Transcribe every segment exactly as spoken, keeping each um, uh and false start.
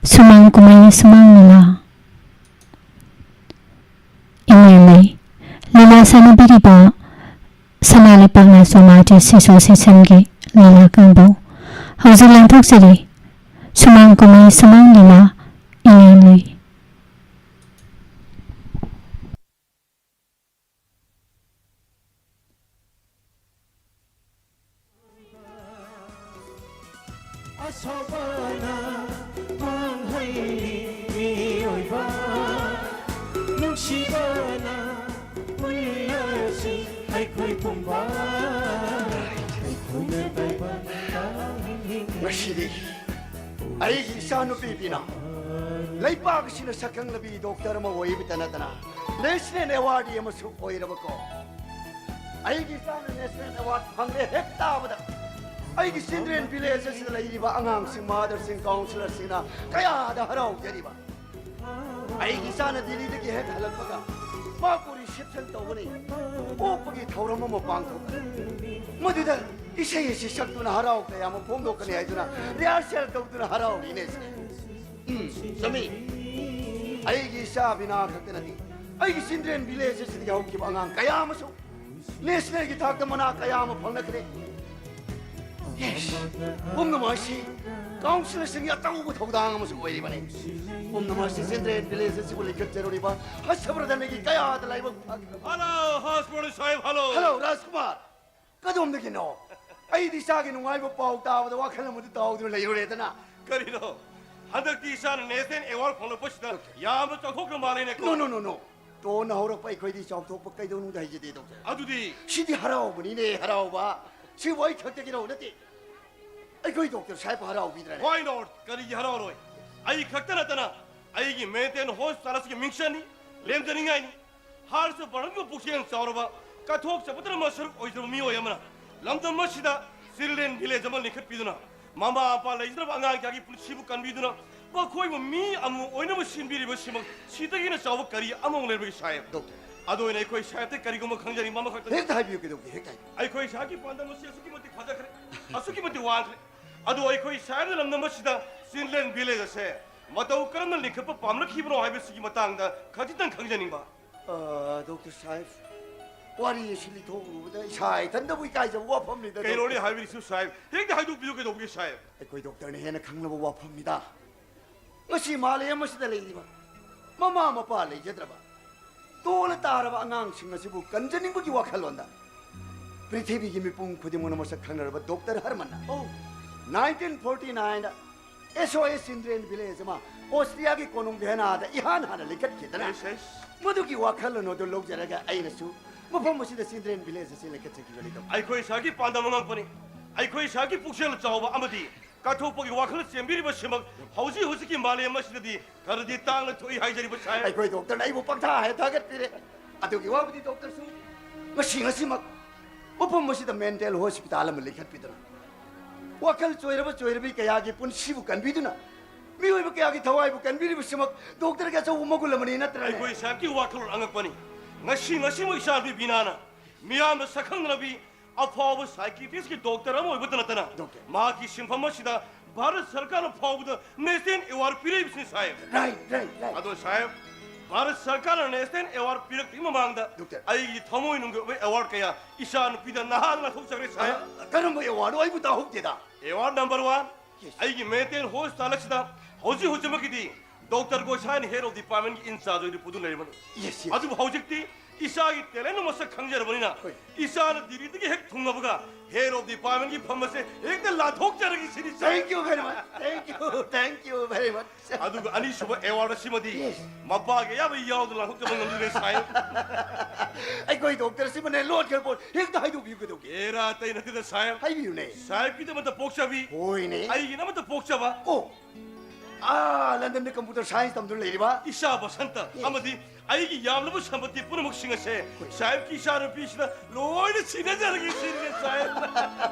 ꯁꯨꯃꯥꯡ ꯀꯨꯝꯍꯩ ꯁꯨꯃꯥꯡ ꯂꯤꯂꯥ꯫ ꯏꯃꯦꯜ ꯂꯩ꯫ ꯂꯤꯂꯥ ꯁꯥꯟꯅꯕꯤꯔꯤꯕ ꯁꯅꯥ ꯂꯩꯄꯥꯛꯅ ꯁꯣꯃꯥꯖ ꯑꯦꯁꯣꯁꯤꯌꯦꯁꯟꯒꯤ ꯂꯤꯂꯥ ꯀꯥꯡꯕꯨ꯫ ꯍꯧꯖꯤꯛ ꯂꯥꯟꯊꯣꯛꯆꯔꯤ꯫ ꯁꯨꯃꯥꯡ ꯀꯨꯝꯍꯩ ꯁꯨꯃꯥꯡ ꯂꯤꯂꯥ꯫ ꯏꯃꯦꯜ ꯂꯩ꯫ ꯑꯁꯥꯎꯕꯅ ꯃꯥꯡꯍꯜꯂꯤ ꯃꯤꯑꯣꯏꯕ, ꯅꯨꯡꯁꯤꯕꯅ ꯄꯨꯜꯂꯁꯤ ꯑꯩꯈꯣꯏ ꯄꯨꯝꯕ, ꯑꯩꯈꯣꯏꯅ ꯇꯥꯏꯕꯪ ꯇꯥꯍꯟꯅꯤꯡꯉꯤ꯫ ꯉꯁꯤꯗꯤ ꯑꯩꯒꯤ ꯏꯆꯥꯅꯨꯄꯤ ꯕꯤꯅꯥ ꯂꯩꯕꯥꯛ ꯑꯁꯤꯅ ꯁꯛꯈꯪꯂꯕꯤ ꯗꯣꯛꯇꯔ ꯑꯃ ꯑꯣꯏꯕꯇ ꯅꯠꯇꯅ ꯅꯦꯁꯅꯦꯜ ꯑꯦꯋꯥꯔꯗꯤ ꯑꯃꯁꯨ ꯑꯣꯏꯔꯕꯀꯣ꯫ ꯑꯩꯒꯤ ꯏꯆꯥꯅ ꯅꯦꯁꯅꯦꯜ ꯑꯦꯋꯥꯔꯗ ꯐꯪꯂꯦ ꯍꯦꯛ ꯇꯥꯕꯗ ꯑꯩꯒꯤ ꯆꯤꯜꯗ꯭ꯔꯦꯟ ꯚꯤꯂꯦꯖ ꯑꯁꯤꯗ ꯂꯩꯔꯤꯕ ꯑꯉꯥꯡꯁꯤꯡ, ꯃꯥꯗꯔꯁꯤꯡ, ꯀꯥꯎꯟꯁꯤꯂꯔꯁꯤꯡꯅ ꯀꯌꯥꯗ ꯍꯔꯥꯎꯖꯔꯤꯕ꯫ ꯑꯩꯒꯤ ꯏꯆꯥꯅ ꯗꯤꯜꯂꯤꯗꯒꯤ ꯍꯦꯛ ꯍꯜꯂꯛꯄꯒ ꯃꯍꯥꯛꯄꯨ ꯔꯤꯁꯦꯞꯁꯟ ꯇꯧꯒꯅꯤ, ꯑꯣꯛꯄꯒꯤ ꯊꯧꯔꯝ ꯑꯃ ꯄꯥꯡꯊꯣꯛꯀꯅꯤ꯫ ꯃꯗꯨꯗ ꯏꯁꯩ ꯑꯁꯤ ꯁꯛꯇꯨꯅ ꯍꯔꯥꯎ ꯇꯌꯥꯝꯕ ꯐꯣꯡꯗꯣꯛꯀꯅꯤ ꯍꯥꯏꯗꯨꯅ ꯔꯤꯍꯥꯔꯁꯦꯜ ꯇꯧꯗꯨꯅ ꯍꯔꯥꯎꯔꯤꯅꯦ꯫ ꯎꯝ, ꯆꯨꯝꯃꯤ꯫ ꯑꯩꯒꯤ ꯏꯆꯥ ꯕꯤꯅꯥ ꯈꯛꯇ ꯅꯠꯇꯦ, ꯑꯩꯒꯤ ꯆꯤꯜꯗ꯭ꯔꯦꯟ ꯚꯤꯂꯦꯖ ꯑꯁꯤꯗꯒꯤ ꯍꯧꯈꯤꯕ ꯑꯉꯥꯡ ꯀꯌꯥ ꯑꯃꯁꯨ ꯅꯦꯁꯅꯦꯜꯒꯤ ꯊꯥꯛꯇ ꯃꯅꯥ ꯀꯌꯥ ꯑꯃ ꯐꯪꯂꯛꯈ꯭ꯔꯦ꯫ ꯌꯦꯁ, ꯄꯨꯝꯅꯃꯛ ꯑꯁꯤ ꯀꯥꯎꯟꯁꯤꯂꯔꯁꯤꯡꯒꯤ ꯑꯆꯧꯕ ꯊꯧꯗꯥꯡ ꯑꯃꯁꯨ ꯑꯣꯏꯔꯤꯕꯅꯤ꯫ ꯄꯨꯝꯅꯃꯛ ꯑꯁꯤ ꯆꯤꯜꯗ꯭ꯔꯦꯟ ꯚꯤꯂꯦꯖ ꯑꯁꯤꯕꯨ ꯂꯤꯡꯈꯠꯆꯔꯨꯔꯤꯕ ꯍꯔꯁꯕꯔꯙꯟꯒꯤ ꯀꯌꯥꯗ ꯂꯥꯏꯕꯛ ꯐꯈ꯭ꯔꯕ꯫ ꯍꯜꯂꯣ, ꯍꯔꯁꯕꯔꯙꯟ ꯁꯥꯍꯦꯕ, ꯍꯜꯂꯣ꯫ ꯍꯜꯂꯣ, ꯔꯥꯖꯀꯨꯃꯥꯔ꯫ ꯀꯗꯣꯝꯗꯒꯤꯅꯣ? ꯑꯩꯗꯤ ꯏꯆꯥꯒꯤ ꯅꯨꯡꯉꯥꯏꯕ ꯄꯥꯎ ꯇꯥꯕꯗ ꯋꯥꯈꯜ ꯑꯃꯗ ꯇꯥꯎꯗꯨꯅ ꯂꯩꯔꯨꯔꯦꯗꯅ꯫ ꯀꯔꯤꯅꯣ? ꯍꯟꯗꯛꯇꯤ ꯏꯆꯥꯅ ꯅꯦꯁꯅꯦꯜ ꯑꯦꯋꯥꯔꯗ ꯐꯪꯂꯛꯄꯁꯤꯗ ꯌꯥꯝꯅ ꯆꯥꯎꯊꯣꯛꯈ꯭ꯔ ꯃꯥꯜꯂꯦꯅꯦꯀꯣ꯫ ꯅꯣ, ꯅꯣ, ꯅꯣ, ꯅꯣ꯫ ꯇꯣꯟꯅ ꯍꯧꯔꯛꯄ ꯑꯩꯈꯣꯏꯗꯤ ꯆꯥꯎꯊꯣꯛꯄ ꯀꯩꯗꯧꯅꯨꯡꯗ ꯍꯩꯖꯗꯦ, ꯗꯣꯛꯇꯔ꯫ ꯑꯗꯨꯗꯤ? ꯁꯤꯗꯤ ꯍꯔꯥꯎꯕꯅꯤꯅꯦ, ꯍꯔꯥꯎꯕ꯫ ꯁꯤꯕꯨ ꯑꯩ ꯈꯛꯇꯒꯤꯔꯣ ꯅꯠꯇꯦ꯫ ꯑꯩꯈꯣꯏ ꯗꯣꯛꯇꯔ ꯁꯥꯍꯦꯕ ꯍꯔꯥꯎꯕꯤꯗ꯭ꯔꯅꯦ? Why not? ꯀꯔꯤꯒꯤ ꯍꯔꯥꯎꯔꯣꯏ? ꯑꯩ ꯈꯛꯇ ꯅꯠꯇꯅ ꯑꯩꯒꯤ ꯃꯦꯟꯇꯦꯟ ꯍꯣꯁꯄꯤꯇꯥꯜ ꯑꯁꯤꯒꯤ ꯃꯤꯡꯆꯠꯅꯤ, ꯂꯦꯝꯖꯅꯤꯡꯉꯥꯏꯅꯤ꯫ ꯍꯥꯔꯁ ꯕꯔꯟꯒꯤ ꯄꯨꯛꯆꯦꯜ ꯆꯥꯎꯔꯕ, ꯀꯠꯊꯣꯛ ꯆꯠꯊꯣꯛꯇꯅ ꯁꯔꯨꯛ ꯑꯣꯏꯖꯕ ꯃꯤꯑꯣꯏ ꯑꯃꯅ ꯂꯝꯗꯝ ꯑꯁꯤꯗ ꯆꯤꯜꯗ꯭ꯔꯦꯟ ꯚꯤꯂꯦꯖ ꯑꯃ ꯂꯤꯡꯈꯠꯄꯤꯗꯨꯅ, ꯃꯃꯥ ꯃꯄꯥ ꯂꯩꯖꯗ꯭ꯔꯕ ꯑꯉꯥꯡ ꯀꯌꯥꯒꯤ ꯄꯨꯟꯁꯤꯕꯨ ꯀꯟꯕꯤꯗꯨꯅ, ꯃꯈꯣꯏꯕꯨ ꯃꯤ ꯑꯃ ꯑꯣꯏꯅꯕ ꯁꯤꯟꯕꯤꯔꯤꯕꯁꯤꯃꯛ ꯁꯤꯗꯒꯤ ꯍꯦꯟꯅ ꯆꯥꯎꯕ ꯀꯔꯤ ꯑꯃꯃꯨꯛ ꯂꯩꯔꯕꯒꯦ, ꯁꯥꯍꯦꯕ? ꯗꯣꯛꯇꯔ꯫ ꯑꯗꯨ ꯑꯣꯏꯅ ꯑꯩꯈꯣꯏ ꯁꯥꯍꯦꯕꯇ ꯀꯔꯤꯒꯨꯝꯕ ꯈꯪꯖꯅꯤꯡꯕ ꯑꯃꯈꯛꯇꯅꯤ꯫ ꯍꯦꯛꯇ ꯍꯥꯏꯕꯤꯌꯨ, ꯀꯩꯗꯧꯒꯦ? ꯍꯦꯛꯇ ꯍꯥꯏꯕꯤꯌꯨ꯫ ꯑꯩꯈꯣꯏ ꯁꯥꯍꯦꯕꯀꯤ ꯄꯥꯟꯗꯝ ꯑꯁꯤ ꯑꯁꯨꯛꯀꯤ ꯃꯇꯤꯛ ꯐꯖꯈ꯭ꯔꯦ, ꯑꯁꯨꯛꯀꯤ ꯃꯇꯤꯛ ꯋꯥꯡꯈ꯭ꯔꯦ꯫ ꯑꯗꯣ ꯑꯩꯈꯣꯏ ꯁꯥꯍꯦꯕꯅ ꯂꯝꯗꯝ ꯑꯁꯤꯗ ꯆꯤꯜꯗ꯭ꯔꯦꯟ ꯚꯤꯂꯦꯖ ꯑꯁꯦ ꯃꯇꯧ ꯀꯔꯝꯅ ꯂꯤꯡꯈꯠꯄ ꯄꯥꯝꯂꯛꯈꯤꯕꯅꯣ ꯍꯥꯏꯕꯁꯤꯒꯤ ꯃꯇꯥꯡꯗ ꯈꯖꯤꯛꯇꯪ ꯈꯪꯖꯅꯤꯡꯕ꯫ ꯑ, ꯗꯣꯛꯇꯔ ꯁꯥꯍꯦꯕ, ꯋꯥꯔꯤ ꯑꯁꯤ ꯂꯤꯊꯣꯛꯂꯨꯕꯗ ꯏꯁꯥ ꯏꯊꯟꯗꯕꯨ ꯏꯀꯥꯏꯖꯕ ꯋꯥꯐꯝꯅꯤꯗ, ꯀꯩꯅꯣꯅꯦ ꯗꯣꯛꯇꯔ꯫ ꯍꯥꯏꯕꯤꯔꯤꯁꯤꯕꯨ ꯁꯥꯍꯦꯕ? ꯍꯦꯛꯇ ꯍꯥꯏꯗꯣꯛꯄꯤꯌꯨ ꯀꯩꯗꯧꯕꯒꯦ ꯁꯥꯍꯦꯕ? ꯑꯩꯈꯣꯏ ꯗꯣꯛꯇꯔꯅ ꯍꯦꯟꯅ ꯈꯪꯂꯕ ꯋꯥꯐꯝꯅꯤꯗ꯫ ꯉꯁꯤ ꯃꯥꯂꯦꯝ ꯑꯁꯤꯗ ꯂꯩꯔꯤꯕ ꯃꯃꯥ ꯃꯄꯥ ꯂꯩꯖꯗ꯭ꯔꯕ, ꯇꯣꯜꯂ ꯇꯥꯔꯕ ꯑꯉꯥꯡꯁꯤꯡ ꯑꯁꯤꯕꯨ ꯀꯟꯖꯅꯤꯡꯕꯒꯤ ꯋꯥꯈꯜꯂꯣꯟꯗ ꯄ꯭ꯔꯤꯊꯤꯕꯤꯒꯤ ꯃꯤꯄꯨꯝ ꯈꯨꯗꯤꯡꯃꯛꯅ ꯃꯁꯛ ꯈꯪꯅꯔꯕ ꯗꯣꯛꯇꯔ ꯍꯔꯃꯟꯅ ꯑꯣ꯫ ꯅꯥꯏꯟꯇꯤꯟ ꯐꯣꯔꯇꯤ ꯅꯥꯏꯟꯗ S O S Children Village ꯑꯃ ꯑꯣꯁꯇ꯭ꯔꯤꯌꯥꯒꯤ ꯀꯣꯅꯨꯡ ꯚꯤꯌꯦꯅꯥꯗ ꯏꯍꯥꯟ ꯍꯥꯟꯅ ꯂꯤꯡꯈꯠꯈꯤꯗꯅ, ꯑꯦꯁ, ꯑꯦꯁ꯫ ꯃꯗꯨꯒꯤ ꯋꯥꯈꯜꯂꯣꯟ ꯑꯗꯨ ꯂꯧꯖꯔꯒ ꯑꯩꯅꯁꯨ ꯃꯐꯝ ꯑꯁꯤꯗ Children Village ꯑꯁꯤ ꯂꯤꯡꯈꯠꯆꯈꯤꯕꯅꯤ, ꯗꯣꯛꯇꯔ꯫ ꯑꯩꯈꯣꯏ ꯏꯁꯥꯒꯤ ꯄꯥꯟꯗꯝ ꯑꯉꯛꯄꯅꯤ꯫ ꯑꯩꯈꯣꯏ ꯏꯁꯥꯒꯤ ꯄꯨꯛꯆꯦꯜ ꯆꯥꯎꯕ ꯑꯃꯗꯤ ꯀꯠꯊꯣꯛꯄꯒꯤ ꯋꯥꯈꯜ ꯆꯦꯟꯕꯤꯔꯤꯕꯁꯤꯃꯛ ꯍꯧꯖꯤꯛ ꯍꯧꯖꯤꯛꯀꯤ ꯃꯥꯂꯦꯝ ꯑꯁꯤꯗꯗꯤ ꯈꯔꯗꯤ ꯇꯥꯡꯅ ꯊꯣꯛꯏ ꯍꯥꯏꯖꯔꯤꯕ ꯁꯥꯍꯦꯕ꯫ ꯑꯩꯈꯣꯏ ꯗꯣꯛꯇꯔꯅ ꯑꯩꯕꯨ ꯄꯪꯊꯥ ꯍꯦꯛ ꯊꯥꯒꯠꯄꯤꯔꯦ꯫ ꯑꯗꯨꯒꯤ ꯋꯥꯕꯨꯗꯤ ꯗꯣꯛꯇꯔꯁꯨ ꯉꯁꯤ ꯉꯁꯤꯃꯛ ꯃꯐꯝ ꯑꯁꯤꯗ mental hospital ꯑꯃ ꯂꯤꯡꯈꯠꯄꯤꯗꯨꯅ, ꯋꯥꯈꯜ ꯆꯣꯏꯔꯕ ꯆꯣꯏꯔꯕꯤ ꯀꯌꯥꯒꯤ ꯄꯨꯟꯁꯤꯕꯨ ꯀꯟꯕꯤꯗꯨꯅ, ꯃꯤꯑꯣꯏꯕ ꯀꯌꯥꯒꯤ ꯊꯋꯥꯏꯕꯨ ꯀꯟꯕꯤꯔꯤꯕꯁꯤꯃꯛ ꯗꯣꯛꯇꯔꯒꯤ ꯑꯆꯧꯕ ꯃꯒꯨꯟ ꯑꯃꯅꯤ, ꯅꯠꯇ꯭ꯔꯅꯦ? ꯑꯩꯈꯣꯏ ꯁꯥꯍꯦꯕꯀꯤ ꯋꯥꯈꯜꯂꯣꯟ ꯑꯉꯛꯄꯅꯤ꯫ ꯉꯁꯤ ꯉꯁꯤꯃꯛ ꯏꯆꯥꯅꯨꯄꯤ ꯕꯤꯅꯥꯅ ꯃꯤꯌꯥꯝꯅ ꯁꯛꯈꯪꯅꯔꯕꯤ ꯑꯐꯥꯎꯕ psychiatristꯀꯤ ꯗꯣꯛꯇꯔ ꯑꯃ ꯑꯣꯏꯕꯇ ꯅꯠꯇꯅ, ꯗꯣꯛꯇꯔ꯫ ꯃꯍꯥꯛꯀꯤ ꯁꯤꯟꯐꯝ ꯑꯁꯤꯗ ꯚꯥꯔꯠ ꯁꯔꯀꯥꯔꯅ ꯐꯥꯎꯕꯗ National Award ꯄꯤꯔꯛꯏꯕꯁꯤꯅꯤ, ꯁꯥꯍꯦꯕ꯫ Right, right, right. ꯑꯗꯣ, ꯁꯥꯍꯦꯕ, ꯚꯥꯔꯠ ꯁꯔꯀꯥꯔꯅ National Award ꯄꯤꯔꯛꯇ꯭ꯔꯤꯉꯩ ꯃꯃꯥꯡꯗ ꯗꯣꯛꯇꯔ꯫ ꯑꯩꯒꯤ ꯊꯃꯣꯏꯅꯨꯡꯒꯤ ꯑꯣꯏꯕ award ꯀꯌꯥ ꯏꯆꯥꯅꯨꯄꯤꯗ ꯅꯍꯥꯛꯅ ꯂꯥꯟꯊꯣꯛꯆꯈ꯭ꯔꯦ, ꯁꯥꯍꯦꯕ꯫ ꯑ, ꯀꯔꯝꯕ awardꯅꯣ? ꯑꯩꯕꯨ ꯇꯥꯍꯧꯗꯦꯗ꯫ Award number one, Yes. ꯑꯩꯒꯤ mental hospital ꯑꯁꯤꯗ ꯍꯧꯖꯤꯛ ꯍꯧꯖꯤꯛꯃꯛꯀꯤꯗꯤ ꯗꯣꯛꯇꯔ ꯒꯣꯁꯥꯏꯅ head of departmentꯀꯤ in charge ꯑꯣꯏꯅ ꯄꯨꯗꯨꯅ ꯂꯩꯔꯤꯕꯅꯤ꯫ Yes, yes. ꯑꯗꯨꯕꯨ ꯍꯧꯖꯤꯛꯇꯤ ꯏꯆꯥꯒꯤ talentꯅ ꯃꯁꯛ ꯈꯪꯖꯔꯕꯅꯤꯅ, ꯍꯣꯏ꯫ ꯏꯆꯥꯅ ꯗꯤꯜꯂꯤꯗꯒꯤ ꯍꯦꯛ ꯊꯨꯡꯂꯕꯒ head of departmentꯀꯤ ꯐꯝ ꯑꯁꯦ ꯍꯦꯛꯇ ꯂꯥꯟꯊꯣꯛꯆꯔꯒꯦ ꯁꯤꯅꯤ, ꯁꯥꯍꯦꯕ꯫ Thank you very much. Thank you, thank you very much. ꯑꯗꯨꯒ ꯑꯅꯤꯁꯨꯕ award ꯑꯁꯤꯃꯗꯤ Yes. ꯃꯄꯥꯒꯤ ꯑꯌꯥꯕ ꯌꯥꯎꯗꯅ ꯂꯥꯟꯊꯣꯛꯆꯕ ꯉꯝꯖꯔꯦ, ꯁꯥꯍꯦꯕ꯫ ꯑꯩꯈꯣꯏ ꯗꯣꯛꯇꯔꯁꯤꯃꯅꯦ ꯂꯣꯠꯈ꯭ꯔ ꯄꯣꯠ ꯍꯦꯛꯇ ꯍꯥꯏꯗꯣꯛꯄꯤꯌꯨ ꯀꯩꯗꯧꯒꯦ? ꯑꯦꯔꯥ, ꯑꯇꯩ ꯅꯠꯇꯦꯗ, ꯁꯥꯍꯦꯕ꯫ ꯍꯥꯏꯕꯤꯌꯨꯅꯦ꯫ ꯁꯥꯍꯦꯕꯀꯤꯗꯃꯛꯇ ꯄꯣꯛꯆꯕꯤ, ꯍꯣꯏꯅꯦ꯫ ꯑꯩꯒꯤꯗꯃꯛꯇ ꯄꯣꯛꯆꯕ꯫ ꯑꯣ, ꯑꯥ, ꯂꯟꯗꯟꯗ computer science ꯇꯝꯗꯨꯅ ꯂꯩꯔꯤꯕ? ꯏꯆꯥ ꯕꯁꯟꯇ Yes. ꯑꯃꯗꯤ ꯑꯩꯒꯤ ꯌꯥꯝꯂꯕ ꯁꯝꯄꯇꯤ ꯄꯨꯝꯅꯃꯛꯁꯤꯡ ꯑꯁꯦ ꯍꯣꯏ꯫ ꯁꯥꯍꯦꯕꯀꯤ ꯏꯆꯥꯅꯨꯄꯤꯁꯤꯗ ꯂꯣꯏꯅ ꯁꯤꯟꯅꯖꯔꯒꯦ ꯁꯤꯅꯤ, ꯁꯥꯍꯦꯕ꯫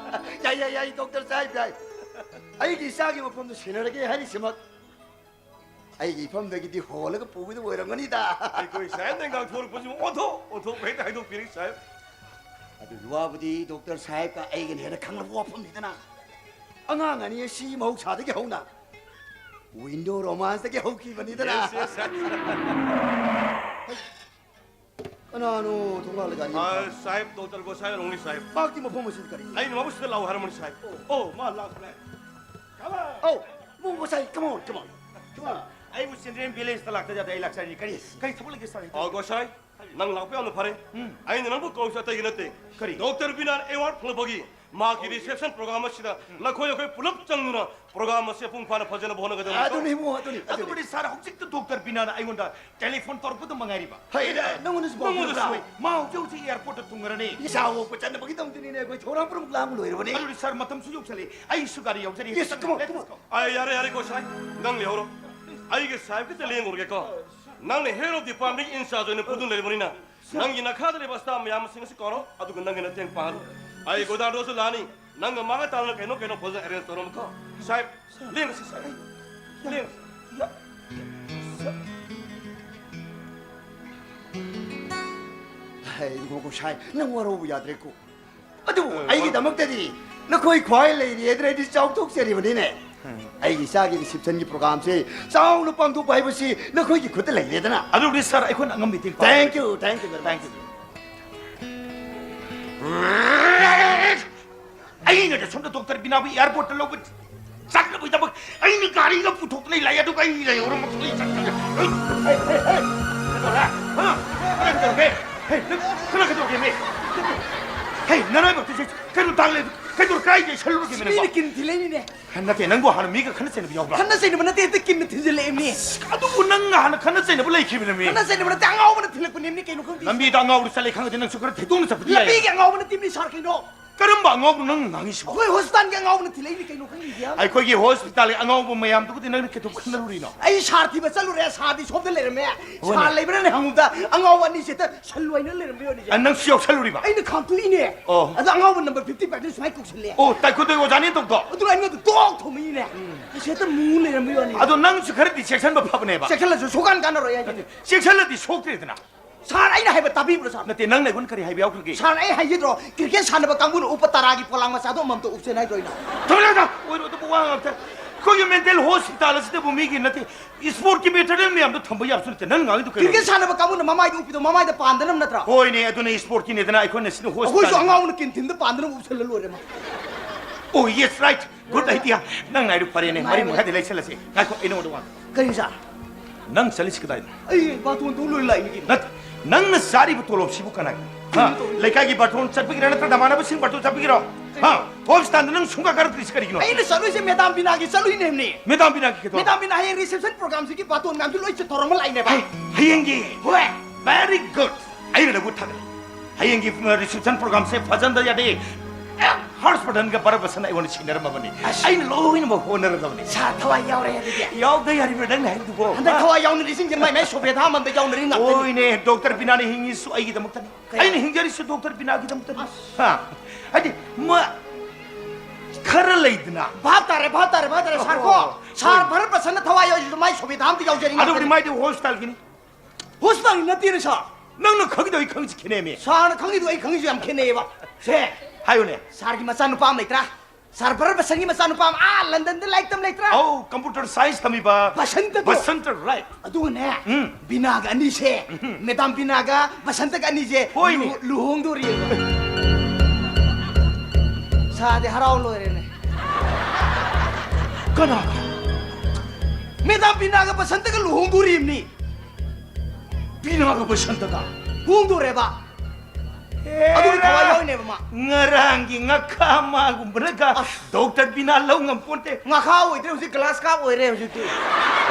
ꯌꯥꯏ, ꯌꯥꯏ, ꯌꯥꯏ, ꯗꯣꯛꯇꯔ ꯁꯥꯍꯦꯕ, ꯌꯥꯏ꯫ ꯑꯩꯒꯤ ꯏꯆꯥꯒꯤ ꯃꯐꯝꯗ ꯁꯤꯟꯅꯔꯒꯦ ꯍꯥꯏꯔꯤꯁꯤꯃꯛ ꯑꯩꯒꯤ ꯏꯐꯝꯗꯒꯤꯗꯤ ꯍꯣꯜꯂꯒ ꯄꯨꯒꯗꯕ ꯑꯣꯏꯔꯝꯒꯅꯤꯗ꯫ ꯑꯩꯈꯣꯏ ꯁꯥꯍꯦꯕꯅ ꯉꯥꯡꯊꯣꯔꯛꯄꯁꯤꯕꯨ ꯑꯣꯟꯊꯣꯛ ꯑꯣꯟꯊꯣꯛꯄ ꯍꯦꯛꯇ ꯍꯥꯏꯗꯣꯛꯄꯤꯔꯛꯏ, ꯁꯥꯍꯦꯕ꯫ ꯑꯗꯨꯒꯤ ꯋꯥꯕꯨꯗꯤ ꯗꯣꯛꯇꯔ ꯁꯥꯍꯦꯕꯀ ꯑꯩꯒꯅ ꯍꯦꯟꯅ ꯈꯪꯂꯕ ꯋꯥꯐꯝꯅꯤꯗꯅ꯫ ꯑꯉꯥꯡ ꯑꯅꯤ ꯑꯁꯤ ꯃꯍꯧꯁꯥꯗꯒꯤ ꯍꯧꯅ Window romance ꯗꯒꯤ ꯍꯧꯈꯤꯕꯅꯤꯗꯅ꯫ Yes, yes, yes. ꯀꯅꯥꯅꯣ ꯊꯣꯡꯒꯥꯜꯗ ꯒꯥꯔꯤ ꯑꯃ ꯑ, ꯈꯥꯝꯃꯤ? ꯁꯥꯍꯦꯕ, ꯗꯣꯛꯇꯔ ꯒꯣꯁꯥꯏ ꯑꯣꯏꯔꯝꯒꯅꯤ, ꯁꯥꯍꯦꯕ꯫ ꯃꯍꯥꯛꯀꯤ ꯃꯐꯝ ꯑꯁꯤꯗ ꯀꯔꯤ? ꯑꯩꯅ ꯃꯥꯕꯨ ꯁꯤꯗ ꯂꯥꯛꯑꯣ ꯍꯥꯏꯔꯝꯕꯅꯤ, ꯁꯥꯍꯦꯕ꯫ ꯑꯣ, ꯃꯥ ꯂꯥꯛꯈ꯭ꯔꯦ꯫ Come on. ꯑꯧ, ꯃꯣ Gosai, come on, come on, come on. ꯑꯩꯕꯨ ꯆꯤꯜꯗ꯭ꯔꯦꯟ ꯚꯤꯂꯦꯖꯇ ꯂꯥꯛꯇ ꯌꯥꯗꯦ, ꯑꯩ ꯂꯥꯛꯆꯔꯤꯅꯤ꯫ ꯀꯔꯤ, ꯀꯔꯤ ꯊꯕꯛ ꯂꯩꯒꯦ, ꯁꯥꯍꯦꯕ? ꯑ, ꯒꯣꯁꯥꯏ, ꯅꯪ ꯂꯥꯛꯄ ꯌꯥꯝꯅ ꯐꯔꯦ꯫ ꯎꯝ꯫ ꯑꯩꯅ ꯅꯪꯕꯨ ꯀꯧꯔꯤꯁꯤ ꯑꯇꯩꯒꯤ ꯅꯠꯇꯦ꯫ ꯀꯔꯤ? ꯗꯣꯛꯇꯔ ꯕꯤꯅꯥꯟ ꯑꯦꯋꯥꯔꯗ ꯐꯪꯂꯛꯄꯒꯤ ꯃꯍꯥꯛꯀꯤ reception program ꯑꯁꯤꯗ ꯅꯈꯣꯏ, ꯑꯩꯈꯣꯏ ꯄꯨꯂꯞ ꯆꯪꯗꯨꯅ program ꯑꯁꯤ ꯃꯄꯨꯡ ꯐꯥꯅ ꯐꯖꯅꯕ ꯍꯣꯠꯅꯒꯗꯕꯅꯤ꯫ ꯑꯗꯨꯅꯤ, ꯏꯕꯨꯡꯉꯣ, ꯑꯗꯨꯅꯤ, ꯑꯗꯨꯅꯤ꯫ ꯑꯗꯨꯕꯨꯗꯤ ꯁꯥꯔ, ꯍꯧꯖꯤꯛꯇ ꯗꯣꯛꯇꯔ ꯕꯤꯅꯥꯅ ꯑꯩꯉꯣꯟꯗ ꯇꯦꯂꯤꯐꯣꯟ ꯇꯧꯔꯛꯄꯗ ꯃꯉꯥꯏꯔꯤꯕ꯫ ꯍꯩ, ꯅꯪꯉꯣꯟꯗꯁꯨ ꯄꯥꯎ ꯅꯪꯉꯣꯟꯗꯁꯨ ꯄꯤꯔꯛꯄ꯭ꯔꯥ? ꯃꯥ ꯍꯧꯖꯤꯛ ꯍꯧꯖꯤꯛ ꯑꯦꯌꯥꯔꯄꯣꯔꯠꯇ ꯊꯨꯡꯉꯔꯅꯤ꯫ ꯏꯆꯥ ꯑꯣꯛꯄ ꯆꯠꯅꯕꯒꯤꯗꯃꯛꯇꯅꯤꯅꯦ ꯑꯩꯈꯣꯏ ꯊꯧꯔꯥꯡ ꯄꯨꯝꯅꯃꯛ ꯂꯥꯡꯕ ꯂꯣꯏꯔꯕꯅꯤ꯫ ꯑꯗꯨꯗꯤ ꯁꯥꯔ, ꯃꯇꯝꯁꯨ ꯌꯧꯁꯜꯂꯛꯑꯦ, ꯑꯩꯁꯨ ꯒꯥꯔꯤ ꯌꯧꯖꯔꯤ꯫ Yes, come on, come on. ꯑꯩ ꯌꯥꯔꯦ, ꯌꯥꯔꯦ, ꯒꯣꯁꯥꯏ, ꯅꯪ ꯂꯩꯍꯧꯔꯣ꯫ ꯑꯩꯒꯤ ꯁꯥꯍꯦꯕꯀꯤꯇ ꯂꯦꯡꯉꯨꯔꯒꯦꯀꯣ꯫ ꯅꯪꯅ head of department in charge ꯑꯣꯏꯅ ꯄꯨꯗꯨꯅ ꯂꯩꯔꯕꯅꯤꯅ, ꯅꯪꯒꯤ ꯅꯈꯥꯗ ꯂꯩꯕ staff ꯃꯌꯥꯝꯁꯤꯡ ꯑꯁꯤ ꯀꯧꯔꯣ, ꯑꯗꯨꯒ ꯅꯪꯒꯤ ꯃꯇꯦꯡ ꯄꯥꯡꯍꯜꯂꯨ꯫ ꯑꯩ ꯒꯣꯗꯥꯟꯗꯣꯁꯨ ꯂꯥꯛꯑꯅꯤ, ꯅꯪꯒ ꯃꯥꯒ ꯇꯥꯟꯅꯅ ꯀꯩꯅꯣ ꯀꯩꯅꯣ ꯐꯖꯅ arrange ꯇꯧꯔꯝꯃꯨꯀꯣ꯫ ꯁꯥꯍꯦꯕ, ꯂꯦꯡꯉꯁꯤ, ꯁꯥꯍꯦꯕ꯫ ꯂꯦꯡꯉꯁꯤ꯫ ꯍꯩ, ꯒꯣ-, ꯒꯣꯁꯥꯏ, ꯅꯪ ꯋꯥꯔꯧꯕ ꯌꯥꯗ꯭ꯔꯦꯀꯣ꯫ ꯑꯗꯨꯕꯨ ꯑ, ꯑꯩꯒꯤꯗꯃꯛꯇꯗꯤ ꯅꯈꯣꯏ ꯈ꯭ꯋꯥꯏ ꯂꯩꯔꯤ ꯍꯥꯏꯗꯅ ꯑꯩꯗꯤ ꯆꯥꯎꯊꯣꯛꯆꯔꯤꯕꯅꯤꯅꯦ꯫ ꯎꯝ꯫ ꯑꯩꯒꯤ ꯏꯆꯥꯒꯤ receptionꯒꯤ programꯁꯦ ꯆꯥꯎꯅ ꯄꯥꯡꯊꯣꯛꯄ ꯍꯥꯏꯕꯁꯤ ꯅꯈꯣꯏꯒꯤ ꯈꯨꯠꯇ ꯂꯩꯔꯦꯗꯅ꯫ ꯑꯗꯨꯕꯨꯗꯤ ꯁꯥꯔ, ꯑꯩꯈꯣꯏꯅ ꯑꯉꯝꯕ ꯃꯇꯦꯡ ꯄꯥꯡꯒꯦ꯫ Thank you, thank you very much. Thank you. ꯑꯩꯅ ꯁꯣꯝꯗ ꯗꯣꯛꯇꯔ ꯕꯤꯅꯥꯕꯨ ꯑꯦꯌꯥꯔꯄꯣꯔꯠꯇ ꯂꯧꯕ ꯆꯠꯅꯕꯒꯤꯗꯃꯛ ꯑꯩꯅ ꯒꯥꯔꯤꯒ ꯄꯨꯊꯣꯛꯇꯅ ꯂꯥꯛꯑꯦ, ꯑꯗꯨꯒ ꯑꯩ ꯂꯩꯍꯧꯔ ꯃꯇꯨꯡꯗ ꯑꯩ ꯆꯠꯈ꯭ꯔꯦ꯫ ꯍꯩ, ꯍꯩ, ꯍꯩ, ꯍꯩ꯫ ꯀꯩꯗꯧꯔꯦ? ꯍꯥ? ꯀꯅꯥ ꯀꯩꯗꯧꯔꯒꯦ? ꯍꯩ, ꯅꯪ ꯀꯅꯥ ꯀꯩꯗꯧꯔꯒꯦ, ꯃꯤ? ꯍꯩ, ꯅꯔꯥꯏꯕꯛꯇꯤ ꯁꯤ ꯀꯩꯅꯣ ꯇꯥꯡ ꯂꯩ? ꯀꯩꯗꯧꯔ ꯀꯥꯏ ꯌꯩꯁꯜꯂꯨꯔꯒꯦ, ꯃꯤꯅ ꯅꯪꯕꯣ? ꯀꯤꯟ ꯊꯤꯜꯂꯛꯏꯅꯤꯅꯦ꯫ ꯍ, ꯅꯠꯇꯦ, ꯅꯪꯕꯨ ꯍꯥꯟꯅ ꯃꯤꯒ ꯈꯠꯅ ꯆꯩꯅꯕ ꯌꯥꯎꯕ꯭ꯔꯥ? ꯈꯠꯅ ꯆꯩꯅꯕ ꯅꯠꯇꯦ, ꯍꯦꯛꯇ ꯀꯤꯟꯅ ꯊꯤꯟꯖꯤꯜꯂꯛꯑꯦ, ꯃꯤ꯫ ꯑꯁ, ꯑꯗꯨꯕꯨ ꯅꯪ ꯍꯥꯟꯅ ꯈꯠꯅ ꯆꯩꯅꯕ ꯂꯩꯈꯤꯕꯅꯦ, ꯃꯤ꯫ ꯈꯠꯅ ꯆꯩꯅꯕ ꯅꯠꯇꯦ, ꯑꯉꯥꯎꯕꯅ ꯊꯤꯜꯂꯛꯄꯅꯦ, ꯃꯤ, ꯀꯩꯅꯣ ꯈꯪꯗꯦ꯫ ꯂꯝꯕꯤꯗ ꯑꯉꯥꯎꯕ ꯆꯠꯂꯦ ꯈꯪꯉꯗꯤ ꯅꯪꯁꯨ ꯈꯔ ꯊꯦꯡꯗꯣꯛꯅ ꯆꯠꯄꯗꯤ ꯌꯥꯏ꯫ ꯂꯝꯕꯤꯒꯤ ꯑꯉꯥꯎꯕ ꯅꯠꯇꯦ, ꯃꯤ, ꯁꯥꯔ, ꯀꯩꯅꯣ? ꯀꯔꯝꯕ ꯑꯉꯥꯎꯕꯅꯣ ꯅꯪꯅ ꯉꯥꯡꯉꯤꯁꯤꯕꯣ? ꯑꯩꯈꯣꯏ ꯍꯣꯁꯄꯤꯇꯥꯜꯒꯤ ꯑꯉꯥꯎꯕꯅ ꯊꯤꯜꯂꯛꯏꯅꯤ ꯀꯩꯅꯣ ꯈꯪꯗꯦ꯫ ꯑꯩꯈꯣꯏꯒꯤ ꯍꯣꯁꯄꯤꯇꯥꯜꯒꯤ ꯑꯉꯥꯎꯕ ꯃꯌꯥꯝꯗꯨꯒꯗꯤ ꯅꯪꯅ ꯀꯩꯗꯧ ꯈꯟꯅꯔꯨꯔꯤꯅꯣ? ꯑꯩ ꯁꯥꯔ ꯊꯤꯕ ꯆꯠꯂꯨꯔꯦ, ꯁꯥꯔꯗꯤ ꯁꯣꯝꯗ ꯂꯩꯔꯝꯃꯦ꯫ ꯍꯣꯏꯅꯦ꯫ ꯁꯥꯔ ꯂꯩꯕ꯭ꯔꯥꯅꯦ ꯍꯪꯉꯨꯕꯗ ꯑꯉꯥꯎꯕ ꯑꯅꯤꯁꯦ ꯍꯦꯛꯇ ꯁꯜ ꯋꯥꯏꯅ ꯂꯩꯔꯝꯕ ꯌꯥꯅꯤꯁꯦ꯫ ꯑ, ꯅꯪꯁꯨ ꯌꯥꯎꯁꯜꯂꯨꯔꯤꯕ? ꯑꯩꯅ ꯈꯥꯝꯇꯣꯛꯏꯅꯦ꯫ ꯑꯣ꯫ ꯑꯗꯣ ꯑꯉꯥꯎꯕ number fifty five ꯁꯨꯃꯥꯏꯅ ꯀꯧꯁꯜꯂꯦ꯫ ꯑꯣ, ꯇꯥꯏꯀꯨꯟꯗꯣꯒꯤ ꯑꯣꯖꯥꯅꯤ ꯇꯧꯗꯣ? ꯑꯗꯨꯒ ꯑꯩꯉꯣꯟꯗ ꯇꯣꯛ ꯊꯣꯝꯃꯛꯏꯅꯦ꯫ ꯎꯝ꯫ ꯑꯩꯁꯦ ꯍꯦꯛꯇ ꯃꯨ ꯂꯩꯔꯝꯕ ꯌꯥꯅꯤ꯫ ꯑꯗꯣ ꯅꯪꯁꯨ ꯈꯔꯗꯤ ꯆꯦꯛꯁꯟꯕ ꯐꯕꯅꯦꯕ꯫ ꯆꯦꯛꯁꯜꯂꯁꯨ ꯁꯣꯛꯀꯥꯟ ꯀꯥꯟꯅꯔꯣꯏ ꯍꯥꯏꯁꯤꯅꯦ꯫ ꯆꯦꯛꯁꯜꯂꯗꯤ ꯁꯣꯛꯇ꯭ꯔꯦꯗꯅ꯫ ꯁꯥꯔ, ꯑꯩꯅ ꯍꯥꯏꯕ ꯇꯥꯕꯤꯕ꯭ꯔꯣ, ꯁꯥꯔ? ꯅꯠꯇꯦ, ꯅꯪꯅ ꯑꯩꯉꯣꯟꯗ ꯀꯔꯤ ꯍꯥꯏꯕ ꯌꯥꯎꯈ꯭ꯔꯒꯦ? ꯁꯥꯔ, ꯑꯩ ꯍꯥꯏꯖꯗ꯭ꯔꯣ, ꯀ꯭ꯔꯤꯀꯦꯠ ꯁꯥꯟꯅꯕ ꯀꯥꯡꯕꯨꯅ ꯎꯞꯄ ꯇꯔꯥꯒꯤ ꯄꯣꯂꯥꯡ ꯃꯆꯥꯗꯣ ꯑꯃꯃꯝꯇ ꯎꯞꯁꯦꯅ ꯍꯥꯏꯗ꯭ꯔꯣ ꯑꯩꯅ? ꯊꯝꯃꯨ, ꯊꯝꯃꯨ, ꯑꯣꯏꯔꯣꯏꯗꯕ ꯋꯥ ꯉꯥꯛꯇ꯫ ꯑꯩꯈꯣꯏꯒꯤ mental hospital ꯑꯁꯤꯗꯕꯨ ꯃꯤꯒꯤ ꯅꯠꯇꯦ, sportꯀꯤ material ꯃꯌꯥꯝꯗꯣ ꯊꯝꯕ ꯌꯥꯕꯁꯨ ꯅꯠꯇꯦ꯫ ꯅꯪ ꯉꯥꯡꯉꯤꯗꯨ ꯀꯩꯅꯣ? ꯀ꯭ꯔꯤꯀꯦꯠ ꯁꯥꯟꯅꯕ ꯀꯥꯡꯕꯨꯅ ꯃꯃꯥꯏꯗ ꯎꯞꯄꯤꯗꯣ ꯃꯃꯥꯏꯗ ꯄꯥꯟꯗꯅꯕ ꯅꯠꯇ꯭ꯔꯣ? ꯍꯣꯏꯅꯦ, ꯑꯗꯨꯅ sportꯀꯤꯅꯦꯗꯅ ꯑꯩꯈꯣꯏꯅ ꯁꯤꯗ hospital. ꯑꯩꯈꯣꯏꯁꯨ ꯑꯉꯥꯎꯅ ꯀꯤꯟꯊꯤꯟꯗ ꯄꯥꯟꯗꯅꯕ ꯎꯞꯁꯜꯂ ꯂꯣꯏꯔꯦ ꯃꯥ꯫ Oh yes, right, good idea. ꯅꯪ ꯍꯥꯏꯗꯨ ꯐꯔꯦꯅꯦ, ꯃꯔꯤ ꯃꯈꯥꯏꯗ ꯂꯩꯁꯜꯂꯁꯦ꯫ ꯉꯥꯏꯈꯣ, ꯑꯩ ꯅꯉꯣꯟꯗ ꯋꯥ. ꯀꯔꯤ ꯁꯥꯔ? ꯅꯪ ꯆꯠꯂꯤꯁꯤ ꯀꯗꯥꯏꯗ? ꯑꯩ ꯕꯥꯇꯣꯟ ꯇꯧ ꯂꯣꯏ ꯂꯥꯛꯏꯅꯤ ꯀꯩꯅꯣ꯫ ꯅꯠꯇꯦ, ꯅꯪꯅ ꯆꯥꯔꯤꯕ ꯇꯣꯂꯣꯞꯁꯤꯕꯨ ꯀꯅꯥꯒꯤ? ꯍꯥ? ꯂꯩꯀꯥꯏꯒꯤ ꯕꯥꯔꯇꯣꯟ ꯆꯠꯄꯒꯤꯔ ꯅꯠꯇ꯭ꯔꯒ ꯅꯃꯥꯟꯅꯕꯁꯤꯡ ꯕꯥꯔꯇꯣꯟ ꯆꯠꯄꯒꯤꯔꯣ? ꯍꯥ? Hospitalꯗ ꯅꯪ ꯁꯨꯡꯀꯥ ꯀꯥꯔꯛꯇ꯭ꯔꯤꯁꯤ ꯀꯔꯤꯒꯤꯅꯣ? ꯑꯩꯅ ꯆꯠꯂꯨꯏꯁꯦ ꯃꯦꯗꯥꯝ ꯕꯤꯅꯥꯒꯤ ꯆꯠꯂꯨꯏꯅꯦꯕꯅꯤ꯫ ꯃꯦꯗꯥꯝ ꯕꯤꯅꯥꯒꯤ ꯀꯩꯗꯧ? ꯃꯦꯗꯥꯝ ꯕꯤꯅꯥ ꯍꯌꯦꯡ reception programꯁꯤꯒꯤ ꯕꯥꯇꯣꯟ ꯃꯌꯥꯝꯁꯨ ꯂꯣꯏ ꯆꯠꯊꯧꯔꯝꯃ ꯂꯥꯛꯏꯅꯦꯕ꯫ ꯍꯩ, ꯍꯌꯦꯡꯒꯤ? ꯍꯣꯏ꯫ Very good. ꯑꯩꯅ ꯅꯪꯕꯨ ꯊꯥꯒꯠꯂꯤ꯫ ꯍꯌꯦꯡꯒꯤ reception programꯁꯦ ꯐꯖꯟꯗ ꯌꯥꯗꯦ꯫ ꯑꯦ, ꯍꯔꯁ ꯕꯔꯙꯟꯒ ꯚꯔꯠ ꯚꯁꯟ ꯑꯩꯉꯣꯟꯗ ꯁꯤꯟꯅꯔꯝꯃꯕꯅꯤ꯫ ꯑꯩꯅ ꯂꯣꯏꯅꯃꯛ ꯍꯣꯠꯅꯔꯗꯕꯅꯤ꯫ ꯁꯥꯔ ꯊꯋꯥꯏ ꯌꯥꯎꯔꯦ ꯑꯗꯨꯗꯤ꯫ ꯌꯥꯎꯗ ꯌꯥꯔꯤꯕ꯭ꯔꯥ ꯅꯪꯅ ꯍꯥꯏꯕꯗꯨꯕꯣ? ꯍꯟꯗꯛ ꯊꯋꯥꯏ ꯌꯥꯎꯅꯔꯤꯁꯤꯡꯁꯦ ꯃꯥꯏ ꯃꯥꯏ ꯁꯣꯚꯦꯗꯥ ꯑꯃꯃꯝꯗ ꯌꯥꯎꯅꯔꯤ ꯉꯥꯛꯇꯅꯤ꯫ ꯍꯣꯏꯅꯦ, ꯗꯣꯛꯇꯔ ꯕꯤꯅꯥꯅ ꯍꯤꯡꯉꯤꯁꯨ ꯑꯩꯒꯤꯗꯃꯛꯇꯅꯤ꯫ ꯀꯌꯥ? ꯑꯩꯅ ꯍꯤꯡꯖꯔꯤꯁꯨ ꯗꯣꯛꯇꯔ ꯕꯤꯅꯥꯒꯤꯗꯃꯛꯇꯅꯤ꯫ ꯍꯥ? ꯍꯥꯏꯗꯤ, ꯃ-, ꯈꯔ ꯂꯩꯗꯅ꯫ ꯚꯥꯞ ꯇꯥꯔꯦ, ꯚꯥꯞ ꯇꯥꯔꯦ, ꯚꯥꯞ ꯇꯥꯔꯦ꯫ ꯁꯥꯔ ꯀꯣ, ꯑꯣ. ꯁꯥꯔ ꯚꯥꯔꯠ ꯚꯁꯟꯅ ꯊꯋꯥꯏ ꯌꯥꯎꯔꯤꯁꯤꯁꯨ ꯃꯥꯏ ꯁꯣꯚꯦꯗꯥ ꯑꯃꯗ ꯌꯥꯎꯖꯔꯤ ꯑꯗꯨꯕꯨꯗꯤ ꯉꯥꯛꯇꯅꯤ꯫ ꯃꯥꯏꯗꯤ ꯍꯣꯁꯄꯤꯇꯥꯜꯒꯤꯅꯤ꯫ ꯍꯣꯁꯄꯤꯇꯥꯜꯒꯤ ꯅꯠꯇꯦꯅꯦ ꯁꯥꯔ꯫ ꯅꯪꯅ ꯈꯪꯉꯤꯗꯣ ꯑꯩ ꯈꯪꯉꯤꯁꯤ ꯈꯦꯠꯅꯩꯃꯤ꯫ ꯁꯥꯔꯅ ꯈꯪꯉꯤꯗꯣ ꯑꯩ ꯈꯪꯉꯤꯁꯨ ꯌꯥꯝ ꯈꯦꯠꯅꯩꯌꯦꯕ꯫ ꯁꯦ, ꯍꯥꯏꯌꯨꯅꯦ꯫ ꯁꯥꯔꯒꯤ ꯃꯆꯥꯅꯨꯄꯥ ꯑꯃ ꯂꯩꯇ꯭ꯔꯥ? ꯁꯥꯔ ꯚꯥꯔꯠ ꯚꯁꯟꯒꯤ ꯃꯆꯥꯅꯨꯄꯥ ꯑꯃ ꯑꯥ ꯂꯟꯗꯟꯗ ꯂꯥꯏꯔꯤꯛ ꯇꯝ ꯂꯩꯇ꯭ꯔꯥ? ꯑꯧ, computer science ꯇꯝꯃꯤꯕ꯫ ꯚꯁꯟꯇꯗꯣ꯫ ꯚꯁꯟꯇ, right. ꯑꯗꯨꯒꯅꯦ, ꯎꯝ꯫ ꯕꯤꯅꯥꯒ ꯑꯅꯤꯁꯦ, ꯃꯦꯗꯥꯝ ꯕꯤꯅꯥꯒ ꯚꯁꯟꯇꯒ ꯑꯅꯤꯁꯦ ꯍꯣꯏꯅꯦ꯫ ꯂꯨ-, ꯂꯨꯍꯣꯡꯗꯣꯔꯤꯑꯕ꯫ ꯁꯥꯔꯗꯤ ꯍꯔꯥꯎ ꯂꯣꯏꯔꯦꯅꯦ꯫ ꯀꯅꯥꯒ? ꯃꯦꯗꯥꯝ ꯕꯤꯅꯥꯒ ꯚꯁꯟꯇꯒ ꯂꯨꯍꯣꯡꯗꯣꯔꯤꯕꯅꯤ꯫ ꯕꯤꯅꯥꯒ ꯚꯁꯟꯇꯒ? ꯍꯣꯡꯗꯣꯔꯦꯕ꯫ ꯑꯗꯨꯒꯤ ꯊꯋꯥꯏ ꯌꯥꯎꯔꯤꯅꯦꯕ ꯃꯥ꯫ ꯉꯔꯥꯡꯒꯤ ꯉꯥꯈꯥ ꯃꯥꯒꯨꯝꯕꯅꯒ ꯑꯁ꯫ ꯗꯣꯛꯇꯔ ꯕꯤꯅꯥ ꯂꯧ ꯉꯝꯄꯣꯟꯇꯦ꯫ ꯉꯥꯈꯥ ꯑꯣꯏꯗ꯭ꯔꯦ, ꯍꯧꯖꯤꯛ ꯒ꯭ꯂꯥꯁ ꯀꯥꯞ ꯑꯣꯏꯔꯦ ꯍꯧꯖꯤꯛꯇꯤ꯫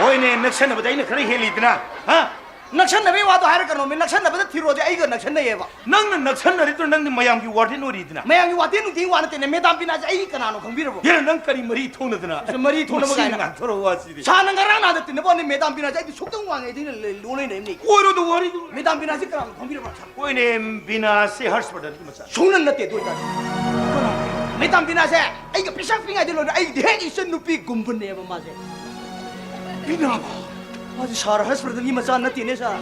ꯍꯣꯏꯅꯦ, ꯅꯛꯁꯟꯅꯕꯗ ꯑꯩꯅ ꯈꯔ ꯍꯦꯜꯂꯤꯗꯅ, ꯍꯥ? ꯅꯛꯁꯟꯅꯕꯒꯤ ꯋꯥꯗꯣ ꯍꯥꯏꯔꯛꯀꯅꯣꯃꯤ, ꯅꯛꯁꯟꯅꯕꯗ ꯊꯤꯔꯣꯗꯤ ꯑꯩꯒ ꯅꯛꯁꯟꯅꯩꯌꯦꯕ꯫ ꯅꯪꯅ ꯅꯛꯁꯟꯅꯔꯤꯗꯨꯅ ꯅꯪꯗꯤ ꯃꯌꯥꯝꯒꯤ ꯋꯥꯔꯗꯦꯟ ꯑꯣꯏꯔꯤꯗꯅ꯫ ꯃꯌꯥꯝꯒꯤ ꯋꯥꯔꯗꯦꯟ ꯅꯨꯡꯇꯤꯒꯤ ꯋꯥ ꯅꯠꯇꯦꯅꯦ, ꯃꯦꯗꯥꯝ ꯕꯤꯅꯥꯁꯦ ꯑꯩꯒꯤ ꯀꯅꯥꯅꯣ ꯈꯪꯕꯤꯔꯕꯣ? ꯍꯦꯔꯥ, ꯅꯪ ꯀꯔꯤ ꯃꯔꯤ ꯊꯣꯛꯅꯗꯅ? ꯑꯁ, ꯃꯔꯤ ꯊꯣꯛꯅꯕ ꯃꯁꯤ ꯀꯥꯏꯅ꯫ ꯉꯥꯡꯊꯣꯔꯛꯑꯣ ꯋꯥꯁꯤꯗꯤ꯫ ꯁꯥꯔꯅ ꯉꯔꯥꯡ ꯅꯍꯥꯟꯗ ꯇꯤꯟꯅꯕ ꯋꯥꯅꯤ, ꯃꯦꯗꯥꯝ ꯕꯤꯅꯥꯁꯦ ꯑꯩꯗꯤ ꯁꯨꯛꯇꯪ ꯋꯥꯡꯉꯦ ꯑꯩꯗꯤ ꯂꯣꯟ ꯂꯩꯅꯩꯅꯤ꯫ ꯑꯣꯏꯔꯣꯗ ꯋꯥꯔꯤꯗꯨ꯫ ꯃꯦꯗꯥꯝ ꯕꯤꯅꯥꯁꯦ ꯀꯅꯥꯅꯣ ꯈꯪꯕꯤꯔꯕꯣ ꯁꯥꯔ? ꯍꯣꯏꯅꯦ, ꯕꯤꯅꯥꯁꯦ ꯍꯔꯁ ꯕꯔꯙꯟꯒꯤ ꯃꯆꯥ꯫ ꯁꯨꯡꯅ ꯅꯠꯇꯦ ꯑꯗꯨ ꯑꯣꯏꯇꯥꯔꯗꯤ꯫ ꯃꯦꯗꯥꯝ ꯕꯤꯅꯥꯁꯦ ꯑꯩꯒ ꯄꯩꯁꯥ ꯄꯤꯉꯥꯏꯗꯤ ꯂꯣꯏꯔꯦ, ꯑꯩꯒꯤꯗꯤ ꯍꯦꯛ ꯏꯆꯟ ꯅꯨꯄꯤꯒꯨꯝꯕꯅꯦꯕ ꯃꯥꯁꯦ꯫ ꯕꯤꯅꯥꯕ? ꯃꯥꯁꯦ ꯁꯥꯔ ꯍꯔꯁ ꯕꯔꯙꯟꯒꯤ ꯃꯆꯥ ꯅꯠꯇꯦꯅꯦ ꯁꯥꯔ꯫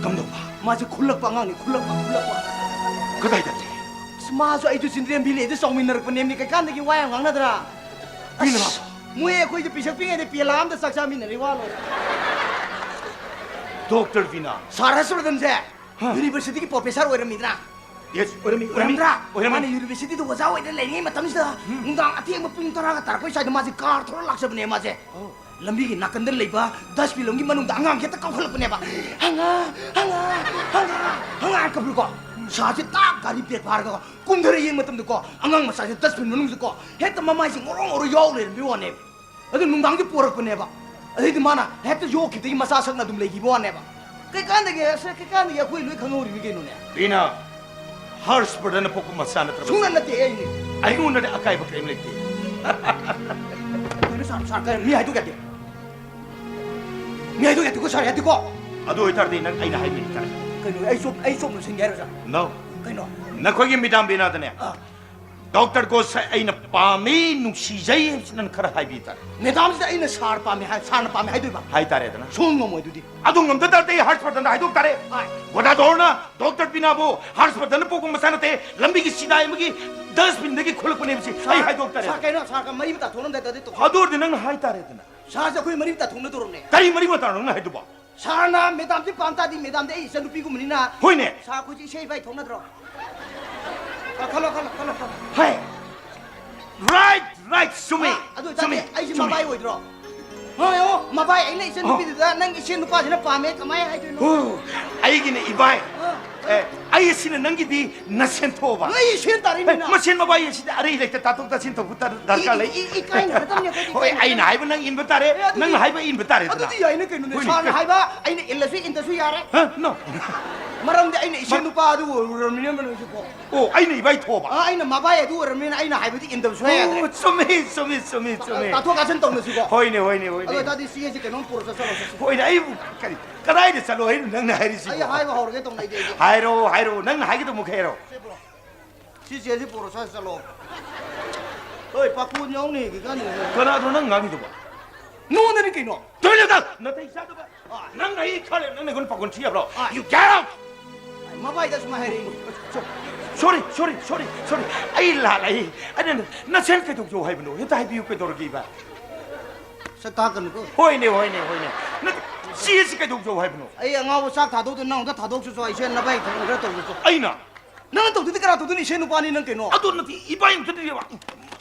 ꯀꯝꯗꯧꯕ? ꯃꯥꯁꯦ ꯈꯨꯜꯂꯛꯄ ꯑꯉꯥꯡꯅꯤ, ꯈꯨꯜꯂꯛꯄ, ꯈꯨꯜꯂꯛꯄ꯫ ꯀꯗꯥꯏꯗ? ꯑꯁ, ꯃꯥꯁꯨ ꯑꯩꯁꯨ ꯆꯤꯜꯗ꯭ꯔꯦꯟ ꯚꯦꯂꯤꯗ ꯆꯥꯎꯃꯤꯟꯅꯔꯛꯄꯅꯦꯕꯅꯤ, ꯀꯩꯀꯥꯟꯗꯒꯤ ꯋꯥ ꯌꯥꯝ ꯉꯥꯡꯅꯗ꯭ꯔꯥ? ꯀꯩꯅꯣ? ꯑꯁ, ꯃꯣꯏ ꯑꯩꯈꯣꯏꯗ ꯄꯤꯁꯛ ꯄꯤꯛꯉꯩꯗ ꯄꯦꯂꯥ ꯑꯝꯗ ꯆꯥꯛ ꯆꯥꯃꯤꯟꯅꯔꯤ ꯋꯥ ꯂꯣꯏꯔꯦ꯫ ꯗꯣꯛꯇꯔ ꯕꯤꯅꯥ꯫ ꯁꯥꯔ ꯍꯔꯁꯕꯔꯙꯟꯁꯦ ꯍꯥ? ꯌꯨꯅꯤꯚꯔꯁꯤꯇꯤꯒꯤ ꯄ꯭ꯔꯣꯐꯦꯁꯔ ꯑꯣꯏꯔꯝꯃꯤꯗꯅ? ꯌꯦꯁ, ꯑꯣꯏꯔꯝꯃꯤ, ꯑꯣꯏꯔꯝꯃꯤ, ꯑꯣꯏꯔꯝꯗ꯭ꯔꯥ? ꯑꯣꯏꯔꯝꯃꯤ꯫ ꯃꯥꯅ ꯌꯨꯅꯤꯚꯔꯁꯤꯇꯤꯗ ꯑꯣꯖꯥ ꯑꯣꯏꯅ ꯂꯩꯔꯤꯉꯩ ꯃꯇꯝꯁꯤꯗ ꯎꯝ꯫ ꯅꯨꯡꯗꯥꯡ ꯑꯊꯦꯡꯕ ꯄꯨꯡ ꯇꯔꯥꯒ ꯇꯥꯔꯛꯄꯩ ꯁ꯭ꯋꯥꯏꯗ ꯃꯥꯁꯦ ꯀꯥꯔ ꯊꯧꯔ ꯂꯥꯛꯆꯕꯅꯦ ꯃꯥꯁꯦ꯫ ꯑꯧ꯫ ꯂꯝꯕꯤꯒꯤ ꯅꯥꯀꯟꯗ ꯂꯩꯕ ꯗꯁꯕꯤꯟ ꯑꯃꯒꯤ ꯃꯅꯨꯡꯗ ꯑꯉꯥꯡ ꯍꯦꯛꯇ ꯀꯥꯎꯈꯠꯂꯛꯄꯅꯦꯕ꯫ "ꯍꯪꯉꯥ, ꯍꯪꯉꯥ, ꯍꯪꯉꯥ, ꯍꯪꯉꯥ" ꯍꯥꯏꯅ ꯀꯞꯄꯀꯣ꯫ ꯁꯥꯔꯁꯦ ꯇꯥꯛ ꯒꯥꯔꯤ ꯕ꯭ꯔꯦꯛ ꯐꯥꯔꯒ ꯀꯨꯝꯊꯔ ꯌꯦꯡꯕ ꯃꯇꯝꯗꯀꯣ, ꯑꯉꯥꯡ ꯃꯆꯥꯁꯦ ꯗꯁꯕꯤꯟ ꯃꯅꯨꯡꯗꯀꯣ ꯍꯦꯛꯇ ꯃꯃꯥꯏꯁꯦ ꯉꯧꯔꯣ ꯉꯧꯔꯣ ꯌꯥꯎ ꯂꯩꯔꯝꯕꯩ ꯋꯥꯅꯦꯕ꯫ ꯑꯗꯨ ꯅꯨꯡꯗꯥꯡꯗꯤ ꯄꯣꯔꯛꯄꯅꯦꯕ꯫ ꯑꯗꯩꯗꯤ ꯃꯥꯅ ꯍꯦꯛꯇ ꯌꯣꯛꯈꯤꯕꯗꯒꯤ ꯃꯆꯥ ꯁꯛꯅ ꯑꯗꯨꯝ ꯂꯩꯈꯤꯕ ꯋꯥꯅꯦꯕ꯫ ꯀꯩꯀꯥꯟꯗꯒꯤ, ꯑꯁ, ꯀꯩꯀꯥꯟꯗꯒꯤ ꯑꯩꯈꯣꯏ ꯂꯣꯏ ꯈꯪꯍꯧꯔꯤꯅꯤ ꯀꯩꯅꯣꯅꯦ꯫ ꯕꯤꯅꯥ, ꯍꯔꯁꯕꯔꯙꯟꯅ ꯄꯣꯛꯄ ꯃꯆꯥ ꯅꯠꯇ꯭ꯔꯕ? ꯁꯨꯡꯅ ꯅꯠꯇꯦ ꯑꯩꯅꯦ꯫ ꯑꯩꯉꯣꯟꯗꯗꯤ ꯑꯀꯥꯏꯕ ꯀꯔꯤꯝ ꯂꯩꯇꯦ꯫ ꯀꯩꯅꯣ ꯁꯥꯔ, ꯁꯥꯔ, ꯀꯩꯅꯣ ꯃꯤ ꯍꯥꯏꯗꯣꯛ ꯌꯥꯗꯦ꯫ ꯃꯤ ꯍꯥꯏꯗꯣꯛ ꯌꯥꯗꯦꯀꯣ ꯁꯥꯔ, ꯌꯥꯗꯦꯀꯣ꯫ ꯑꯗꯨ ꯑꯣꯏꯇꯥꯔꯗꯤ ꯅꯪ ꯑꯩꯅ ꯍꯥꯏꯕ ꯏꯟꯇꯥꯔꯦ꯫ ꯀꯩꯅꯣ, ꯑꯩ ꯆꯣꯞ-, ꯑꯩ ꯆꯣꯞꯅ ꯁꯤꯟꯒꯦ ꯍꯥꯏꯔꯣ ꯁꯥꯔ? No꯫ ꯀꯩꯅꯣ? ꯅꯈꯣꯏꯒꯤ ꯃꯦꯗꯥꯝ ꯕꯤꯅꯥꯗꯅꯦ, ꯑꯥ꯫ ꯗꯣꯛꯇꯔ ꯒꯣꯁ ꯑꯩꯅ ꯄꯥꯝꯃꯤ, ꯅꯨꯡꯁꯤꯖꯩ ꯍꯥꯏꯕꯁꯤ ꯅꯪ ꯈꯔ ꯍꯥꯏꯕꯤ ꯇꯥꯔꯦ꯫ ꯃꯦꯗꯥꯝꯁꯤꯗ ꯑꯩꯅ ꯁꯥꯔ ꯄꯥꯝꯃꯤ ꯍꯥꯏ, ꯁꯥꯔꯅ ꯄꯥꯝꯃꯤ ꯍꯥꯏꯗꯣꯏꯕ? ꯍꯥꯏꯇꯥꯔꯦꯗꯅ꯫ ꯁꯨꯡ ꯉꯝꯃꯣꯏ ꯑꯗꯨꯗꯤ꯫ ꯑꯗꯨ ꯉꯝꯗ ꯇꯥꯔꯗꯤ ꯑꯩ ꯍꯔꯁꯕꯔꯙꯟꯗ ꯍꯥꯏꯗꯣꯛ ꯇꯥꯔꯦ꯫ ꯍꯥꯏ꯫ ꯒꯣꯗꯥꯗꯣꯔꯅ ꯗꯣꯛꯇꯔ ꯕꯤꯅꯥꯕꯨ ꯍꯔꯁꯕꯔꯙꯟꯅ ꯄꯣꯛꯄ ꯃꯆꯥ ꯅꯠꯇꯦ, ꯂꯝꯕꯤꯒꯤ ꯁꯤꯗꯥꯏ ꯑꯃꯒꯤ ꯗꯁꯕꯤꯟꯗꯒꯤ ꯈꯣꯂꯛꯄꯅꯦꯕꯁꯤ ꯑꯩ ꯁꯥꯔ, ꯍꯥꯏꯗꯣꯛ ꯇꯥꯔꯦ꯫ ꯁꯥꯔ, ꯀꯩꯅꯣ? ꯁꯥꯔ, ꯃꯔꯤ ꯃꯇꯥ ꯊꯣꯛꯂꯝꯗꯥꯏꯗꯗꯤ ꯇꯣꯛ-, ꯑꯗꯨ ꯑꯣꯏꯔꯗꯤ ꯅꯪꯅ ꯍꯥꯏꯇꯥꯔꯦꯗꯅ꯫ ꯁꯥꯔꯁꯦ ꯑꯩꯈꯣꯏ ꯃꯔꯤ ꯃꯇꯥ ꯊꯣꯛꯅꯗꯧꯔꯕꯅꯦ꯫ ꯀꯔꯤ ꯃꯔꯤ ꯃꯇꯥꯅꯣ ꯅꯪꯅ ꯍꯥꯏꯗꯨꯕꯣ? ꯁꯥꯔꯅ ꯃꯦꯗꯥꯝꯁꯦ ꯄꯥꯝ ꯇꯥꯔꯗꯤ, ꯃꯦꯗꯥꯝꯗꯤ ꯑꯩ ꯏꯆꯟꯅꯨꯄꯤꯒꯨꯝꯕꯅꯤꯅ꯫ ꯍꯣꯏꯅꯦ꯫ ꯁꯥꯔ, ꯑꯩꯈꯣꯏꯁꯦ ꯏꯁꯩ ꯏꯄꯥꯏ ꯊꯣꯛꯅꯗ꯭ꯔꯣ? ꯑ, ꯈꯜꯂꯣ, ꯈꯜꯂꯣ, ꯈꯜꯂꯣ, ꯈꯜꯂꯣ꯫ ꯍꯥꯏ꯫ Right, right, ꯆꯨꯝꯃꯤ꯫ ꯑ, ꯑꯗꯨ ꯑꯣꯏꯇꯥꯔꯗꯤ ꯆꯨꯝꯃꯤ, ꯑꯩꯁꯦ ꯆꯨꯝꯃꯤ꯫ ꯃꯕꯥꯏ ꯑꯣꯏꯗ꯭ꯔꯣ? ꯍꯣꯏ, ꯑꯣ, ꯃꯕꯥꯏ ꯑꯩꯅ ꯏꯆꯟꯅꯨꯄꯤꯗꯨꯗ ꯅꯪ ꯏꯆꯦ ꯅꯨꯄꯥꯁꯤꯅ ꯄꯥꯝꯃꯦ ꯀꯃꯥꯏꯅ ꯍꯥꯏꯗꯣꯏꯅꯣ? ꯑꯣ, ꯑꯩꯒꯤꯅ ꯏꯕꯥꯏ꯫ ꯑ, ꯑꯦ, ꯑꯩ ꯑꯁꯤꯅ ꯅꯪꯒꯤꯗꯤ ꯅꯁꯦꯟ ꯊꯣꯛꯑꯕ? ꯅꯣꯏ ꯏꯁꯦꯟ ꯇꯥꯔꯦ ꯑꯦ, ꯃꯤꯅ꯫ ꯃꯁꯦꯟ ꯃꯕꯥꯏ ꯑꯁꯤꯗ ꯑꯔꯩ ꯂꯩꯇ ꯇꯥꯊꯣꯛ ꯇꯥꯁꯤꯟ ꯇꯧꯕ ꯇꯥ-, ꯗꯔꯀꯥꯔ ꯏ-, ꯂꯩ꯫ ꯏ-, ꯏꯀꯥꯏꯅꯒꯗꯕꯅꯤ ꯑꯩꯈꯣꯏꯗꯤ, ꯍꯣꯏ, ꯏꯀꯥꯏꯅꯒꯗꯕꯅꯤ꯫ ꯑꯩꯅ ꯍꯥꯏꯕ ꯅꯪ ꯏꯟꯕ ꯇꯥꯔꯦ, ꯑꯦ, ꯑꯗꯨꯗꯤ, ꯅꯪꯅ ꯍꯥꯏꯕ ꯏꯟꯕ ꯇꯥꯔꯦꯗꯅ꯫ ꯑꯗꯨꯗꯤ ꯌꯥꯏꯅ ꯀꯩꯅꯣꯅꯦ, ꯍꯣꯏꯅꯦ, ꯁꯥꯔꯅ ꯀꯩ-, ꯍꯥꯏꯕ ꯑꯩꯅ ꯏꯜꯂꯁꯨ ꯏꯟꯗꯁꯨ ꯌꯥꯔꯦ꯫ ꯍ? No꯫ ꯃꯔꯝꯗꯤ ꯑꯩꯅ ꯏꯁꯦꯟ ꯃ-, ꯅꯨꯄꯥ ꯑꯗꯨ ꯑꯣꯏꯔꯨꯔꯕꯅꯤꯅ ꯅꯪꯁꯨꯀꯣ꯫ ꯑꯣ, ꯑꯩꯅ ꯏꯕꯥꯏ ꯊꯣꯛꯑꯕ? ꯑ, ꯑꯩꯅ ꯃꯕꯥꯏ ꯑꯗꯨ ꯑꯣꯏꯔꯕꯅꯤꯅ ꯑꯩꯅ ꯍꯥꯏꯕꯗꯤ ꯏꯟꯗꯕ ꯁꯨꯡꯌꯥ ꯌꯥꯗ꯭ꯔꯦ꯫ ꯑꯣ, ꯆꯨꯝꯃꯤ, ꯆꯨꯝꯃꯤ, ꯆꯨꯝꯃꯤ, ꯆꯨꯝꯃꯤ꯫ ꯇꯥꯊꯣꯛ ꯇꯥꯁꯤꯟ ꯇꯧꯅꯁꯤꯀꯣ꯫ ꯍꯣꯏꯅꯦ, ꯍꯣꯏꯅꯦ, ꯍꯣꯏꯅꯦ꯫ ꯑꯗꯨ ꯑꯣꯏꯇꯥꯔꯗꯤ ꯁꯤꯒꯤꯁꯦ ꯀꯩꯅꯣꯝ ꯄꯨꯔ ꯆꯠꯆꯔꯣ, ꯆꯠꯁꯤ꯫ ꯍꯣꯏꯅꯦ, ꯑꯩꯕꯨ ꯀꯔꯤ, ꯀꯗꯥꯏꯗ ꯆꯠꯂꯣ ꯍꯥꯏꯅꯣ ꯅꯪꯅ ꯍꯥꯏꯔꯤꯁꯤꯕꯣ? ꯑꯩ ꯍꯥꯏꯕ ꯍꯧꯔꯒꯦ ꯇꯧꯅꯩꯗꯤ ꯑꯩꯗꯤ꯫ ꯍꯥꯏꯔꯣ, ꯍꯥꯏꯔꯣ, ꯅꯪꯅ ꯍꯥꯏꯒꯗꯕ ꯃꯈꯩ ꯍꯥꯏꯔꯣ꯫ ꯁꯤ ꯕ꯭ꯔꯣ꯫ ꯁꯤ ꯆꯦꯁꯤ ꯄꯨꯔꯣ, ꯁ꯭ꯋꯥꯏꯗ ꯆꯠꯂꯣ꯫ ꯍꯣꯏ, ꯄꯥꯈꯣꯟ ꯌꯥꯎꯅꯤ ꯍꯦꯛꯀꯦ ꯀꯥꯟꯗ꯫ ꯀꯅꯥꯗꯅꯣ ꯅꯪ ꯉꯥꯡꯉꯤꯗꯨꯕꯣ? ꯅꯉꯣꯟꯗꯅꯤ ꯀꯩꯅꯣ꯫ ꯇꯨꯃꯤꯟ ꯂꯩꯌꯨ, ꯅꯥꯇꯩ ꯆꯥꯗꯕ꯫ ꯑꯥ꯫ ꯅꯪ ꯑꯩ ꯈꯜꯂꯦ, ꯅꯪꯅ ꯑꯩꯉꯣꯟꯗ ꯄꯥꯈꯣꯟ ꯊꯤ ꯌꯥꯕ꯭ꯔꯣ? ꯑꯥ꯫ You get out! ꯃꯕꯥꯏꯗ ꯁꯨꯃꯥꯏꯅ ꯍꯥꯏꯔꯛꯏꯅꯦ꯫ Sorry, sorry, sorry, sorry. ꯑꯩ ꯂꯥꯜꯂꯦ꯫ ꯑꯩꯅ ꯅꯆꯦꯅ ꯀꯩꯗꯧꯖꯧ ꯍꯥꯏꯕꯅꯣ? ꯍꯦꯛꯇ ꯍꯥꯏꯕꯤꯌꯨ, ꯀꯩꯗꯧꯔꯒꯦ ꯏꯕꯥ? ꯁꯛ ꯇꯥꯛꯀꯅꯨꯀꯣ꯫ ꯍꯣꯏꯅꯦ, ꯍꯣꯏꯅꯦ, ꯍꯣꯏꯅꯦ꯫ ꯅꯠꯇꯦ, ꯆꯦꯁꯤ ꯀꯩꯗꯧꯖꯧ ꯍꯥꯏꯕꯅꯣ? ꯑꯩ ꯑꯉꯥꯎꯕ ꯆꯥꯛ ꯊꯥꯗꯣꯛꯇꯣ ꯅꯪ ꯑꯝꯇ ꯊꯥꯗꯣꯛꯆꯁꯣ꯫ ꯑꯩꯁꯦ ꯅꯕꯥꯏ ꯊꯕꯛ ꯈꯔ ꯇꯧꯖꯁꯣ꯫ ꯑꯩꯅ? ꯅꯪꯅ ꯇꯧꯗꯗꯤ ꯀꯅꯥ ꯇꯧꯗꯣꯏꯅꯤ? ꯏꯁꯩ ꯅꯨꯄꯥꯅꯤ ꯅꯪ ꯀꯩꯅꯣ? ꯑꯗꯨ ꯅꯠꯇꯦ, ꯏꯕꯥꯏ ꯑꯝꯇ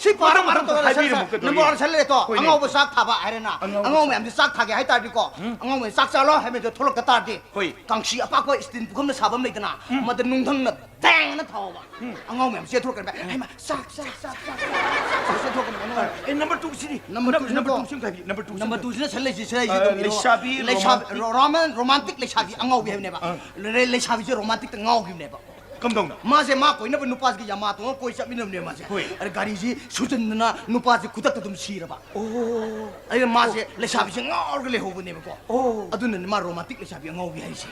ꯁꯤ ꯄꯥꯔ ꯃꯊꯪ ꯄꯥꯔ ꯃꯊꯪ ꯇꯧꯔ ꯍꯥꯏꯕꯤꯔꯝꯃꯣ, ꯂꯩꯁꯜꯂꯦ꯫ ꯀꯩꯗꯧꯔꯒꯦ? ꯅꯝꯕꯔ ꯋꯥꯟ ꯁꯜꯂꯦ ꯇꯣ꯫ ꯍꯣꯏꯅꯦ꯫ ꯑꯉꯥꯎꯕ ꯆꯥꯛ ꯊꯥꯕ ꯍꯥꯏꯔꯦꯅ꯫ ꯑꯉꯥꯎꯕ ꯑꯉꯥꯎꯕ ꯆꯥꯛ꯫ ꯃꯌꯥꯝꯁꯦ ꯆꯥꯛ ꯊꯥꯒꯦ ꯍꯥꯏ ꯇꯥꯔꯗꯤꯀꯣ, ꯎꯝ꯫ ꯑꯉꯥꯎꯕ ꯆꯥꯛ ꯆꯥꯂꯣ ꯍꯥꯏꯕꯗꯣ ꯊꯣꯛꯂꯛꯇ ꯇꯥꯔꯗꯤ, ꯍꯣꯏ꯫ ꯀꯥꯡꯁꯤ ꯑꯄꯥꯛꯄ ꯏꯁꯇꯤꯟ ꯄꯨꯈꯝꯗ ꯁꯥꯕ ꯑꯃ ꯂꯩꯗꯅ, ꯎꯝ꯫ ꯃꯗ ꯅꯨꯡꯊꯪꯅ ꯗꯦꯡ ꯑꯅ ꯊꯥꯎꯕ꯫ ꯎꯝ꯫ ꯑꯉꯥꯎ ꯃꯌꯥꯝ ꯆꯦꯟꯊꯣꯔꯛꯀꯅꯤ꯫ ꯍꯩꯃꯥ, ꯆꯥꯛ, ꯆꯥꯛ, ꯆꯥꯛ, ꯆꯥꯛ, ꯆꯥꯛ, ꯆꯥꯛ ꯆꯦꯟꯊꯣꯔꯛꯀꯅꯤ꯫ ꯑꯉꯥꯎ꯫ ꯑꯦ, ꯅꯝꯕꯔ ꯇꯨ ꯁꯤꯗꯤ? ꯅꯝꯕꯔ ꯅꯝ-, ꯇꯨ ꯁꯤꯅꯀꯣ꯫ ꯅꯝꯕꯔ ꯇꯨ ꯁꯤꯝꯇ ꯍꯥꯏꯕꯤꯌꯨ, ꯅꯝꯕꯔ ꯇꯨ ꯁꯤꯝꯇ꯫ ꯅꯝꯕꯔ ꯇꯨ ꯁꯤꯅ ꯁꯤꯗ ꯂꯩꯁꯤ, ꯁꯤꯗ ꯑ, ꯂꯩꯁꯤ꯫ ꯂꯩꯁꯥꯕꯤ ꯂꯩꯁꯥꯕꯤ, romantic꯫ ꯔꯣ-, ꯔꯣꯃꯥꯟ-, romantic ꯂꯩꯁꯥꯕꯤ ꯑꯉꯥꯎꯕꯤ ꯍꯥꯏꯕꯅꯦꯕ꯫ ꯑꯥ꯫ ꯂꯩ-, ꯂꯩꯁꯥꯕꯤꯁꯦ romantic ꯇ ꯉꯥꯎꯈꯤꯕꯅꯦꯕ꯫ ꯀꯝꯗꯧꯅ? ꯃꯥꯁꯦ ꯃꯥ ꯀꯣꯏꯅꯕ ꯅꯨꯄꯥꯁꯤꯒ ꯌꯥꯃꯥ ꯇꯣꯡꯉ ꯀꯣꯏ ꯆꯠꯃꯤꯟꯅꯕꯅꯦ ꯃꯥꯁꯦ꯫ ꯍꯣꯏ꯫ ꯑꯗ ꯒꯥꯔꯤꯁꯤ ꯁꯨꯖꯟꯗꯅ ꯅꯨꯄꯥꯁꯦ ꯈꯨꯗꯛꯇ ꯑꯗꯨꯝ ꯁꯤꯔꯕ꯫ ꯑꯣ꯫ ꯑꯗꯨꯅ ꯃꯥꯁꯦ ꯂꯩꯁꯥꯕꯤꯁꯦ ꯉꯥꯎꯔꯒ ꯂꯩꯍꯧꯕꯅꯦꯕꯀꯣ꯫ ꯑꯣ꯫ ꯑꯗꯨꯅꯅꯦ ꯃꯥ romantic ꯂꯩꯁꯥꯕꯤ ꯑꯉꯥꯎꯕꯤ ꯍꯥꯏꯁꯦ꯫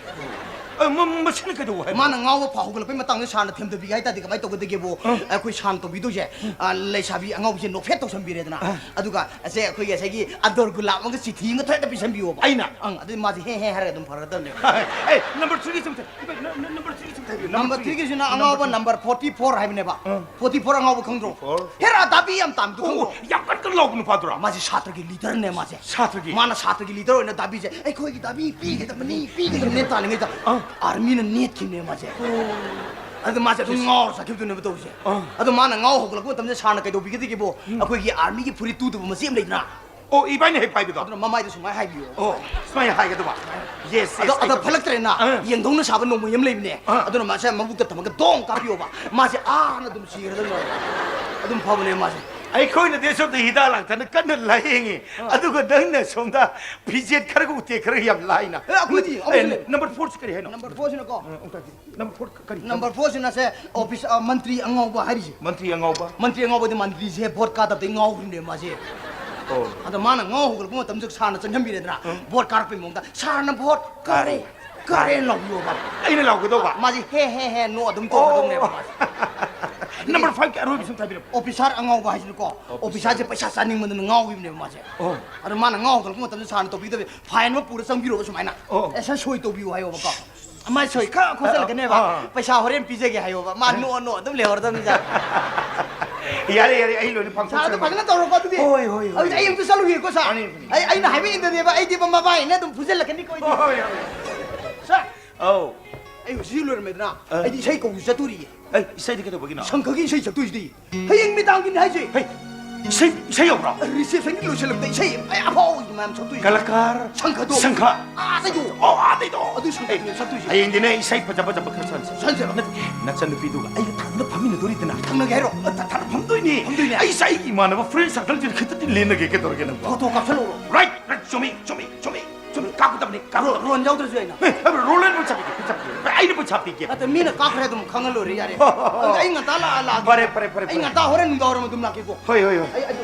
ꯑ, ꯃ-, ꯃꯁꯤꯅ ꯀꯩꯗꯧꯕ ꯍꯥꯏꯕ? ꯃꯥꯅ ꯉꯥꯎꯕ ꯐꯥꯎ ꯍꯧꯒꯠꯂꯛꯄꯩ ꯃꯇꯥꯡꯗ ꯁꯥꯔꯅ ꯊꯦꯝꯊꯕꯤꯒꯦ ꯍꯥꯏ ꯇꯥꯔꯗꯤ ꯀꯃꯥꯏꯅ ꯇꯧꯒꯗꯒꯦꯕꯨ? ꯑ꯫ ꯑꯩꯈꯣꯏ ꯁꯥꯔꯅ ꯇꯧꯕꯤꯗꯣꯏꯁꯦ, ꯑ, ꯂꯩꯁꯥꯕꯤ ꯑꯉꯥꯎꯕꯤꯁꯦ ꯅꯣꯛꯐꯦꯠ ꯇꯧꯁꯟꯕꯤꯔꯦꯗꯅ꯫ ꯑ꯫ ꯑꯗꯨꯒ ꯑꯁꯦ ꯑꯩꯈꯣꯏꯒꯤ ꯉꯁꯥꯏꯒꯤ ꯑꯟꯗꯣꯔ ꯒꯨꯂꯥꯞ ꯑꯃꯒ ꯆꯤꯊꯤ ꯑꯃꯒ ꯊꯣꯏꯗ ꯄꯤꯁꯟꯕꯤꯌꯣꯕ꯫ ꯑꯩꯅ? ꯑꯪ, ꯑꯗꯨꯗꯤ ꯃꯥꯁꯦ ꯍꯦ ꯍꯦ ꯍꯥꯏꯔꯒ ꯑꯗꯨꯝ ꯐꯔꯗꯕꯅꯦꯕ꯫ ꯑꯦ, number three ꯒꯤ ꯆꯨꯝꯊꯩ꯫ ꯏꯕꯥ, ꯅ-, ꯅ-, number three ꯒꯤ ꯆꯨꯝꯊꯩ ꯍꯥꯏꯕꯤꯌꯨ, number number three꯫ Three ꯒꯤꯁꯤꯅ ꯑꯉꯥꯎꯕ number forty four ꯍꯥꯏꯕꯅꯦꯕ꯫ ꯑ꯫ Forty four ꯑꯉꯥꯎꯕ ꯈꯪꯗ꯭ꯔꯣ? Four꯫ ꯍꯦꯔꯥ ꯗꯥꯕꯤ ꯌꯥꯝ ꯇꯥꯝꯕꯗꯣ ꯈꯪꯗ꯭ꯔꯣ? ꯑꯣ, ꯌꯥꯝ ꯀꯟ ꯀꯟ ꯂꯥꯎꯕ ꯅꯨꯄꯥꯗꯨꯔꯥ? ꯃꯥꯁꯦ ꯁꯥꯇ꯭ꯔꯒꯤ leader ꯅꯦ ꯃꯥꯁꯦ꯫ ꯁꯥꯇ꯭ꯔꯒꯤ? ꯃꯥꯅ ꯁꯥꯇ꯭ꯔꯒꯤ leader ꯑꯣꯏꯅ ꯗꯥꯕꯤꯁꯦ, "ꯑꯩꯈꯣꯏꯒꯤ ꯗꯥꯕꯤ ꯄꯤꯒꯗꯕꯅꯤ, ꯄꯤꯒꯗꯕꯅꯦ" ꯇꯥꯜꯂꯤꯉꯩꯗ ꯑ꯫ Army ꯅ ꯅꯦꯠꯈꯤꯕꯅꯦ ꯃꯥꯁꯦ꯫ ꯑꯗꯨ ꯃꯥꯁꯦ ꯑꯗꯨꯝ ꯉꯥꯎꯔ ꯆꯠꯈꯤꯕꯗꯨꯅꯦꯕ ꯇꯧꯔꯤꯁꯦ꯫ ꯑ꯫ ꯑꯗꯣ ꯃꯥꯅ ꯉꯥꯎ ꯍꯧꯒꯠꯂꯛꯄ ꯃꯇꯝꯗ ꯁꯥꯔꯅ ꯀꯩꯗꯧꯕꯤꯒꯗꯒꯦꯕꯣ? ꯎꯝ꯫ ꯑꯩꯈꯣꯏꯒꯤ army ꯒꯤ ꯐꯨꯔꯤꯠ ꯇꯨꯗꯕ ꯃꯆꯦ ꯑꯃ ꯂꯩꯗꯅ? ꯑꯣ, ꯏꯕꯥꯏꯅ ꯍꯦꯛ ꯄꯥꯏꯕꯗꯣ? ꯑꯗꯨꯅ ꯃꯃꯥꯏꯗ ꯁꯨꯃꯥꯏꯅ ꯍꯥꯏꯕꯤꯌꯣ꯫ ꯑꯣ, ꯁꯨꯃꯥꯏꯅ ꯍꯥꯏꯒꯗꯕ? Yes, yes, ꯑꯗꯣ, ꯑꯗꯣ ꯍꯥꯏꯒꯗꯕ꯫ ꯐꯠꯂꯛꯇ꯭ꯔꯦꯅ, ꯑꯥ꯫ ꯌꯦꯡꯗꯧꯅ ꯁꯥꯕ ꯅꯣꯡꯃꯩ ꯑꯃ ꯂꯩꯕꯅꯦ꯫ ꯑꯥ꯫ ꯑꯗꯨꯅ ꯃꯥꯁꯦ ꯃꯕꯨꯛꯇ ꯊꯝꯃꯒ ꯗꯣꯡ ꯀꯥꯞꯄꯤꯌꯣꯕ꯫ ꯃꯥꯁꯦ ꯑꯥꯅ ꯑꯗꯨꯝ ꯁꯤꯈ꯭ꯔꯗꯕꯅꯦ꯫ ꯑꯗꯨꯝ ꯐꯕꯅꯦ ꯃꯥꯁꯦ꯫ ꯑꯩꯈꯣꯏꯅꯗꯤ ꯁꯣꯝꯗ ꯍꯤꯗꯥꯛ ꯂꯥꯡꯊꯛꯅ ꯀꯟꯅ ꯂꯥꯌꯦꯡꯉꯤ꯫ ꯑꯥ꯫ ꯑꯗꯨꯒ ꯅꯪꯅ ꯁꯣꯝꯗ ꯐꯤꯖꯦꯠ ꯈꯔꯒ ꯎꯇꯦꯛ ꯈꯔꯒ ꯌꯥꯝ ꯂꯥꯏꯅ꯫ ꯑꯦ, ꯑꯩꯈꯣꯏꯗꯤ ꯑꯦ, ꯑꯃꯁꯨ ꯂꯩ꯫ Number four ꯁꯤ ꯀꯔꯤ ꯍꯥꯏꯅꯣ? Number four ꯁꯤꯅꯀꯣ, ꯑꯥ, ꯑꯃꯨꯛꯇ ꯍꯥꯏꯕꯤꯌꯨ꯫ Number four ꯀꯔꯤ? Number four ꯁꯤꯅꯁꯦ office, ꯑ, ꯃꯟꯇ꯭ꯔꯤ ꯑꯉꯥꯎꯕ ꯍꯥꯏꯔꯤꯁꯦ꯫ ꯃꯟꯇ꯭ꯔꯤ ꯑꯉꯥꯎꯕ? ꯃꯟꯇ꯭ꯔꯤ ꯑꯉꯥꯎꯕꯗꯤ ꯃꯟꯇ꯭ꯔꯤꯁꯦ vote ꯀꯥꯗꯕꯗꯩ ꯉꯥꯎꯈ꯭ꯔꯤꯕꯅꯦ ꯃꯥꯁꯦ꯫ ꯑꯣ꯫ ꯑꯗ ꯃꯥꯅ ꯉꯥꯎ ꯍꯧꯒꯠꯂꯛꯄ ꯃꯇꯝꯗ ꯁꯥꯔꯅ ꯆꯪꯍꯟꯕꯤꯔꯦꯗꯅ, ꯎꯝ꯫ Vote ꯀꯥꯔꯛꯄꯩ ꯃꯑꯣꯡꯗ, "ꯁꯥꯔꯅ vote ꯀꯥꯔꯦ, ꯀꯥꯔꯦ" ꯀꯥꯔꯦꯅ ꯂꯥꯎꯕꯤꯌꯣꯕ꯫ ꯑꯩꯅ ꯂꯥꯎꯒꯗꯧꯕ? ꯃꯥꯁꯦ ꯍꯦ, ꯍꯦ, ꯍꯦ, ꯅꯣ ꯑꯗꯨꯝ ꯇꯧꯒꯗꯧꯅꯦꯕ ꯑꯣ꯫ ꯃꯥꯁꯦ꯫ Number five ꯀꯤ ꯑꯔꯣꯏꯕꯁꯤ ꯑꯝꯇ ꯍꯥꯏꯕꯤꯔꯝꯃꯨ꯫ Officer ꯑꯉꯥꯎꯕ ꯍꯥꯏꯁꯤꯅꯀꯣ, officer꯫ Officer ꯁꯦ ꯄꯩꯁꯥ ꯆꯥꯅꯤꯡꯃꯟꯗꯅ ꯉꯥꯎꯈꯤꯕꯅꯦꯕ ꯃꯥꯁꯦ꯫ ꯑꯣ꯫ ꯑꯗ ꯃꯥꯅ ꯉꯥꯎ ꯍꯧꯒꯠꯂꯛꯄ ꯃꯇꯝꯗ ꯁꯥꯔꯅ ꯇꯧꯕꯤꯒꯗꯕ fine ꯑꯃ ꯄꯨꯔ ꯆꯪꯕꯤꯔꯣꯕ ꯁꯨꯃꯥꯏꯅ꯫ ꯑꯣ꯫ "ꯑꯦ, ꯁꯥꯔ, ꯁꯣꯏ ꯇꯧꯕꯤꯌꯨ" ꯍꯥꯏꯌꯣꯕꯀꯣ꯫ ꯑꯃ ꯁꯣꯏ ꯈꯔ ꯈꯣꯠꯆꯜꯂꯛꯀꯅꯦꯕ꯫ ꯑꯥ, ꯑꯥ꯫ ꯄꯩꯁꯥ ꯍꯣꯔꯦꯟ ꯄꯤꯖꯒꯦ ꯍꯥꯏꯌꯣꯕ꯫ ꯃꯥ ꯅꯣꯛꯑ ꯅꯣꯛꯑ ꯑꯗꯨꯝ ꯂꯩꯍꯧꯔꯗꯝꯅꯤ, ꯁꯥꯔ꯫ ꯌꯥꯔꯦ, ꯌꯥꯔꯦ, ꯑꯩ ꯂꯣꯏꯅ ꯁꯥꯔ, ꯑꯗꯨ ꯐꯪꯁꯟ ꯐꯖꯅ ꯇꯧꯔꯣꯀꯣ ꯑꯗꯨꯗꯤ꯫ ꯍꯣꯏ, ꯍꯣꯏ, ꯍꯣꯏ꯫ ꯑꯗꯨꯗꯤ ꯑꯩ ꯑꯝꯇ ꯆꯠꯂꯨꯒꯦꯀꯣ, ꯁꯥꯔ꯫ ꯃꯥꯅꯤ, ꯃꯥꯅꯤ꯫ ꯑꯩ, ꯑꯩꯅ ꯍꯥꯏꯕ ꯏꯟꯗꯅꯦꯕ, ꯑꯩꯗꯤ ꯃꯕꯥꯏꯅ ꯑꯗꯨꯝ ꯐꯨꯖꯜꯂꯛꯀꯅꯤꯀꯣ ꯑꯩꯗꯤ꯫ ꯍꯣꯏ, ꯍꯣꯏ, ꯍꯣꯏ꯫ ꯁꯥꯔ, ꯑꯧ꯫ ꯑꯩ ꯍꯧꯖꯤꯛ ꯂꯣꯏꯔꯝꯃꯦꯗꯅ, ꯑ꯫ ꯑꯩꯗꯤ ꯏꯁꯩ ꯀꯧꯕꯁꯨ ꯆꯠꯇꯣꯔꯤꯌꯦ꯫ ꯑꯩ, ꯏꯁꯩꯗꯤ ꯀꯩꯗꯧꯕꯒꯤꯅꯣ? ꯁꯪꯒꯒꯤ ꯏꯁꯩ ꯆꯠꯇꯣꯏꯁꯤꯗꯤ꯫ ꯍꯌꯦꯡ ꯃꯤꯗꯥꯡꯒꯤꯅꯤ ꯍꯥꯏꯁꯦ꯫ ꯍꯩ, ꯏꯁꯩ, ꯏꯁꯩ ꯌꯧꯕ꯭ꯔꯣ? ꯔꯤꯁꯦꯞꯁꯟꯒꯤ ꯂꯣꯏꯁꯤꯜꯂꯛꯇ ꯏꯁꯩ ꯑꯩ ꯑꯐꯥꯎꯕ ꯃꯌꯥꯝ ꯁꯛꯇꯣꯏꯁꯦ꯫ ꯀꯂꯥꯀꯥꯔ? ꯁꯪꯒꯗꯣ꯫ ꯁꯪꯒ? ꯑꯥꯗꯩꯗꯣ꯫ ꯑꯣ, ꯑꯥꯗꯩꯗꯣ꯫ ꯑꯗꯨ ꯁꯪꯒꯗꯨꯅꯦ ꯁꯛꯇꯣꯏꯁꯦ꯫ ꯍꯌꯦꯡꯗꯤꯅꯦ ꯏꯁꯩ ꯐꯖ ꯐꯖꯕ ꯈꯔ ꯁꯛꯍꯟꯁꯦ꯫ ꯁꯛꯍꯟꯁꯦꯔꯣ? ꯅꯠꯇꯦ, ꯅꯆꯟꯅꯨꯄꯤꯗꯨꯒ ꯑꯩꯒ ꯊꯥꯡꯅ ꯐꯝꯃꯤꯟꯅꯗꯣꯔꯤꯗꯅ꯫ ꯊꯪꯅꯒꯦ ꯍꯥꯏꯔꯣ? ꯑ, ꯊ-, ꯊꯥꯡꯅ ꯐꯝꯗꯣꯏꯅꯦ꯫ ꯐꯝꯗꯣꯏꯅꯦ꯫ ꯑꯩꯁꯦ ꯑꯩꯒꯤ ꯏꯃꯥꯟꯅꯕ friend circleꯁꯤꯗ ꯈꯤꯇꯗꯤ ꯂꯦꯟꯅꯒꯦ, ꯀꯩꯗꯧꯔꯒꯦ ꯅꯪꯕꯣ? ꯐꯣꯇꯣ ꯀꯥꯞꯁꯜꯂꯛꯎꯔꯣ? Right, right, ꯆꯨꯝꯃꯤ, ꯆꯨꯝꯃꯤ, ꯆꯨꯝꯃꯤ, ꯆꯨꯝꯃꯤ, ꯀꯥꯞꯀꯗꯕꯅꯤ, ꯀꯥꯞꯀꯗꯕꯅꯤ꯫ ꯔꯣ-, ꯔꯣꯟ ꯌꯥꯎꯗ꯭ꯔꯁꯨ ꯌꯥꯏꯅ꯫ ꯑꯦ, ꯑꯦ, ꯔꯣꯂꯦꯟ ꯄꯩꯁꯥ ꯄꯤꯒꯦ, ꯄꯩꯁꯥ ꯄꯤꯒꯦ꯫ ꯑꯩꯅ ꯄꯩꯁꯥ ꯄꯤꯒꯦ꯫ ꯅꯠꯇꯦ, ꯃꯤꯅ ꯀꯥꯞꯈ꯭ꯔꯦ ꯑꯗꯨꯝ ꯈꯪꯍꯜꯂꯣꯏꯔꯦ, ꯌꯥꯔꯦ꯫ ꯍꯣ, ꯍꯣ, ꯍꯣ꯫ ꯑꯗꯨꯗꯤ ꯑꯩ ꯉꯟꯇꯥ ꯂꯥꯛꯑ ꯂꯥꯛꯑꯒꯦ꯫ ꯐꯔꯦ, ꯐꯔꯦ, ꯐꯔꯦ, ꯑꯩ ꯐꯔꯦ꯫ ꯉꯟꯇꯥ ꯍꯣꯔꯦꯟ ꯅꯨꯡꯗꯥꯡ ꯋꯥꯏꯔꯝ ꯑꯗꯨꯝ ꯂꯥꯛꯀꯦꯀꯣ꯫ ꯍꯣꯏ, ꯍꯣꯏ, ꯍꯣꯏ꯫ ꯑꯩ, ꯑꯩ,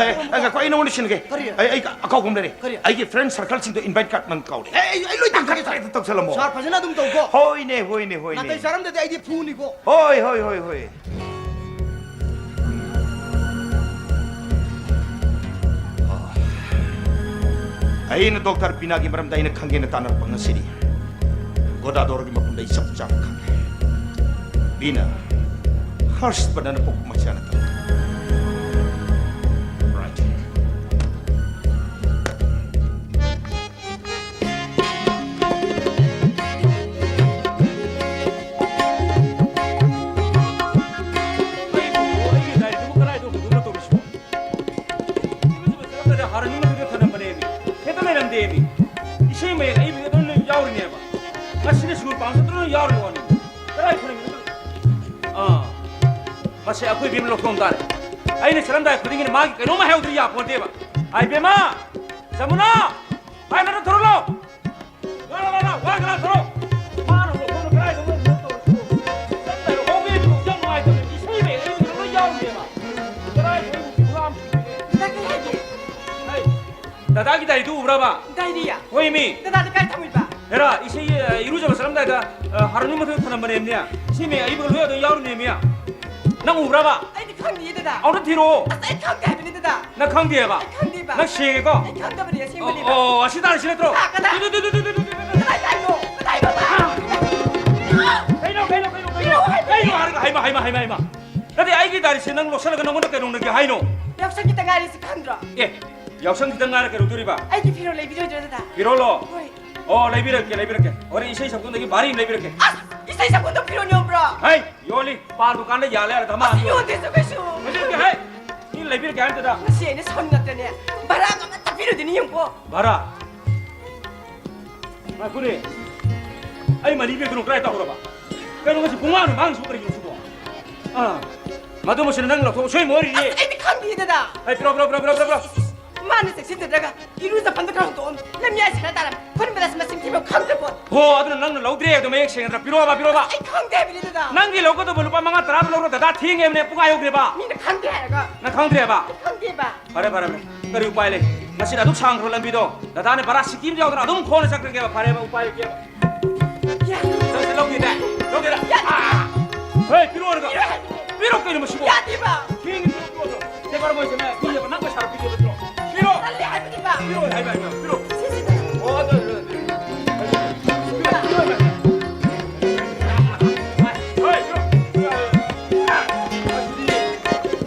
ꯑꯦ, ꯑꯦ, ꯉꯥꯏꯈꯣ, ꯑꯩ ꯅꯉꯣꯟꯗ ꯁꯤꯟꯒꯦ꯫ ꯀꯔꯤ? ꯑꯩ, ꯑꯩ ꯑꯀꯥꯎꯕ ꯑꯃ ꯂꯩꯔꯦ꯫ ꯀꯔꯤ? ꯑꯩꯒꯤ friend circleꯁꯤꯡꯗꯣ invite card ꯅꯪ ꯀꯥꯎꯔꯦ꯫ ꯑꯦ, ꯑꯩ, ꯑꯩ ꯂꯣꯏ ꯇꯧꯖꯒꯦ, ꯁꯥꯔ꯫ ꯍꯦꯛꯇ ꯇꯧꯁꯜꯂꯝꯃꯣ꯫ ꯁꯥꯔ, ꯐꯖꯅ ꯑꯗꯨꯝ ꯇꯧꯀꯣ꯫ ꯍꯣꯏꯅꯦ, ꯍꯣꯏꯅꯦ, ꯍꯣꯏꯅꯦ꯫ ꯅꯥꯇꯩ ꯆꯥꯔꯝꯗꯗꯤ ꯑꯩꯗꯤ ꯐꯨꯅꯤꯀꯣ꯫ ꯍꯣꯏ, ꯍꯣꯏ, ꯍꯣꯏ, ꯍꯣꯏ꯫ ꯑꯩꯅ ꯗꯣꯛꯇꯔ ꯕꯤꯅꯥꯒꯤ ꯃꯔꯝꯗ ꯑꯩꯅ ꯈꯪꯒꯦꯅ ꯇꯥꯟꯅꯔꯛꯄ ꯉꯁꯤꯅꯤ꯫ ꯒꯣꯗꯥꯗꯣꯔꯒꯤ ꯃꯐꯝꯗ ꯑꯩ ꯆꯞ ꯆꯥꯕ ꯈꯪꯉꯦ꯫ ꯕꯤꯅꯥ, ꯍꯔꯁ ꯕꯔꯙꯟꯅ ꯄꯣꯛꯄ ꯃꯆꯥ ꯅꯠꯇꯕ꯫ Right. ꯑꯩꯕꯨ, ꯑꯩꯒꯤ ꯗꯥꯏꯔꯤꯗꯨꯕꯨ ꯀꯗꯥꯏꯗ ꯍꯨꯟꯗꯣꯛꯅ ꯇꯧꯔꯤꯁꯤꯕꯣ? ꯏꯔꯨꯖꯕ ꯆꯪꯉꯝꯗꯥꯏꯗ ꯍꯥꯔꯟꯒꯤ ꯃꯊꯛꯇ ꯊꯅꯝꯕꯅꯦꯃꯤ꯫ ꯍꯦꯛꯇ ꯂꯩꯔꯝꯗꯦꯃꯤ꯫ ꯏꯁꯩ ꯃꯌꯦꯛ ꯑꯩꯕꯨ ꯑꯗꯨꯝ ꯂꯣꯏ ꯌꯥꯎꯔꯤꯅꯦꯕ꯫ ꯉꯁꯤꯅ ꯁꯨꯔ ꯄꯥꯝꯖꯗꯅ ꯂꯣꯏ ꯌꯥꯎꯔꯤ ꯋꯥꯅꯤ꯫ ꯀꯗꯥꯏ ꯊꯅꯝꯃꯤꯅꯣ? ꯑꯥ꯫ ꯃꯁꯤ ꯑꯩꯈꯣꯏ ꯏꯕꯦꯝꯃ ꯂꯧꯊꯣꯛꯑꯝ ꯇꯥꯔꯦ꯫ ꯑꯩꯅ ꯆꯠꯂꯝꯗꯥꯏ ꯈꯨꯗꯤꯡꯒꯤꯅ ꯃꯥꯒꯤ ꯀꯩꯅꯣꯝꯃ ꯍꯥꯏꯍꯧꯗ꯭ꯔꯗꯤ ꯌꯥꯄꯣꯟꯇꯦꯕ꯫ ꯑꯥ, ꯏꯕꯦꯝꯃ! ꯖꯃꯨꯅꯥ! ꯚꯥꯏ, ꯅꯪ ꯊꯣꯔꯛꯂꯣ! ꯂꯥ, ꯂꯥ, ꯂꯥ, ꯂꯥ, ꯋꯥ ꯈꯔ ꯊꯣꯔꯛꯑꯣ! ꯃꯥꯅ ꯂꯧꯊꯣꯛꯑꯒ ꯀꯗꯥꯏꯗ ꯂꯣꯏ ꯇꯧꯔꯤꯁꯤꯕꯣ? ꯆꯠꯂꯒ ꯍꯣꯕꯦ ꯌꯥꯝ ꯅꯨꯡꯉꯥꯏꯇꯕꯅꯦ꯫ ꯏꯁꯩ ꯃꯌꯦꯛ ꯑꯩꯕꯨ ꯂꯣꯏ ꯌꯥꯎꯔꯤꯅꯦꯕ꯫ ꯀꯗꯥꯏꯗ ꯑꯩꯕꯨ ꯍꯨꯔꯥꯟ ꯗꯥ ꯀꯩ ꯍꯥꯏꯒꯦ? ꯍꯩ, ꯗꯗꯥꯒꯤ ꯗꯥꯏꯔꯤꯗꯨ ꯎꯕ꯭ꯔꯕ? ꯗꯥꯏꯔꯤꯌꯥ? ꯍꯣꯏꯃꯤ꯫ ꯗꯗꯥꯗꯤ ꯀꯥꯏ ꯊꯝꯃꯤꯕ? ꯍꯦꯔꯥ, ꯏꯁꯩ, ꯑ, ꯏꯔꯨꯖꯕ ꯆꯠꯂꯝꯗꯥꯏꯗ, ꯑ, ꯍꯥꯔꯟꯒꯤ ꯃꯊꯛꯇ ꯊꯅꯝꯕꯅꯦꯝꯅꯦ꯫ ꯁꯤ ꯃꯌꯦꯛ ꯑꯏꯕꯒ ꯂꯣꯏ ꯑꯗꯨꯝ ꯌꯥꯎꯔꯤꯅꯦꯃꯤ꯫ ꯅꯪ ꯎꯕ꯭ꯔꯕ? ꯑꯩꯗꯤ ꯈꯪꯗꯤꯌꯦ, ꯗꯗꯥ꯫ ꯑꯃꯨꯛꯇ ꯊꯤꯔꯛꯑꯣ꯫ ꯑꯁ, ꯑꯩ ꯈꯪꯗꯦ ꯍꯥꯏꯕꯅꯤ, ꯗꯗꯥ꯫ ꯅꯪ ꯈꯪꯗꯦꯕ? ꯑꯩ ꯈꯪꯗꯦꯕ꯫ ꯅꯪ ꯁꯦꯡꯉꯦꯀꯣ? ꯑꯩ ꯈꯪꯗꯕꯅꯤ, ꯑꯁꯦꯡꯕꯅꯤ꯫ ꯑꯣ, ꯑꯣ, ꯑꯁꯤ ꯇꯥꯔꯦ, ꯁꯤ ꯅꯠꯇ꯭ꯔꯣ? ꯀꯅꯥ, ꯀꯅꯥ? ꯇꯨ, ꯇꯨ, ꯇꯨ꯫ ꯀꯗꯥꯏ ꯂꯥꯛꯏꯅꯣ? ꯀꯗꯥꯏꯅꯣꯕ? ꯍꯥꯏꯔꯒ ꯍꯩꯃ, ꯍꯩꯃ, ꯍꯩꯃ, ꯍꯩꯃ꯫ ꯅꯠꯇꯦ, ꯑꯩꯒꯤ ꯗꯥꯏꯔꯤꯁꯦ ꯅꯪ ꯂꯧꯁꯜꯂꯒ ꯅꯪꯉꯣꯟꯗ ꯀꯩꯗꯧꯅꯒꯦ ꯍꯥꯏꯅꯣ? ꯌꯥꯎꯁꯪ ꯈꯤꯇ ꯉꯥꯏꯔꯤꯁꯤ ꯈꯪꯗ꯭ꯔꯣ? ꯑꯦ, ꯌꯥꯎꯁꯪ ꯈꯤꯇꯪ ꯉꯥꯏꯔ ꯀꯩꯗꯧꯗꯣꯔꯤꯕ? ꯑꯩꯒꯤ ꯐꯤꯔꯣꯜ ꯂꯩꯕꯤꯔꯣꯏꯗ꯭ꯔꯣ, ꯗꯗꯥ? ꯐꯤꯔꯣꯜꯂꯣ? ꯍꯣꯏ꯫ ꯑꯣ, ꯂꯩꯕꯤꯔꯛꯀꯦ, ꯂꯩꯕꯤꯔꯛꯀꯦ꯫ ꯍꯣꯔꯦꯟ ꯏꯁꯩ ꯁꯛꯐꯝꯗꯒꯤ ꯚꯥꯔꯤ ꯑꯃ ꯂꯩꯕꯤꯔꯛꯀꯦ꯫ ꯑꯁ, ꯏꯁꯩ ꯁꯛꯐꯝꯗ ꯐꯤꯔꯣꯜ ꯌꯣꯟꯕ꯭ꯔꯣ? ꯍꯩ, ꯌꯣꯜꯂꯤ꯫ ꯄꯥꯟ ꯗꯨꯀꯥꯟꯗ ꯌꯥꯜꯂꯦ ꯍꯥꯏꯔ ꯙꯃꯥ ꯑꯁ, ꯑꯃ ꯌꯣꯜꯂꯤ꯫ ꯌꯣꯟꯗꯦꯁꯨ ꯀꯩꯁꯨ꯫ ꯂꯩꯕꯤꯔꯛꯀꯦ, ꯍꯩ꯫ ꯃꯤ ꯂꯩꯕꯤꯔꯛꯀꯦ ꯍꯥꯏꯔꯗꯨꯗ꯫ ꯉꯁꯤ ꯑꯩꯅ ꯁꯥꯎꯅꯤꯡꯉꯛꯇꯅꯦ꯫ ꯚꯔꯥꯒ ꯑꯃꯠꯇ ꯄꯤꯔꯨꯗꯣꯏꯅꯤ ꯌꯦꯡꯉꯨꯀꯣ꯫ ꯚꯔꯥ? ꯉꯥꯏꯈꯣꯅꯦ꯫ ꯑꯩ ꯃꯅꯤ ꯕꯦꯒꯇꯨꯅ ꯀꯗꯥꯏ ꯇꯧꯈ꯭ꯔꯕ? ꯀꯩꯅꯣ ꯉꯁꯤ ꯄꯨꯡꯃꯥꯡꯗ ꯃꯥꯡꯉꯤꯁꯤꯕꯨ ꯀꯔꯤꯒꯤꯅꯣ ꯁꯤꯕꯣ? ꯑꯥ, ꯃꯗꯨꯃꯁꯨ ꯅꯪ ꯂꯧꯊꯣꯛ ꯁꯣꯏ ꯃꯣꯏꯔꯤꯅꯦ꯫ ꯑꯁ, ꯑꯩꯗꯤ ꯈꯪꯗꯦ, ꯗꯗꯥ꯫ ꯍꯩ, ꯄꯤꯔꯣ, ꯄꯤꯔꯣ, ꯄꯤꯔꯣ, ꯄꯤꯔꯣ, ꯄꯤꯔꯣ, ꯄꯤꯔꯣ꯫ ꯏꯁ, ꯏꯁ, ꯏꯁ꯫ ꯃꯥꯅ ꯆꯦꯛꯁꯤꯟꯖꯗ꯭ꯔꯒ ꯏꯔꯨꯖꯐꯝꯗ ꯈꯔ ꯍꯨꯟꯗꯣꯛꯑꯝꯃꯤ꯫ ꯂꯝꯌꯥꯏ ꯁꯤꯔ ꯇꯥꯔꯝꯃꯤ꯫ ꯈꯨꯟꯕꯗꯁꯨ ꯃꯁꯤꯡ ꯊꯤꯕ ꯈꯪꯗ꯭ꯔ ꯄꯣꯠ꯫ ꯍꯣ, ꯑꯗꯨꯅ ꯅꯪꯅ ꯂꯧꯗ꯭ꯔꯦ ꯍꯥꯏꯕꯗꯣ ꯃꯌꯦꯛ ꯁꯦꯡꯅ ꯅꯠꯇ꯭ꯔꯥ? ꯄꯤꯔꯣꯕ, ꯄꯤꯔꯣꯕ꯫ ꯑꯩ ꯈꯪꯗꯦ ꯍꯥꯏꯕꯅꯤ, ꯗꯗꯥ꯫ ꯅꯪꯒꯤ ꯂꯧꯒꯗꯧꯕ ꯂꯨꯄꯥ ꯃꯉꯥ ꯇꯔꯥꯗꯣ ꯂꯧꯔꯣ, ꯗꯗꯥ ꯊꯦꯡꯉꯦꯕꯅꯦ, ꯄꯨꯡ ꯑꯥ ꯌꯧꯈ꯭ꯔꯦꯕ꯫ ꯃꯤꯅ ꯈꯪꯗꯦ ꯍꯥꯏꯔꯒ꯫ ꯅꯪ ꯈꯪꯗ꯭ꯔꯦꯕ? ꯑꯩ ꯈꯪꯗꯦꯕ꯫ ꯐꯔꯦ, ꯐꯔꯦ, ꯐꯔꯦ꯫ ꯀꯔꯤ ꯎꯄꯥꯏ ꯂꯩ? ꯉꯁꯤꯗꯤ ꯑꯗꯨꯝ ꯁꯥꯡꯈ꯭ꯔꯣ ꯂꯝꯕꯤꯗꯣ꯫ ꯗꯗꯥꯅ ꯚꯔꯥ ꯁꯤꯀꯤ ꯑꯃ ꯌꯥꯎꯗꯅ ꯑꯗꯨꯝ ꯈꯣꯡꯅ ꯆꯠꯈ꯭ꯔꯒꯦꯕ꯫ ꯐꯔꯦꯕ, ꯎꯄꯥꯏ ꯂꯩꯇꯦꯕ꯫ ꯌꯥ-, ꯅꯪꯁꯦ ꯂꯧꯈꯤꯗꯦ? ꯂꯧꯈꯤꯗꯦ? ꯌꯥ-, ꯑꯥ! ꯍꯦ, ꯄꯤꯔꯛꯑꯣ ꯍꯥꯏꯔꯒ꯫ ꯄꯤꯔꯛꯑꯣ ꯍꯥꯏꯕꯅꯦ꯫ ꯄꯤꯔꯛꯑꯣ ꯀꯩꯅꯣ ꯃꯁꯤꯕꯣ? ꯌꯥꯗꯦꯕ꯫ ꯊꯦꯡꯉꯦ, ꯄꯤꯔꯛꯑꯣ, ꯄꯤꯔꯛꯑꯣ꯫ ꯁꯦ, ꯕꯥꯔꯣ ꯃꯣꯏꯁꯦ, ꯅꯪ ꯄꯤꯔꯛꯑꯣ, ꯄꯤꯔꯛꯑꯣ꯫ ꯄꯤꯔꯛꯑꯣ꯫ ꯇꯜꯂꯦ ꯍꯥꯏꯕꯅꯦꯕ꯫ ꯄꯤꯔꯛꯑꯣ ꯍꯥꯏꯕ, ꯍꯥꯏꯕ, ꯄꯤꯔꯛꯑꯣ꯫ ꯁꯤꯁꯤꯗ꯫ ꯑꯣ, ꯑꯗꯨ, ꯑꯗꯨ, ꯑꯗꯨ꯫ ꯄꯤꯔꯛꯑꯣ, ꯄꯤꯔꯛꯑꯣ ꯍꯥꯏꯕ꯫ ꯍꯣꯏ, ꯄꯤꯔꯛꯑꯣ, ꯄꯤꯔꯛꯑꯣ ꯍꯥꯏꯕ꯫ ꯑꯁꯤꯗꯤ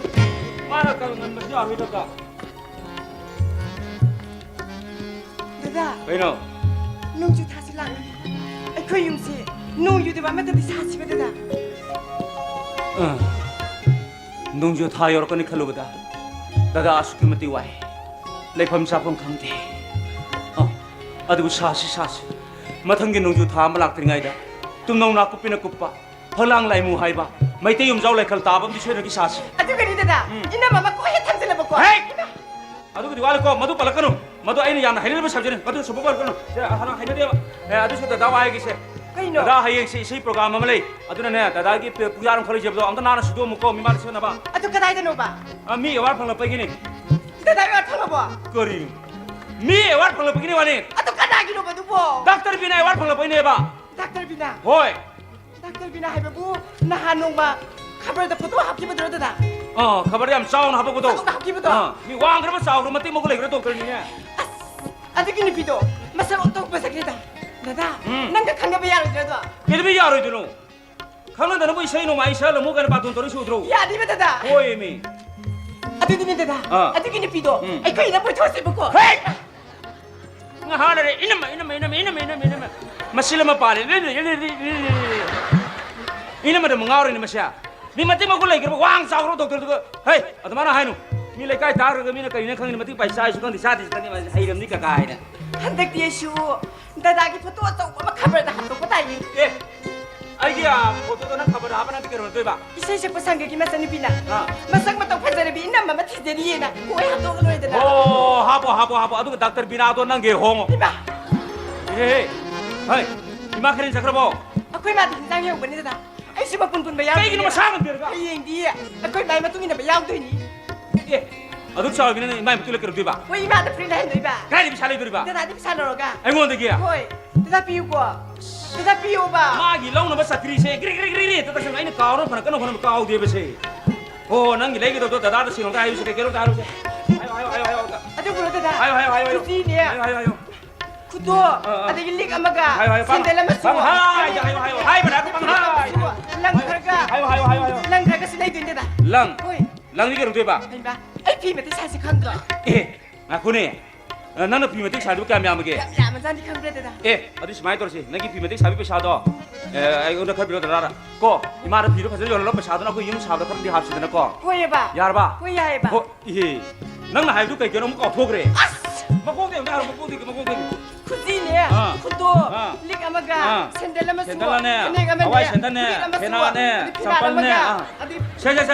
ꯃꯥꯅ ꯀꯪꯍꯟꯕꯁꯨ ꯌꯥꯔꯣꯏꯗꯕ꯫ ꯗꯗꯥ꯫ ꯀꯩꯅꯣ? ꯅꯣꯡꯖꯨ ꯊꯥꯁꯤ ꯂꯥꯛꯂꯦ꯫ ꯑꯩꯈꯣꯏ ꯌꯨꯝꯁꯤ ꯅꯣꯡ ꯌꯨꯗꯕ ꯑꯃꯠꯇꯗꯤ ꯁꯥꯁꯤꯕ, ꯗꯗꯥ꯫ ꯑ, ꯅꯣꯡꯖꯨ ꯊꯥ ꯌꯧꯔꯛꯀꯅꯤ ꯈꯜꯂꯨꯕꯗ, ꯗꯗꯥ, ꯑꯁꯨꯛꯀꯤ ꯃꯇꯤꯛ ꯋꯥꯏ꯫ ꯂꯩꯐꯝ ꯆꯥꯐꯝ ꯈꯪꯗꯦ꯫ ꯑ, ꯑꯗꯨꯕꯨ ꯁꯥꯁꯤ, ꯁꯥꯁꯤ꯫ ꯃꯊꯪꯒꯤ ꯅꯣꯡꯖꯨ ꯊꯥ ꯑꯃ ꯂꯥꯛꯇ꯭ꯔꯤꯉꯩꯗ ꯇꯨꯝꯅꯧ ꯅꯥꯀꯨꯞꯄꯤꯅ ꯀꯨꯞꯄ ꯐꯛꯂꯥꯡ ꯂꯥꯏꯃꯨ ꯍꯥꯏꯕ ꯃꯩꯇꯩ ꯌꯨꯝꯖꯥꯎ ꯂꯥꯏꯈꯜ ꯇꯥꯕ ꯑꯃꯗꯤ ꯁꯣꯏꯗꯅꯒꯤ ꯁꯥꯁꯤ꯫ ꯑꯗꯨꯒꯅꯤ ꯗꯗꯥ, ꯎꯝ꯫ ꯏꯅꯝꯃ ꯑꯃ ꯀꯣꯛ ꯍꯦꯛ ꯊꯝꯖꯤꯜꯂꯕꯀꯣ꯫ ꯍꯦꯛ! ꯑꯗꯨꯒꯤꯗꯤ ꯋꯥꯠꯂꯤꯀꯣ, ꯃꯗꯨ ꯄꯜꯂꯛꯀꯅꯨ꯫ ꯃꯗꯨ ꯑꯩꯅ ꯌꯥꯝꯅ ꯍꯩꯅꯗꯕ subject ꯅꯤ꯫ ꯃꯗꯨ ꯁꯨꯡꯄꯟ ꯄꯜꯂꯛꯀꯅꯨ꯫ ꯁꯦ, ꯍꯥꯟꯅ ꯍꯩꯅꯗꯦꯕ꯫ ꯑꯦ, ꯑꯗꯨꯁꯨ ꯗꯗꯥ ꯋꯥꯍꯩꯒꯤꯁꯦ꯫ ꯀꯩꯅꯣ? ꯗꯗꯥ ꯍꯌꯦꯡꯁꯦ ꯏꯁꯩ program ꯑꯃ ꯂꯩ꯫ ꯑꯗꯨꯅꯅꯦ, ꯗꯗꯥꯒꯤ ꯄꯨ-, ꯄꯨꯌꯥꯔ ꯑꯃꯈꯛ ꯂꯩꯖꯕꯗꯣ ꯑꯝꯇ ꯅꯥꯟꯅ ꯁꯨꯗꯣꯛꯑꯝꯃꯨꯀꯣ, ꯃꯤꯃꯥꯡꯗ ꯁꯤꯖꯤꯟꯅꯕ꯫ ꯑꯗꯨ ꯀꯗꯥꯏꯗꯅꯣꯕ? ꯑ, ꯃꯤ award ꯐꯪꯂꯛꯄꯒꯤꯅꯤ꯫ ꯗꯗꯥ award ꯐꯪꯂꯕꯣ? ꯀꯔꯤ? ꯃꯤ award ꯐꯪꯂꯛꯄꯒꯤꯅꯤ ꯋꯥꯅꯤ꯫ ꯑꯗꯨ ꯀꯅꯥꯒꯤꯅꯣꯕ ꯑꯗꯨꯕꯣ? ꯗꯥꯛꯇꯔ ꯕꯤꯅꯥ award ꯐꯪꯂꯛꯄꯒꯤꯅꯦꯕ꯫ ꯗꯥꯛꯇꯔ ꯕꯤꯅꯥ? ꯍꯣꯏ꯫ ꯗꯥꯛꯇꯔ ꯕꯤꯅꯥ ꯍꯥꯏꯕꯕꯨ ꯅꯍꯥꯟ ꯅꯣꯡꯃ ꯈꯕꯔꯗ ꯐꯣꯇꯣ ꯍꯥꯞꯈꯤꯕꯗꯨꯔꯣ, ꯗꯗꯥ? ꯑꯥ, ꯈꯕꯔꯗ ꯌꯥꯝ ꯆꯥꯎꯅ ꯍꯥꯞꯄꯛꯄꯗꯣ꯫ ꯆꯥꯎꯅ ꯍꯥꯞꯈꯤꯕꯗꯣ? ꯑꯥ, ꯃꯤ ꯋꯥꯡꯈ꯭ꯔꯕ ꯆꯥꯎꯈ꯭ꯔꯕ ꯃꯇꯤꯛ ꯃꯒꯨꯟ ꯂꯩꯈ꯭ꯔ ꯗꯣꯛꯇꯔꯅꯤꯅꯦ꯫ ꯑꯁ, ꯑꯗꯨꯒꯤ ꯅꯨꯄꯤꯗꯣ ꯃꯁꯛ ꯑꯣꯟꯊꯣꯛ ꯐꯖꯈ꯭ꯔꯦꯗ꯫ ꯗꯗꯥ, ꯎꯝ꯫ ꯅꯪꯒ ꯈꯪꯅꯕ ꯌꯥꯔꯣꯏꯗ꯭ꯔꯗꯣ? ꯀꯩꯗꯧꯕꯩ ꯌꯥꯔꯣꯏꯗꯣꯏꯅꯣ? ꯈꯪꯅꯗꯅꯕꯨ ꯏꯁꯩ ꯅꯣꯡꯃꯥꯏ ꯁꯛꯍꯜꯂꯝꯃꯨ ꯀꯥꯏꯅ ꯕꯥꯇꯣꯟ ꯇꯧꯔꯤ ꯁꯨꯗ꯭ꯔꯣ? ꯌꯥꯅꯤꯕ ꯗꯗꯥ꯫ ꯍꯣꯏꯃꯤ꯫ ꯑꯗꯨꯗꯤꯅꯦ ꯗꯗꯥ, ꯑꯥ꯫ ꯑꯗꯨꯒꯤ ꯅꯨꯄꯤꯗꯣ ꯎꯝ꯫ ꯑꯩꯈꯣꯏ ꯏꯅꯝꯃꯣꯏ ꯊꯣꯛꯑꯁꯦꯕꯀꯣ꯫ ꯍꯦ! ꯉꯥꯏꯍꯥꯛ ꯂꯩꯔꯦ, ꯏꯅꯝꯃ, ꯏꯅꯝꯃ, ꯏꯅꯝꯃ꯫ ꯃꯁꯤ ꯑꯃ ꯄꯥꯜꯂꯦ꯫ ꯏꯅꯝꯃꯗ ꯑꯃꯨꯛ ꯉꯥꯎꯔꯦꯅꯦ ꯃꯁꯦ꯫ ꯃꯤ ꯃꯇꯤꯛ ꯃꯒꯨꯟ ꯂꯩꯈ꯭ꯔꯕ ꯋꯥꯡ ꯆꯥꯎꯈ꯭ꯔꯕ ꯗꯣꯛꯇꯔꯗꯨꯒ, ꯍꯩ, ꯑꯗꯨꯃꯥꯏꯅ ꯍꯥꯏꯅꯨ꯫ ꯃꯤ ꯂꯩꯀꯥꯏ ꯇꯥꯈ꯭ꯔꯒ ꯃꯤꯅ ꯀꯔꯤꯅ ꯈꯪꯉꯤꯅ ꯃꯇꯤꯛ ꯄꯥꯏ ꯆꯥꯏꯁꯨ ꯈꯪꯗꯦ, ꯆꯥꯗꯦꯁꯨ ꯈꯪꯗꯦ, ꯃꯥꯁꯦ ꯍꯩꯔꯝꯅꯤ ꯀꯀꯥ ꯍꯥꯏꯅ꯫ ꯍꯟꯗꯛꯇꯤ ꯑꯩꯁꯨ ꯗꯗꯥꯒꯤ ꯐꯣꯇꯣ ꯑꯆꯧꯕ ꯑꯃ ꯈꯕꯔꯗ ꯍꯥꯞꯇꯣꯛꯄ ꯇꯥꯏꯅꯦ꯫ ꯑꯦ, ꯑꯩꯒꯤ, ꯑꯥ, ꯐꯣꯇꯣꯗꯣ ꯅꯪ ꯈꯕꯔꯗ ꯍꯥꯞꯄ ꯅꯪꯗꯤ ꯀꯩꯗꯧꯅꯗꯣꯏꯕ? ꯏꯁꯩ ꯁꯛꯄ ꯁꯪꯒꯒꯤ ꯃꯆꯟꯅꯨꯄꯤꯅ ꯑꯥ꯫ ꯃꯁꯛ ꯃꯇꯧ ꯐꯖꯔꯕꯤ ꯏꯅꯝꯃ ꯑꯃ ꯊꯤꯖꯔꯤꯌꯦꯅ ꯀꯣꯏ ꯍꯥꯞꯇꯣꯛꯑꯒ ꯂꯣꯏꯔꯦꯗꯅ꯫ ꯑꯣ, ꯍꯥꯞꯄꯣ, ꯍꯥꯞꯄꯣ, ꯍꯥꯞꯄꯣ꯫ ꯑꯗꯨꯒ ꯗꯥꯛꯇꯔ ꯕꯤꯅꯥꯗꯣ ꯅꯪꯒꯤ ꯍꯣꯡꯉꯣ꯫ ꯏꯃꯥ! ꯑꯦ, ꯍꯩ, ꯏꯃꯥ ꯈꯔꯦꯟ ꯆꯠꯈ꯭ꯔꯕꯣ? ꯑꯩꯈꯣꯏ ꯃꯥꯗꯤ ꯍꯤꯟꯖꯥꯡ ꯌꯧꯕꯅꯤꯗꯅ꯫ ꯑꯩꯁꯨ ꯃꯄꯨꯟ ꯄꯨꯟꯕ ꯌꯥꯎꯗꯣꯏꯅꯦ꯫ ꯀꯩꯒꯤꯅꯣ ꯃꯁꯥ ꯉꯝꯗꯦꯔꯒ? ꯍꯌꯦꯡꯗꯤ ꯑꯩꯈꯣꯏ ꯃꯥꯏ ꯃꯇꯨꯡ ꯏꯟꯅꯕ ꯌꯥꯎꯗꯣꯏꯅꯤ꯫ ꯑꯦ, ꯑꯗꯨꯛ ꯆꯥꯎꯔꯕꯤ ꯅꯪ ꯏꯃꯥꯏ ꯃꯇꯨꯡ ꯏꯜꯂ ꯀꯩꯗꯧꯗꯣꯏꯕ? ꯍꯣꯏ, ꯏꯃꯥꯗ ꯐ꯭ꯔꯤ ꯂꯩꯍꯟꯗꯣꯏꯕ꯫ ꯀꯥꯏꯗ ꯄꯩꯁꯥ ꯂꯩꯗꯣꯔꯤꯕ? ꯗꯗꯥꯗꯤ ꯄꯩꯁꯥ ꯂꯧꯔꯒ꯫ ꯑꯩꯉꯣꯟꯗꯒꯤ? ꯍꯣꯏ꯫ ꯗꯗꯥ ꯄꯤꯌꯨꯀꯣ꯫ ꯗꯗꯥ ꯄꯤꯌꯣꯕ꯫ ꯃꯥꯒꯤ ꯂꯧꯅꯕ ꯆꯀ꯭ꯔꯤꯁꯦ ꯒ꯭ꯔꯤ ꯒ꯭ꯔꯤ ꯒ꯭ꯔꯤ ꯒ꯭ꯔꯤ ꯍꯦꯛꯇ ꯇꯛꯁꯟ꯫ ꯑꯩꯅ ꯀꯥꯎꯔ ꯐꯅ ꯀꯟꯅ ꯍꯣꯠꯅꯕ ꯀꯥꯎꯗꯦꯕꯁꯦ꯫ ꯍꯣ, ꯅꯪꯒꯤ ꯂꯩꯒꯗꯕꯗꯣ ꯗꯗꯥꯗ ꯁꯤꯡ ꯑꯝꯇ ꯍꯥꯏꯌꯨꯁꯦ꯫ ꯀꯩ ꯀꯩꯅꯣ ꯑꯝꯇ ꯍꯥꯏꯔꯨꯁꯦ꯫ ꯍꯥꯏꯌꯣ, ꯍꯥꯏꯌꯣ, ꯍꯥꯏꯌꯣ, ꯍꯥꯏꯌꯣ, ꯍꯥꯏꯌꯣ꯫ ꯑꯗꯨꯕꯨꯔꯣ ꯗꯗꯥ? ꯍꯥꯏꯌꯣ, ꯍꯥꯏꯌꯣ, ꯍꯥꯏꯌꯣ, ꯍꯥꯏꯌꯣ꯫ ꯈꯨꯖꯤꯅꯦ꯫ ꯍꯥꯏꯌꯣ, ꯍꯥꯏꯌꯣ, ꯍꯥꯏꯌꯣ꯫ ꯈꯨꯗꯣ, ꯑꯥ, ꯑꯥ꯫ ꯑꯗꯒꯤ ꯂꯤꯛ ꯑꯃꯒ, ꯍꯥꯏꯌꯣ, ꯍꯥꯏꯌꯣ, ꯁꯦꯟꯗꯦꯜ ꯑꯃꯁꯨ, ꯄꯪꯍꯥꯏꯗ ꯍꯥꯏꯌꯣ, ꯍꯥꯏꯌꯣ, ꯍꯥꯏꯕꯅ ꯄꯪꯍꯥꯏ꯫ ꯂꯪ ꯈꯔꯒ, ꯍꯥꯏꯌꯣ, ꯍꯥꯏꯌꯣ, ꯍꯥꯏꯌꯣ, ꯍꯥꯏꯌꯣ꯫ ꯂꯪ ꯈꯔꯒ ꯁꯤ ꯂꯩꯗꯣꯏꯅꯦꯗ꯫ ꯂꯪ? ꯍꯣꯏ꯫ ꯂꯪꯗꯤ ꯀꯩꯗꯧꯗꯣꯏꯕ? ꯍꯩꯃꯥ, ꯑꯩ ꯐꯤ ꯃꯇꯦꯛ ꯁꯥꯁꯤ ꯈꯪꯗ꯭ꯔꯣ? ꯑꯦ, ꯉꯥꯏꯈꯣꯅꯦ꯫ ꯑ, ꯅꯪꯅ ꯐꯤ ꯃꯇꯦꯛ ꯁꯥꯗꯨꯕꯨ ꯀꯌꯥꯝ ꯌꯥꯝꯃꯒꯦ? ꯌꯥꯝ ꯌꯥꯝꯃꯖꯥꯠꯅꯤ, ꯈꯪꯕ꯭ꯔꯥ ꯗꯗꯥ? ꯑꯦ, ꯑꯗꯨ ꯁꯨꯃꯥꯏꯅ ꯇꯧꯔꯁꯤ, ꯅꯪꯒꯤ ꯐꯤ ꯃꯇꯦꯛ ꯁꯥꯕꯒꯤ ꯄꯩꯁꯥꯗꯣ, ꯑꯦ, ꯑꯩꯉꯣꯟꯗ ꯈꯔ ꯄꯤꯔꯣ ꯗꯗꯥ꯫ ꯀꯣ, ꯏꯃꯥꯗ ꯐꯤꯗꯣ ꯐꯖꯅ ꯌꯣꯜꯍꯜꯂꯣ, ꯄꯩꯁꯥꯗꯨꯅ ꯑꯩꯈꯣꯏ ꯌꯨꯝ ꯁꯥꯕꯗ ꯈꯔꯗꯤ ꯍꯥꯞꯁꯤꯗꯅꯀꯣ꯫ ꯍꯣꯏꯑꯕ꯫ ꯌꯥꯔꯕ? ꯍꯣꯏ, ꯌꯥꯏꯑꯕ꯫ ꯍꯣ, ꯏꯍꯦ, ꯅꯪꯅ ꯍꯥꯏꯕꯗꯨ ꯀꯩ ꯀꯩꯅꯣ ꯑꯃꯨꯛ ꯀꯥꯎꯊꯣꯛꯈ꯭ꯔꯦ꯫ ꯑꯁ! ꯃꯀꯣꯛꯇꯩ ꯑꯝꯇ ꯍꯥꯏꯔꯣ, ꯃꯀꯣꯛꯇꯒꯤ, ꯃꯀꯣꯛꯇꯒꯤ꯫ ꯈꯨꯖꯤꯅꯦ, ꯑꯥ꯫ ꯈꯨꯗꯣ, ꯑꯥ꯫ ꯂꯤꯛ ꯑꯃꯒ, ꯑꯥ꯫ ꯁꯦꯟꯗꯦꯜ ꯑꯃꯁꯨ, ꯁꯦꯟꯗꯜꯅꯦ, ꯐꯅꯦꯛ ꯑꯃꯅꯦ, ꯍꯋꯥꯏ ꯁꯦꯟꯗꯜꯅꯦ, ꯐꯨꯔꯤꯠ ꯑꯃꯁꯨ, ꯐꯦꯅꯥꯅꯦ, ꯑꯗꯨꯗꯤ ꯐꯤꯔꯥꯜ ꯆꯝꯄꯜꯅꯦ, ꯑꯃꯒ, ꯑꯥ꯫ ꯑꯗꯨꯗꯤ ꯁꯦ, ꯁꯦ,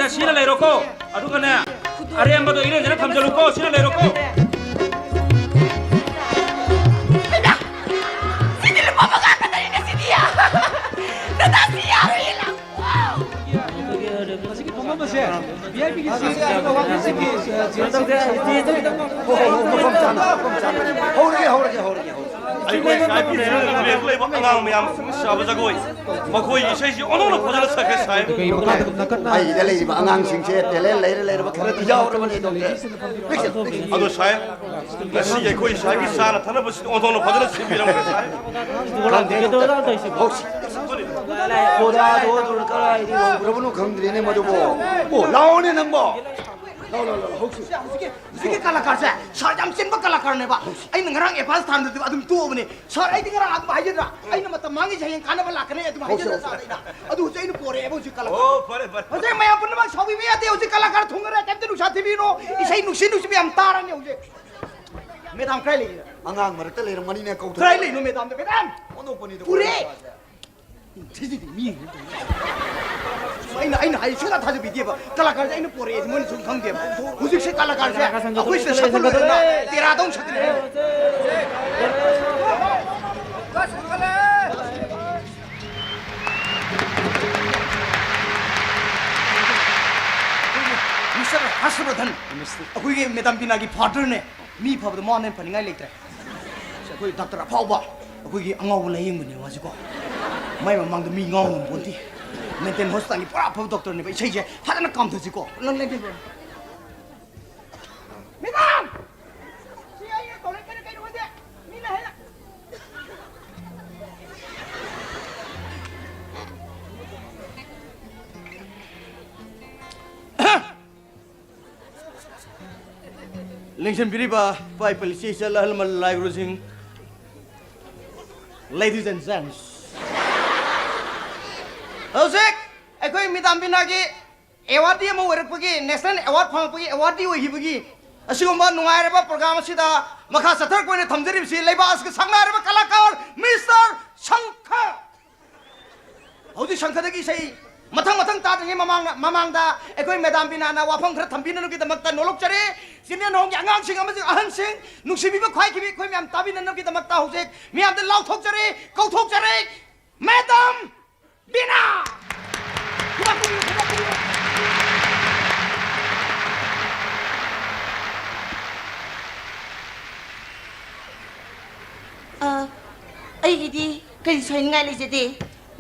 ꯁꯦ, ꯁꯤꯅ ꯂꯩꯔꯣꯀꯣ꯫ ꯑꯗꯨꯒꯅꯦ, ꯈꯨꯗꯣ, ꯑꯔꯦꯝꯕꯗꯣ ꯏꯔꯦꯟꯖꯅ ꯊꯝꯖꯜꯂꯨꯀꯣ, ꯁꯤꯅ ꯂꯩꯔꯣꯀꯣ꯫ ꯍꯩꯃꯥ! ꯁꯤꯗꯤ ꯂꯨꯄꯥ ꯃꯉꯥ ꯈꯛꯇꯅꯤꯅꯦ ꯁꯤꯗꯤ꯫ ꯗꯗꯥ, ꯁꯤ ꯌꯥꯔꯣꯏꯌꯦ, ꯂꯥꯛꯑꯣ꯫ ꯃꯁꯤꯒꯤ ꯐꯝꯐꯝ ꯑꯁꯦ ꯚꯤ ꯑꯥꯏ ꯄꯤꯒꯤ ꯁꯤꯠ ꯍꯧꯔꯒꯦ, ꯍꯧꯔꯒꯦ, ꯍꯧꯔꯒꯦ, ꯍꯧꯔꯒꯦ꯫ ꯑꯩꯈꯣꯏ ꯁꯥꯏ ꯕꯤꯖꯤꯅꯦꯁ ꯂꯩꯕ ꯑꯉꯥꯡ ꯃꯌꯥꯝꯁꯤꯡꯅ ꯁꯥꯕ ꯖꯒꯣꯏ, ꯃꯈꯣꯏꯒꯤ ꯏꯁꯩꯁꯤ ꯑꯣꯟꯊꯣꯛꯅ ꯐꯖꯅ ꯁꯛꯈ꯭ꯔꯦ ꯁꯥꯏ꯫ ꯑꯩꯒꯤꯗ ꯂꯩꯔꯤꯕ ꯑꯉꯥꯡꯁꯤꯡꯁꯦ ꯇꯦꯂꯦꯟ ꯂꯩꯔ ꯂꯩꯔꯕ ꯈꯔꯗꯤ ꯌꯥꯎꯔꯕꯅꯦ, ꯗꯣꯛꯇꯔ꯫ ꯑꯗꯣ ꯁꯥꯏ, ꯉꯁꯤ ꯑꯩꯈꯣꯏ ꯁꯥꯏꯒꯤ ꯆꯥꯅ ꯊꯛꯅꯕꯁꯤꯗꯤ ꯑꯣꯟꯊꯣꯛꯅ ꯐꯖꯅ ꯁꯤꯟꯕꯤꯔꯝꯈ꯭ꯔꯦ ꯁꯥꯏ꯫ ꯈꯪꯗꯦ, ꯗꯣꯛꯇꯔ꯫ ꯍꯧꯁꯤ꯫ ꯈꯣꯗꯥꯗꯣ ꯑꯗꯨꯅ ꯀꯗꯥꯏꯗꯒꯤ ꯍꯧꯈ꯭ꯔꯕꯅꯣ ꯈꯪꯗ꯭ꯔꯦꯅꯦ ꯃꯗꯨꯕꯣ꯫ ꯑꯣ, ꯂꯥꯛꯑꯣꯅꯦ ꯅꯪꯕꯣ꯫ ꯂꯥꯛꯑꯣ, ꯂꯥꯛꯑꯣ, ꯂꯥꯛꯑꯣ, ꯍꯧꯁꯤ꯫ ꯍꯧꯖꯤꯛꯀꯤ, ꯍꯧꯖꯤꯛꯀꯤ ꯀꯂꯥꯀꯥꯔꯁꯦ ꯁꯥꯔ ꯌꯥꯝ ꯆꯤꯟꯕ ꯀꯂꯥꯀꯥꯔꯅꯦꯕ꯫ ꯑꯩꯅ ꯉꯔꯥꯡ ꯑꯦꯗꯚꯥꯟꯁ ꯊꯥꯔꯝꯗꯗꯤ ꯑꯗꯨꯝ ꯇꯣꯛꯑꯕꯅꯦ꯫ ꯁꯥꯔ, ꯑꯩꯗꯤ ꯉꯔꯥꯡ ꯑꯗꯨꯝ ꯍꯥꯏꯖꯗ꯭ꯔꯥ? ꯑꯩꯅ ꯃꯇꯝ ꯃꯥꯡꯉꯤꯁꯦ ꯍꯌꯦꯡ ꯀꯥꯟꯅꯕ ꯂꯥꯛꯀꯅꯤ ꯑꯗꯨꯝ ꯍꯥꯏꯖꯗ꯭ꯔꯥ ꯁꯥꯔ ꯑꯩꯅ? ꯑꯗꯨ ꯍꯧꯖꯤꯛ ꯑꯩꯅ ꯄꯣꯔꯛꯑꯦꯕ ꯍꯧꯖꯤꯛ ꯀꯂꯥꯀꯥꯔ꯫ ꯑꯣ, ꯐꯔꯦ, ꯐꯔꯦ꯫ ꯍꯧꯖꯤꯛ ꯃꯌꯥꯝ ꯄꯨꯝꯅꯃꯛ ꯁꯥꯎꯕꯤꯕ ꯌꯥꯗꯦ꯫ ꯍꯧꯖꯤꯛ ꯀꯂꯥꯀꯥꯔ ꯊꯨꯡꯉꯔꯦ꯫ ꯀꯩꯝꯇ ꯅꯨꯡꯁꯥ ꯊꯤꯕꯤꯔꯣ꯫ ꯏꯁꯩ ꯅꯨꯡꯁꯤ ꯅꯨꯡꯁꯤꯕ ꯌꯥꯝ ꯇꯥꯔꯅꯤ ꯍꯧꯖꯤꯛ꯫ ꯃꯦꯗꯥꯝ ꯀꯥꯏ ꯂꯩꯒꯦ? ꯑꯉꯥꯡ ꯃꯔꯛꯇ ꯂꯩꯔꯝꯒꯅꯤꯅꯦ, ꯀꯧꯊꯣꯔꯛꯑꯣ꯫ ꯀꯗꯥꯏ ꯂꯩꯅꯣ ꯃꯦꯗꯥꯝꯗꯣ? ꯃꯦꯗꯥꯝ! ꯑꯣꯟꯊꯣꯛꯄꯅꯤꯗ ꯄꯨꯔꯦ! ꯀꯣꯏꯔꯦ꯫ ꯊꯤꯖꯤꯗꯤ ꯃꯤ ꯌꯦꯡꯉꯨ ꯇꯧꯔꯤ꯫ ꯑꯩꯅ, ꯑꯩꯅ ꯍꯥꯏ ꯁꯨꯡꯊꯥ ꯊꯥꯖꯕꯤꯗꯦꯕ꯫ ꯀꯂꯥꯀꯥꯔꯁꯦ ꯑꯩꯅ ꯄꯣꯔꯛꯑꯦ ꯃꯣꯏꯅ ꯁꯨꯝ ꯈꯪꯗꯦꯕ꯫ ꯍꯧꯖꯤꯛꯁꯦ ꯀꯂꯥꯀꯥꯔꯁꯦ ꯑꯩꯈꯣꯏ ꯁꯤꯗ ꯁꯛꯄ ꯂꯣꯏꯔꯦꯗꯅ ꯇꯦꯔꯥꯗ ꯑꯃꯨꯛ ꯁꯛꯀꯅꯤ꯫ ꯃꯤꯁꯇꯔ ꯍꯔꯁꯕꯔꯙꯟ, ꯑꯩꯈꯣꯏꯒꯤ ꯃꯦꯗꯥꯝ ꯕꯤꯅꯥꯒꯤ ꯐꯥꯗꯔꯅꯦ꯫ ꯃꯤ ꯐꯕꯗ ꯃꯉꯣꯟꯗ ꯍꯦꯟꯅ ꯐꯅꯤꯡꯉꯥꯏ ꯂꯩꯇ꯭ꯔꯦ꯫ ꯑꯁ, ꯑꯩꯈꯣꯏ ꯗꯥꯛꯇꯔ ꯑꯐꯥꯎꯕ, ꯑꯩꯈꯣꯏꯒꯤ ꯑꯉꯥꯎꯕ ꯂꯥꯌꯦꯡꯕꯅꯦ ꯃꯥꯁꯤꯀꯣ꯫ ꯃꯥꯏ ꯃꯃꯥꯡꯗ ꯃꯤ ꯉꯥꯎ ꯉꯝꯄꯣꯟꯇꯦ꯫ ꯃꯦꯟꯇꯦꯜ ꯍꯣꯁꯄꯤꯇꯥꯜꯒꯤ ꯄꯨꯔꯥ ꯑꯐꯕ ꯗꯥꯛꯇꯔꯅꯦꯕ꯫ ꯏꯁꯩꯁꯦ ꯐꯖꯅ ꯀꯥꯝꯊꯁꯤꯀꯣ꯫ ꯅꯪ ꯂꯦꯡꯗꯦ ꯕ꯭ꯔꯣ꯫ ꯃꯦꯗꯥꯝ! ꯁꯤ ꯑꯩꯅ ꯇꯧꯔꯛꯀꯅꯤ ꯀꯩꯅꯣ ꯈꯪꯗꯦ꯫ ꯃꯤꯅ ꯍꯦꯟꯅ ꯂꯦꯡꯁꯤꯟꯕꯤꯔꯤꯕ ꯏꯄꯥ ꯏꯄꯥ ꯏꯆꯦ ꯏꯆꯜ ꯑꯍꯜ ꯂꯃꯟ ꯂꯥꯏꯒꯨꯔꯨꯁꯤꯡ, ladies and gents, ꯍꯧꯖꯤꯛ ꯑꯩꯈꯣꯏ ꯃꯦꯗꯥꯝ ꯕꯤꯅꯥꯒꯤ ꯑꯦꯋꯥꯔꯗꯤ ꯑꯃ ꯑꯣꯏꯔꯛꯄꯒꯤ, ꯅꯦꯁꯅꯦꯜ ꯑꯦꯋꯥꯔꯗ ꯐꯪꯉꯛꯄꯒꯤ ꯑꯦꯋꯥꯔꯗꯤ ꯑꯣꯏꯈꯤꯕꯒꯤ ꯑꯁꯤꯒꯨꯝꯕ ꯅꯨꯡꯉꯥꯏꯔꯕ ꯄ꯭ꯔꯣꯒ꯭ꯔꯥꯝ ꯑꯁꯤꯗ ꯃꯈꯥ ꯆꯠꯊꯔꯛꯄ ꯑꯣꯏꯅ ꯊꯝꯖꯔꯤꯕꯁꯤ ꯂꯩꯕꯥꯛ ꯑꯁꯤꯒꯤ ꯁꯛꯅꯥꯏꯔꯕ ꯀꯂꯥꯀꯥꯔ ꯃꯤꯁꯇꯔ ꯁꯪꯈ꯫ ꯍꯧꯖꯤꯛ ꯁꯪꯈꯗꯒꯤ ꯏꯁꯩ ꯃꯊꯪ ꯃꯊꯪ ꯇꯥꯗ꯭ꯔꯤꯉꯩ ꯃꯃꯥꯡꯗ, ꯃꯃꯥꯡꯗ ꯑꯩꯈꯣꯏ ꯃꯦꯗꯥꯝ ꯕꯤꯅꯥꯅ ꯋꯥꯐꯝ ꯈꯔ ꯊꯝꯕꯤꯅꯅꯕꯒꯤꯗꯃꯛꯇ ꯅꯣꯂꯣꯛꯆꯔꯤ꯫ ꯆꯤꯟꯅꯦꯟꯍꯣꯡꯒꯤ ꯑꯉꯥꯡꯁꯤꯡ ꯑꯃꯁꯨꯡ ꯑꯍꯟꯁꯤꯡ, ꯅꯨꯡꯁꯤꯕꯤꯕ ꯈ꯭ꯋꯥꯏꯈꯤꯕꯤ ꯑꯩꯈꯣꯏ ꯃꯌꯥꯝ ꯇꯥꯕꯤꯅꯅꯕꯒꯤꯗꯃꯛꯇ ꯍꯧꯖꯤꯛ ꯃꯤꯌꯥꯝꯗ ꯂꯥꯎꯊꯣꯛꯆꯔꯤ, ꯀꯧꯊꯣꯛꯆꯔꯤ, ꯃꯦꯗꯥꯝ ꯕꯤꯅꯥ! ꯈꯨꯕꯥꯛ ꯈꯨꯕꯤꯌꯨ, ꯈꯨꯕꯥꯛ ꯈꯨꯕꯤꯌꯨ꯫ ꯑ, ꯑꯩꯒꯤꯗꯤ ꯀꯔꯤꯁꯨ ꯍꯥꯏꯅꯤꯡꯉꯥꯏ ꯂꯩꯖꯗꯦ꯫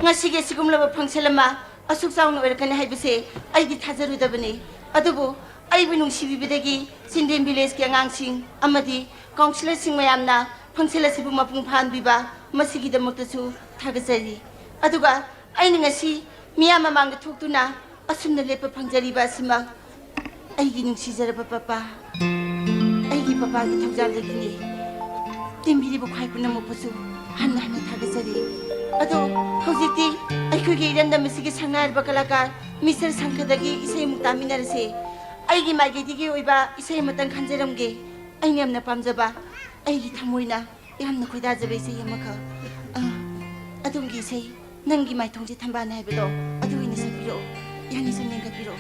ꯉꯁꯤꯒꯤ ꯑꯁꯤꯒꯨꯝꯂꯕ ꯐꯪꯁꯟ ꯑꯃ ꯑꯁꯨꯛ ꯆꯥꯎꯅ ꯑꯣꯏꯔꯛꯀꯅꯤ ꯍꯥꯏꯕꯁꯦ ꯑꯩꯗꯤ ꯊꯥꯖꯔꯨꯗꯕꯅꯤ꯫ ꯑꯗꯨꯕꯨ ꯑꯩꯕꯨ ꯅꯨꯡꯁꯤꯕꯤꯕꯗꯒꯤ ꯆꯤꯟꯗꯦꯟ ꯚꯤꯂꯦꯖꯀꯤ ꯑꯉꯥꯡꯁꯤꯡ ꯑꯃꯗꯤ ꯀꯥꯎꯟꯁꯤꯂꯔꯁꯤꯡ ꯃꯌꯥꯝꯅ ꯐꯪꯁꯟ ꯑꯁꯤꯕꯨ ꯃꯄꯨꯡ ꯐꯥꯍꯟꯕꯤꯕ, ꯃꯁꯤꯒꯤꯗꯃꯛꯇꯁꯨ ꯊꯥꯒꯠꯆꯔꯤ꯫ ꯑꯗꯨꯒ ꯑꯩꯅ ꯉꯁꯤ ꯃꯤꯌꯥꯝ ꯃꯃꯥꯡꯗ ꯊꯣꯛꯇꯨꯅ ꯑꯁꯨꯝꯅ ꯂꯦꯞꯄ ꯐꯪꯖꯔꯤꯕ ꯑꯁꯤꯃꯛ ꯑꯩꯒꯤ ꯅꯨꯡꯁꯤꯖꯔꯕ ꯄꯄꯥ, ꯑꯩꯒꯤ ꯄꯄꯥꯒꯤ ꯊꯧꯖꯥꯜꯗꯒꯤꯅꯤ꯫ ꯇꯦꯝꯕꯤꯔꯤꯕ ꯈ꯭ꯋꯥꯏ ꯄꯨꯝꯅꯃꯛꯄꯨꯁꯨ ꯍꯟꯅ ꯍꯟꯅ ꯊꯥꯒꯠꯆꯔꯤ꯫ ꯑꯗꯣ ꯍꯧꯖꯤꯛꯇꯤ ꯑꯩꯈꯣꯏꯒꯤ ꯏꯔꯝꯗꯝ ꯑꯁꯤꯒꯤ ꯁꯛꯅꯥꯏꯔꯕ ꯀꯂꯥꯀꯥꯔ ꯃꯤꯁꯇꯔ ꯁꯪꯈꯗꯒꯤ ꯏꯁꯩ ꯑꯃꯨꯛ ꯇꯥꯃꯤꯟꯅꯔꯁꯦ꯫ ꯑꯩꯒꯤ ꯃꯥꯏꯀꯩꯗꯒꯤ ꯑꯣꯏꯕ ꯏꯁꯩ ꯑꯃꯇꯪ ꯈꯟꯖꯔꯝꯒꯦ꯫ ꯑꯩꯅ ꯌꯥꯝꯅ ꯄꯥꯝꯖꯕ, ꯑꯩꯒꯤ ꯊꯃꯣꯏꯅ ꯌꯥꯝꯅ ꯈꯣꯏꯗꯥꯖꯕ ꯏꯁꯩ ꯑꯃꯈꯛ꯫ ꯑ, ꯑꯗꯣꯝꯒꯤ ꯏꯁꯩ, ꯅꯪꯒꯤ ꯃꯥꯏꯊꯣꯡꯁꯦ ꯊꯝꯕꯥꯜꯅꯦ ꯍꯥꯏꯕꯗꯣ, ꯑꯗꯨ ꯑꯣꯏꯅ ꯁꯛꯄꯤꯔꯛꯑꯣ꯫ ꯌꯥꯅꯤ, ꯁꯨꯝ ꯌꯦꯡꯈꯠꯄꯤꯔꯛꯑꯣ꯫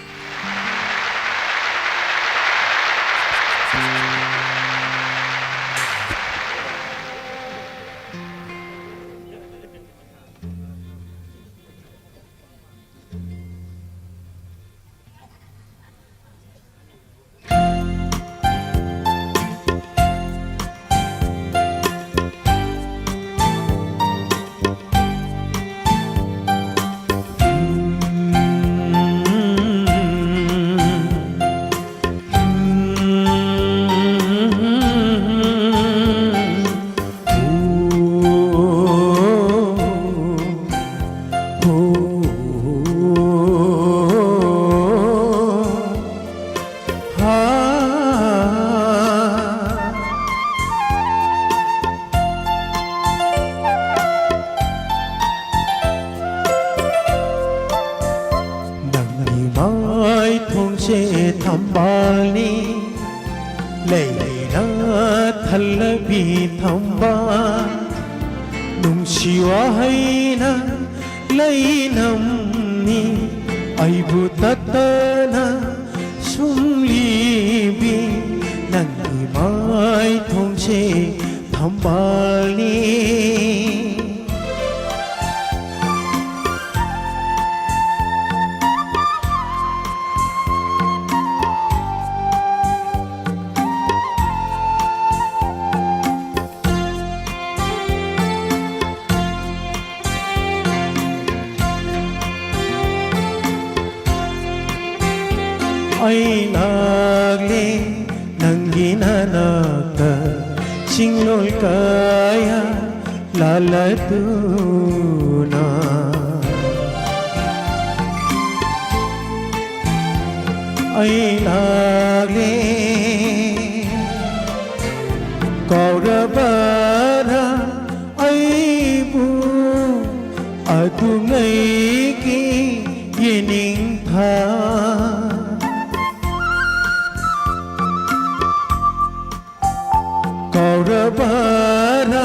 ꯅꯪꯒꯤ ꯃꯥꯏꯊꯣꯡꯁꯦ ꯊꯝꯕꯥꯜꯅꯤ, ꯂꯩꯅ ꯊꯜꯂꯕꯤ ꯊꯝꯕꯥꯜ, ꯅꯨꯡꯁꯤ ꯋꯥꯍꯩꯅ ꯂꯩꯅꯝꯃꯤ ꯑꯩꯕꯨ ꯇꯠꯇꯅ ꯁꯨꯝꯂꯤꯕꯤ꯫ ꯅꯪꯒꯤ ꯃꯥꯏꯊꯣꯡꯁꯦ ꯊꯝꯕꯥꯜꯅꯤ꯫ ꯑꯩ ꯂꯥꯛꯂꯦ ꯅꯪꯒꯤ ꯅꯅꯥꯛꯇ, ꯆꯤꯡꯂꯣꯜ ꯀꯌꯥ ꯂꯥꯜꯂꯗꯨꯅ꯫ ꯑꯩ ꯂꯥꯛꯂꯦ꯫ ꯀꯥꯎꯔꯕꯔꯥ ꯑꯩꯕꯨ ꯑꯗꯨꯉꯩꯒꯤ ꯌꯦꯅꯤꯡꯊꯥ? ꯀꯥꯎꯔꯕꯔꯥ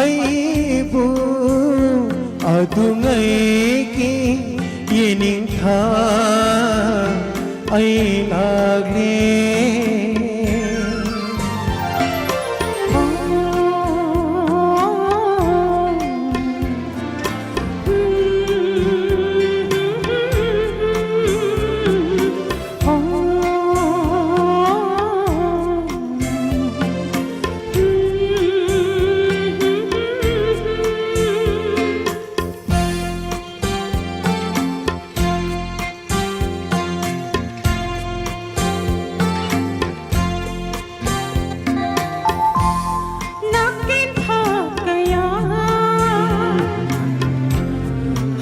ꯑꯩꯕꯨ ꯑꯗꯨꯉꯩꯒꯤ ꯌꯦꯅꯤꯡꯊꯥ? ꯑꯩ ꯂꯥꯛꯂꯦ꯫ ꯅꯥꯀꯦꯟꯊꯥ ꯀꯌꯥ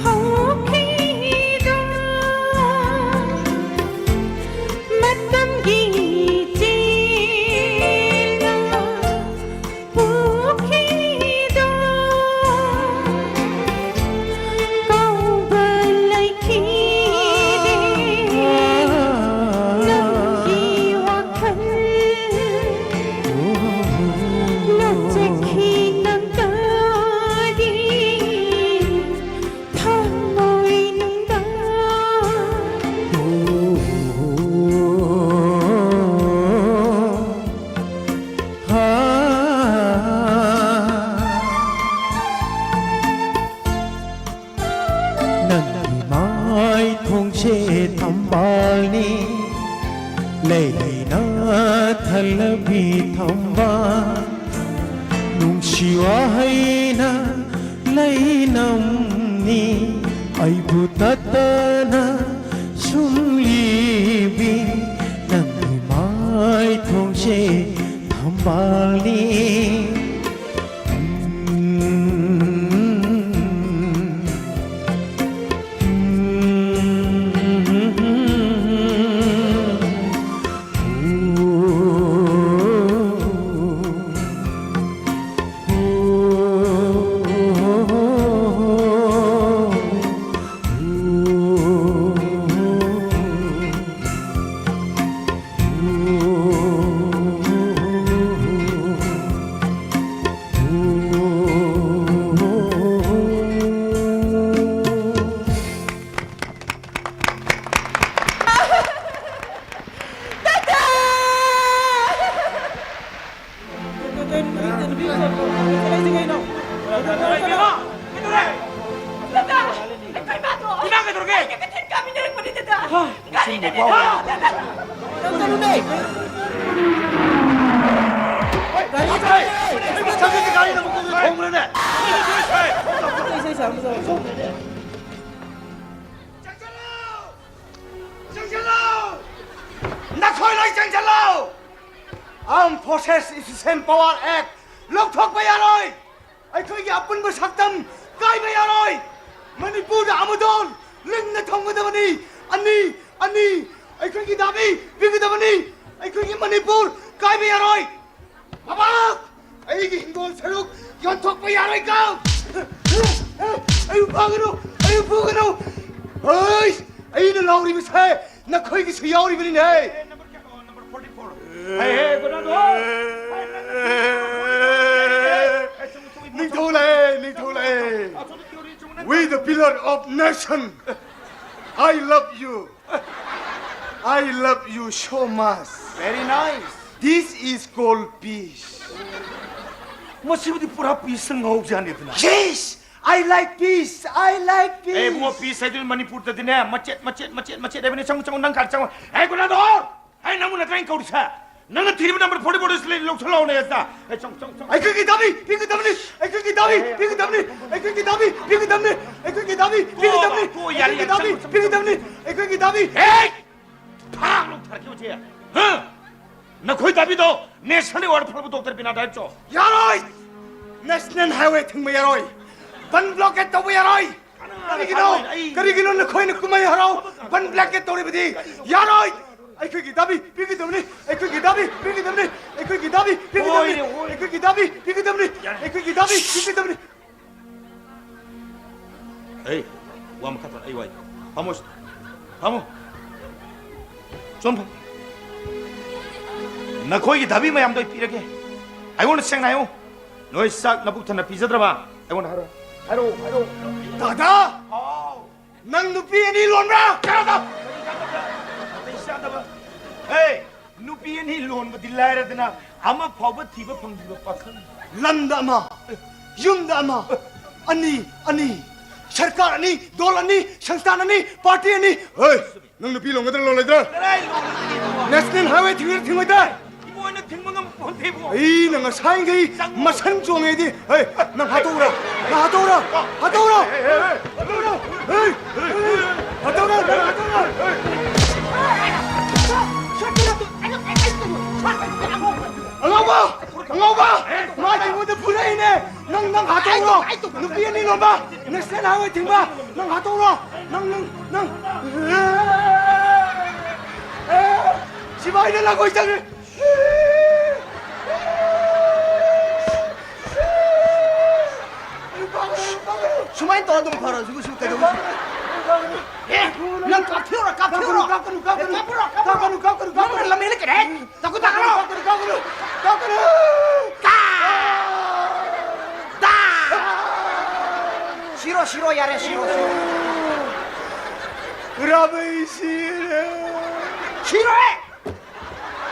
ꯍꯧꯈꯤꯗ ꯃꯇꯝꯒꯤ ꯆꯦꯜꯅ ꯄꯨꯈꯤꯗ ꯀꯥꯎꯕ ꯂꯩꯈꯤꯗꯦ꯫ ꯅꯪꯒꯤ ꯋꯥꯈꯜ ꯅꯣꯛꯆꯈꯤ ꯅꯪꯒꯗꯤ ꯊꯃꯣꯏꯅꯨꯡꯗ꯫ ꯅꯪꯒꯤ ꯃꯥꯏꯊꯣꯡꯁꯦ ꯊꯝꯕꯥꯜꯅꯤ, ꯂꯩꯅ ꯊꯜꯂꯕꯤ ꯊꯝꯕꯥꯜ, ꯅꯨꯡꯁꯤ ꯋꯥꯍꯩꯅ ꯂꯩꯅꯝꯅꯤ, ꯑꯩꯕꯨ ꯇꯠꯇꯅ ꯁꯨꯝ ꯂꯤꯕꯤ꯫ ꯅꯪꯒꯤ ꯃꯥꯏꯊꯣꯡꯁꯦ ꯊꯝꯕꯥꯜꯅꯤ꯫ ꯗꯗꯥ, ꯑꯩꯈꯣꯏ ꯃꯥꯗꯣ ꯏꯃꯥ ꯀꯩꯗꯧꯔꯒꯦ? ꯑꯩꯒ ꯀꯩꯊꯦꯜ ꯀꯥꯃꯤꯟꯅꯔꯛꯄꯅꯦ, ꯗꯗꯥ꯫ ꯍꯥ? ꯒꯥꯔꯤꯗꯅꯦ, ꯗꯗꯥ, ꯗꯗꯥ꯫ ꯅꯪ ꯆꯠꯂꯨꯅꯦ꯫ ꯒꯥꯔꯤ ꯆꯠꯂꯨꯅꯦ꯫ ꯒꯥꯔꯤꯅ ꯃꯀꯣꯛꯇ ꯊꯣꯡꯈ꯭ꯔꯦꯅꯦ꯫ ꯏꯁꯩ ꯁꯛꯑꯝꯕ ꯆꯠꯂꯣ꯫ ꯆꯪꯁꯤꯜꯂꯣ! ꯆꯪꯁꯤꯜꯂꯣ! ꯅꯈꯣꯏ ꯂꯣꯏ ꯆꯪꯁꯤꯜꯂꯣ! Armed Forces Efficient Power Act ꯂꯧꯊꯣꯛꯄ ꯌꯥꯔꯣꯏ! ꯑꯩꯈꯣꯏꯒꯤ ꯑꯄꯨꯟꯕ ꯁꯛꯇꯝ ꯀꯥꯏꯕ ꯌꯥꯔꯣꯏ! ꯃꯅꯤꯄꯨꯔꯗ ꯑꯃꯗꯣ ꯂꯤꯡꯅ ꯊꯝꯒꯗꯕꯅꯤ! ꯑꯅꯤ, ꯑꯅꯤ, ꯑꯩꯈꯣꯏꯒꯤ ꯗꯥꯕꯤ ꯄꯤꯒꯗꯕꯅꯤ! ꯑꯩꯈꯣꯏꯒꯤ ꯃꯅꯤꯄꯨꯔ ꯀꯥꯏꯕ ꯌꯥꯔꯣꯏ! ꯕꯥꯕꯥ! ꯑꯩꯒꯤ ꯍꯤꯡꯒꯣꯜ ꯁꯔꯨꯛ ꯌꯣꯟꯊꯣꯛꯄ ꯌꯥꯔꯣꯏꯀꯣ! ꯑꯩꯕꯨ ꯐꯥꯒꯅꯨ! ꯑꯩꯕꯨ ꯐꯨꯒꯅꯨ! ꯍꯣꯏ! ꯑꯩꯅ ꯂꯥꯎꯔꯤꯕꯁꯦ ꯅꯈꯣꯏꯒꯤꯁꯨ ꯌꯥꯎꯔꯤꯕꯅꯤꯅꯦ! ꯍꯦ, ꯍꯦ, ꯒꯣꯅꯥꯗꯣ! ꯅꯤꯡꯊꯧ ꯂꯥꯛꯑꯦ, ꯅꯤꯡꯊꯧ ꯂꯥꯛꯑꯦ! We the pillar of nation! I love you! I love you so much. Very nice. This is called peace. ꯃꯁꯤꯕꯨꯗꯤ ꯄꯨꯔꯥ peace ꯉꯥꯎꯖꯥꯅꯤꯗꯅ꯫ Yes, I like peace. I like peace. A, Ibungo, peace ꯍꯥꯏꯗꯨꯅ ꯃꯅꯤꯄꯨꯔꯗꯗꯤꯅꯦ, ꯃꯆꯦꯠ, ꯃꯆꯦꯠ, ꯃꯆꯦꯠ, ꯃꯆꯦꯠ ꯍꯥꯏꯕꯅꯤ꯫ ꯆꯪꯉꯨ, ꯆꯪꯉꯨ, ꯅꯪ ꯀꯥꯏ ꯆꯪꯉꯨ꯫ ꯑꯦ, ꯒꯣꯅꯥꯗꯣ! ꯑꯦ, ꯅꯪꯕꯨ ꯅꯠꯇ꯭ꯔꯥ ꯑꯩꯅ ꯀꯧꯔꯤꯁꯦ? ꯅꯪꯅ ꯊꯤꯔꯤꯕ number forty-four ꯑꯁꯤ ꯂꯧꯁꯜꯂꯛꯑꯣꯅꯦ, ꯑꯁꯤꯗ꯫ ꯑꯦ, ꯆꯪꯉꯨ, ꯆꯪꯉꯨ, ꯆꯪꯉꯨ꯫ ꯑꯩꯈꯣꯏꯒꯤ ꯗꯥꯕꯤ ꯄꯤꯒꯗꯕꯅꯤ! ꯑꯩꯈꯣꯏꯒꯤ ꯗꯥꯕꯤ ꯄꯤꯒꯗꯕꯅꯤ! ꯑꯩꯈꯣꯏꯒꯤ ꯗꯥꯕꯤ ꯄꯤꯒꯗꯕꯅꯤ! ꯑꯩꯈꯣꯏꯒꯤ ꯗꯥꯕꯤ ꯄꯤꯒꯗꯕꯅꯤ! ꯇꯣ, ꯌꯥꯔꯦ, ꯌꯥꯔꯦ, ꯑꯩꯈꯣꯏꯒꯤ ꯗꯥꯕꯤ ꯆꯪꯉꯨ, ꯆꯪꯉꯨ, ꯄꯤꯒꯗꯕꯅꯤ! ꯆꯪꯉꯨ, ꯆꯪꯉꯨ꯫ ꯑꯩꯈꯣꯏꯒꯤ ꯗꯥꯕꯤ! ꯑꯦ! ꯊꯥꯡ ꯂꯧꯊꯔꯛꯀꯦ ꯍꯧꯖꯤꯛ꯫ ꯍꯥ? ꯅꯈꯣꯏ ꯗꯥꯕꯤꯗꯣ national award ꯐꯪꯂꯕ doctor ꯕꯤꯅꯥ ꯗꯥꯏꯔꯦꯛ ꯆꯣ꯫ ꯌꯥꯔꯣꯏ! National highway ꯊꯤꯡꯕ ꯌꯥꯔꯣꯏ! ꯕꯟ blockade ꯇꯧꯕ ꯌꯥꯔꯣꯏ! ꯀꯔꯤꯒꯤꯅꯣ? ꯍꯥꯏꯔꯣꯏ, ꯑꯩ ꯀꯔꯤꯒꯤꯅꯣ ꯅꯈꯣꯏꯅ ꯀꯨꯝꯍꯩ ꯍꯔꯥꯎ ꯕꯟ blockade ꯇꯧꯔꯤꯕꯗꯤ? ꯌꯥꯔꯣꯏ! ꯑꯩꯈꯣꯏꯒꯤ ꯗꯥꯕꯤ ꯄꯤꯒꯗꯕꯅꯤ! ꯑꯩꯈꯣꯏꯒꯤ ꯗꯥꯕꯤ ꯄꯤꯒꯗꯕꯅꯤ! ꯑꯩꯈꯣꯏꯒꯤ ꯗꯥꯕꯤ ꯄꯤꯒꯗꯕꯅꯤ! ꯍꯣꯏꯅꯦ, ꯍꯣꯏꯅꯦ꯫ ꯑꯩꯈꯣꯏꯒꯤ ꯗꯥꯕꯤ ꯄꯤꯒꯗꯕꯅꯤ! ꯌꯥꯔꯦ꯫ ꯑꯩꯈꯣꯏꯒꯤ ꯗꯥꯕꯤ ꯄꯤꯒꯗꯕꯅꯤ! ꯑꯩ ꯋꯥ ꯃꯈꯥ ꯇꯥꯅ ꯑꯩ ꯋꯥꯏ꯫ ꯐꯝꯃꯣ ꯁꯤꯗ꯫ ꯐꯝꯃꯣ꯫ ꯁꯣꯝ ꯐꯝ-, ꯅꯈꯣꯏꯒꯤ ꯗꯥꯕꯤ ꯃꯌꯥꯝꯗꯣ ꯑꯩ ꯄꯤꯔꯒꯦ꯫ ꯑꯩꯉꯣꯟꯗ ꯁꯦꯡꯅ ꯍꯥꯏꯌꯨ꯫ ꯅꯣꯏ ꯆꯥꯛ ꯅꯕꯨꯛ ꯊꯟꯅ ꯄꯤꯖꯗ꯭ꯔꯕ? ꯑꯩꯉꯣꯟꯗ ꯍꯥꯏꯔꯣ꯫ ꯍꯥꯏꯔꯣ, ꯍꯥꯏꯔꯣ꯫ ꯗꯥꯗꯥ! ꯍꯥꯎ꯫ ꯅꯪ ꯅꯨꯄꯤ ꯑꯅꯤ ꯂꯣꯟꯕ꯭ꯔꯥ? ꯀꯩꯅꯣꯗ! ꯅꯥꯇꯩ ꯆꯥꯗꯕ꯫ ꯍꯦ! ꯅꯨꯄꯤ ꯑꯅꯤ ꯂꯣꯟꯕꯗꯤ ꯂꯥꯏꯔꯗꯅ ꯑꯃ ꯐꯥꯎꯕ ꯊꯤꯕ ꯐꯪꯗ꯭ꯔꯤꯕ ꯄꯥꯈꯪ꯫ ꯂꯝꯗ ꯑꯃ, ꯌꯨꯝꯗ ꯑꯃ, ꯑꯅꯤ, ꯑꯅꯤ꯫ ꯁꯔꯀꯥꯔ ꯑꯅꯤ, ꯗꯣꯜ ꯑꯅꯤ, ꯁꯪꯁꯊꯥꯟ ꯑꯅꯤ, ꯄꯥꯔꯇꯤ ꯑꯅꯤ꯫ ꯍꯣꯏ, ꯅꯪ ꯅꯨꯄꯤ ꯂꯣꯟꯒꯗ꯭ꯔꯥ ꯂꯣꯜꯂꯣꯏꯗ꯭ꯔꯥ? ꯀꯗꯥꯏ ꯂꯣꯟꯒꯅꯤ? National highway ꯊꯤꯡꯒꯗ꯭ꯔꯥ ꯊꯤꯡꯉꯣꯏꯗ꯭ꯔꯥ? ꯏꯕꯣ, ꯑꯩꯅ ꯊꯤꯡꯕ ꯉꯝꯄꯣꯟꯇꯦ ꯏꯕꯣ꯫ ꯑꯩꯅ ꯉꯁꯥꯏꯈꯩ ꯆꯪꯉꯣ꯫ ꯃꯁꯟ ꯆꯣꯡꯉꯦꯗꯤ꯫ ꯍꯩ, ꯅꯪ ꯍꯥꯠꯇꯣꯛꯎꯔꯣ, ꯅꯪ ꯍꯥꯠꯇꯣꯛꯎꯔꯣ, ꯍꯥꯠꯇꯣꯛꯎꯔꯣ꯫ ꯍꯩ, ꯍꯩ, ꯍꯩ, ꯍꯩ, ꯍꯩ, ꯍꯥꯠꯇꯣꯛꯎꯔꯣ, ꯅꯪ ꯍꯥꯠꯇꯣꯛꯎꯔꯣ꯫ ꯑꯉꯥꯎꯕ! ꯑꯉꯥꯎꯕ! ꯃꯥ ꯑꯩꯉꯣꯟꯗ ꯐꯨꯔꯛꯏꯅꯦ! ꯅꯪ, ꯅꯪ ꯍꯥꯠꯇꯣꯛꯎꯔꯣ! ꯅꯨꯄꯤ ꯑꯅꯤ ꯂꯣꯟꯕ! ꯅꯦꯁꯅꯦꯜ ꯍꯥꯏꯋꯦ ꯊꯤꯡꯕ! ꯅꯪ ꯍꯥꯠꯇꯣꯛꯎꯔꯣ! ꯅꯪ, ꯅꯪ, ꯅꯪ! ꯁꯤꯐꯥꯏꯅ ꯂꯥꯡꯒꯣꯏ ꯆꯪꯉꯦ! ꯁꯨꯃꯥꯏꯅ ꯇꯧꯔ ꯑꯗꯨꯝ ꯐꯔꯣ꯫ ꯁꯤꯕꯨ, ꯁꯤꯕꯨ ꯀꯩꯗꯧꯔꯤ? ꯑꯦ, ꯅꯪ ꯀꯥꯞꯊꯤꯔꯣ, ꯀꯥꯞꯊꯤꯔꯣ꯫ ꯀꯥꯞꯀꯅꯨ, ꯀꯥꯞꯀꯅꯨ, ꯑꯦ, ꯀꯥꯞꯄꯨꯔꯣ, ꯀꯥꯞꯄꯨꯔꯣ꯫ ꯀꯥꯞꯀꯅꯨ, ꯀꯥꯞꯀꯅꯨ, ꯀꯥꯞꯀꯅꯨ꯫ ꯅꯪꯅ ꯂꯝꯍꯦꯜꯂꯛꯀꯅꯦ꯫ ꯍꯦ, ꯇꯥꯀꯨ ꯇꯥꯀꯨꯔꯣ꯫ ꯀꯥꯞꯀꯅꯨ, ꯀꯥꯞꯀꯅꯨ, ꯀꯥꯞꯀꯅꯨ꯫ ꯇꯥ! ꯇꯥ! ꯁꯤꯔꯣ, ꯁꯤꯔꯣ, ꯌꯥꯔꯦ, ꯁꯤꯔꯣ, ꯁꯤꯔꯣ꯫ ꯔꯥꯕꯩ ꯁꯤꯔꯦ꯫ ꯁꯤꯔꯣꯍꯦ!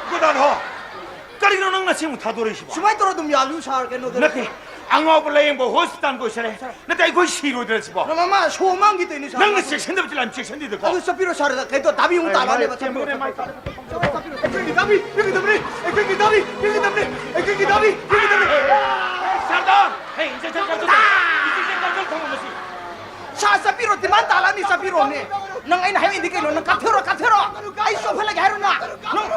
ꯒꯣꯗꯥꯟ ꯍꯣ! ꯀꯔꯤꯅꯣ ꯅꯪ ꯅꯆꯦ ꯑꯃꯨꯛ ꯊꯥꯗꯣꯔꯛꯏꯁꯤꯕꯣ? ꯁꯨꯃꯥꯏꯅ ꯇꯧꯔ ꯑꯗꯨꯝ ꯌꯥꯜꯂꯨ ꯁꯥꯔ, ꯀꯩꯅꯣꯗ꯫ ꯅꯠꯇꯦ, ꯑꯉꯥꯎꯕ ꯂꯥꯌꯦꯡꯕ ꯍꯣꯁꯄꯤꯇꯥꯜ ꯀꯣꯏꯁꯜꯂꯦ꯫ ꯅꯠꯇꯦ, ꯑꯩꯈꯣꯏ ꯁꯤꯔꯣꯏꯗ꯭ꯔ ꯁꯤꯕꯣ? ꯃꯃꯥ, ꯁꯣ ꯃꯥꯡꯈꯤ ꯇꯣꯏꯅꯦ ꯁꯥꯔ꯫ ꯅꯪꯅ ꯆꯦꯛꯁꯤꯟꯗꯕꯁꯤ ꯌꯥꯝ ꯆꯦꯛꯁꯤꯟꯗꯦꯗꯀꯣ꯫ ꯑꯗꯨ ꯆꯠꯄꯤꯔꯣ ꯁꯥꯔ, ꯀꯩꯅꯣ ꯇꯥꯕꯤꯌꯨ, ꯇꯥꯔꯛꯑꯅꯦꯕ, ꯆꯠꯄꯤꯔꯣ꯫ ꯑꯩꯈꯣꯏꯒꯤ ꯗꯥꯕꯤ ꯄꯤꯒꯗꯕꯅꯤ, ꯑꯩꯈꯣꯏꯒꯤ ꯗꯥꯕꯤ ꯄꯤꯒꯗꯕꯅꯤ, ꯑꯩꯈꯣꯏꯒꯤ ꯗꯥꯕꯤ ꯄꯤꯒꯗꯕꯅꯤ꯫ ꯁꯥꯔꯗꯣ! ꯍꯦ, ꯏꯟꯖꯦꯛꯁꯟ ꯀꯥꯞꯊꯣꯛ-, ꯏꯟꯖꯦꯛꯁꯟ ꯀꯥꯞꯊꯣꯛ ꯊꯝꯃꯣ ꯃꯁꯤ꯫ ꯁꯥꯔ, ꯆꯠꯄꯤꯔꯣ, ꯗꯤꯃꯥꯟ ꯇꯥꯂꯛꯑꯅꯤ, ꯆꯠꯄꯤꯔꯣꯅꯦ꯫ ꯅꯪ ꯑꯩꯅ ꯍꯥꯏꯔꯤꯗꯤ ꯀꯩꯅꯣ? ꯅꯪ ꯀꯥꯞꯊꯦꯛꯎꯔꯣ, ꯀꯥꯞꯊꯦꯛꯎꯔꯣ꯫ ꯑꯩ ꯆꯣꯡꯍꯜꯂꯒꯦ ꯍꯥꯏꯔꯣ ꯅꯪ? ꯅꯪ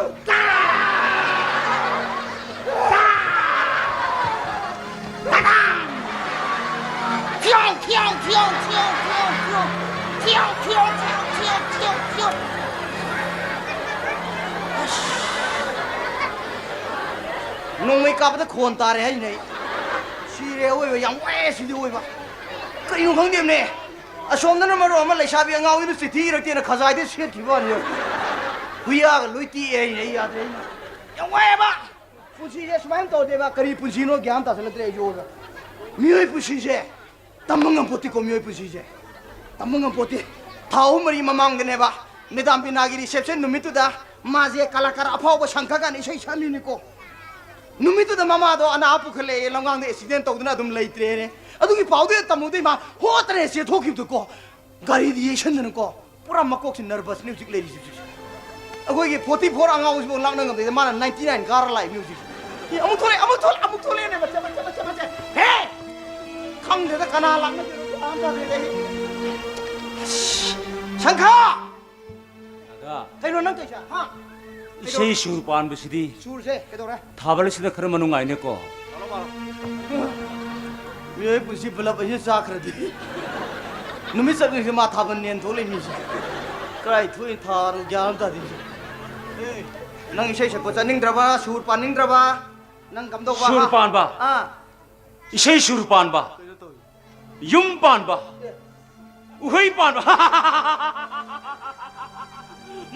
ꯊꯤꯌꯣ, ꯊꯤꯌꯣ, ꯊꯤꯌꯣ꯫ ꯑꯁ꯫ ꯅꯣꯡꯃꯩ ꯀꯥꯞꯄꯗ ꯈꯣꯟ ꯇꯥꯔꯦ ꯍꯥꯏꯁꯤꯅꯦ ꯑꯩ꯫ ꯁꯤꯔꯦ ꯑꯋꯣꯏꯕ, ꯌꯥꯝ ꯋꯥꯏꯑꯦ ꯁꯤꯗꯤ ꯑꯋꯣꯏꯕ꯫ ꯀꯔꯤꯅꯣ ꯈꯪꯗꯦꯕꯅꯦ꯫ ꯑꯁꯣꯝꯗꯅ ꯃꯔꯣꯟ ꯑꯃ ꯂꯩꯁꯥꯕꯤ ꯑꯉꯥꯎꯕꯤꯗꯨ ꯆꯤꯊꯤ ꯏꯔꯛꯇꯦꯅ ꯈꯖꯥꯏꯗ ꯁꯦꯠꯈꯤꯕ ꯋꯥꯅꯤ꯫ ꯍꯨꯏꯌꯥꯒ ꯂꯣꯏ ꯇꯦꯛꯑꯦ ꯍꯥꯏꯁꯤꯅꯦ ꯑꯩ, ꯌꯥꯗ꯭ꯔꯦ ꯑꯩ꯫ ꯌꯥꯝ ꯋꯥꯏꯑꯦꯕ꯫ ꯄꯨꯟꯁꯤꯁꯦ ꯁꯨꯃꯥꯏꯅ ꯇꯧꯔꯗꯤꯕ ꯀꯔꯤ ꯄꯨꯟꯁꯤꯅꯣ ꯒ꯭ꯌꯥꯟ ꯇꯥꯁꯤꯜꯂꯛꯇ꯭ꯔꯦ ꯑꯩꯁꯨ ꯑꯣꯏꯕ꯫ ꯃꯤꯑꯣꯏ ꯄꯨꯟꯁꯤꯁꯦ ꯇꯝꯕ ꯉꯝꯄꯣꯠꯇꯦꯀꯣ, ꯃꯤꯑꯣꯏ ꯄꯨꯟꯁꯤꯁꯦ ꯇꯝꯕ ꯉꯝꯄꯣꯠꯇꯦ꯫ ꯊꯥ ꯑꯍꯨꯝ ꯃꯔꯤ ꯃꯃꯥꯡꯗꯅꯦꯕ, ꯃꯦꯗꯥꯝ ꯕꯤꯅꯥꯒꯤ reception ꯅꯨꯃꯤꯠꯇꯨꯗ ꯃꯥꯁꯦ ꯀꯂꯥꯀꯥꯔ ꯑꯐꯥꯎꯕ ꯁꯪꯈꯥꯒꯥꯟ ꯏꯁꯩ ꯁꯛꯑꯝꯃꯤꯅꯤꯀꯣ꯫ ꯅꯨꯃꯤꯠꯇꯨꯗ ꯃꯃꯥꯗꯣ ꯑꯅꯥ ꯄꯨꯈꯠꯂꯛꯑꯦ, ꯂꯝꯒꯥꯡꯗ ꯑꯦꯛꯁꯤꯗꯦꯟ ꯇꯧꯗꯅ ꯑꯗꯨꯝ ꯂꯩꯇ꯭ꯔꯦꯅꯦ꯫ ꯑꯗꯨꯒꯤ ꯄꯥꯎꯗꯨ ꯍꯦꯛ ꯇꯝꯃꯨꯕꯗꯩ ꯃꯥ ꯍꯣꯠꯇꯅ ꯍꯦꯛ ꯆꯦꯟꯊꯣꯛꯈꯤꯕꯗꯨꯀꯣ꯫ ꯒꯥꯔꯤꯗꯤ ꯌꯩꯁꯟꯗꯅꯀꯣ꯫ ꯄꯨꯔꯥ ꯃꯀꯣꯛꯁꯤ ꯅꯔꯚꯁꯅꯤ ꯍꯧꯖꯤꯛ ꯂꯩꯔꯤꯁꯤ ꯍꯧꯖꯤꯛ꯫ ꯑꯩꯈꯣꯏꯒꯤ ꯐꯣꯔꯇꯤ ꯐꯣꯔ ꯑꯉꯥꯎꯕꯁꯤꯐꯥꯎ ꯂꯥꯛꯅ ꯉꯝꯗꯣꯏꯗ ꯃꯥꯅ ꯅꯥꯏꯟꯇꯤ ꯅꯥꯏꯟ ꯀꯥꯔ ꯂꯥꯛꯏꯅꯤ ꯍꯧꯖꯤꯛ꯫ ꯑꯦ, ꯑꯃꯨꯛ ꯊꯣꯛꯂꯛꯑꯦ, ꯑꯃꯨꯛ ꯊꯣꯛꯂꯛꯑꯦ, ꯑꯃꯨꯛ ꯊꯣꯛꯂꯛꯑꯦꯅꯦ, ꯃꯆꯦ, ꯃꯆꯦ, ꯃꯆꯦ, ꯃꯆꯦ꯫ ꯍꯦ! ꯈꯪꯗꯦꯗ ꯀꯅꯥ ꯂꯥꯛꯅꯗꯣꯏꯅꯣ ꯒ꯭ꯌꯥꯟ ꯇꯥꯗꯦꯗ ꯑꯩ꯫ ꯁꯪꯈꯥ! ꯗꯥꯗꯥ꯫ ꯀꯩꯅꯣ ꯅꯪ ꯇꯧꯏꯁꯦ, ꯍꯥ? ꯏꯁꯩ ꯁꯨꯔ ꯄꯥꯟꯕꯁꯤꯗꯤ ꯁꯨꯔꯁꯦ ꯀꯩꯗꯧꯔꯦ? ꯊꯥꯕꯜꯁꯤꯅ ꯈꯔ ꯃꯅꯨꯡꯉꯥꯏꯅꯦꯀꯣ꯫ ꯃꯤꯑꯣꯏ ꯄꯨꯟꯁꯤ ꯄꯨꯂꯞ ꯑꯩꯁꯦ ꯆꯥꯈ꯭ꯔꯗꯤ ꯅꯨꯃꯤꯠ ꯆꯠꯂꯤꯁꯦ ꯃꯥ ꯊꯥꯕꯜ ꯅꯦꯟ ꯊꯣꯛꯂꯛꯏ ꯃꯤꯁꯦ꯫ ꯀꯗꯥꯏ ꯊꯣꯛꯏ ꯊꯥꯔꯣ ꯒ꯭ꯌꯥꯟ ꯑꯃ ꯇꯥꯗꯦ꯫ ꯑꯦ, ꯅꯪ ꯏꯁꯩ ꯁꯛꯄ ꯆꯠꯅꯤꯡꯗ꯭ꯔꯕ, ꯁꯨꯔ ꯄꯥꯅꯤꯡꯗ꯭ꯔꯕ, ꯅꯪ ꯀꯝꯗꯧꯕ? ꯁꯨꯔ ꯄꯥꯟꯕ꯫ ꯑꯥ꯫ ꯏꯁꯩ ꯁꯨꯔ ꯄꯥꯟꯕ꯫ ꯀꯩꯅꯣ ꯇꯧꯏ꯫ ꯌꯨꯝ ꯄꯥꯟꯕ꯫ ꯑꯦ꯫ ꯎꯍꯩ ꯄꯥꯟꯕ꯫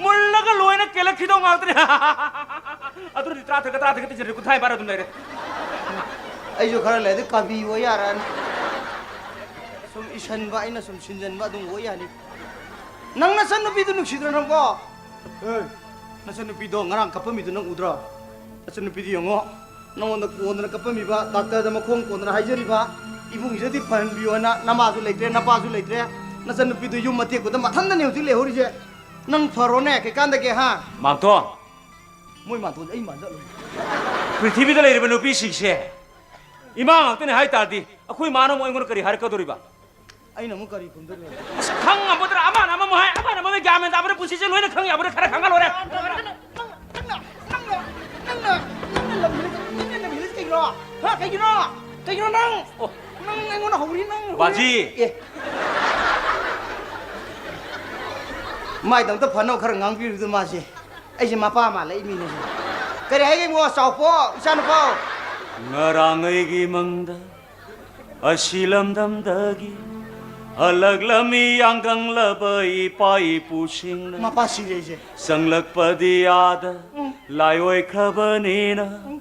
ꯃꯨꯜꯂꯒ ꯂꯣꯏꯅ ꯀꯦꯜꯂꯛꯈꯤꯗꯧ ꯉꯥꯛꯇꯅꯦ꯫ ꯑꯗꯨꯅꯗꯤ ꯇꯔꯥ ꯇꯔꯦꯠꯀ ꯇꯔꯥ ꯇꯔꯦꯠꯀ ꯇꯤꯟꯖꯔꯗꯤ ꯀꯨꯟꯊ꯭ꯔꯥ ꯄꯥꯔ ꯑꯗꯨꯝ ꯂꯩꯔꯦ꯫ ꯑꯩꯁꯨ ꯈꯔ ꯂꯩꯔꯗꯤ ꯀꯕꯤ ꯑꯣꯏ ꯌꯥꯔꯅꯤ꯫ ꯁꯨꯝ ꯏꯁꯟꯕ, ꯑꯩꯅ ꯁꯨꯝ ꯁꯤꯟꯖꯟꯕ ꯑꯗꯨꯝ ꯑꯣꯏ ꯌꯥꯅꯤ꯫ ꯅꯪ ꯅꯆꯟꯅꯨꯄꯤꯗꯨ ꯅꯨꯡꯁꯤꯗ꯭ꯔꯣ ꯅꯪꯕꯣ? ꯑꯦ, ꯅꯆꯟꯅꯨꯄꯤꯗꯣ ꯉꯔꯥꯡ ꯀꯞꯄꯝꯃꯤꯗꯣ ꯅꯪ ꯎꯗ꯭ꯔꯣ? ꯅꯆꯟꯅꯨꯄꯤꯗꯨ ꯌꯦꯡꯉꯣ, ꯅꯉꯣꯟꯗ ꯀꯣꯟꯗꯅ ꯀꯞꯄꯝꯃꯤꯕ, ꯗꯥꯛꯇꯔꯗ ꯃꯈꯣꯡ ꯀꯣꯟꯗꯅ ꯍꯥꯏꯖꯔꯤꯕ, ꯏꯕꯨꯡꯁꯤꯗꯤ ꯐꯍꯟꯕꯤꯌꯣꯅ ꯅꯃꯥꯁꯨ ꯂꯩꯇ꯭ꯔꯦ, ꯅꯄꯥꯁꯨ ꯂꯩꯇ꯭ꯔꯦ, ꯅꯆꯟꯅꯨꯄꯤꯗꯨ ꯌꯨꯝ ꯑꯇꯦꯛꯄꯗ ꯃꯊꯟꯗꯅꯦ ꯍꯧꯖꯤꯛ ꯂꯩꯍꯧꯔꯤꯁꯦ꯫ ꯅꯪ ꯐꯔꯣꯅꯦ, ꯀꯩꯀꯥꯟꯗꯒꯦ, ꯍꯥ? ꯃꯥꯝꯇꯣꯟ꯫ ꯃꯣꯏ ꯃꯥꯝꯇꯣꯟꯁꯦ ꯑꯩ ꯃꯥꯟꯖꯜꯂꯦ꯫ ꯄ꯭ꯔꯤꯊꯤꯕꯤꯗ ꯂꯩꯔꯤꯕ ꯅꯨꯄꯤꯁꯤꯡꯁꯦ ꯏꯃꯥ ꯉꯥꯛꯇꯅꯦ ꯍꯥꯏ ꯇꯥꯔꯗꯤ, ꯑꯩꯈꯣꯏ ꯃꯥꯅ ꯑꯃꯨꯛ ꯑꯩꯉꯣꯟꯗ ꯀꯔꯤ ꯍꯥꯏꯔꯛꯀꯗꯧꯔꯤꯕ? ꯑꯩꯅ ꯑꯃꯨꯛ ꯀꯔꯤ ꯈꯨꯝꯗꯣꯔꯤꯕ? ꯑꯁ, ꯈꯪꯉꯝꯕꯗꯨꯅ ꯑꯃꯅ ꯑꯃꯃꯨꯛ ꯍꯥꯏ, ꯑꯃꯅ ꯑꯃꯃꯨꯛ ꯍꯥꯏ, ꯒ꯭ꯌꯥꯟ ꯃꯦꯟ ꯇꯥꯕ ꯅꯠꯇꯦ, ꯄꯨꯟꯁꯤꯁꯦ ꯂꯣꯏꯅ ꯈꯪ ꯌꯥꯕꯅ ꯈꯔ ꯈꯪꯉ ꯂꯣꯏꯔꯦ꯫ ꯅꯪꯅ, ꯅꯪꯅ, ꯅꯪꯅ, ꯅꯪꯅ ꯂꯝ ꯍꯦꯜꯂꯤꯁꯦ, ꯅꯪꯅ ꯂꯝ ꯍꯦꯜꯂꯤꯁꯦ ꯀꯩꯒꯤꯅꯣ? ꯍꯥ? ꯀꯩꯒꯤꯅꯣ? ꯀꯩꯒꯤꯅꯣ ꯅꯪ? ꯑꯣ꯫ ꯅꯪ ꯑꯩꯉꯣꯟꯗ ꯍꯧꯔꯤ, ꯅꯪ ꯍꯧꯔꯤ꯫ ꯕꯥꯖꯤ꯫ ꯑꯦ꯫ ꯃꯥꯏꯗꯃꯛꯇ ꯐꯅꯕ ꯈꯔ ꯉꯥꯡꯕꯤꯔꯨꯗ ꯃꯥꯁꯦ꯫ ꯑꯩꯁꯦ ꯃꯄꯥ ꯃꯥꯜꯂꯛꯏ ꯃꯤꯅꯦ꯫ ꯀꯔꯤ ꯍꯥꯏꯒꯦ ꯏꯕꯨꯡꯉꯣ, ꯆꯥꯎꯄꯣ, ꯏꯆꯥꯅꯨꯄꯥ? ꯉꯔꯥꯡ ꯑꯩꯒꯤ ꯃꯪꯗ ꯑꯁꯤ ꯂꯝꯗꯝꯗꯒꯤ ꯍꯜꯂꯛꯂꯝꯃꯤ ꯌꯥꯡꯒꯪꯂꯕ ꯏꯄꯥ ꯏꯄꯨꯁꯤꯡꯅ꯫ ꯃꯄꯥ ꯁꯤꯔꯦ ꯑꯩꯁꯦ꯫ ꯆꯪꯂꯛꯄꯗꯤ ꯑꯥꯗ ꯎꯝ꯫ ꯂꯥꯏ ꯑꯣꯏꯈ꯭ꯔꯕꯅꯤꯅ꯫ ꯎꯝ꯫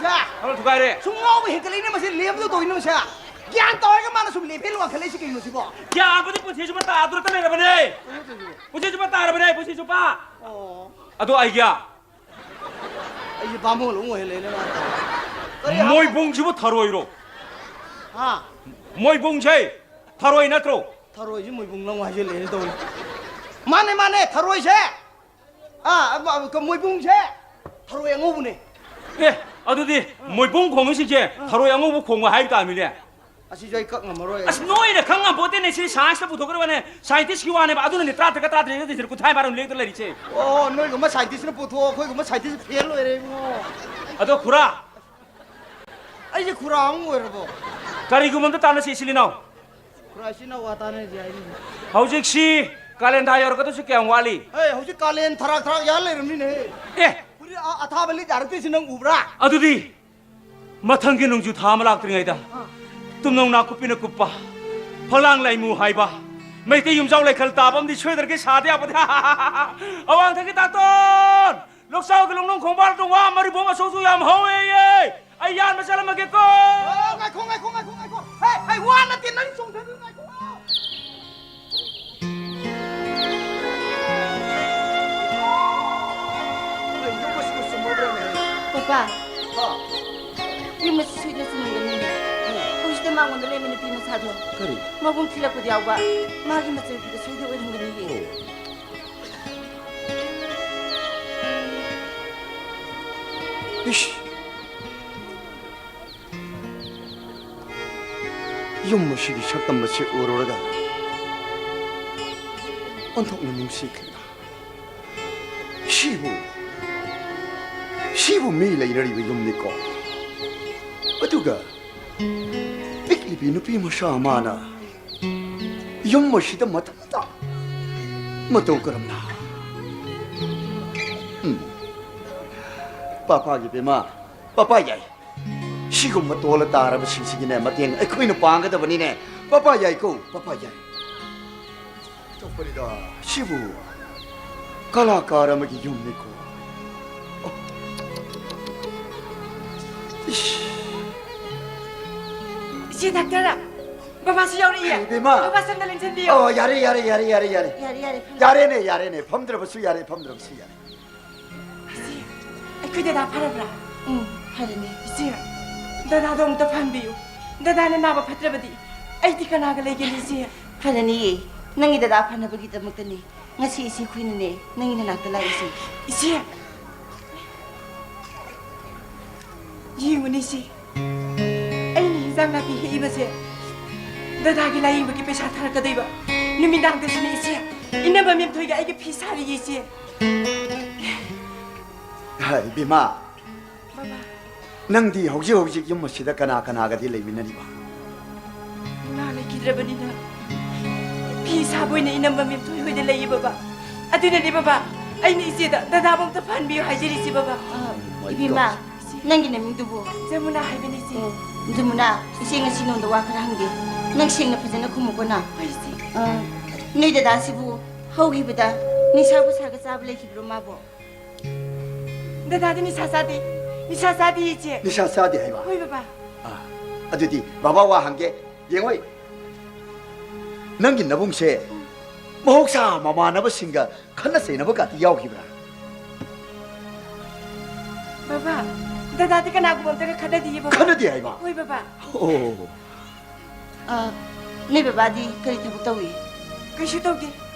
ꯇꯧꯔꯤꯁꯦ? ꯊꯥꯕꯜ ꯊꯨꯒꯥꯏꯔꯦ꯫ ꯁꯨꯝ ꯉꯥꯎꯕ ꯍꯦꯟꯒꯠꯂꯛꯏꯅꯦ ꯃꯁꯤ ꯂꯦꯝꯕꯗ ꯇꯧꯔꯤꯅꯣ ꯁꯦ꯫ ꯒ꯭ꯌꯥꯟ ꯇꯧꯔꯒ ꯃꯥꯅ ꯁꯨꯝ ꯂꯦꯝꯍꯦꯜ ꯋꯥꯡꯈꯠꯂꯛꯏꯁꯤ ꯀꯩꯅꯣ ꯁꯤꯕꯣ? ꯒ꯭ꯌꯥꯟꯕꯨꯗꯤ ꯄꯨꯟꯁꯤ ꯆꯨꯞꯄ ꯇꯥꯗꯨꯅꯇ ꯂꯩꯔꯕꯅꯦ꯫ ꯀꯩꯅꯣ ꯇꯧꯔꯤꯁꯤꯕꯣ? ꯄꯨꯟꯁꯤ ꯆꯨꯞꯄ ꯇꯥꯔꯕꯅꯦ, ꯄꯨꯟꯁꯤ ꯆꯨꯞꯄ꯫ ꯑꯣ꯫ ꯑꯗꯣ ꯑꯩꯒꯤ ꯑꯩꯁꯦ ꯕꯥꯃꯣꯟ ꯑꯃꯨꯛ ꯑꯣꯏꯍꯜꯂꯦꯅꯦ ꯃꯥꯅ꯫ ꯀꯔꯤ ꯍꯥꯏꯕ? ꯃꯣꯏꯕꯨꯡꯁꯤꯕꯨ ꯊꯔꯣꯏꯔꯣ? ꯍꯥ? ꯃꯣꯏꯕꯨꯡꯁꯦ ꯊꯔꯣꯏ ꯅꯠꯇ꯭ꯔꯣ? ꯊꯔꯣꯏꯁꯤ ꯃꯣꯏꯕꯨꯡ ꯂꯧ ꯍꯥꯏꯖꯤꯜꯂꯛꯑꯦꯅꯦ ꯇꯧꯔꯤ꯫ ꯃꯥꯅꯦ, ꯃꯥꯅꯦ, ꯊꯔꯣꯏꯁꯦ꯫ ꯑꯥ, ꯑꯃ, ꯀ-, ꯃꯣꯏꯕꯨꯡꯁꯦ ꯊꯔꯣꯏ ꯑꯉꯧꯕꯅꯦ꯫ ꯑꯦ, ꯑꯗꯨꯗꯤ ꯃꯣꯏꯕꯨꯡ ꯈꯣꯡꯉꯤꯁꯤꯡꯁꯦ ꯊꯔꯣꯏ ꯑꯉꯧꯕ ꯈꯣꯡꯕ ꯍꯥꯏꯕ ꯇꯥꯕꯅꯤꯅꯦ꯫ ꯑꯁꯤꯁꯨ ꯑꯩ ꯀꯛ ꯉꯝꯃꯔꯣꯏ꯫ ꯑꯁ, ꯅꯣꯏꯅ ꯈꯪ ꯉꯝꯄꯣꯠꯇꯦꯅꯦ, ꯁꯤ ꯁꯥꯏꯟꯁꯇ ꯄꯨꯊꯣꯛꯀꯗꯕꯅꯦ, ꯁꯥꯏꯟꯇꯤꯁꯀꯤ ꯋꯥꯅꯦꯕ꯫ ꯑꯗꯨꯅꯅꯦ ꯇꯔꯥ ꯇꯔꯦꯠꯀ ꯇꯔꯥ ꯇꯔꯦꯠꯀ ꯀꯨꯟꯊ꯭ꯔꯥ ꯕꯥꯔꯣ ꯂꯦꯛꯇ ꯂꯩꯔꯤꯁꯦ꯫ ꯑꯣ, ꯅꯣꯏꯒꯨꯝꯕ ꯁꯥꯏꯟꯇꯤꯁꯅ ꯄꯨꯊꯣꯛꯑꯣ, ꯑꯩꯈꯣꯏꯒꯨꯝꯕ ꯁꯥꯏꯟꯇꯤꯁ ꯐꯦꯜ ꯑꯣꯏꯔꯦ ꯏꯕꯨꯡꯉꯣ꯫ ꯑꯗꯣ ꯈꯨꯔꯥ, ꯑꯩꯁꯦ ꯈꯨꯔꯥ ꯑꯃ ꯑꯣꯏꯔꯕꯣ? ꯀꯔꯤꯒꯨꯝꯕ ꯑꯝꯇ ꯇꯥꯟꯅꯁꯤ, ꯏꯆꯤꯜ ꯏꯅꯥꯎ꯫ ꯈꯨꯔꯥ ꯏꯆꯤꯟ ꯏꯅꯥꯎ ꯋꯥ ꯇꯥꯟꯅꯁꯤ ꯍꯥꯏꯔꯤꯅꯦ꯫ ꯍꯧꯖꯤꯛꯁꯤ ꯀꯥꯂꯦꯟ ꯊꯥ ꯌꯧꯔꯛꯀꯗꯧꯁꯨ ꯀꯌꯥꯝ ꯋꯥꯠꯂꯤ? ꯍꯦ, ꯍꯧꯖꯤꯛ ꯀꯥꯂꯦꯟ ꯊꯔꯥꯛ ꯊꯔꯥꯛ ꯌꯥꯜ ꯂꯩꯔꯝꯅꯤꯅꯦ꯫ ꯑꯦ! ꯐꯨꯔꯤꯠ ꯑ-, ꯑꯊꯥꯕ ꯂꯤꯠ ꯌꯥꯔꯛꯇꯣꯏꯁꯤ ꯅꯪ ꯎꯕ꯭ꯔꯥ? ꯑꯗꯨꯗꯤ ꯃꯊꯪꯒꯤ ꯅꯣꯡꯖꯨ ꯊꯥ ꯑꯃ ꯂꯥꯛꯇ꯭ꯔꯤꯉꯩꯗ ꯇꯨꯝꯅꯧ ꯅꯥꯀꯨꯞꯄꯤꯅ ꯀꯨꯞꯄ, ꯐꯛꯂꯥꯡ ꯂꯥꯏꯃꯨ ꯍꯥꯏꯕ, ꯃꯩꯇꯩ ꯌꯨꯝꯖꯥꯎ ꯂꯩꯈꯜ ꯇꯥꯕ ꯑꯃꯗꯤ ꯁꯣꯏꯗ꯭ꯔꯒꯦ ꯁꯥꯗ ꯌꯥꯄꯣꯠꯇꯦ꯫ ꯑꯋꯥꯡꯊꯪꯒꯤ ꯇꯥꯇꯣꯟ! ꯂꯣꯛꯆꯥꯎꯒꯤ ꯂꯣꯡꯅꯣꯡ ꯈꯣꯡꯕꯥꯜꯗ ꯋꯥ ꯃꯔꯤꯕꯣꯡ ꯑꯆꯧꯕ ꯌꯥꯝ ꯍꯧꯋꯦꯌꯦ꯫ ꯑꯩ ꯌꯥꯟꯕ ꯆꯠꯂꯝꯃꯒꯦꯀꯣ꯫ ꯑꯣ, ꯉꯥꯏꯈꯣ, ꯉꯥꯏꯈꯣ, ꯉꯥꯏꯈꯣ, ꯉꯥꯏꯈꯣ꯫ ꯍꯦ, ꯍꯦ, ꯋꯥ ꯅꯠꯇꯦ, ꯅꯪ ꯆꯣꯡꯊꯈ꯭ꯔꯣ, ꯉꯥꯏꯈꯣ꯫ ꯀꯩꯅꯣ ꯃꯁꯤꯕꯨ ꯆꯨꯝꯃꯕ꯭ꯔꯅꯦ? ꯄꯄꯥ, ꯍꯥ? ꯌꯨꯝ ꯑꯁꯤ ꯁꯣꯏꯗꯅ ꯆꯨꯝꯂꯝꯒꯅꯤꯅꯦ꯫ ꯎꯝ꯫ ꯍꯧꯖꯤꯛꯇ ꯃꯉꯣꯟꯗ ꯂꯩꯔꯝꯃꯤ ꯅꯨꯄꯤ ꯃꯆꯥꯗꯣ꯫ ꯀꯔꯤ? ꯃꯕꯨꯡ ꯊꯤꯜꯂꯛꯄꯗ ꯌꯥꯎꯕ ꯃꯥꯒꯤ ꯃꯆꯟꯅꯨꯄꯤꯗꯣ ꯁꯣꯏꯗꯅ ꯑꯣꯏꯔꯝꯒꯅꯤꯌꯦ꯫ ꯑꯣ꯫ ꯏꯁ! ꯌꯨꯝ ꯑꯁꯤꯒꯤ ꯁꯛꯇꯝ ꯑꯁꯤ ꯎꯔꯨꯔꯒ ꯑꯣꯟꯊꯣꯛꯅ ꯅꯨꯡꯁꯤꯈ꯭ꯔꯦꯗ꯫ ꯁꯤꯕꯨ, ꯁꯤꯕꯨ ꯃꯤ ꯂꯩꯅꯔꯤꯕ ꯌꯨꯝꯅꯤꯀꯣ? ꯑꯗꯨꯒ ꯄꯤꯛꯂꯤꯕꯤ ꯅꯨꯄꯤ ꯃꯆꯥ ꯑꯃꯅ ꯌꯨꯝ ꯑꯁꯤꯗ ꯃꯊꯟꯇ ꯃꯇꯧ ꯀꯔꯝꯅ? ꯎꯝ꯫ ꯄꯥꯄꯥꯒꯤ ꯕꯦꯝꯃ, ꯄꯥꯄꯥ ꯌꯥꯏ꯫ ꯁꯤꯒꯨꯝꯕ ꯇꯣꯜꯂ ꯇꯥꯔꯕꯁꯤꯡꯁꯤꯒꯤꯅꯦ ꯃꯇꯦꯡ ꯑꯩꯈꯣꯏꯅ ꯄꯥꯡꯒꯗꯕꯅꯤꯅꯦ꯫ ꯄꯥꯄꯥ ꯌꯥꯏꯀꯣ, ꯄꯥꯄꯥ ꯌꯥꯏ꯫ ꯇꯣꯛꯄꯅꯤꯗ, ꯁꯤꯕꯨ ꯀꯂꯥꯀꯥꯔ ꯑꯃꯒꯤ ꯌꯨꯝꯅꯤꯀꯣ꯫ ꯑꯣ꯫ ꯏꯁ꯫ ꯏꯆꯦ ꯗꯥꯛꯇꯔ, ꯕꯕꯥꯁꯨ ꯌꯥꯎꯔꯛꯏꯌꯦ꯫ ꯏꯕꯦꯝꯃ꯫ ꯕꯕꯥ ꯁꯣꯝꯗ ꯂꯦꯡꯁꯤꯟꯕꯤꯌꯨ꯫ ꯑꯣ, ꯌꯥꯔꯦ, ꯌꯥꯔꯦ, ꯌꯥꯔꯦ, ꯌꯥꯔꯦ, ꯌꯥꯔꯦ꯫ ꯌꯥꯔꯦ, ꯌꯥꯔꯦ, ꯐꯝ- ꯌꯥꯔꯦꯅꯦ, ꯌꯥꯔꯦꯅꯦ, ꯐꯝꯗ꯭ꯔꯕꯁꯨ ꯌꯥꯔꯦ, ꯐꯝꯗ꯭ꯔꯕꯁꯨ ꯌꯥꯔꯦ꯫ ꯏꯆꯦ, ꯑꯩꯈꯣꯏ ꯗꯗꯥ ꯐꯔꯕ꯭ꯔꯥ? ꯎꯝ, ꯐꯔꯅꯤ꯫ ꯏꯆꯦ, ꯗꯗꯥꯗꯣ ꯑꯃꯨꯛꯇ ꯐꯍꯟꯕꯤꯌꯨ꯫ ꯗꯗꯥꯅ ꯅꯥꯕ ꯐꯠꯇ꯭ꯔꯕꯗꯤ ꯑꯩꯗꯤ ꯀꯅꯥꯒ ꯂꯩꯒꯅꯤ, ꯏꯆꯦ? ꯐꯔꯅꯤꯌꯦ꯫ ꯅꯪꯒꯤ ꯗꯗꯥ ꯐꯅꯕꯒꯤꯗꯃꯛꯇꯅꯤ ꯉꯁꯤ ꯏꯆꯦ ꯑꯩꯈꯣꯏꯅꯅꯦ ꯅꯪꯒꯤ ꯅꯅꯥꯛꯇ ꯂꯥꯛꯏꯁꯦ꯫ ꯏꯆꯦ, ꯌꯦꯡꯉꯨꯅꯦ ꯏꯆꯦ, ꯑꯩꯅ ꯍꯤꯟꯖꯥꯡ ꯅꯥꯄꯤ ꯍꯦꯛꯏꯕꯁꯦ ꯗꯗꯥꯒꯤ ꯂꯥꯌꯦꯡꯕꯒꯤ ꯄꯩꯁꯥ ꯊꯥꯔꯛꯀꯗꯣꯏꯕ꯫ ꯅꯨꯃꯤꯗꯥꯡꯗꯁꯨꯅꯦ ꯏꯆꯦ, ꯏꯅꯝꯃ ꯃꯦꯝꯊꯣꯏꯒ ꯑꯩꯒ ꯐꯤ ꯁꯥꯔꯤꯌꯦ ꯏꯆꯦ꯫ ꯍꯥꯏ, ꯏꯕꯦꯝꯃ, ꯕꯕꯥ꯫ ꯅꯪꯗꯤ ꯍꯧꯖꯤꯛ ꯍꯧꯖꯤꯛ ꯌꯨꯝ ꯑꯁꯤꯗ ꯀꯅꯥ ꯀꯅꯥꯒꯗꯤ ꯂꯩꯃꯤꯟꯅꯔꯤꯕ? ꯏꯃꯥ ꯂꯩꯈꯤꯗ꯭ꯔꯕꯅꯤꯅ ꯐꯤ ꯁꯥꯕ ꯑꯣꯏꯅ ꯏꯅꯝꯃ ꯃꯦꯝꯊꯣꯏ ꯍꯣꯏꯗ ꯂꯩꯌꯦ ꯕꯕꯥ꯫ ꯑꯗꯨꯅꯅꯦ ꯕꯕꯥ, ꯑꯩꯅ ꯏꯆꯦꯗ ꯗꯗꯥꯕꯨ ꯑꯝꯇ ꯐꯍꯟꯕꯤꯌꯨ ꯍꯥꯏꯖꯔꯤꯁꯦ ꯕꯕꯥ꯫ ꯑ, ꯏꯕꯦꯝꯃ, ꯅꯪꯒꯤ ꯅꯃꯤꯡꯗꯨꯕꯨ? ꯖꯃꯨꯅꯥ ꯍꯥꯏꯕꯅꯤ ꯏꯆꯦ꯫ ꯑꯣ, ꯖꯃꯨꯅꯥ, ꯏꯆꯦ ꯉꯁꯤ ꯅꯉꯣꯟꯗ ꯋꯥ ꯈꯔ ꯍꯪꯒꯦ꯫ ꯅꯪ ꯁꯦꯡꯅ ꯐꯖꯅ ꯈꯨꯝꯃꯨꯀꯣ ꯅ꯫ ꯍꯣꯏ ꯏꯆꯦ꯫ ꯑ, ꯅꯣꯏ ꯗꯗꯥꯁꯤꯕꯨ ꯍꯧꯈꯤꯕꯗ ꯅꯤꯁꯥ ꯄꯨꯁꯥꯒ ꯆꯥꯕ ꯂꯩꯈꯤꯕ꯭ꯔꯣ ꯃꯥꯕꯣ? ꯗꯗꯥꯗꯤ ꯅꯤꯁꯥ ꯆꯥꯗꯦ꯫ ꯅꯤꯁꯥ ꯆꯥꯗꯦ ꯏꯆꯦ꯫ ꯅꯤꯁꯥ ꯆꯥꯗꯦ ꯍꯥꯏꯕ? ꯍꯣꯏ ꯕꯕꯥ꯫ ꯑ, ꯑꯗꯨꯗꯤ ꯕꯕꯥ ꯋꯥ ꯍꯪꯒꯦ꯫ ꯌꯦꯡꯉꯣꯏ, ꯅꯪꯒꯤ ꯅꯕꯨꯡꯁꯦ ꯃꯍꯧꯁꯥ ꯃꯃꯥꯟꯅꯕꯁꯤꯡꯒ ꯈꯠꯅ ꯆꯩꯅꯕꯒꯗꯤ ꯌꯥꯎꯈꯤꯕ꯭ꯔꯥ? ꯕꯕꯥ, ꯗꯗꯥꯗꯤ ꯀꯅꯥꯒꯨꯝꯕ ꯑꯝꯇꯒ ꯈꯠꯅꯗꯤꯌꯦ ꯕꯕꯥ꯫ ꯈꯠꯅꯗꯦ ꯍꯥꯏꯕ? ꯍꯣꯏ ꯕꯕꯥ꯫ ꯑꯣ꯫ ꯑ, ꯅꯣꯏ ꯕꯕꯥꯗꯤ ꯀꯔꯤ ꯊꯕꯛ ꯇꯧꯏ? ꯀꯩꯁꯨ ꯇꯧꯗꯦ꯫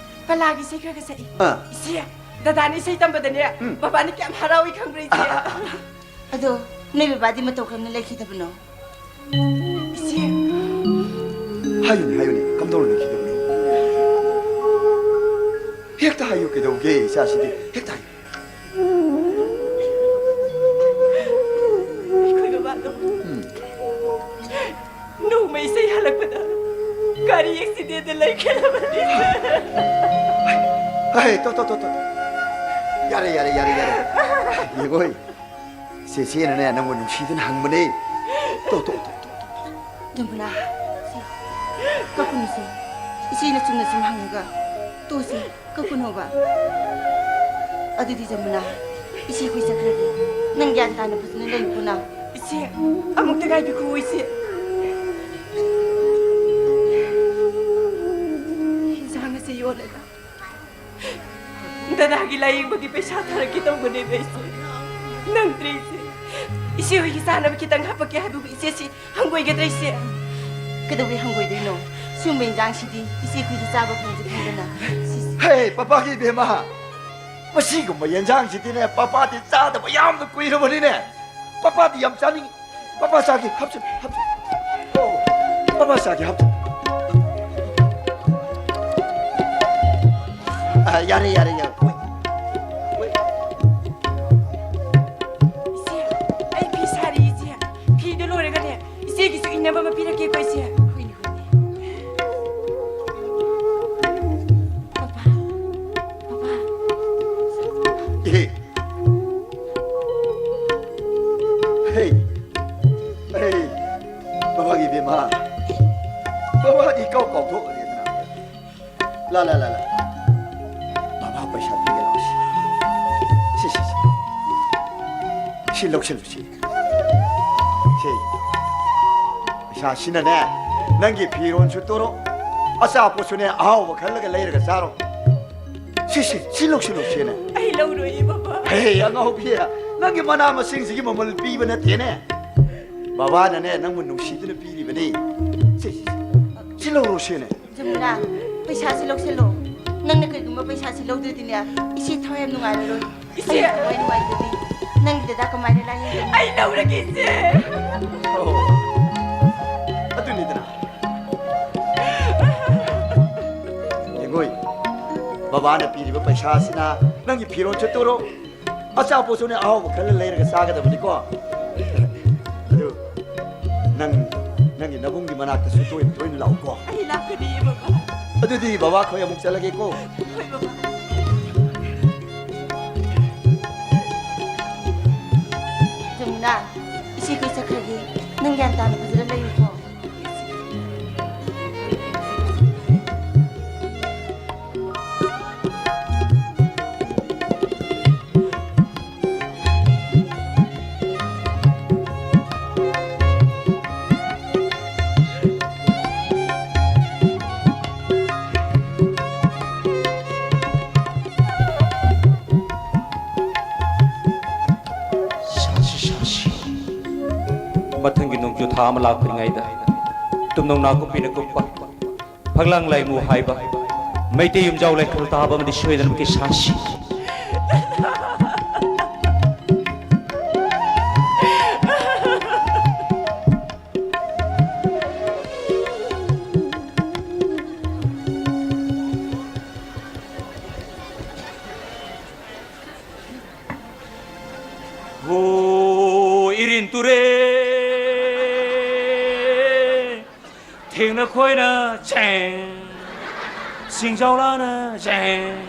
ꯀꯂꯥꯒꯤ ꯏꯁꯩ ꯈꯔ ꯈꯔ ꯁꯛꯏ꯫ ꯑ꯫ ꯏꯆꯦ, ꯗꯗꯥꯅ ꯏꯁꯩ ꯇꯝꯕꯗꯅꯦ, ꯎꯝ꯫ ꯕꯕꯥꯅ ꯀꯌꯥꯝ ꯍꯔꯥꯎꯏ ꯈꯪꯕ꯭ꯔꯥ ꯏꯆꯦ? ꯑ, ꯑ, ꯑ, ꯑ꯫ ꯑꯗꯣ ꯅꯣꯏ ꯕꯕꯥꯗꯤ ꯃꯇꯧ ꯀꯔꯝꯅ ꯂꯩꯈꯤꯗꯕꯅꯣ? ꯏꯆꯦ꯫ ꯍꯥꯏꯌꯨꯅꯦ, ꯍꯥꯏꯌꯨꯅꯦ, ꯀꯝꯗꯧꯅ ꯂꯩꯈꯤꯗꯕꯅꯣ? ꯍꯦꯛꯇ ꯍꯥꯏꯌꯨ, ꯀꯩꯗꯧꯒꯦ, ꯏꯆꯥꯁꯤꯗꯤ? ꯍꯦꯛꯇ ꯍꯥꯏꯌꯨ꯫ ꯑꯩꯈꯣꯏ ꯕꯕꯥꯗꯣ ꯎꯝ꯫ ꯏꯆꯦ ꯍꯜꯂꯛꯄꯗ ꯒꯥꯔꯤ ꯑꯦꯛꯁꯤꯗꯦꯟꯗ ꯂꯩꯈꯤꯗꯕꯅꯤ꯫ ꯍꯩ, ꯇꯣ, ꯇꯣ, ꯇꯣ, ꯇꯣ꯫ ꯌꯥꯔꯦ, ꯌꯥꯔꯦ, ꯌꯥꯔꯦ, ꯌꯥꯔꯦ꯫ ꯌꯦꯡꯉꯣꯏ꯫ ꯆꯦꯆꯦꯅꯅꯦ, ꯅꯪꯕꯨ ꯅꯨꯡꯁꯤꯗꯨꯅ ꯍꯪꯕꯅꯦ꯫ ꯇꯣ, ꯇꯣ, ꯇꯣ, ꯇꯣ, ꯇꯣ꯫ ꯖꯃꯨꯅꯥ, ꯁꯤ, ꯀꯞꯀꯅꯨꯁꯦ꯫ ꯏꯆꯦꯅ ꯆꯨꯝꯅ ꯁꯨꯝ ꯍꯪꯉꯒ ꯇꯣꯛꯁꯦ꯫ ꯀꯞꯀꯅꯣꯕ꯫ ꯑꯗꯨꯗꯤ ꯖꯃꯨꯅꯥ, ꯏꯆꯦ ꯑꯩꯈꯣꯏ ꯆꯠꯈ꯭ꯔꯒꯦ꯫ ꯅꯪ ꯒ꯭ꯌꯥꯟ ꯇꯥꯅ ꯐꯖꯅ ꯂꯩꯌꯨꯀꯣ ꯅꯥꯎ꯫ ꯏꯆꯦ, ꯑꯃꯨꯛꯇ ꯉꯥꯏꯕꯤꯈꯣ ꯏꯆꯦ꯫ ꯏꯟꯁꯥꯡ ꯑꯁꯤ ꯌꯣꯜꯂꯒ ꯗꯗꯥꯒꯤ ꯂꯥꯌꯦꯡꯕꯒꯤ ꯄꯩꯁꯥ ꯊꯥꯔꯛꯀꯦ ꯇꯧꯕꯅꯦꯕ ꯏꯆꯦ꯫ ꯅꯪꯗ꯭ꯔꯦ ꯏꯆꯦ꯫ ꯏꯆꯦ ꯍꯣꯏꯒꯤ ꯆꯥꯅꯕ ꯈꯤꯇꯪ ꯍꯥꯄꯛꯀꯦ ꯍꯥꯏꯕꯕꯨ ꯏꯆꯦꯁꯤ ꯍꯪꯒꯣꯏꯒꯗ꯭ꯔꯥ ꯏꯆꯦ? ꯀꯩꯗꯧꯕꯩ ꯍꯪꯒꯣꯏꯗꯣꯏꯅꯣ? ꯁꯤꯒꯨꯝꯕ ꯏꯟꯖꯥꯡꯁꯤꯗꯤ ꯏꯆꯦ ꯑꯩꯈꯣꯏꯗꯤ ꯆꯥꯕ ꯐꯪꯁꯨ ꯐꯪꯗꯅ꯫ ꯁꯤꯁ꯫ ꯍꯦ, ꯄꯄꯥꯒꯤ ꯏꯕꯦꯝꯃ! ꯃꯁꯤꯒꯨꯝꯕ ꯌꯦꯟꯖꯥꯡꯁꯤꯗꯤꯅꯦ, ꯄꯄꯥꯗꯤ ꯆꯥꯗꯕ ꯌꯥꯝꯅ ꯀꯨꯏꯔꯕꯅꯤꯅꯦ꯫ ꯄꯄꯥꯗꯤ ꯌꯥꯝ ꯆꯥꯅꯤꯡꯉꯤ꯫ ꯄꯄꯥ ꯆꯥꯒꯦ, ꯍꯥꯞꯆꯤꯜꯂꯨ, ꯍꯥꯞꯆꯤꯜꯂꯨ꯫ ꯑꯣ, ꯄꯄꯥ ꯆꯥꯒꯦ, ꯍꯥꯞꯆꯤꯜꯂꯨ꯫ ꯑ, ꯌꯥꯔꯦ, ꯌꯥꯔꯦ, ꯌꯥꯔꯦ꯫ ꯍꯣꯏ꯫ ꯍꯣꯏ꯫ ꯏꯆꯦ, ꯑꯩ ꯐꯤ ꯁꯥꯔꯤ, ꯏꯆꯦ꯫ ꯐꯤꯗꯣ ꯂꯣꯏꯔꯒꯅꯦ, ꯏꯆꯦꯒꯤꯁꯨ ꯏꯅꯕ ꯑꯃ ꯄꯤꯔꯛꯀꯦꯀꯣ, ꯏꯆꯦ꯫ ꯍꯣꯏꯅꯦ, ꯍꯣꯏꯅꯦ꯫ Papa, papa. ꯏꯍꯦ꯫ ꯍꯦ꯫ ꯍꯦ꯫ ꯄꯄꯥꯒꯤ ꯏꯕꯦꯝꯃ꯫ ꯄꯄꯥꯗꯤ ꯏꯀꯥꯎ ꯀꯥꯎꯊꯣꯛꯈ꯭ꯔꯦꯗꯅ꯫ ꯂꯥ, ꯂꯥ, ꯂꯥ, ꯂꯥ꯫ ꯕꯕꯥ ꯄꯩꯁꯥ ꯄꯤꯒꯦ ꯂꯥꯎ ꯁꯤ꯫ ꯁꯤ, ꯁꯤ, ꯁꯤ꯫ ꯁꯤ ꯂꯧꯁꯤꯜꯂꯨ, ꯁꯤ꯫ ꯁꯤ꯫ ꯄꯩꯁꯥꯁꯤꯅꯅꯦ, ꯅꯪꯒꯤ ꯐꯤꯔꯣꯟꯁꯨ ꯇꯨꯔꯣ, ꯑꯆꯥꯄꯣꯠꯁꯨꯅꯦ, ꯑꯍꯥꯎꯕ ꯈꯜꯂꯒ ꯂꯩꯔꯒ ꯆꯥꯔꯣ꯫ ꯁꯤ, ꯁꯤ, ꯁꯤ ꯂꯧꯁꯤꯜꯂꯨ, ꯁꯤꯅꯦ꯫ ꯑꯩ ꯂꯧꯔꯣꯏꯌꯦ, ꯕꯕꯥ꯫ ꯍꯦ, ꯑꯉꯥꯎꯕꯤ, ꯅꯪꯒꯤ ꯃꯅꯥ ꯃꯁꯤꯡꯁꯤꯒꯤ ꯃꯃꯜ ꯄꯤꯕ ꯅꯠꯇꯦꯅꯦ꯫ ꯕꯕꯥꯅꯅꯦ, ꯅꯪꯕꯨ ꯅꯨꯡꯁꯤꯗꯨꯅ ꯄꯤꯔꯤꯕꯅꯤ꯫ ꯁꯤ, ꯁꯤ, ꯁꯤ ꯂꯧꯔꯣ, ꯁꯤꯅꯦ꯫ ꯖꯃꯨꯅꯥ, ꯄꯩꯁꯥꯁꯤ ꯂꯧꯁꯤꯜꯂꯣ꯫ ꯅꯪꯅ ꯀꯩꯒꯨꯝꯕ ꯄꯩꯁꯥꯁꯤ ꯂꯧꯗ꯭ꯔꯗꯤꯅꯦ, ꯏꯆꯦ ꯊꯋꯥꯏ ꯌꯥꯝ ꯅꯨꯡꯉꯥꯏꯔꯔꯣꯏ꯫ ꯏꯆꯦ! ꯑꯩ ꯊꯋꯥꯏ ꯅꯨꯡꯉꯥꯏꯇ꯭ꯔꯗꯤ ꯅꯪꯒꯤ ꯗꯗꯥ ꯀꯃꯥꯏꯅ ꯂꯥꯌꯦꯡꯒꯅꯤ? ꯑꯩ ꯂꯧꯔꯒꯦ, ꯏꯆꯦ! ꯑꯣ, ꯑꯗꯨꯅꯤꯗꯅ꯫ ꯌꯦꯡꯉꯣꯏ, ꯕꯕꯥꯅ ꯄꯤꯔꯤꯕ ꯄꯩꯁꯥꯁꯤꯅ ꯅꯪꯒꯤ ꯐꯤꯔꯣꯜ ꯆꯠꯇꯣꯔꯣ, ꯑꯆꯥꯄꯣꯠꯁꯨꯅꯦ ꯑꯍꯥꯎꯕ ꯈꯔ ꯂꯩꯔꯒ ꯆꯥꯒꯗꯕꯅꯤꯀꯣ꯫ ꯑꯗꯨ ꯅꯪ ꯅꯪꯒꯤ ꯅꯕꯨꯡꯒꯤ ꯃꯅꯥꯛꯇꯁꯨ ꯇꯣꯏꯅ ꯇꯣꯏꯅ ꯂꯥꯛꯎꯀꯣ꯫ ꯑꯩ ꯂꯥꯛꯀꯅꯤꯌꯦ, ꯕꯕꯥ꯫ ꯑꯗꯨꯗꯤ ꯕꯕꯥ, ꯑꯩꯈꯣꯏ ꯑꯃꯨꯛ ꯆꯠꯂꯒꯦꯀꯣ꯫ ꯍꯣꯏ, ꯕꯕꯥ꯫ ꯖꯃꯨꯅꯥ, ꯏꯆꯦ ꯀꯩ ꯆꯠꯈ꯭ꯔꯒꯦ? ꯅꯪ ꯒ꯭ꯌꯥꯟ ꯇꯥꯅ ꯐꯖꯅ ꯂꯩꯌꯨꯀꯣ꯫ ꯁꯥꯁꯤ, ꯁꯥꯁꯤ꯫ ꯃꯊꯪꯒꯤ ꯅꯣꯡꯖꯨ ꯊꯥ ꯑꯃ ꯂꯥꯛꯇ꯭ꯔꯤꯉꯩꯗ ꯇꯨꯝꯅꯧ ꯅꯥꯀꯨꯞꯄꯤꯅ ꯀꯨꯞꯄ ꯐꯛꯂꯥꯡ ꯂꯥꯏꯃꯨ ꯍꯥꯏꯕ ꯃꯩꯇꯩ ꯌꯨꯝꯖꯥꯎ ꯂꯩꯈꯣꯜ ꯇꯥꯕ ꯑꯃꯗꯤ ꯁꯣꯏꯗꯅꯃꯛꯀꯤ ꯁꯥꯁꯤ꯫ ꯍꯣ, ꯏꯔꯤꯟ ꯇꯨꯔꯦ, ꯊꯦꯡꯅ ꯈꯣꯏꯅ ꯆꯦꯡ, ꯁꯤꯡꯖꯥꯎ ꯂꯥꯅ ꯆꯦꯡ,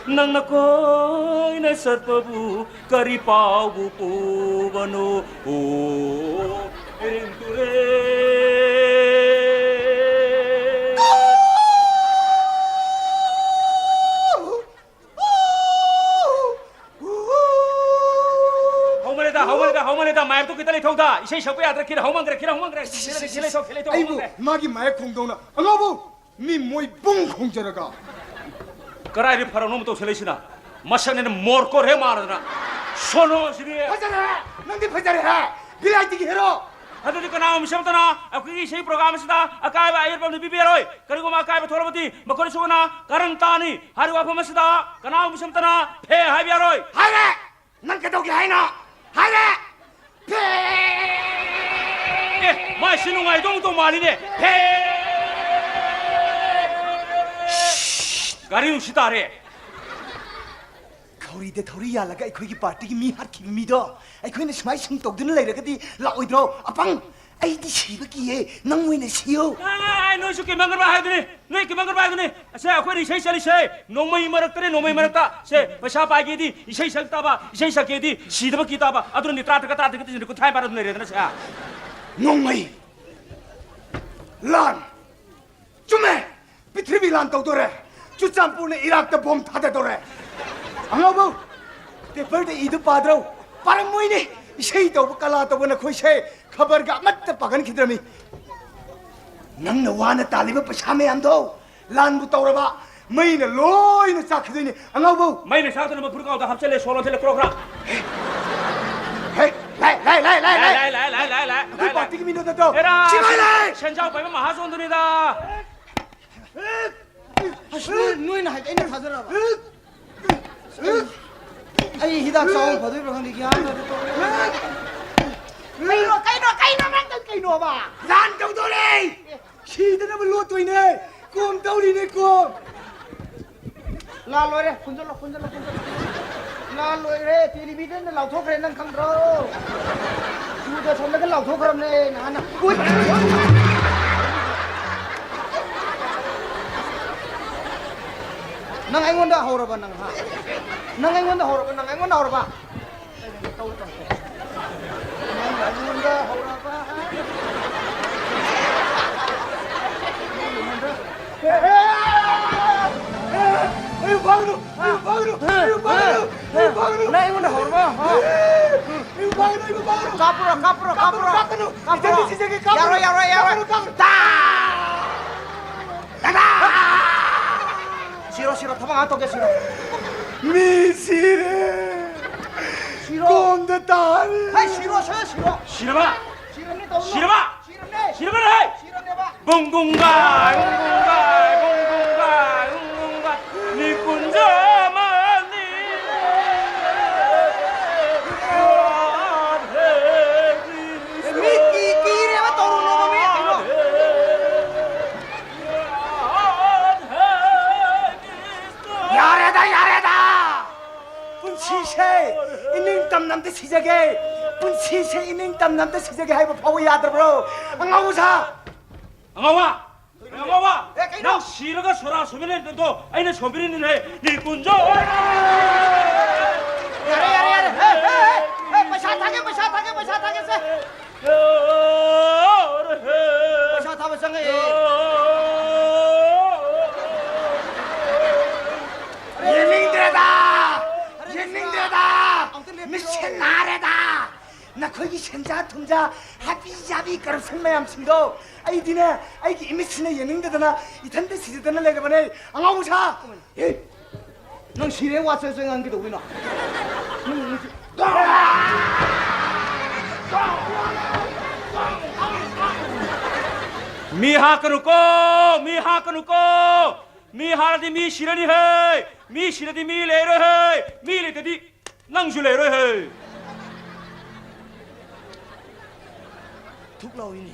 ꯅꯪꯅ ꯀꯣꯏꯅ ꯆꯠꯄꯕꯨ ꯀꯔꯤ ꯄꯥꯎꯕꯨ ꯄꯨꯕꯅꯣ? ꯑꯣ, ꯏꯔꯤꯟ ꯇꯨꯔꯦ꯫ ꯍꯧꯃꯜꯂꯦꯗ, ꯍꯧꯃꯜꯂꯦꯗ, ꯍꯧꯃꯜꯂꯦꯗ, ꯃꯥꯏꯛꯇꯣ ꯈꯤꯇ ꯂꯩꯊꯧꯗ꯫ ꯏꯁꯩ ꯁꯛꯄ ꯌꯥꯗ꯭ꯔꯦ, ꯈꯤꯇ ꯍꯧꯃꯟꯈ꯭ꯔꯦ, ꯈꯤꯇ ꯍꯧꯃꯟꯈ꯭ꯔꯦ꯫ ꯁꯤ, ꯁꯤ, ꯁꯤ, ꯁꯤ, ꯁꯤ, ꯁꯤ, ꯁꯤ, ꯁꯤ, ꯁꯤ, ꯁꯤ, ꯑꯩꯕꯨ ꯍꯧꯃꯟꯈ꯭ꯔꯦ꯫ ꯃꯥꯒꯤ ꯃꯥꯏꯛ ꯈꯣꯡꯗꯧꯅ ꯑꯉꯥꯎꯕ ꯃꯤ ꯃꯣꯏ ꯕꯨꯡ ꯈꯣꯡꯖꯔꯒ꯫ ꯀꯗꯥꯏꯗ ꯐꯔꯛꯅꯣ ꯑꯃ ꯇꯧꯁꯜꯂꯛꯏꯁꯤꯅ? ꯃꯁꯛꯅꯦꯅ ꯃꯣꯔꯀꯣꯠ ꯍꯦꯛ ꯃꯥꯔꯗꯅ꯫ ꯁꯣꯅꯣꯁꯤꯗꯤ꯫ ꯐꯖꯔꯦ! ꯅꯪꯗꯤ ꯐꯖꯔꯦꯍꯦ! ꯚꯤꯂꯥꯏꯇꯤꯒꯤ ꯍꯦꯔꯣ! ꯑꯗꯨꯗꯤ ꯀꯅꯥꯒꯨꯝꯕ ꯃꯤꯁꯛ ꯑꯃꯠꯇꯅ ꯑꯩꯈꯣꯏꯒꯤ ꯏꯁꯩ ꯄ꯭ꯔꯣꯒ꯭ꯔꯥꯝ ꯑꯁꯤꯗ ꯑꯀꯥꯏꯕ ꯑꯌꯦꯠꯄ ꯑꯃꯗꯤ ꯄꯤꯕ ꯌꯥꯔꯣꯏ꯫ ꯀꯔꯤꯒꯨꯝꯕ ꯑꯀꯥꯏꯕ ꯊꯣꯛꯂꯕꯗꯤ ꯃꯈꯣꯏꯅꯁꯨ ꯀꯅꯥ ꯀꯔꯟ ꯇꯥꯅꯤ꯫ ꯍꯥꯏꯔꯤꯕ ꯋꯥꯐꯝ ꯑꯁꯤꯗ ꯀꯅꯥꯒꯨꯝꯕ ꯃꯤꯁꯛ ꯑꯃꯠꯇꯅ ꯐꯦ ꯍꯥꯏꯕ ꯌꯥꯔꯣꯏ꯫ ꯍꯥꯏꯔꯦ! ꯅꯪ ꯀꯩꯗꯧꯒꯦ ꯍꯥꯏꯅꯣ? ꯍꯥꯏꯔꯦ! ꯐꯦ! ꯑꯦ, ꯃꯥꯏꯁꯤ ꯅꯨꯡꯉꯥꯏꯗꯧ ꯇꯧ ꯃꯥꯜꯂꯤꯅꯦ꯫ ꯐꯦ! ꯒꯥꯔꯤ ꯅꯨꯡꯁꯤ ꯇꯥꯔꯦ꯫ ꯈꯧꯔꯤꯗ ꯊꯧꯔꯤ ꯌꯥꯜꯂꯒ ꯑꯩꯈꯣꯏꯒꯤ ꯄꯥꯔꯇꯤꯒꯤ ꯃꯤ ꯍꯥꯠꯈꯤꯕ ꯃꯤꯗꯣ ꯑꯩꯈꯣꯏꯅ ꯁꯨꯃꯥꯏ ꯁꯨꯝ ꯇꯧꯗꯨꯅ ꯂꯩꯔꯒꯗꯤ ꯂꯥꯛꯑꯣꯏꯗ꯭ꯔꯣ? ꯑꯄꯪ! ꯑꯩꯗꯤ ꯁꯤꯕ ꯀꯤꯌꯦ, ꯅꯪ ꯑꯣꯏꯅ ꯁꯤꯌꯣ꯫ ꯑꯦ, ꯅꯣꯏꯁꯨ ꯀꯤꯃꯟꯈ꯭ꯔꯕ ꯍꯥꯏꯗꯨꯅꯤ, ꯅꯣꯏ ꯀꯤꯃꯟꯈ꯭ꯔꯕ ꯍꯥꯏꯗꯨꯅꯤ꯫ ꯑꯁꯦ, ꯑꯩꯈꯣꯏꯅ ꯏꯁꯩ ꯆꯠꯂꯤꯁꯦ ꯅꯣꯡꯃꯩ ꯃꯔꯛꯇꯅꯦ, ꯅꯣꯡꯃꯩ ꯃꯔꯛꯇ꯫ ꯁꯦ, ꯄꯩꯁꯥ ꯄꯥꯏꯒꯦꯗꯤ ꯏꯁꯩ ꯁꯛ ꯇꯥꯕ, ꯏꯁꯩ ꯁꯛꯀꯦꯗꯤ ꯁꯤꯗꯕ ꯀꯤ ꯇꯥꯕ꯫ ꯑꯗꯨꯅ ꯅꯤꯇ꯭ꯔꯥ ꯇꯔꯥ ꯇꯔꯥ ꯇꯔꯦꯠ ꯀꯤ ꯀꯨꯟꯊ꯭ꯔꯥ ꯄꯥꯏꯔ ꯑꯗꯨꯝ ꯂꯩꯔꯦꯗꯅ ꯁꯦ꯫ ꯅꯣꯡꯃꯩ, ꯂꯥꯟ, ꯆꯨꯝꯃꯦ꯫ ꯄ꯭ꯔꯤꯊꯤꯕꯤ ꯂꯥꯟ ꯇꯧꯗꯣꯔꯦ꯫ ꯆꯨꯔꯆꯥꯟꯄꯨꯔꯅ ꯏꯔꯥꯛꯇ ꯕꯣꯝ ꯊꯥꯗꯗꯣꯔꯦ꯫ ꯑꯉꯥꯎꯕꯧ, ꯄꯦꯄꯔꯗ ꯏꯗꯨ ꯄꯥꯗ꯭ꯔꯣ? ꯄꯥꯔꯝꯃꯣꯏꯅꯦ꯫ ꯏꯁꯩ ꯇꯧꯕ ꯀꯂꯥ ꯇꯧꯕ ꯅꯈꯣꯏꯁꯦ ꯈꯕꯔꯒ ꯑꯃꯠꯇ ꯄꯥꯒꯟꯈꯤꯗ꯭ꯔꯃꯤ꯫ ꯅꯪꯅ ꯋꯥꯅ ꯇꯥꯜꯂꯤꯕ ꯄꯩꯁꯥ ꯃꯌꯥꯝꯗꯣ ꯂꯥꯟꯕꯨ ꯇꯧꯔꯕ ꯃꯩꯅ ꯂꯣꯏꯅ ꯆꯥꯛꯈꯤꯗꯣꯏꯅꯦ꯫ ꯑꯉꯥꯎꯕꯧ꯫ ꯃꯩꯅ ꯆꯥꯛꯇꯅꯕ ꯐꯨꯔꯤꯠꯀꯥꯎꯗ ꯍꯥꯞꯆꯜꯂꯦ, ꯁꯣ ꯂꯣꯟꯁꯤꯜꯂꯦ, ꯀ꯭ꯔꯣꯛ ꯀ꯭ꯔꯥꯛ꯫ ꯍꯦ, ꯂꯥꯏ, ꯂꯥꯏ, ꯂꯥꯏ, ꯂꯥꯏ, ꯂꯥꯏ꯫ ꯂꯥꯏ, ꯂꯥꯏ, ꯂꯥꯏ, ꯂꯥꯏ, ꯂꯥꯏ, ꯂꯥꯏ, ꯑꯩꯈꯣꯏ ꯂꯥꯏ꯫ ꯄꯥꯔꯇꯤꯒꯤ ꯃꯤꯅꯣ ꯅꯠꯇ꯭ꯔꯣ? ꯍꯦꯔꯥ, ꯁꯤꯐꯥꯏ ꯂꯥꯏ! ꯁꯦꯟꯖꯥꯎ ꯄꯥꯏꯕ ꯃꯍꯥꯖꯣꯟꯗꯨꯅꯤꯗ꯫ ꯑꯁ, ꯅꯣꯏ, ꯅꯣꯏꯅ ꯍꯥꯏꯗꯤ ꯑꯩꯅ ꯊꯥꯖꯔꯕ? ꯑꯩ, ꯑꯩ ꯍꯤꯗꯥꯛ ꯆꯥꯎ ꯐꯗꯣꯏꯕ꯭ꯔꯥ ꯈꯪꯗꯦ, ꯒ꯭ꯌꯥꯟ ꯇꯥꯗꯦ ꯇꯧꯔꯤꯁꯦ꯫ ꯀꯩꯅꯣ, ꯀꯩꯅꯣ, ꯀꯩꯅꯣ, ꯅꯪ ꯇꯧ ꯀꯩꯅꯣꯕ? ꯂꯥꯟ ꯇꯧꯗꯣꯔꯦ! ꯁꯤꯗꯅꯕ ꯂꯣꯠꯇꯣꯏꯅꯦ! ꯀꯣꯝ ꯇꯧꯔꯤꯅꯦ, ꯀꯣꯝ! ꯂꯥꯟ ꯂꯣꯏꯔꯦ, ꯀꯨꯟꯖꯜꯂꯣ, ꯀꯨꯟꯖꯜꯂꯣ, ꯀꯨꯟꯖꯜꯂꯣ꯫ ꯂꯥꯟ ꯂꯣꯏꯔꯦ, ꯇꯦꯂꯤꯚꯤꯖꯟꯗ ꯂꯥꯎꯊꯣꯛꯈ꯭ꯔꯦ, ꯅꯪ ꯈꯪꯗ꯭ꯔꯣ? ꯗꯨꯔꯗꯔꯁꯟꯗꯒ ꯂꯥꯎꯊꯣꯛꯈ꯭ꯔꯕꯅꯦ ꯅꯍꯥꯟꯅ꯫ ꯎꯏ! ꯅꯪ ꯑꯩꯉꯣꯟꯗ ꯍꯧꯔꯕ ꯅꯪ, ꯍꯥ? ꯅꯪ ꯑꯩꯉꯣꯟꯗ ꯍꯧꯔꯕ, ꯅꯪ ꯑꯩꯉꯣꯟꯗ ꯍꯧꯔꯕ? ꯅꯪ ꯑꯩꯉꯣꯟꯗ ꯍꯧꯔꯕ, ꯍꯥ? ꯑꯩꯕꯨ ꯐꯥꯒꯅꯨ! ꯑꯩꯕꯨ ꯐꯥꯒꯅꯨ! ꯑꯩꯕꯨ ꯐꯥꯒꯅꯨ! ꯑꯩꯕꯨ ꯐꯥꯒꯅꯨ! ꯑꯩꯕꯨ ꯐꯥꯒꯅꯨ! ꯅꯪ ꯑꯩꯉꯣꯟꯗ ꯍꯧꯔꯕ, ꯍꯥ? ꯑꯩꯕꯨ ꯐꯥꯒꯅꯨ! ꯑꯩꯕꯨ ꯐꯥꯒꯅꯨ! ꯀꯥꯞꯄ꯭ꯔꯣ, ꯀꯥꯞꯄ꯭ꯔꯣ, ꯀꯥꯞꯄ꯭ꯔꯣ! ꯀꯥꯞꯀꯅꯨ! ꯀꯥꯞꯄ꯭ꯔꯣ! ꯏꯆꯟꯗꯤ ꯁꯤꯖꯒꯦ! ꯀꯥꯞꯀꯅꯨ! ꯌꯥꯔꯣꯏ, ꯌꯥꯔꯣꯏ, ꯌꯥꯔꯣꯏ! ꯀꯥꯞꯀꯅꯨ! ꯀꯥꯞꯀꯅꯨ! ꯇꯥ! ꯗꯥꯗꯥ! ꯁꯤꯔꯣ, ꯁꯤꯔꯣ, ꯊꯕꯛ ꯉꯥꯛ ꯇꯧꯒꯦ, ꯁꯤꯔꯣ꯫ ꯃꯤ ꯁꯤꯔꯦ! ꯁꯤꯔꯣ! ꯀꯣꯝꯗ ꯇꯥꯔꯦ! ꯍꯩ, ꯁꯤꯔꯣ, ꯁꯦ, ꯁꯤꯔꯣ! ꯁꯤꯔꯕ? ꯁꯤꯔꯝꯅꯤ, ꯇꯧꯔꯨꯅꯨ! ꯁꯤꯔꯕ? ꯁꯤꯔꯝꯅꯦ! ꯁꯤꯔꯕꯅꯦ! ꯁꯤꯔꯝꯅꯦꯕ! ꯕꯨꯡ ꯕꯨꯡ ꯒꯥꯏ, ꯕꯨꯡ ꯕꯨꯡ ꯒꯥꯏ, ꯕꯨꯡ ꯕꯨꯡ ꯒꯥꯏ, ꯕꯨꯡ ꯕꯨꯡ ꯒꯥꯏ, ꯃꯤ ꯀꯨꯟꯖꯥ ꯑꯃꯅꯤ꯫ ꯃꯤ ꯀꯤ-, ꯀꯤꯔꯦꯕ, ꯇꯧꯔꯨꯅꯣꯕ, ꯃꯤ ꯀꯩꯅꯣ꯫ ꯌꯥꯔꯦꯗ, ꯌꯥꯔꯦꯗ! ꯄꯨꯟꯁꯤꯁꯦ ꯏꯅꯤꯡ ꯇꯝꯅ ꯑꯝꯇ ꯁꯤꯖꯒꯦ꯫ ꯄꯨꯟꯁꯤꯁꯦ ꯏꯅꯤꯡ ꯇꯝꯅ ꯑꯝꯇ ꯁꯤꯖꯒꯦ ꯍꯥꯏꯕ ꯐꯥꯎꯕ ꯌꯥꯗ꯭ꯔꯕ꯭ꯔꯣ? ꯑꯉꯥꯎꯕ ꯁꯥ! ꯑꯉꯥꯎꯕ! ꯑꯉꯥꯎꯕ! ꯑꯦ, ꯀꯩꯅꯣ? ꯅꯪ ꯁꯤꯔꯒ ꯁꯣꯔꯥ ꯁꯣꯃꯤꯔꯦꯟꯗꯣ ꯑꯩꯅ ꯁꯣꯝꯕꯤꯔꯤꯅꯤꯅꯦ꯫ ꯅꯤ ꯀꯨꯟꯖꯣ! ꯌꯥꯔꯦ, ꯌꯥꯔꯦ, ꯌꯥꯔꯦ꯫ ꯍꯦ, ꯍꯦ, ꯍꯦ, ꯍꯦ, ꯄꯩꯁꯥ ꯊꯥꯒꯦ, ꯄꯩꯁꯥ ꯊꯥꯒꯦ, ꯄꯩꯁꯥ ꯊꯥꯒꯦ, ꯁꯦ꯫ ꯄꯩꯁꯥ ꯊꯥꯕ ꯆꯪꯉꯛꯑꯦ꯫ ꯌꯦꯡꯅꯤꯡꯗ꯭ꯔꯦꯗ! ꯌꯦꯡꯅꯤꯡꯗ꯭ꯔꯦꯗ! ꯃꯤꯠꯁꯦ ꯅꯥꯔꯦꯗ! ꯅꯈꯣꯏꯒꯤ ꯁꯦꯟꯖꯥ ꯊꯨꯝꯖꯥ, ꯍꯥꯕꯤ ꯖꯥꯕꯤ corruption ꯃꯌꯥꯝꯁꯤꯡꯗꯣ ꯑꯩꯗꯤꯅꯦ, ꯑꯩꯒꯤ ꯏꯃꯤꯠꯁꯤꯅ ꯌꯦꯡꯅꯤꯡꯗꯗꯅ ꯏꯊꯟꯇ ꯁꯤꯖꯗꯅ ꯂꯩꯔꯕꯅꯦ꯫ ꯑꯉꯥꯎꯕ ꯁꯥ! ꯑꯦ, ꯅꯪ ꯁꯤꯔꯦ ꯋꯥ ꯆꯦ ꯆꯦ ꯉꯥꯡꯒꯦ ꯇꯧꯕꯤꯅꯣ? ꯃꯤ ꯍꯥꯠꯀꯅꯨꯀꯣ! ꯃꯤ ꯍꯥꯠꯀꯅꯨꯀꯣ! ꯃꯤ ꯍꯥꯠꯂꯗꯤ ꯃꯤ ꯁꯤꯔꯅꯤ ꯍꯦ! ꯃꯤ ꯁꯤꯔꯗꯤ ꯃꯤ ꯂꯩꯔꯣꯏ ꯍꯦ! ꯃꯤ ꯂꯩꯇꯗꯤ ꯅꯪꯁꯨ ꯂꯩꯔꯣꯏ ꯍꯦ! ꯊꯨꯛ ꯂꯥꯎꯏꯅꯦ꯫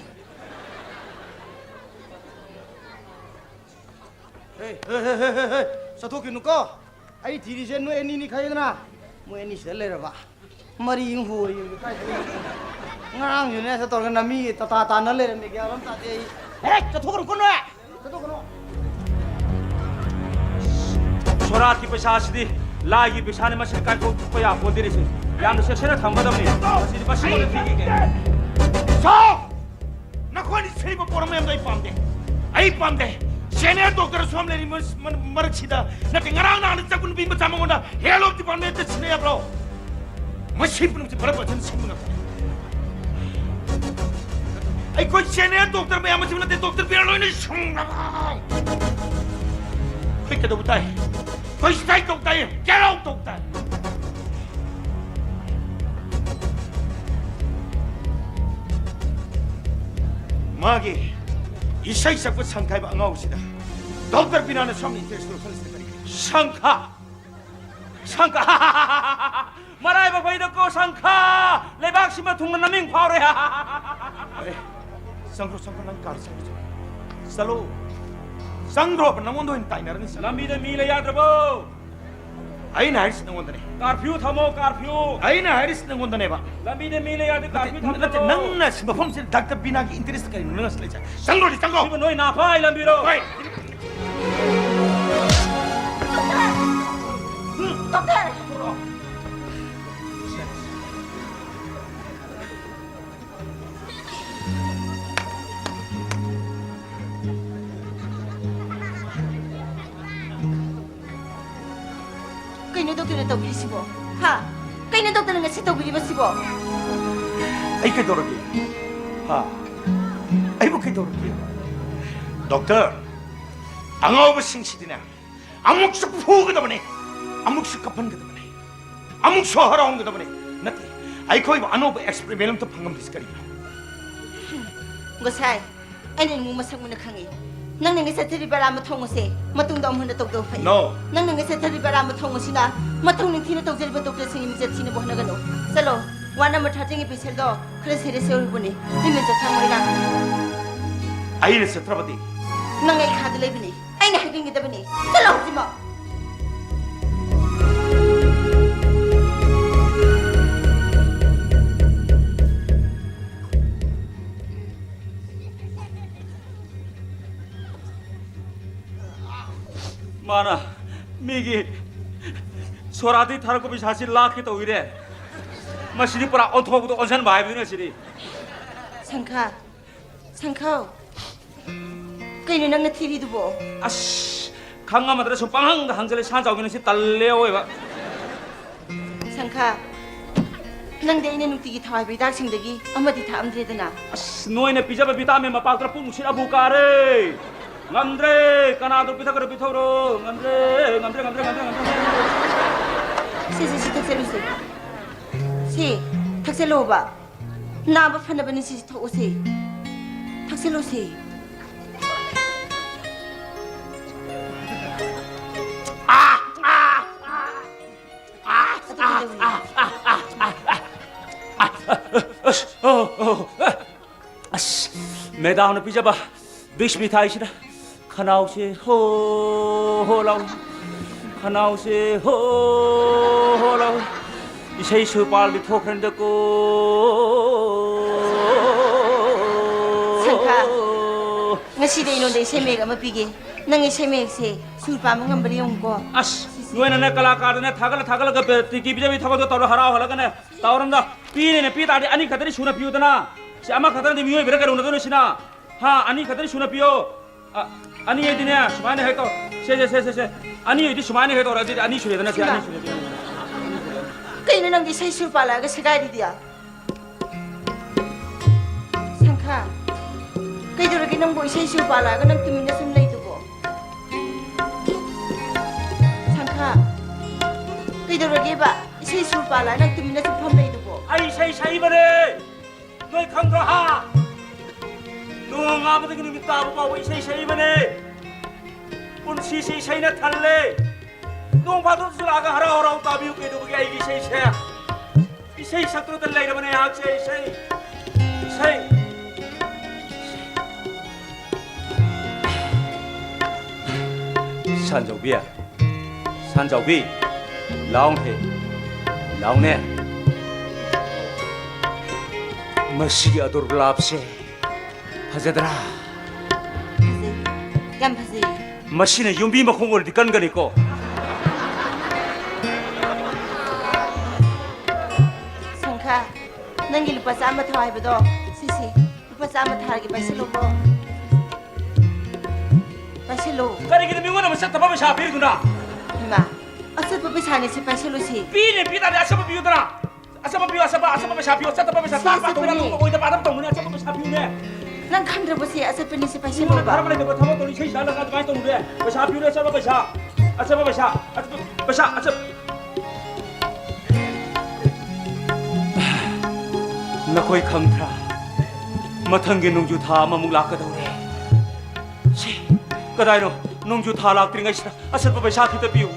ꯍꯦ, ꯍꯦ, ꯍꯦ, ꯍꯦ, ꯍꯦ, ꯆꯠꯊꯣꯛꯈꯤꯅꯨꯀꯣ꯫ ꯑꯩ ꯊꯤꯔꯤꯁꯦ ꯅꯣꯏ ꯑꯅꯤꯅꯤ ꯈꯪꯉꯦꯗꯅ? ꯃꯣꯏ ꯑꯅꯤ ꯁꯤꯗ ꯂꯩꯔꯕ꯫ ꯃꯔꯤ ꯑꯃ ꯍꯣꯔꯤ ꯀꯥꯏꯗ? ꯉꯔꯥꯡꯁꯨꯅꯦ ꯁꯤ ꯇꯧꯔꯒ ꯅꯃꯤꯒꯤ ꯇꯇꯥ ꯇꯥꯟꯅ ꯂꯩꯔꯝꯃꯦ, ꯒ꯭ꯌꯥꯟ ꯑꯃ ꯇꯥꯗꯦ ꯑꯩ꯫ ꯍꯦꯛ ꯆꯠꯊꯣꯛꯈ꯭ꯔꯣꯀꯣ ꯅꯣꯏ꯫ ꯆꯠꯊꯣꯛꯈ꯭ꯔꯣ꯫ ꯁꯣꯔꯥꯠꯀꯤ ꯄꯩꯁꯥꯁꯤꯗꯤ ꯂꯥꯏꯒꯤ ꯄꯩꯁꯥꯅꯤ, ꯃꯁꯤꯗꯤ ꯀꯥꯏꯊꯣꯛꯄ ꯌꯥꯄꯣꯟꯇꯦ꯫ ꯌꯥꯝꯅ ꯆꯦꯛꯁꯤꯟꯅ ꯊꯝꯒꯗꯕꯅꯤ꯫ ꯃꯁꯤꯗꯤ ꯃꯁꯤꯃꯛꯇ ꯊꯤꯈꯤꯒꯦ꯫ ꯁꯥꯎ! ꯅꯈꯣꯏꯅ ꯁꯤꯕ ꯄꯣꯔꯝ ꯃꯌꯥꯝꯗꯣ ꯑꯩ ꯄꯥꯝꯗꯦ꯫ ꯑꯩ ꯄꯥꯝꯗꯦ꯫ Senior doctor ꯁꯣꯝ ꯂꯩꯔꯤ ꯃꯔ-, ꯃꯔ-, ꯃꯔꯛꯁꯤꯗ ꯅꯠꯇꯦ, ꯉꯔꯥꯡ ꯅꯍꯥꯟ ꯆꯠꯄ ꯅꯨꯄꯤ ꯃꯆꯥ ꯃꯉꯣꯟꯗ health of department ꯁꯤꯟꯅ ꯌꯥꯕ꯭ꯔꯣ? ꯃꯁꯤ ꯄꯨꯝꯅꯃꯛꯁꯦ ꯚꯥꯔꯠ ꯄ꯭ꯔꯖꯥꯅ ꯁꯤꯟꯕ ꯉꯝꯒꯅꯤ꯫ ꯑꯩꯈꯣꯏ senior doctor ꯃꯌꯥꯝ ꯑꯁꯤꯕꯨ ꯅꯠꯇꯦ, doctor ꯕꯤꯔꯥ ꯂꯣꯏꯅ ꯁꯨꯡꯂꯕ꯫ ꯑꯩꯈꯣꯏ ꯀꯩꯗꯧꯕ ꯇꯥꯏ? ꯑꯩꯈꯣꯏ strike ꯇꯧ ꯇꯥꯏ, ꯒꯦꯔꯥꯎ ꯇꯧ ꯇꯥꯏ꯫ ꯃꯥꯒꯤ ꯏꯁꯩ ꯁꯛꯄ ꯁꯪꯈꯥꯏꯕ ꯑꯉꯥꯎꯕꯁꯤꯗ doctor ꯕꯤꯅꯥꯅ ꯁꯣꯝꯅ interest ꯂꯧꯁꯜꯂꯤꯁꯤꯅ ꯀꯔꯤꯒꯤꯅꯣ? ꯁꯪꯈꯥ! ꯁꯪꯈꯥ! ꯃꯔꯥꯏꯕꯛ ꯐꯩꯗꯀꯣ, ꯁꯪꯈꯥ! ꯂꯩꯕꯥꯛꯁꯤꯃ ꯊꯨꯡꯅ ꯅꯃꯤꯡ ꯐꯥꯎꯔꯦ꯫ ꯑꯦ, ꯆꯪꯈ꯭ꯔꯣ, ꯆꯪꯈ꯭ꯔꯣ, ꯅꯪ ꯀꯥꯔ ꯆꯪꯈ꯭ꯔꯣ, ꯆꯪꯈ꯭ꯔꯣ꯫ ꯆꯠꯂꯣ꯫ ꯆꯪꯈ꯭ꯔꯣꯕ, ꯅꯪꯉꯣꯟꯗ ꯑꯣꯏꯅ ꯇꯥꯏꯅꯔꯅꯤ, ꯆꯠꯂꯣ꯫ ꯂꯝꯕꯤꯗ ꯃꯤ ꯂꯩ ꯌꯥꯗ꯭ꯔꯕꯣ? ꯑꯩꯅ ꯍꯥꯏꯔꯤꯁꯤ ꯅꯪꯉꯣꯟꯗꯅꯦ꯫ ꯀꯥꯔꯐ꯭ꯌꯨ ꯊꯝꯃꯣ, ꯀꯥꯔꯐ꯭ꯌꯨ꯫ ꯑꯩꯅ ꯍꯥꯏꯔꯤꯁꯤ ꯅꯪꯉꯣꯟꯗꯅꯦꯕ꯫ ꯂꯝꯕꯤꯗ ꯃꯤ ꯂꯩ ꯌꯥꯗꯦ, ꯅꯠꯇꯦ, ꯀꯥꯔꯐ꯭ꯌꯨ ꯊꯝꯃꯣ꯫ ꯅꯠꯇꯦ, ꯅꯪꯅ ꯁꯤ ꯃꯐꯝꯁꯤꯗ ꯗꯥꯛꯇꯔ ꯕꯤꯅꯥꯒꯤ interest ꯀꯔꯤꯅꯣ ꯅꯪꯅ ꯁꯤ ꯂꯩꯁꯦ? ꯆꯪꯈ꯭ꯔꯣ, ꯁꯤ ꯆꯪꯈ꯭ꯔꯣ꯫ ꯁꯤꯕꯨ ꯅꯣꯏ ꯅꯥꯐꯥ ꯍꯥꯏ ꯂꯝꯕꯤꯔꯣ? ꯍꯣꯏ꯫ ꯗꯣꯛꯇꯔ! ꯀꯩꯅꯣ ꯗꯣꯛꯇꯔꯅ ꯇꯧꯕꯤꯔꯤꯁꯤꯕꯣ? ꯍꯥ? ꯀꯩꯅꯣ ꯗꯣꯛꯇꯔꯅ ꯉꯁꯤ ꯇꯧꯕꯤꯔꯤꯕꯁꯤꯕꯣ? ꯑꯩ ꯀꯩꯗꯧꯔꯒꯦ? ꯍꯥ? ꯑꯩꯕꯨ ꯀꯩꯗꯧꯔꯒꯦ? ꯗꯣꯛꯇꯔ, ꯑꯉꯥꯎꯕꯁꯤꯡꯁꯤꯗꯤꯅꯦ, ꯑꯃꯨꯛꯁꯨ ꯐꯨꯒꯗꯕꯅꯦ, ꯑꯃꯨꯛꯁꯨ ꯀꯞꯍꯟꯒꯗꯕꯅꯦ, ꯑꯃꯨꯛꯁꯨ ꯍꯔꯥꯎꯍꯟꯒꯗꯕꯅꯦ꯫ ꯅꯠꯇꯦ, ꯑꯩꯈꯣꯏꯕꯨ ꯑꯅꯧꯕ experiment ꯑꯝꯇ ꯐꯪꯉꯝꯗ꯭ꯔꯤꯁꯤ ꯀꯔꯤꯒꯤꯅꯣ? ꯉꯁꯥꯏ ꯑꯩꯅ ꯅꯪꯕꯨ ꯃꯁꯛ ꯃꯨꯟꯅ ꯈꯪꯉꯤ꯫ ꯅꯪꯅ ꯉꯁꯤ ꯆꯠꯊꯔꯤꯕ ꯑꯔꯥꯟꯕ ꯊꯣꯡ ꯑꯁꯦ ꯃꯇꯨꯡꯗ ꯑꯃꯨꯛ ꯍꯟꯅ ꯇꯧꯗꯕ ꯐꯩ꯫ No. ꯅꯪꯅ ꯉꯁꯤ ꯆꯠꯊꯔꯤꯕ ꯑꯔꯥꯟꯕ ꯊꯣꯡ ꯑꯁꯤꯅ ꯃꯊꯧ ꯅꯤꯡꯊꯤꯅ ꯇꯧꯖꯔꯤꯕ ꯗꯣꯛꯇꯔꯁꯤꯡꯒꯤ ꯃꯤꯡꯆꯠ ꯊꯤꯅꯕ ꯍꯣꯠꯅꯒꯅꯨ꯫ ꯆꯠꯂꯣ, ward number thirteen ꯒꯤ patient ꯗꯣ ꯈꯔ serious ꯑꯣꯏꯔꯨꯕꯅꯤ꯫ ꯅꯪꯅ ꯆꯠꯊꯔꯝꯃꯣꯏꯔꯥ? ꯑꯩꯅ ꯆꯠꯇ꯭ꯔꯕꯗꯤ? ꯅꯪ ꯑꯩ ꯈꯥꯗ ꯂꯩꯕꯅꯤ꯫ ꯑꯩꯅ ꯍꯥꯏꯖꯤꯟꯒꯗꯕꯅꯤ꯫ ꯆꯠꯂꯣ ꯍꯧꯖꯤꯛꯃꯛ꯫ ꯃꯥꯅ ꯃꯤꯒꯤ ꯁꯣꯔꯥꯗꯒꯤ ꯊꯥꯔꯛꯄ ꯄꯩꯁꯥꯁꯤ ꯂꯥꯛꯀꯦ ꯇꯧꯏꯔꯦ꯫ ꯃꯁꯤꯗꯤ ꯄꯨꯔꯥ ꯑꯣꯟꯊꯣꯛꯄꯗ ꯑꯣꯟꯁꯤꯟꯕ ꯍꯥꯏꯕꯗꯨꯅꯤ ꯁꯤꯗꯤ꯫ ꯁꯪꯈꯥ, ꯁꯪꯈꯥꯎ, ꯀꯩꯅꯣ ꯅꯪꯅ ꯊꯤꯔꯤꯗꯨꯕꯣ? ꯑꯁ, ꯈꯪꯉꯝꯃꯗ꯭ꯔꯥ ꯁꯨꯝ ꯄꯪꯍꯪꯗ ꯍꯪꯖꯜꯂꯦ, ꯁꯥꯟ ꯆꯥꯎꯕꯤ ꯅꯪꯁꯤ ꯇꯜꯂꯦ ꯑꯑꯣꯏꯕ꯫ ꯁꯪꯈꯥ, ꯅꯪꯗꯤ ꯑꯩꯅ ꯅꯨꯡꯇꯤꯒꯤ ꯊꯥꯎ ꯍꯥꯏꯕ ꯍꯤꯗꯥꯛꯁꯤꯡꯗꯒꯤ ꯑꯃꯗꯤ ꯊꯛꯑꯝꯗ꯭ꯔꯦꯗꯅ꯫ ꯑꯁ, ꯅꯣꯏꯅ ꯄꯤꯖꯕ vitamin ꯃꯄꯥꯛꯇꯨꯅ ꯄꯨꯛ ꯅꯨꯡꯁꯤꯠ ꯑꯕꯨ ꯀꯥꯔꯦ꯫ ꯉꯝꯗ꯭ꯔꯦ, ꯀꯅꯥꯗꯣ ꯄꯤꯊꯛꯀꯗ꯭ꯔꯣ ꯄꯤꯊꯧꯔꯣ꯫ ꯉꯝꯗ꯭ꯔꯦ, ꯉꯝꯗ꯭ꯔꯦ, ꯉꯝꯗ꯭ꯔꯦ, ꯉꯝꯗ꯭ꯔꯦ, ꯉꯝꯗ꯭ꯔꯦ꯫ ꯁꯦ, ꯁꯦ, ꯁꯤ ꯊꯛꯆꯜꯂꯨꯁꯦ꯫ ꯁꯤ, ꯊꯛꯆꯜꯂꯣꯕ꯫ ꯅꯥꯕ ꯐꯅꯕꯅꯤ ꯁꯤꯁꯤ ꯊꯛꯎꯁꯦ꯫ ꯊꯛꯆꯜꯂꯨꯁꯦ꯫ ꯑꯗꯨ ꯀꯩꯗꯧꯔꯤ? ꯑꯁ, ꯑꯣ, ꯑꯣ, ꯑꯁ, ꯃꯦꯗꯥꯝꯅ ꯄꯤꯖꯕ ꯕꯤꯛꯁ ꯃꯤꯊꯥꯏꯁꯤꯅ ꯈꯅꯥꯎꯁꯦ ꯍꯣ ꯍꯣ ꯂꯥꯎꯏ꯫ ꯈꯅꯥꯎꯁꯦ ꯍꯣ ꯍꯣ ꯂꯥꯎ꯫ ꯏꯁꯩ ꯁꯨꯔ ꯄꯥꯜꯂꯗꯤ ꯊꯣꯛꯈ꯭ꯔꯅꯤꯗꯀꯣ꯫ ꯁꯪꯈꯥ, ꯉꯁꯤꯗꯤ ꯑꯩꯉꯣꯟꯗ ꯏꯁꯩ ꯃꯌꯦꯛ ꯑꯃ ꯄꯤꯒꯦ꯫ ꯅꯪ ꯏꯁꯩ ꯃꯌꯦꯛꯁꯦ ꯁꯨꯔ ꯄꯥꯟꯕ ꯉꯝꯕ꯭ꯔꯥ ꯌꯦꯡꯉꯨꯀꯣ꯫ ꯑꯁ, ꯁꯤꯁꯦ꯫ ꯅꯣꯏꯅꯅꯦ ꯀꯂꯥꯀꯥꯔꯗꯅꯦ ꯊꯥꯒꯠꯂ ꯊꯥꯒꯠꯂꯒ ꯕꯦ-, ꯇꯤꯀꯤ ꯄꯤꯖꯕꯤ ꯊꯕꯛꯇꯣ ꯇꯧꯔ ꯍꯔꯥꯎ ꯍꯜꯂꯒꯅꯦ ꯇꯧꯔꯝꯗ꯫ ꯄꯤꯅꯦꯅ ꯄꯤ ꯇꯥꯔꯗꯤ ꯑꯅꯤ ꯈꯛꯇꯗꯤ ꯁꯨꯅ ꯄꯤꯌꯨꯗꯅ꯫ ꯁꯤ ꯑꯃꯈꯛꯇꯅꯗꯤ ꯃꯤꯑꯣꯏꯕꯔ ꯀꯩꯅꯣꯅꯗꯣꯏꯅꯣ ꯁꯤꯅ? ꯍꯥ, ꯑꯅꯤ ꯈꯛꯇꯅꯤ ꯁꯨꯅ ꯄꯤꯌꯣ꯫ ꯑ, ꯑꯅꯤ ꯍꯥꯏꯗꯤꯅꯦ, ꯁꯨꯃꯥꯏꯅ ꯍꯦꯛ ꯇꯧ꯫ ꯁꯦ, ꯁꯦ, ꯁꯦ, ꯁꯦ, ꯁꯦ꯫ ꯑꯅꯤ ꯍꯥꯏꯗꯤ ꯁꯨꯃꯥꯏꯅ ꯍꯦꯛ ꯇꯧꯔ, ꯑꯗꯨꯗꯤ ꯑꯅꯤ ꯁꯨꯔꯦꯗꯅ, ꯁꯦ, ꯁꯤꯃ꯫ ꯑꯅꯤ ꯁꯨꯔꯦꯗꯅ꯫ ꯀꯩꯅꯣ ꯅꯪꯗꯤ ꯏꯁꯩ ꯁꯨꯔ ꯄꯥꯜꯂꯛꯑꯒ ꯁꯦꯒꯥꯏꯔꯤꯗꯤ? ꯁꯪꯈꯥ, ꯀꯩꯗꯧꯔꯒꯦ ꯅꯪꯕꯨ ꯏꯁꯩ ꯁꯨꯔ ꯄꯥꯜꯂꯛꯑꯒ ꯅꯪ ꯇꯨꯃꯤꯟꯅ ꯁꯨꯝ ꯂꯩꯗꯨꯕꯣ? ꯁꯪꯈꯥ, ꯀꯩꯗꯧꯔꯒꯦꯕ? ꯏꯁꯩ ꯁꯨꯔ ꯄꯥꯜꯂꯛꯑꯒ ꯅꯪ ꯇꯨꯃꯤꯟꯅ ꯁꯨꯝ ꯐꯝ ꯂꯩꯗꯨꯕꯣ? ꯑꯩ ꯏꯁꯩ ꯁꯛꯏꯕꯅꯦ꯫ ꯅꯣꯏ ꯈꯪꯗ꯭ꯔꯣ ꯍꯥ? ꯅꯣꯡꯉꯥꯟꯕꯗꯒꯤ ꯅꯨꯃꯤꯠ ꯇꯥꯕ ꯐꯥꯎꯕ ꯏꯁꯩ ꯁꯛꯏꯕꯅꯦ꯫ ꯄꯨꯟꯁꯤꯁꯤ ꯏꯁꯩꯅ ꯊꯜꯂꯦ꯫ ꯅꯣꯡ ꯐꯥꯗꯣꯛꯁꯨ ꯂꯥꯛꯑꯒ ꯍꯔꯥꯎ ꯍꯔꯥꯎ ꯇꯥꯕꯤꯌꯨ ꯀꯩꯗꯧꯕꯒꯤ ꯑꯩꯒꯤ ꯏꯁꯩꯁꯦ? ꯏꯁꯩ ꯁꯛꯇꯨꯅꯇ ꯂꯩꯔꯕꯅꯦ ꯑꯩꯍꯥꯛꯁꯦ꯫ ꯏꯁꯩ, ꯏꯁꯩ꯫ ꯁꯟꯖꯧꯕꯤ, ꯁꯟꯖꯧꯕꯤ, ꯂꯥꯎꯅꯦ, ꯂꯥꯎꯅꯦ꯫ ꯃꯁꯤꯒꯤ ꯑꯗꯨꯔ ꯒꯨꯂꯥꯞꯁꯦ ꯐꯖꯗ꯭ꯔꯥ? ꯐꯖꯩ, ꯌꯥꯝ ꯐꯖꯩ꯫ ꯃꯁꯤꯅ ꯌꯨꯝꯕꯤ ꯃꯈꯣꯡ ꯑꯣꯏꯔꯗꯤ ꯀꯟꯒꯅꯤꯀꯣ꯫ ꯁꯪꯈꯥ, ꯅꯪꯒꯤ ꯂꯨꯄꯥ ꯆꯥꯝꯃ ꯊꯥꯎ ꯍꯥꯏꯕꯗꯣ, ꯁꯤꯁꯤ, ꯂꯨꯄꯥ ꯆꯥꯝꯃ ꯊꯥꯔꯒꯦ, ꯄꯥꯏꯁꯤꯜꯂꯨꯀꯣ꯫ ꯄꯥꯏꯁꯤꯜꯂꯨ꯫ ꯀꯔꯤꯒꯤꯅꯣ ꯃꯤꯉꯣꯟꯗ ꯃꯁꯛ ꯊꯝꯕ ꯄꯩꯁꯥ ꯄꯤꯔꯤꯗꯨꯅ? ꯏꯃꯥ, ꯑꯆꯠꯄ ꯄꯩꯁꯥꯅꯦ ꯁꯤ, ꯄꯥꯏꯁꯤꯜꯂꯨ ꯁꯤ꯫ ꯄꯤꯅꯦ, ꯄꯤ ꯇꯥꯔꯗꯤ ꯑꯆꯠꯄ ꯄꯤꯌꯨꯗꯅ꯫ ꯑꯆꯠꯄ ꯄꯤꯌꯨ, ꯑꯆꯠꯄ, ꯑꯆꯠꯄ ꯄꯩꯁꯥ ꯄꯤꯌꯨ, ꯑꯆꯠꯄ ꯄꯩꯁꯥ ꯁꯤ ꯇꯥꯛꯄ ꯇꯧꯅꯨ, ꯑꯆꯠꯄꯅꯦ꯫ ꯑꯗꯨꯒꯨꯝꯕ ꯑꯣꯏꯗ ꯄꯥꯗꯕ ꯇꯧꯅꯨꯅꯦ, ꯑꯆꯠꯄ ꯄꯩꯁꯥ ꯄꯤꯌꯨꯅꯦ꯫ ꯅꯪ ꯈꯪꯗ꯭ꯔꯕꯣ ꯁꯤ ꯑꯆꯠꯄꯅꯤ ꯁꯤ, ꯃꯤꯉꯣꯟꯗ ꯄꯥꯏꯁꯤꯜꯂꯣꯕ꯫ ꯈꯔ ꯂꯩꯇꯕ ꯊꯕꯛ ꯇꯧꯅꯤ, ꯏꯁꯩ ꯁꯛꯍꯜꯂꯒ ꯑꯗꯨꯃꯥꯏꯅ ꯇꯧꯅꯨꯅꯦ꯫ ꯄꯩꯁꯥ ꯄꯤꯌꯨꯅꯦ, ꯑꯆꯠꯄ ꯄꯩꯁꯥ, ꯑꯆꯠꯄ ꯄꯩꯁꯥ, ꯑꯆꯠꯄ ꯄꯩꯁꯥ, ꯑꯆꯠ-, ꯅꯈꯣꯏ ꯈꯪꯗ꯭ꯔꯥ? ꯃꯊꯪꯒꯤ ꯅꯣꯡꯖꯨ ꯊꯥ ꯑꯃꯃꯨꯛ ꯂꯥꯛꯀꯗꯧꯔꯦ꯫ ꯁꯤ, ꯀꯗꯥꯏꯅꯣ? ꯅꯣꯡꯖꯨ ꯊꯥ ꯂꯥꯛꯇ꯭ꯔꯤꯉꯩꯁꯤꯗ ꯑꯆꯠꯄ ꯄꯩꯁꯥ ꯈꯤꯇ ꯄꯤꯌꯨ꯫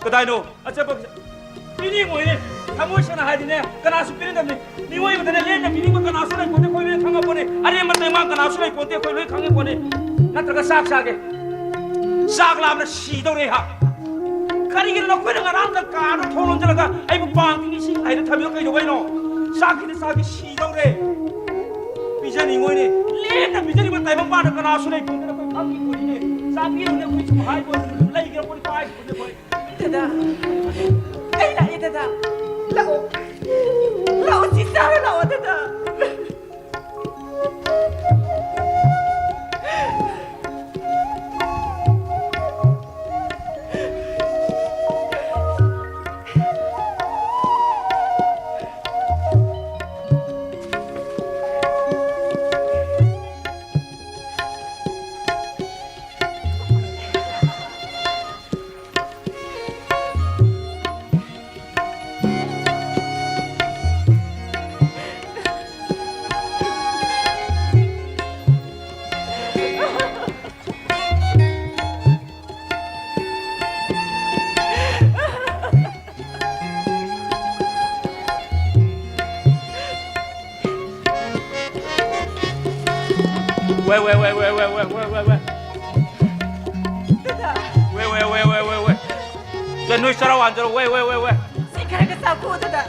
ꯀꯗꯥꯏꯅꯣ? ꯑꯆꯠꯄ ꯄꯩꯁꯥ ꯄꯤꯅꯤꯡꯉꯣꯏꯅꯦ꯫ ꯊꯃꯣꯏ ꯁꯦꯡꯅ ꯍꯥꯏꯗꯤꯅꯦ, ꯀꯅꯥꯁꯨ ꯄꯤꯅꯤꯡꯗꯕꯅꯤ꯫ ꯃꯤꯑꯣꯏꯕꯗꯅꯦ ꯂꯦꯝꯅ ꯄꯤꯅꯤꯡꯕ ꯀꯅꯥꯁꯨ ꯂꯩꯄꯣꯟꯇꯦ, ꯑꯩꯈꯣꯏ ꯂꯣꯏ ꯈꯪꯉꯄꯣꯠꯅꯤ꯫ ꯑꯔꯦꯝꯕ ꯇꯦꯡꯕꯥꯡ ꯀꯅꯥꯁꯨ ꯂꯩꯄꯣꯟꯇꯦ, ꯑꯩꯈꯣꯏ ꯂꯣꯏ ꯈꯪꯉꯄꯣꯠꯅꯤ꯫ ꯅꯠꯇ꯭ꯔꯒ ꯆꯥꯛ ꯆꯥꯒꯦ꯫ ꯆꯥꯛ ꯂꯥꯝꯅ ꯁꯤꯗꯧꯔꯦ ꯑꯩꯍꯥꯛ꯫ ꯀꯔꯤꯒꯤꯅꯣ ꯅꯈꯣꯏꯅ ꯉꯔꯥꯡꯗ ꯀꯥꯗ ꯊꯣꯡ ꯂꯣꯟꯁꯤꯜꯂꯒ ꯑꯩꯕꯨ ꯄꯥꯡꯒꯤ ꯏꯁꯤꯡ ꯍꯥꯏꯅ ꯊꯝꯃꯤꯗꯣ ꯀꯩꯗꯧꯕꯩꯅꯣ? ꯆꯥꯛꯈꯤꯅ ꯆꯥꯒꯤ ꯁꯤꯗꯧꯔꯦ꯫ ꯄꯤꯖꯅꯤꯡꯉꯣꯏꯅꯦ꯫ ꯂꯦꯝꯅ ꯄꯤꯖꯔꯤꯕ ꯇꯥꯏꯕꯪ ꯄꯥꯟꯗ ꯀꯅꯥꯁꯨ ꯂꯩꯇꯦ꯫ ꯑꯩꯈꯣꯏ ꯈꯪꯉꯤ ꯄꯣꯠꯅꯤꯅꯦ꯫ ꯆꯥꯕꯤꯔꯣꯅꯦ, ꯑꯩꯈꯣꯏ ꯁꯨꯝ ꯍꯥꯏꯕ ꯂꯩꯈ꯭ꯔ ꯄꯣꯠꯅꯤ, ꯄꯥꯏꯈ꯭ꯔ ꯄꯣꯠꯅꯤ ꯑꯩꯈꯣꯏ꯫ ꯗꯗꯥ, ꯑꯩ ꯂꯥꯛꯑꯦ ꯗꯗꯥ꯫ ꯂꯥꯛꯑꯣ꯫ ꯂꯥꯛꯑꯣ, ꯁꯤ ꯆꯥꯔꯣ ꯂꯥꯛꯑꯣ ꯗꯗꯥ꯫ ꯋꯦ, ꯋꯦ, ꯋꯦ꯫ ꯗꯗꯥ꯫ ꯋꯦ, ꯋꯦ, ꯋꯦ, ꯋꯦ, ꯋꯦ, ꯋꯦ꯫ ꯗ ꯅꯣꯏ ꯆꯔꯥ ꯋꯥꯟꯖꯔꯣ꯫ ꯋꯦ, ꯋꯦ, ꯋꯦ, ꯋꯦ꯫ ꯁꯤ ꯈꯔꯒ ꯆꯥꯈꯣ ꯗꯗꯥ꯫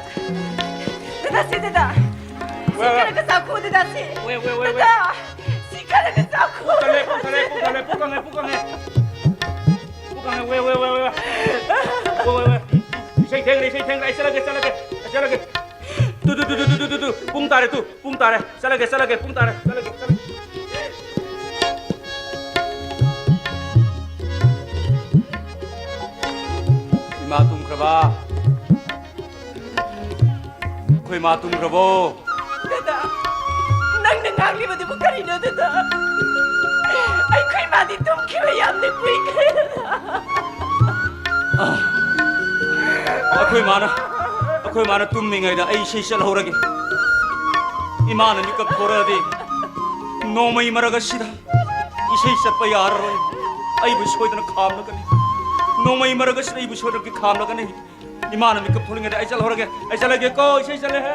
ꯗꯗꯥ, ꯁꯤ ꯗꯗꯥ꯫ ꯁꯤ ꯋꯦ, ꯋꯦ꯫ ꯈꯔꯒ ꯆꯥꯈꯣ ꯗꯗꯥ, ꯁꯤ꯫ ꯋꯦ, ꯋꯦ, ꯋꯦ, ꯋꯦ꯫ ꯗꯗꯥ, ꯁꯤ ꯈꯔꯒ ꯆꯥꯈꯣ꯫ ꯄꯨꯛ ꯊꯜꯂꯦ, ꯄꯨꯛ ꯊꯜꯂꯦ, ꯄꯨꯛ ꯊꯜꯂꯦ, ꯄꯨꯛ ꯀꯪꯉꯦ, ꯄꯨꯛ ꯀꯪꯉꯦ꯫ ꯄꯨꯛ ꯀꯪꯉꯦ, ꯋꯦ, ꯋꯦ, ꯋꯦ, ꯋꯦ꯫ ꯋꯦ, ꯋꯦ, ꯋꯦ꯫ ꯏꯁꯩ ꯊꯦꯡꯂꯦ, ꯏꯁꯩ ꯊꯦꯡꯂꯦ꯫ ꯑꯩ ꯆꯠꯂꯒꯦ, ꯆꯠꯂꯒꯦ, ꯑꯩ ꯆꯠꯂꯒꯦ꯫ ꯇꯨ, ꯇꯨ, ꯇꯨ꯫ ꯄꯨꯡ ꯇꯥꯔꯦ, ꯇꯨ꯫ ꯄꯨꯡ ꯇꯥꯔꯦ꯫ ꯆꯠꯂꯒꯦ, ꯆꯠꯂꯒꯦ꯫ ꯄꯨꯡ ꯇꯥꯔꯦ꯫ ꯆꯠꯂꯒꯦ, ꯆꯠꯂꯒꯦ꯫ ꯏꯃꯥ ꯇꯨꯝꯈ꯭ꯔꯕ? ꯑꯩꯈꯣꯏ ꯃꯥ ꯇꯨꯝꯈ꯭ꯔꯕꯣ? ꯗꯗꯥ, ꯅꯪꯅ ꯉꯥꯡꯂꯤꯕꯗꯨꯕꯨ ꯀꯔꯤꯅꯣ ꯗꯗꯥ? ꯑꯩꯈꯣꯏ ꯃꯥꯗꯤ ꯇꯨꯝꯈꯤꯕ ꯌꯥꯝꯅ ꯀꯨꯏꯈ꯭ꯔꯦ ꯗꯗꯥ꯫ ꯑꯥ, ꯑꯩꯈꯣꯏ ꯃꯥꯅ, ꯑꯩꯈꯣꯏ ꯃꯥꯅ ꯇꯨꯝꯃꯤꯉꯩꯗ ꯑꯩ ꯏꯁꯩ ꯆꯠꯍꯧꯔꯒꯦ꯫ ꯏꯃꯥꯅ ꯃꯤꯀꯞ ꯊꯣꯔꯛꯑꯗꯤ ꯅꯣꯡꯃꯩ ꯃꯔꯛ ꯑꯁꯤꯗ ꯏꯁꯩ ꯆꯠꯄ ꯌꯥꯔꯔꯣꯏ꯫ ꯑꯩꯕꯨ ꯁꯣꯏꯗꯅ ꯈꯥꯝꯂꯒꯅꯤ꯫ ꯅꯣꯡꯃꯩ ꯃꯔꯛ ꯑꯁꯤꯗ ꯑꯩꯕꯨ ꯁꯣꯏꯗꯅ ꯈꯥꯝꯂꯒꯅꯤ꯫ ꯏꯃꯥꯅ ꯃꯤꯀꯞ ꯊꯣꯛꯂꯤꯉꯩꯗ ꯑꯩ ꯆꯠꯍꯧꯔꯒꯦ꯫ ꯑꯩ ꯆꯠꯂꯒꯦꯀꯣ꯫ ꯏꯁꯩ ꯆꯠꯂꯦꯍꯦ꯫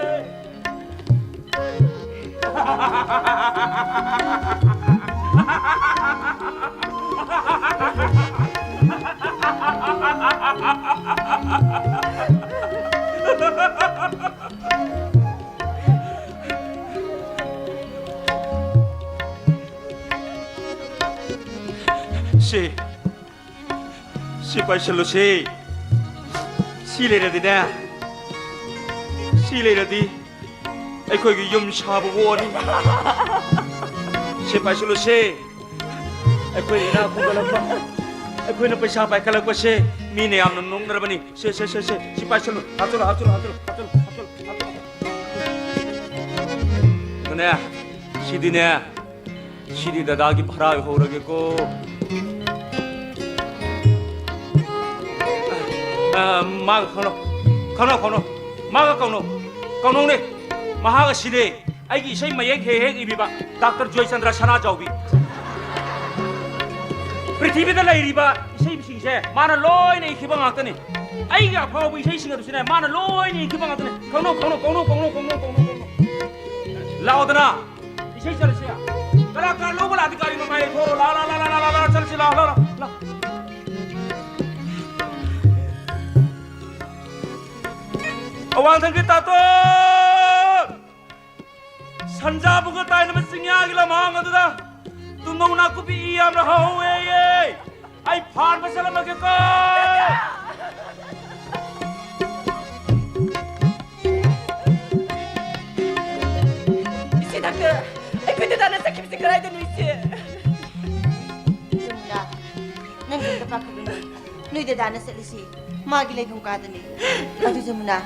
ꯁꯤ, ꯁꯤ ꯄꯥꯏꯁꯜꯂꯨꯁꯤ꯫ ꯁꯤ ꯂꯩꯔꯗꯤꯅꯦ, ꯁꯤ ꯂꯩꯔꯗꯤ ꯑꯩꯈꯣꯏꯒꯤ ꯌꯨꯝ ꯁꯥꯕ ꯑꯣꯅꯤ꯫ ꯁꯤ ꯄꯥꯏꯁꯜꯂꯨꯁꯤ꯫ ꯑꯩꯈꯣꯏ ꯏꯅꯥꯛ ꯈꯨꯟꯒꯠꯂꯛꯄ, ꯑꯩꯈꯣꯏꯅ ꯄꯩꯁꯥ ꯄꯥꯏꯈꯠꯂꯛꯄꯁꯦ ꯃꯤꯅ ꯌꯥꯝꯅ ꯅꯣꯛꯅꯔꯕꯅꯤ꯫ ꯁꯦ, ꯁꯦ, ꯁꯦ, ꯁꯦ, ꯁꯤ ꯄꯥꯏꯁꯜꯂꯨ꯫ ꯍꯥꯞꯆꯜꯂꯨ, ꯍꯥꯞꯆꯜꯂꯨ, ꯍꯥꯞꯆꯜꯂꯨ, ꯍꯥꯞꯆꯜꯂꯨ, ꯍꯥꯞꯆꯜꯂꯨ, ꯍꯥꯞꯆꯜꯂꯨ꯫ ꯑꯗꯨꯅꯦ, ꯁꯤꯗꯤꯅꯦ, ꯁꯤꯗꯤ ꯗꯗꯥꯒꯤ ꯚꯔꯥ ꯑꯣꯏꯍꯧꯔꯒꯦꯀꯣ꯫ ꯑ, ꯃꯥꯒ ꯈꯪꯅꯧ, ꯈꯪꯅꯧ, ꯈꯪꯅꯧ꯫ ꯃꯥꯒ ꯀꯧꯅꯧ, ꯀꯧꯅꯧꯅꯦ꯫ ꯃꯍꯥꯛ ꯑꯁꯤꯅꯦ ꯑꯩꯒꯤ ꯏꯁꯩ ꯃꯌꯦꯛ ꯍꯦꯛ ꯍꯦꯛ ꯏꯕꯤꯕ ꯗꯥꯛꯇꯔ ꯖꯣꯏꯆꯟꯗ꯭ꯔ ꯁꯅꯥꯖꯥꯎꯕꯤ꯫ ꯄ꯭ꯔꯤꯊꯤꯕꯤꯗ ꯂꯩꯔꯤꯕ ꯏꯁꯩꯁꯤꯡꯁꯦ ꯃꯥꯅ ꯂꯣꯏꯅ ꯏꯈꯤꯕ ꯉꯥꯛꯇꯅꯤ꯫ ꯑꯩꯒꯤ ꯑꯐꯥꯎꯕ ꯏꯁꯩꯁꯤꯡ ꯑꯗꯨꯁꯨꯅꯦ ꯃꯥꯅ ꯂꯣꯏꯅ ꯏꯈꯤꯕ ꯉꯥꯛꯇꯅꯤ꯫ ꯀꯧꯅꯧ, ꯀꯧꯅꯧ, ꯀꯧꯅꯧ꯫ ꯂꯥꯛꯑꯣꯗꯅ꯫ ꯏꯁꯩ ꯆꯠꯂꯁꯤ꯫ ꯀꯂꯥꯀꯥꯔ ꯂꯧꯕ ꯂꯥꯛꯑꯗꯤ ꯒꯥꯔꯤ ꯃꯃꯥꯏ ꯂꯩꯊꯣꯛꯑꯣ꯫ ꯂꯥ, ꯂꯥ, ꯂꯥ, ꯆꯠꯂꯁꯤ, ꯂꯥ, ꯂꯥ, ꯂꯥ, ꯂꯥ꯫ ꯑꯋꯥꯡꯊꯪꯒꯤ ꯇꯥꯇꯣꯟ! ꯁꯟꯖꯥꯕꯨꯒ ꯇꯥꯏꯅꯕ ꯆꯤꯡꯌꯥꯒꯤ ꯂꯝꯍꯥꯡ ꯑꯗꯨꯗ ꯇꯨꯝꯅꯧ ꯅꯥꯀꯨꯞꯄꯤ ꯏ ꯌꯥꯝꯅ ꯍꯧꯋꯦꯌꯦ꯫ ꯑꯩ ꯐꯥꯟꯕ ꯆꯠꯂꯝꯃꯒꯦꯀꯣ꯫ ꯏꯆꯦ ꯗꯥꯛꯇꯔ, ꯑꯩꯈꯣꯏ ꯗꯗꯥꯅ ꯆꯠꯈꯤꯕꯁꯦ ꯀꯗꯥꯏꯗꯅꯣ ꯏꯆꯦ? ꯖꯃꯨꯅꯥ, ꯅꯪ ꯀꯔꯤꯝꯇ ꯄꯥꯈꯠꯂꯨꯅꯨ꯫ ꯅꯣꯏ ꯗꯗꯥꯅ ꯆꯠꯂꯤꯁꯤ ꯃꯥꯒꯤ ꯂꯩꯐꯝ ꯀꯥꯗꯅꯤ꯫ ꯑꯗꯨ ꯖꯃꯨꯅꯥ,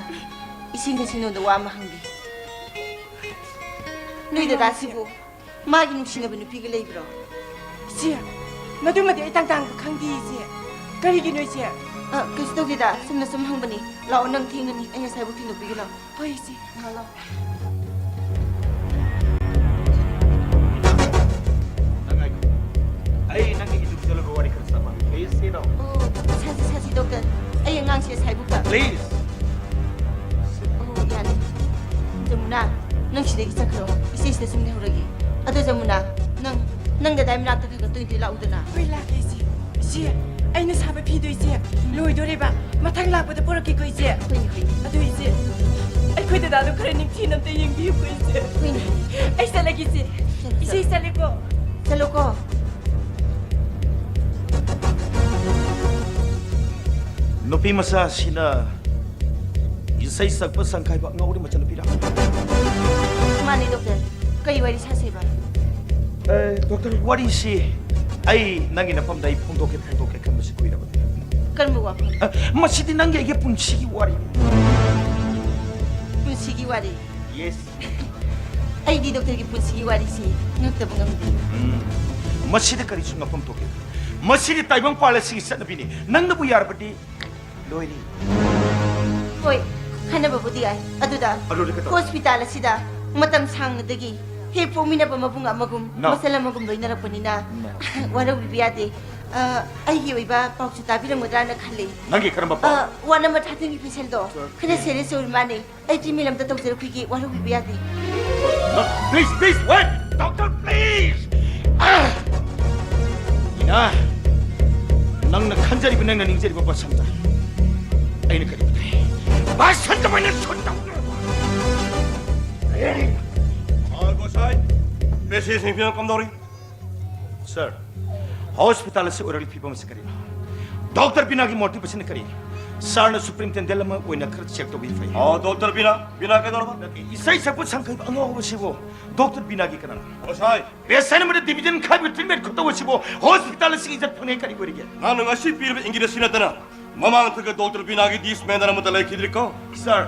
ꯏꯆꯦ ꯅꯁꯤꯅꯣꯗ ꯋꯥ ꯑꯃ ꯍꯪꯒꯦ꯫ ꯅꯣꯏ ꯗꯗꯥꯁꯤꯕꯨ ꯃꯥꯒꯤ ꯅꯨꯡꯁꯤꯅꯕ ꯅꯨꯄꯤꯒ ꯂꯩꯕ꯭ꯔꯣ? ꯏꯆꯦ, ꯃꯗꯨꯃꯗꯤ ꯑꯩ ꯇꯥꯡ ꯇꯥꯡꯕ ꯈꯪꯗꯦ ꯏꯆꯦ꯫ ꯀꯔꯤꯒꯤꯅꯣ ꯏꯆꯦ? ꯑ, ꯀꯩꯁꯨ ꯇꯧꯗꯦꯗ, ꯆꯨꯝꯅ ꯁꯨꯝ ꯍꯪꯕꯅꯤ꯫ ꯂꯥꯛꯑꯣ, ꯅꯪ ꯊꯦꯡꯉꯅꯤ, ꯑꯩ ꯉꯁꯥꯏꯕꯨ ꯊꯤꯟꯗꯣꯛꯄꯤꯒꯦ ꯂꯥꯛꯑꯣ꯫ ꯍꯣꯏ ꯏꯆꯦ꯫ ꯂꯥꯛꯑꯣ, ꯂꯥꯛꯑꯣ꯫ ꯅꯪ ꯉꯥꯏꯈꯣ꯫ ꯑꯩ ꯅꯪꯒꯤ ꯏꯇꯨꯡ ꯆꯠꯂꯒ ꯋꯥꯔꯤ ꯈꯔ ꯁꯥꯕ꯫ Please sit down. ꯑꯣ, ꯁꯥꯁꯤ, ꯁꯥꯁꯤ, ꯗꯣꯛꯇꯔ꯫ ꯑꯩ ꯑꯉꯥꯡꯁꯦ ꯉꯁꯥꯏꯕꯨꯛꯇ꯫ Please. ꯑꯣ, ꯌꯥꯅꯤ꯫ ꯖꯃꯨꯅꯥ, ꯅꯪ ꯁꯤꯗꯒꯤ ꯆꯠꯈ꯭ꯔꯣ꯫ ꯏꯆꯦ ꯁꯤꯗ ꯁꯨꯝ ꯂꯩꯍꯧꯔꯒꯦ꯫ ꯑꯗꯣ ꯖꯃꯨꯅꯥ, ꯅꯪ, ꯅꯪ ꯗꯗꯥꯏ ꯃꯅꯥꯛꯇ ꯈꯔ ꯈꯔ ꯇꯣꯏ ꯇꯣꯏ ꯂꯥꯛꯎꯗꯅ꯫ ꯍꯣꯏ, ꯂꯥꯛꯀꯦ ꯏꯆꯦ꯫ ꯏꯆꯦ, ꯑꯩꯅ ꯁꯥꯕ ꯐꯤꯗꯣ ꯏꯆꯦ, ꯂꯣꯏꯗꯣꯔꯦꯕ꯫ ꯃꯊꯪ ꯂꯥꯛꯄꯗ ꯄꯨꯔꯛꯀꯦꯀꯣ ꯏꯆꯦ꯫ ꯍꯣꯏꯅꯦ, ꯍꯣꯏꯅꯦ꯫ ꯑꯗꯣ ꯏꯆꯦ, ꯑꯩꯈꯣꯏ ꯗꯗꯥꯗꯣ ꯈꯔ ꯅꯤꯡꯊꯤꯅ ꯑꯝꯇ ꯌꯦꯡꯕꯤꯌꯨꯀꯣ ꯏꯆꯦ꯫ ꯍꯣꯏꯅꯦ꯫ ꯑꯩ ꯆꯠꯂꯒꯦ ꯏꯆꯦ꯫ ꯆꯠꯂꯣ, ꯏꯆꯦ, ꯆꯠꯂꯣ꯫ ꯆꯠꯂꯦꯀꯣ꯫ ꯃꯤ ꯃꯆꯥꯁꯤꯅ ꯏꯁꯩ ꯁꯛꯄ ꯁꯪꯈꯥꯏꯕ ꯑꯉꯥꯎꯕꯤ ꯃꯆꯥꯅꯨꯄꯤꯔ? ꯃꯥꯅꯦ ꯗꯣꯛꯇꯔ, ꯀꯔꯤ ꯋꯥꯔꯤ ꯁꯥꯁꯦꯕ? ꯗꯣꯛꯇꯔ, ꯋꯥꯔꯤꯁꯤ ꯑꯩ ꯅꯪꯒꯤ ꯅꯐꯝꯗ ꯑꯩ ꯐꯣꯡꯗꯣꯛꯀꯦ ꯐꯣꯡꯗꯣꯛꯀꯦ ꯈꯟꯕꯁꯤ ꯀꯨꯏꯔꯕꯅꯤ꯫ ꯀꯔꯝꯕ ꯋꯥꯐꯝ? ꯑ, ꯃꯁꯤꯗꯤ ꯅꯪꯒꯤ ꯑꯩꯒꯤ ꯄꯨꯟꯁꯤꯒꯤ ꯋꯥꯔꯤ꯫ ꯄꯨꯟꯁꯤꯒꯤ ꯋꯥꯔꯤ? ꯌꯦꯁ꯫ ꯑꯩꯗꯤ ꯗꯣꯛꯇꯔꯒꯤ ꯄꯨꯟꯁꯤꯒꯤ ꯋꯥꯔꯤꯁꯤ ꯉꯛꯇꯕ ꯉꯝꯗꯦ꯫ ꯎꯝ, ꯃꯁꯤꯗ ꯀꯔꯤꯁꯨ ꯉꯛꯐꯝ ꯊꯣꯛꯇꯦ꯫ ꯃꯁꯤꯗꯤ ꯇꯥꯏꯕꯪꯄꯥꯜ ꯑꯁꯤꯒꯤ ꯆꯠꯅꯕꯤꯅꯤ꯫ ꯅꯪꯅꯕꯨ ꯌꯥꯔꯕꯗꯤ ꯂꯣꯏꯔꯤ꯫ ꯍꯣꯏ, ꯈꯟꯅꯕꯕꯨꯗꯤ ꯌꯥꯏ꯫ ꯑꯗꯨꯗ ꯑꯗꯨꯗꯤ ꯀꯩꯗꯧꯔꯦ? ꯍꯣꯁꯄꯤꯇꯥꯜ ꯑꯁꯤꯗ ꯃꯇꯝ ꯁꯥꯡꯅꯗꯒꯤ ꯍꯦꯛ ꯄꯣꯛꯃꯤꯟꯅꯕ ꯃꯕꯨꯡ ꯑꯃꯒꯨꯝ No. ꯃꯆꯜ ꯑꯃꯒꯨꯝ ꯂꯣꯏꯅꯔꯛꯄꯅꯤꯅ No. ꯋꯥꯔꯧꯕꯤꯕ ꯌꯥꯗꯦ꯫ ꯑ, ꯑꯩꯒꯤ ꯑꯣꯏꯕ ꯄꯥꯎꯁꯨ ꯇꯥꯕꯤꯔꯝꯒꯗ꯭ꯔꯥꯅ ꯈꯜꯂꯤ꯫ ꯅꯪꯒꯤ ꯀꯔꯝꯕ ꯄꯥꯎ? ꯑ, ꯋꯥꯟ ꯑꯃ ꯊꯥꯔꯇꯤꯟꯒꯤ ꯄꯦꯁꯦꯟꯗꯣ ꯈꯔ ꯁꯦꯔꯤꯌꯁ ꯑꯣꯏꯔ ꯃꯥꯅꯦ꯫ ꯑꯩ ꯇ꯭ꯔꯤꯠꯃꯦꯟ ꯑꯝꯇ ꯇꯧꯖꯔꯛꯈꯤꯒꯦ, ꯋꯥꯔꯧꯕꯤꯕ ꯌꯥꯗꯦ꯫ Please, please, wait! Doctor, please! ꯏꯅꯥ, ꯅꯪꯅ ꯈꯟꯖꯔꯤꯕ, ꯅꯪꯅ ꯅꯤꯡꯖꯔꯤꯕ ꯕꯁꯟꯇ ꯑꯩꯅ ꯀꯔꯤ ꯎꯗꯦ? ꯕꯁꯟꯇ ꯑꯣꯏꯅ ꯁꯨꯠ ꯇꯧꯗ꯭ꯔꯕ? ꯒꯣꯁꯥꯏ, ꯄꯦꯁꯦꯟꯁꯤꯡ ꯐꯤꯕꯝ ꯀꯝꯗꯧꯔꯤ? ꯁꯥꯔ, ꯍꯣꯁꯄꯤꯇꯥꯜ ꯑꯁꯤ ꯑꯣꯏꯔꯛꯂꯤꯕ ꯐꯤꯕꯝ ꯑꯁꯤ ꯀꯔꯤꯅꯣ? ꯗꯣꯛꯇꯔ ꯕꯤꯅꯥꯒꯤ ꯃꯣꯇꯤꯕ ꯑꯁꯤꯅ ꯀꯔꯤ? ꯁꯥꯔꯅ ꯁꯨꯄ꯭ꯔꯤꯟꯇꯦꯟꯗꯦꯟ ꯑꯃ ꯑꯣꯏꯅ ꯈꯔ ꯆꯦꯛ ꯇꯧꯕꯤꯕ ꯐꯩ꯫ ꯑꯣ, ꯗꯣꯛꯇꯔ ꯕꯤꯅꯥ, ꯕꯤꯅꯥ ꯀꯩꯗꯧꯔꯕ? ꯏꯁꯩ ꯁꯛꯄ ꯁꯪꯈꯩꯕ ꯑꯉꯥꯎꯕꯁꯤꯕꯨ ꯗꯣꯛꯇꯔ ꯕꯤꯅꯥꯒꯤ ꯀꯅꯥꯅꯣ? ꯒꯣꯁꯥꯏ, ꯄꯦꯁꯦꯟ ꯑꯃꯗ ꯗꯤꯚꯤꯖꯟ ꯈꯥꯏꯕ ꯇ꯭ꯔꯤꯠꯃꯦꯟ ꯈꯨꯇꯧ ꯑꯁꯤꯕꯨ ꯍꯣꯁꯄꯤꯇꯥꯜ ꯑꯁꯤꯒꯤ ꯏꯖꯠ ꯐꯪꯅꯤꯡꯉꯥꯏ ꯀꯔꯤ ꯑꯣꯏꯔꯤꯒꯦ? ꯅꯍꯥꯛꯅ ꯉꯁꯤ ꯄꯤꯔꯤꯕ ꯏꯪꯒꯤꯠ ꯑꯁꯤ ꯅꯠꯇꯅ ꯃꯃꯥꯡ ꯊꯥꯒ ꯗꯣꯛꯇꯔ ꯕꯤꯅꯥꯒꯤ ꯗꯤꯁ ꯃꯦꯟꯗꯔ ꯑꯃꯠꯇ ꯂꯩꯈꯤꯗ꯭ꯔꯤꯀꯣ? ꯁꯥꯔ,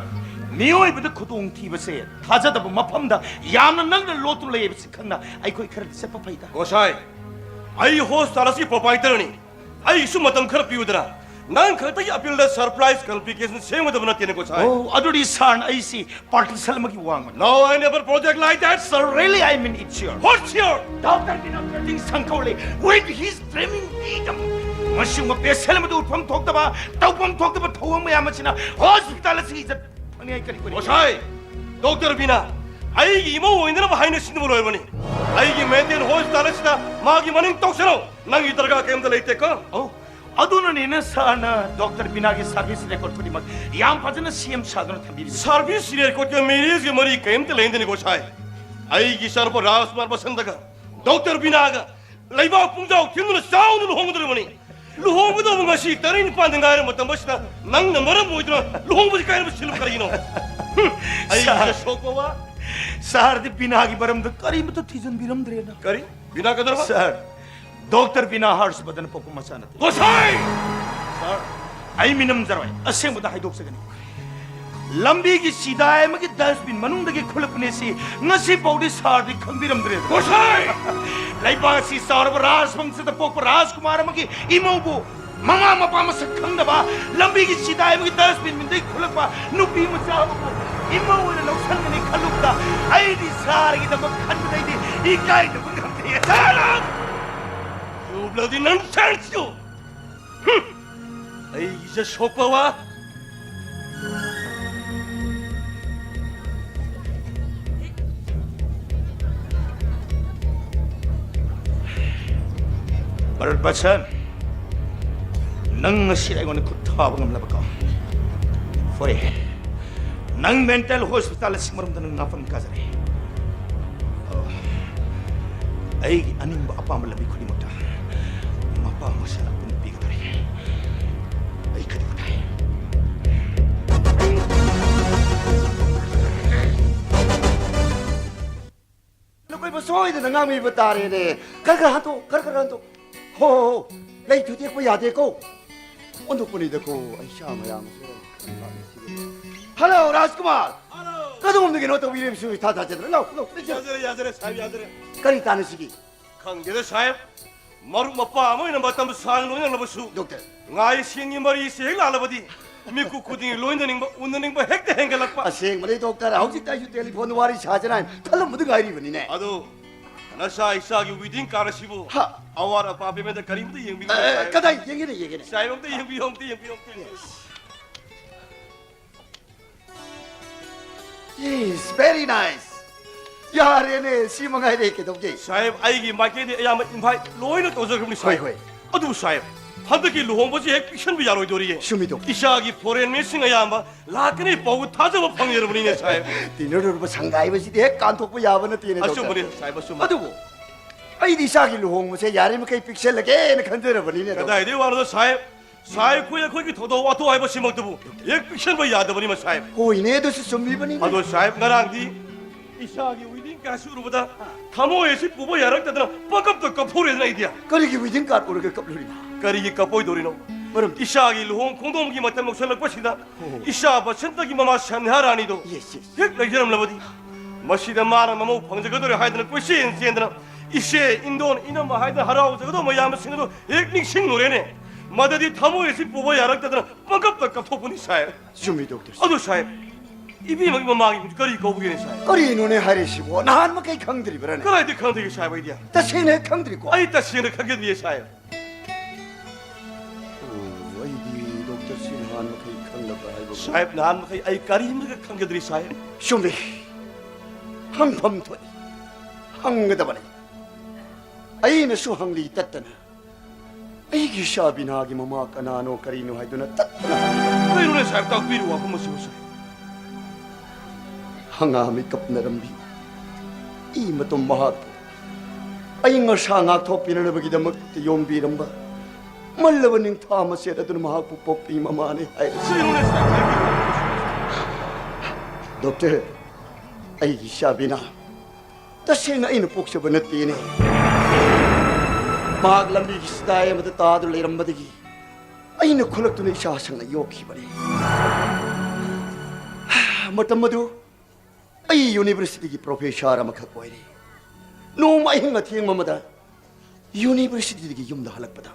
ꯃꯤꯑꯣꯏꯕꯗ ꯈꯨꯗꯣꯡꯊꯤꯕꯁꯦ ꯊꯥꯖꯗꯕ ꯃꯐꯝꯗ ꯌꯥꯝꯅ ꯅꯛꯅ ꯂꯣꯠꯇꯨꯅ ꯂꯩ ꯍꯥꯏꯕꯁꯤ ꯈꯪꯅ ꯑꯩꯈꯣꯏ ꯈꯔꯗꯤ ꯆꯠꯄ ꯐꯩꯗ꯫ ꯒꯣꯁꯥꯏ, ꯑꯩ ꯍꯣꯁꯄꯤꯇꯥꯜ ꯑꯁꯤꯒꯤ ꯄ꯭ꯔꯣꯄꯥꯏꯇꯔꯅꯤ꯫ ꯑꯩꯒꯤꯁꯨ ꯃꯇꯝ ꯈꯔ ꯄꯤꯌꯨꯗꯅ꯫ ꯅꯪ ꯈꯛꯇꯒꯤ ꯑꯄꯤꯜꯗ ꯁꯔꯄ꯭ꯔꯥꯏꯁ ꯀꯝꯄ꯭ꯂꯤꯀꯦꯁꯟ ꯁꯦꯝꯒꯗꯕ ꯅꯠꯇꯦꯅꯦ, ꯒꯣꯁꯥꯏ꯫ ꯑꯣ, ꯑꯗꯨꯗꯤ ꯁꯥꯔꯅ ꯑꯩꯁꯤ ꯄꯥꯔꯇꯤꯁꯟ ꯑꯃꯒꯤ ꯋꯥꯡꯃꯅꯤ꯫ No, I never project like that. Sir, really, I mean it, sir. What's your? Doctor Bina building ꯁꯪꯒꯧꯂꯦ with his dreaming freedom. ꯃꯁꯤꯒꯨꯝꯕ ꯄꯦꯁꯦꯟ ꯑꯃꯗ ꯎꯠꯐꯝ ꯊꯣꯛꯇꯕ, ꯇꯧꯐꯝ ꯊꯣꯛꯇꯕ ꯊꯧꯑꯣꯡ ꯃꯌꯥꯝ ꯑꯁꯤꯅ ꯍꯣꯁꯄꯤꯇꯥꯜ ꯑꯁꯤꯒꯤ ꯏꯖꯠ ꯐꯪꯅꯤꯡꯉꯥꯏ ꯀꯔꯤ ꯑꯣꯏꯔꯤ? ꯒꯣꯁꯥꯏ, ꯗꯣꯛꯇꯔ ꯕꯤꯅꯥ ꯑꯩꯒꯤ ꯏꯃꯧ ꯑꯣꯏꯅꯅꯕ ꯍꯥꯏꯅ ꯁꯤꯟꯅꯕ ꯂꯣꯏꯔꯕꯅꯤ꯫ ꯑꯩꯒꯤ ꯃꯦꯟꯇꯦꯟ ꯍꯣꯁꯄꯤꯇꯥꯜ ꯑꯁꯤꯗ ꯃꯥꯒꯤ ꯃꯅꯤꯡ ꯇꯧꯁꯅꯨ꯫ ꯅꯪꯒꯤ ꯗꯔꯀꯥꯔ ꯀꯩꯝꯇ ꯂꯩꯇꯦꯀꯣ꯫ ꯑꯣ, ꯑꯗꯨꯅꯅꯤꯅ ꯁꯥꯔꯅ ꯗꯣꯛꯇꯔ ꯕꯤꯅꯥꯒꯤ ꯁꯥꯔꯚꯤꯁ ꯔꯦꯀꯣꯔꯗ ꯈꯨꯗꯤꯡꯃꯛ ꯌꯥꯝ ꯐꯖꯅ ꯁꯦꯝ ꯁꯥꯗꯨꯅ ꯊꯝꯕꯤꯔꯤꯕꯁꯤ꯫ ꯁꯥꯔꯚꯤꯁ ꯔꯦꯀꯣꯔꯗꯀ ꯃꯦꯔꯤꯖꯀ ꯃꯔꯤ ꯀꯔꯤꯝꯇ ꯂꯩꯅꯗꯦꯅꯦ, ꯒꯣꯁꯥꯏ꯫ ꯑꯩꯒꯤ ꯏꯆꯥꯅꯨꯄꯥ ꯔꯥꯖꯀꯨꯃꯥꯔ ꯕꯁꯟꯇꯒ ꯗꯣꯛꯇꯔ ꯕꯤꯅꯥꯒ ꯂꯩꯕꯥꯛ ꯄꯨꯡꯖꯥꯎ ꯊꯤꯟꯗꯨꯅ ꯆꯥꯎꯅ ꯂꯨꯍꯣꯡꯒꯗꯧꯔꯤꯕꯅꯤ꯫ ꯂꯨꯍꯣꯡꯒꯗꯧꯕ ꯉꯁꯤ ꯇꯔꯦꯠ ꯅꯤꯄꯥꯟꯗ ꯉꯥꯏꯔ ꯃꯇꯝ ꯑꯁꯤꯗ ꯅꯪꯅ ꯃꯔꯝ ꯑꯣꯏꯗꯨꯅ ꯂꯨꯍꯣꯡꯕꯁꯤ ꯀꯥꯏꯅꯕ ꯁꯤꯜꯂꯨ ꯀꯔꯤꯒꯤꯅꯣ? ꯍꯨꯝ, ꯑꯩ ꯁꯥꯔ꯫ ꯏꯖꯠ ꯁꯣꯛꯄ ꯋꯥ꯫ ꯁꯥꯔꯗꯤ ꯕꯤꯅꯥꯒꯤ ꯃꯔꯝꯗ ꯀꯔꯤꯃꯇ ꯊꯤꯖꯤꯟꯕꯤꯔꯝꯗ꯭ꯔꯦꯅ꯫ ꯀꯔꯤ? ꯕꯤꯅꯥ ꯀꯩꯗꯧꯔꯕ? ꯁꯥꯔ, ꯗꯣꯛꯇꯔ ꯕꯤꯅꯥ ꯍꯔꯁꯕꯔꯙꯟ ꯄꯣꯛꯄ ꯃꯆꯥ ꯅꯠꯇꯦ꯫ ꯒꯣꯁꯥꯏ! ꯁꯥꯔ, ꯑꯩ ꯃꯤꯅꯝꯖꯔꯣꯏ꯫ ꯑꯁꯦꯡꯕꯗ ꯍꯥꯏꯗꯣꯛꯆꯒꯅꯤ꯫ ꯂꯝꯕꯤꯒꯤ ꯆꯤꯗꯥꯏ ꯑꯃꯒꯤ ꯗꯁꯕꯤꯟ ꯃꯅꯨꯡꯗꯒꯤ ꯈꯨꯜꯂꯛꯄꯅꯦ ꯁꯤ ꯉꯁꯤ ꯐꯥꯎꯗꯤ ꯁꯥꯔꯗꯤ ꯈꯪꯕꯤꯔꯝꯗ꯭ꯔꯦ꯫ ꯒꯣꯁꯥꯏ! ꯂꯩꯕꯥꯛ ꯑꯁꯤ ꯆꯥꯎꯔꯕ ꯔꯥꯖꯕꯪꯁꯗ ꯄꯣꯛꯄ ꯔꯥꯖꯀꯨꯃꯥꯔ ꯑꯃꯒꯤ ꯏꯃꯧꯕꯨ ꯃꯃꯥ ꯃꯄꯥ ꯃꯁꯛ ꯈꯪꯗꯕ ꯂꯝꯕꯤꯒꯤ ꯆꯤꯗꯥꯏ ꯑꯃꯒꯤ ꯗꯁꯕꯤꯟ ꯃꯤꯟꯗꯒꯤ ꯈꯨꯜꯂꯛꯄ ꯅꯨꯄꯤ ꯃꯆꯥ ꯑꯃꯕꯨ ꯏꯃꯧ ꯑꯣꯏꯅ ꯂꯧꯁꯟꯒꯅꯤ ꯈꯜꯂꯨꯕꯗ ꯑꯩꯗꯤ ꯁꯥꯔꯒꯤꯗꯃꯛ ꯈꯟꯕꯗꯩꯗꯤ ꯏꯀꯥꯏꯗꯕ ꯉꯝꯗꯦ꯫ Shut up! You bloody nonsense, you! ꯍꯨꯝ! ꯑꯩ ꯏꯖꯠ ꯁꯣꯛꯄ ꯋꯥ꯫ ꯚꯥꯔꯠ ꯕꯠꯁꯟ, ꯅꯪ ꯉꯁꯤ ꯑꯩꯉꯣꯟꯗ ꯈꯨꯠ ꯊꯥꯕ ꯉꯝꯂꯕꯀꯣ? ꯍꯣꯏ, ꯅꯪ ꯃꯦꯟꯇꯦꯜ ꯍꯣꯁꯄꯤꯇꯥꯜ ꯑꯁꯤ ꯃꯔꯝꯗ ꯅꯪ ꯅꯥꯄꯪ ꯀꯥꯖꯔꯦ꯫ ꯑꯩꯒꯤ ꯑꯅꯤꯡꯕ ꯑꯄꯥꯝꯕ ꯂꯝꯕꯤ ꯈꯨꯗꯤꯡꯃꯛꯇ ꯃꯄꯥ ꯃꯁꯥꯅ ꯄꯨꯟꯅ ꯄꯤꯒꯗꯧꯔꯤ꯫ ꯑꯩ ꯀꯔꯤ ꯎꯄꯥꯏ? ꯅꯈꯣꯏꯕꯨ ꯁꯣꯏꯗꯅ ꯉꯥꯡꯕꯤꯕ ꯇꯥꯔꯦꯅꯦ꯫ ꯈꯔ ꯈꯔ ꯍꯟꯇꯣꯛ, ꯈꯔ ꯈꯔ ꯍꯟꯇꯣꯛ꯫ ꯍꯣ, ꯍꯣ, ꯍꯣ꯫ ꯂꯩ ꯊꯨꯗꯦꯛꯄ ꯌꯥꯗꯦꯀꯣ꯫ ꯑꯣꯟꯊꯣꯛꯄꯅꯤꯗꯀꯣ, ꯑꯩ ꯁꯥ ꯃꯌꯥꯝꯁꯦ꯫ ꯍꯜꯂꯣ, ꯔꯥꯖꯀꯨꯃꯥꯔ꯫ ꯍꯜꯂꯣ꯫ ꯀꯗꯣꯝꯗꯒꯤꯅꯣ ꯇꯧꯕꯤꯔꯤꯕꯁꯨ ꯏꯊꯥ ꯊꯥꯖꯗꯅ꯫ ꯂꯥꯎ, ꯂꯥꯎ, ꯂꯥꯎ꯫ ꯌꯥꯖꯔꯦ, ꯌꯥꯖꯔꯦ, ꯁꯥꯍꯦꯕ, ꯌꯥꯖꯔꯦ꯫ ꯀꯔꯤ ꯇꯥꯟꯅꯁꯤꯒꯦ? ꯈꯪꯗꯦꯗ, ꯁꯥꯍꯦꯕ꯫ ꯃꯔꯨꯞ ꯃꯄꯥꯡ ꯑꯃ ꯑꯣꯏꯅ ꯃꯇꯝ ꯁꯥꯡꯅ ꯂꯣꯏꯅꯔꯕꯁꯨ, ꯗꯣꯛꯇꯔ꯫ ꯉꯥꯏ ꯁꯦꯟꯒꯤ ꯃꯔꯤꯁꯦ ꯍꯦꯛ ꯂꯥꯜꯂꯕꯗꯤ ꯃꯤꯀꯨꯞ ꯈꯨꯗꯤꯡꯒꯤ ꯂꯣꯏꯅꯅꯤꯡꯕ, ꯎꯅꯅꯤꯡꯕ ꯍꯦꯛꯇ ꯍꯦꯟꯒꯠꯂꯛꯄ꯫ ꯑꯁꯦꯡꯕꯅꯤ, ꯗꯣꯛꯇꯔ꯫ ꯍꯧꯖꯤꯛꯇ ꯑꯩꯁꯨ ꯇꯦꯂꯤꯐꯣꯟꯗ ꯋꯥꯔꯤ ꯁꯥꯖꯅ ꯍꯥꯏꯅ ꯈꯜꯂꯝꯕꯗ ꯉꯥꯏꯔꯤꯕꯅꯤꯅꯦ꯫ ꯑꯗꯣ, ꯅꯆꯥ ꯏꯆꯥꯒꯤ ꯋꯦꯗꯤꯡ ꯀꯥꯔꯗ ꯑꯁꯤꯕꯨ ꯍꯥ꯫ ꯑꯋꯥꯠ ꯑꯄꯥ ꯄꯦꯃꯦꯟꯗ ꯀꯔꯤꯝꯇ ꯌꯦꯡꯕꯤꯒꯅꯨ, ꯑꯦ, ꯁꯥꯍꯦꯕ꯫ ꯀꯗꯥꯏ? ꯌꯦꯡꯒꯦꯅꯦ, ꯌꯦꯡꯒꯦꯅꯦ꯫ ꯁꯥꯍꯦꯕ, ꯑꯝꯇ ꯌꯦꯡꯕꯤꯌꯣ, ꯑꯝꯇ ꯌꯦꯡꯕꯤꯌꯣ, ꯑꯝꯇ ꯌꯦꯡꯕꯤꯌꯣ꯫ Yes. Yes, very nice. ꯌꯥꯔꯦꯅꯦ, ꯁꯤ ꯃꯉꯥꯏꯔꯦ, ꯀꯩꯗꯧꯒꯦ? ꯁꯥꯍꯦꯕ, ꯑꯩꯒꯤ ꯃꯥꯏꯀꯩꯗꯒꯤ ꯑꯌꯥꯝꯕ invite ꯂꯣꯏꯅ ꯇꯧꯖꯈ꯭ꯔꯕꯅꯤ, ꯍꯣꯏ, ꯁꯥꯍꯦꯕ꯫ ꯍꯣꯏ꯫ ꯑꯗꯨꯕꯨ, ꯁꯥꯍꯦꯕ, ꯍꯟꯗꯛꯀꯤ ꯂꯨꯍꯣꯡꯕꯁꯤ ꯍꯦꯛ ꯄꯤꯛꯁꯟꯕ ꯌꯥꯔꯣꯏꯗꯣꯔꯤꯌꯦ꯫ ꯆꯨꯝꯃꯤ, ꯗꯣꯛꯇꯔ꯫ ꯏꯆꯥꯒꯤ foreign mate ꯁꯤꯡ ꯑꯌꯥꯝꯕ ꯂꯥꯛꯀꯅꯤ ꯄꯥꯎ ꯊꯥꯖꯕ ꯐꯪꯖꯔꯕꯅꯤꯅꯦ, ꯁꯥꯍꯦꯕ꯫ ꯇꯤꯟꯅꯔꯨꯔꯕ ꯁꯪꯒꯥꯏꯕꯁꯤꯗꯤ ꯍꯦꯛ ꯀꯥꯟꯊꯣꯛꯄ ꯌꯥꯕ ꯅꯠꯇꯦꯅꯦ, ꯗꯣꯛꯇꯔ꯫ ꯑꯆꯨꯝꯕꯅꯤ, ꯁꯥꯍꯦꯕ, ꯑꯆꯨꯝꯕꯅꯤ꯫ ꯑꯗꯨꯕꯨ ꯑꯩꯗꯤ ꯏꯆꯥꯒꯤ ꯂꯨꯍꯣꯡꯕꯁꯦ ꯌꯥꯔꯤꯃꯈꯩ ꯄꯤꯛꯁꯜꯂꯒꯦꯅ ꯈꯟꯖꯔꯕꯅꯤꯅꯦ, ꯗꯣꯛꯇꯔ꯫ ꯀꯗꯥꯏꯗꯒꯤ ꯋꯥꯅꯣꯗ, ꯁꯥꯍꯦꯕ? ꯁꯥꯍꯦꯕ, ꯑꯩꯈꯣꯏ, ꯑꯩꯈꯣꯏꯒꯤ ꯊꯧꯗꯣꯛ ꯋꯥꯊꯣꯛ ꯍꯥꯏꯕꯁꯤꯃꯛꯇꯕꯨ ꯍꯦꯛ ꯄꯤꯛꯁꯟꯕ ꯌꯥꯗꯕꯅꯤ, ꯃꯁꯥꯍꯦꯕ꯫ ꯍꯣꯏꯅꯦ, ꯑꯗꯨꯁꯨ ꯆꯨꯝꯃꯤꯕꯅꯤꯅꯦ꯫ ꯑꯗꯣ, ꯁꯥꯍꯦꯕ, ꯉꯔꯥꯡꯗꯤ ꯏꯆꯥꯒꯤ ꯋꯦꯗꯤꯡ ꯀꯥꯔꯗꯁꯤ ꯎꯔꯨꯕꯗ ꯊꯃꯣꯏ ꯑꯁꯤ ꯄꯨꯕ ꯌꯥꯔꯛꯇꯗꯅ ꯄꯪꯀꯞꯇ ꯀꯞꯊꯣꯛꯔꯦꯗꯅ ꯑꯩꯗꯤ꯫ ꯀꯔꯤꯒꯤ ꯋꯦꯗꯤꯡ ꯀꯥꯔꯗ ꯎꯔꯒ ꯀꯞꯂꯨꯔꯤꯕ? ꯀꯔꯤꯒꯤ ꯀꯞꯄꯣꯏꯗꯧꯔꯤꯅꯣ? ꯃꯔꯝꯗꯤ? ꯏꯆꯥꯒꯤ ꯂꯨꯍꯣꯡ ꯈꯣꯡꯗꯣꯡꯕꯒꯤ ꯃꯇꯝ ꯌꯧꯁꯜꯂꯛꯄꯁꯤꯗ ꯑꯣ꯫ ꯏꯆꯥ ꯕꯁꯟꯇꯒꯤ ꯃꯃꯥ ꯁꯟꯙꯥꯔꯥꯅꯤꯗꯣ ꯌꯦꯁ, ꯌꯦꯁ꯫ ꯍꯦꯛ ꯂꯩꯖꯔꯝꯂꯕꯗꯤ, ꯃꯁꯤꯗ ꯃꯥꯅ ꯃꯃꯧ ꯐꯪꯖꯒꯗꯧꯔꯦ ꯍꯥꯏꯗꯅ ꯀꯣꯏꯆꯦꯟ ꯆꯦꯟꯗꯅ ꯏꯆꯦ, ꯏꯟꯗꯣꯟ, ꯏꯅꯝꯃ ꯍꯥꯏꯗꯅ ꯍꯔꯥꯎꯖꯒꯗꯧꯕ ꯃꯌꯥꯝꯁꯤꯡ ꯑꯗꯨ ꯍꯦꯛ ꯅꯤꯡꯁꯤꯡꯂꯨꯔꯦꯅꯦ꯫ ꯃꯗꯨꯗꯤ ꯊꯃꯣꯏ ꯑꯁꯤ ꯄꯨꯕ ꯌꯥꯔꯛꯇꯗꯅ ꯄꯪꯀꯞꯇ ꯀꯞꯊꯣꯛꯄꯅꯤ, ꯁꯥꯍꯦꯕ꯫ ꯆꯨꯝꯃꯤ, ꯗꯣꯛꯇꯔ꯫ ꯑꯗꯨ, ꯁꯥꯍꯦꯕ, ꯏꯕꯦꯝꯃꯒꯤ ꯃꯃꯥꯒꯤ ꯃꯤꯡꯗꯨ ꯀꯔꯤ ꯀꯧꯕꯒꯦꯅꯦ, ꯁꯥꯍꯦꯕ? ꯀꯔꯤꯅꯣꯅꯦ ꯍꯥꯏꯔꯤꯁꯤꯕꯣ? ꯅꯍꯥꯟ ꯃꯈꯩ ꯈꯪꯗ꯭ꯔꯤꯕ꯭ꯔꯥꯅꯦ? ꯀꯗꯥꯏꯗ ꯈꯪꯗꯒꯦ, ꯁꯥꯍꯦꯕ, ꯑꯩꯗꯤ? ꯇꯁꯦꯡꯅ ꯍꯦꯛ ꯈꯪꯗ꯭ꯔꯤꯀꯣ? ꯑꯩ ꯇꯁꯦꯡꯅ ꯈꯪꯖꯗ꯭ꯔꯤꯌꯦ, ꯁꯥꯍꯦꯕ꯫ ꯑꯣ, ꯑꯩꯗꯤ ꯗꯣꯛꯇꯔꯁꯤ ꯅꯍꯥꯟ ꯃꯈꯩ ꯈꯪꯂꯕ꯭ꯔꯥ ꯍꯥꯏꯕꯕꯨ꯫ ꯁꯥꯍꯦꯕ, ꯅꯍꯥꯟ ꯃꯈꯩ ꯑꯩ ꯀꯔꯤꯃꯠꯇ ꯈꯪꯖꯗ꯭ꯔꯤ, ꯁꯥꯍꯦꯕ꯫ ꯆꯨꯝꯃꯤ꯫ ꯍꯪꯐꯝ ꯊꯣꯛꯏ꯫ ꯍꯪꯒꯗꯕꯅꯤ꯫ ꯑꯩꯅꯁꯨ ꯍꯪꯂꯤ ꯇꯠꯇꯅ꯫ ꯑꯩꯒꯤ ꯏꯆꯥ ꯕꯤꯅꯥꯒꯤ ꯃꯃꯥ ꯀꯅꯥꯅꯣ, ꯀꯔꯤꯅꯣ ꯍꯥꯏꯗꯨꯅ ꯇꯠꯇꯅ ꯍꯪꯂꯤ꯫ ꯀꯩꯅꯣꯅꯦ, ꯁꯥꯍꯦꯕ, ꯇꯥꯛꯄꯤꯔꯨ ꯋꯥꯐꯝ ꯑꯁꯤꯕꯨ, ꯁꯥꯍꯦꯕ꯫ ꯍꯪꯒꯥꯝ ꯃꯤꯀꯞꯅꯔꯝꯕꯤ ꯏ ꯃꯇꯨꯝ ꯃꯍꯥꯛꯄꯨ ꯑꯏꯪ ꯑꯁꯥ ꯉꯥꯛꯊꯣꯛꯄꯤꯅꯅꯕꯒꯤꯗꯃꯛꯇ ꯌꯣꯝꯕꯤꯔꯝꯕ ꯃꯜꯂꯕ ꯅꯤꯡꯊꯥ ꯃꯆꯦꯠ ꯑꯗꯨꯅ ꯃꯍꯥꯛꯄꯨ ꯄꯣꯛꯄꯤ ꯃꯃꯥꯅꯤ ꯍꯥꯏꯔꯁꯤ꯫ ꯀꯩꯅꯣꯅꯦ, ꯁꯥꯍꯦꯕ, ꯍꯥꯏꯕꯤꯔꯤꯕ? ꯗꯣꯛꯇꯔ, ꯑꯩꯒꯤ ꯏꯆꯥ ꯕꯤꯅꯥ ꯇꯁꯦꯡꯅ ꯑꯩꯅ ꯄꯣꯛꯆꯕ ꯅꯠꯇꯦꯅꯦ꯫ ꯃꯍꯥꯛ ꯂꯝꯕꯤꯒꯤ ꯆꯤꯗꯥꯏ ꯑꯃꯗ ꯇꯥꯗꯨꯅ ꯂꯩꯔꯝꯕꯗꯒꯤ ꯑꯩꯅ ꯈꯨꯜꯂꯛꯇꯨꯅ ꯏꯆꯥ ꯁꯪꯅ ꯌꯣꯛꯈꯤꯕꯅꯤ꯫ ꯃꯇꯝ ꯑꯗꯨ ꯑꯩ ꯌꯨꯅꯤꯚꯔꯁꯤꯇꯤꯒꯤ ꯄ꯭ꯔꯣꯐꯦꯁꯔ ꯑꯃꯈꯛ ꯑꯣꯏꯔꯤ꯫ ꯅꯣꯡꯃ ꯑꯍꯤꯡ ꯑꯊꯦꯡꯕ ꯑꯃꯗ ꯌꯨꯅꯤꯚꯔꯁꯤꯇꯤꯗꯒꯤ ꯌꯨꯝꯗ ꯍꯜꯂꯛꯄꯗ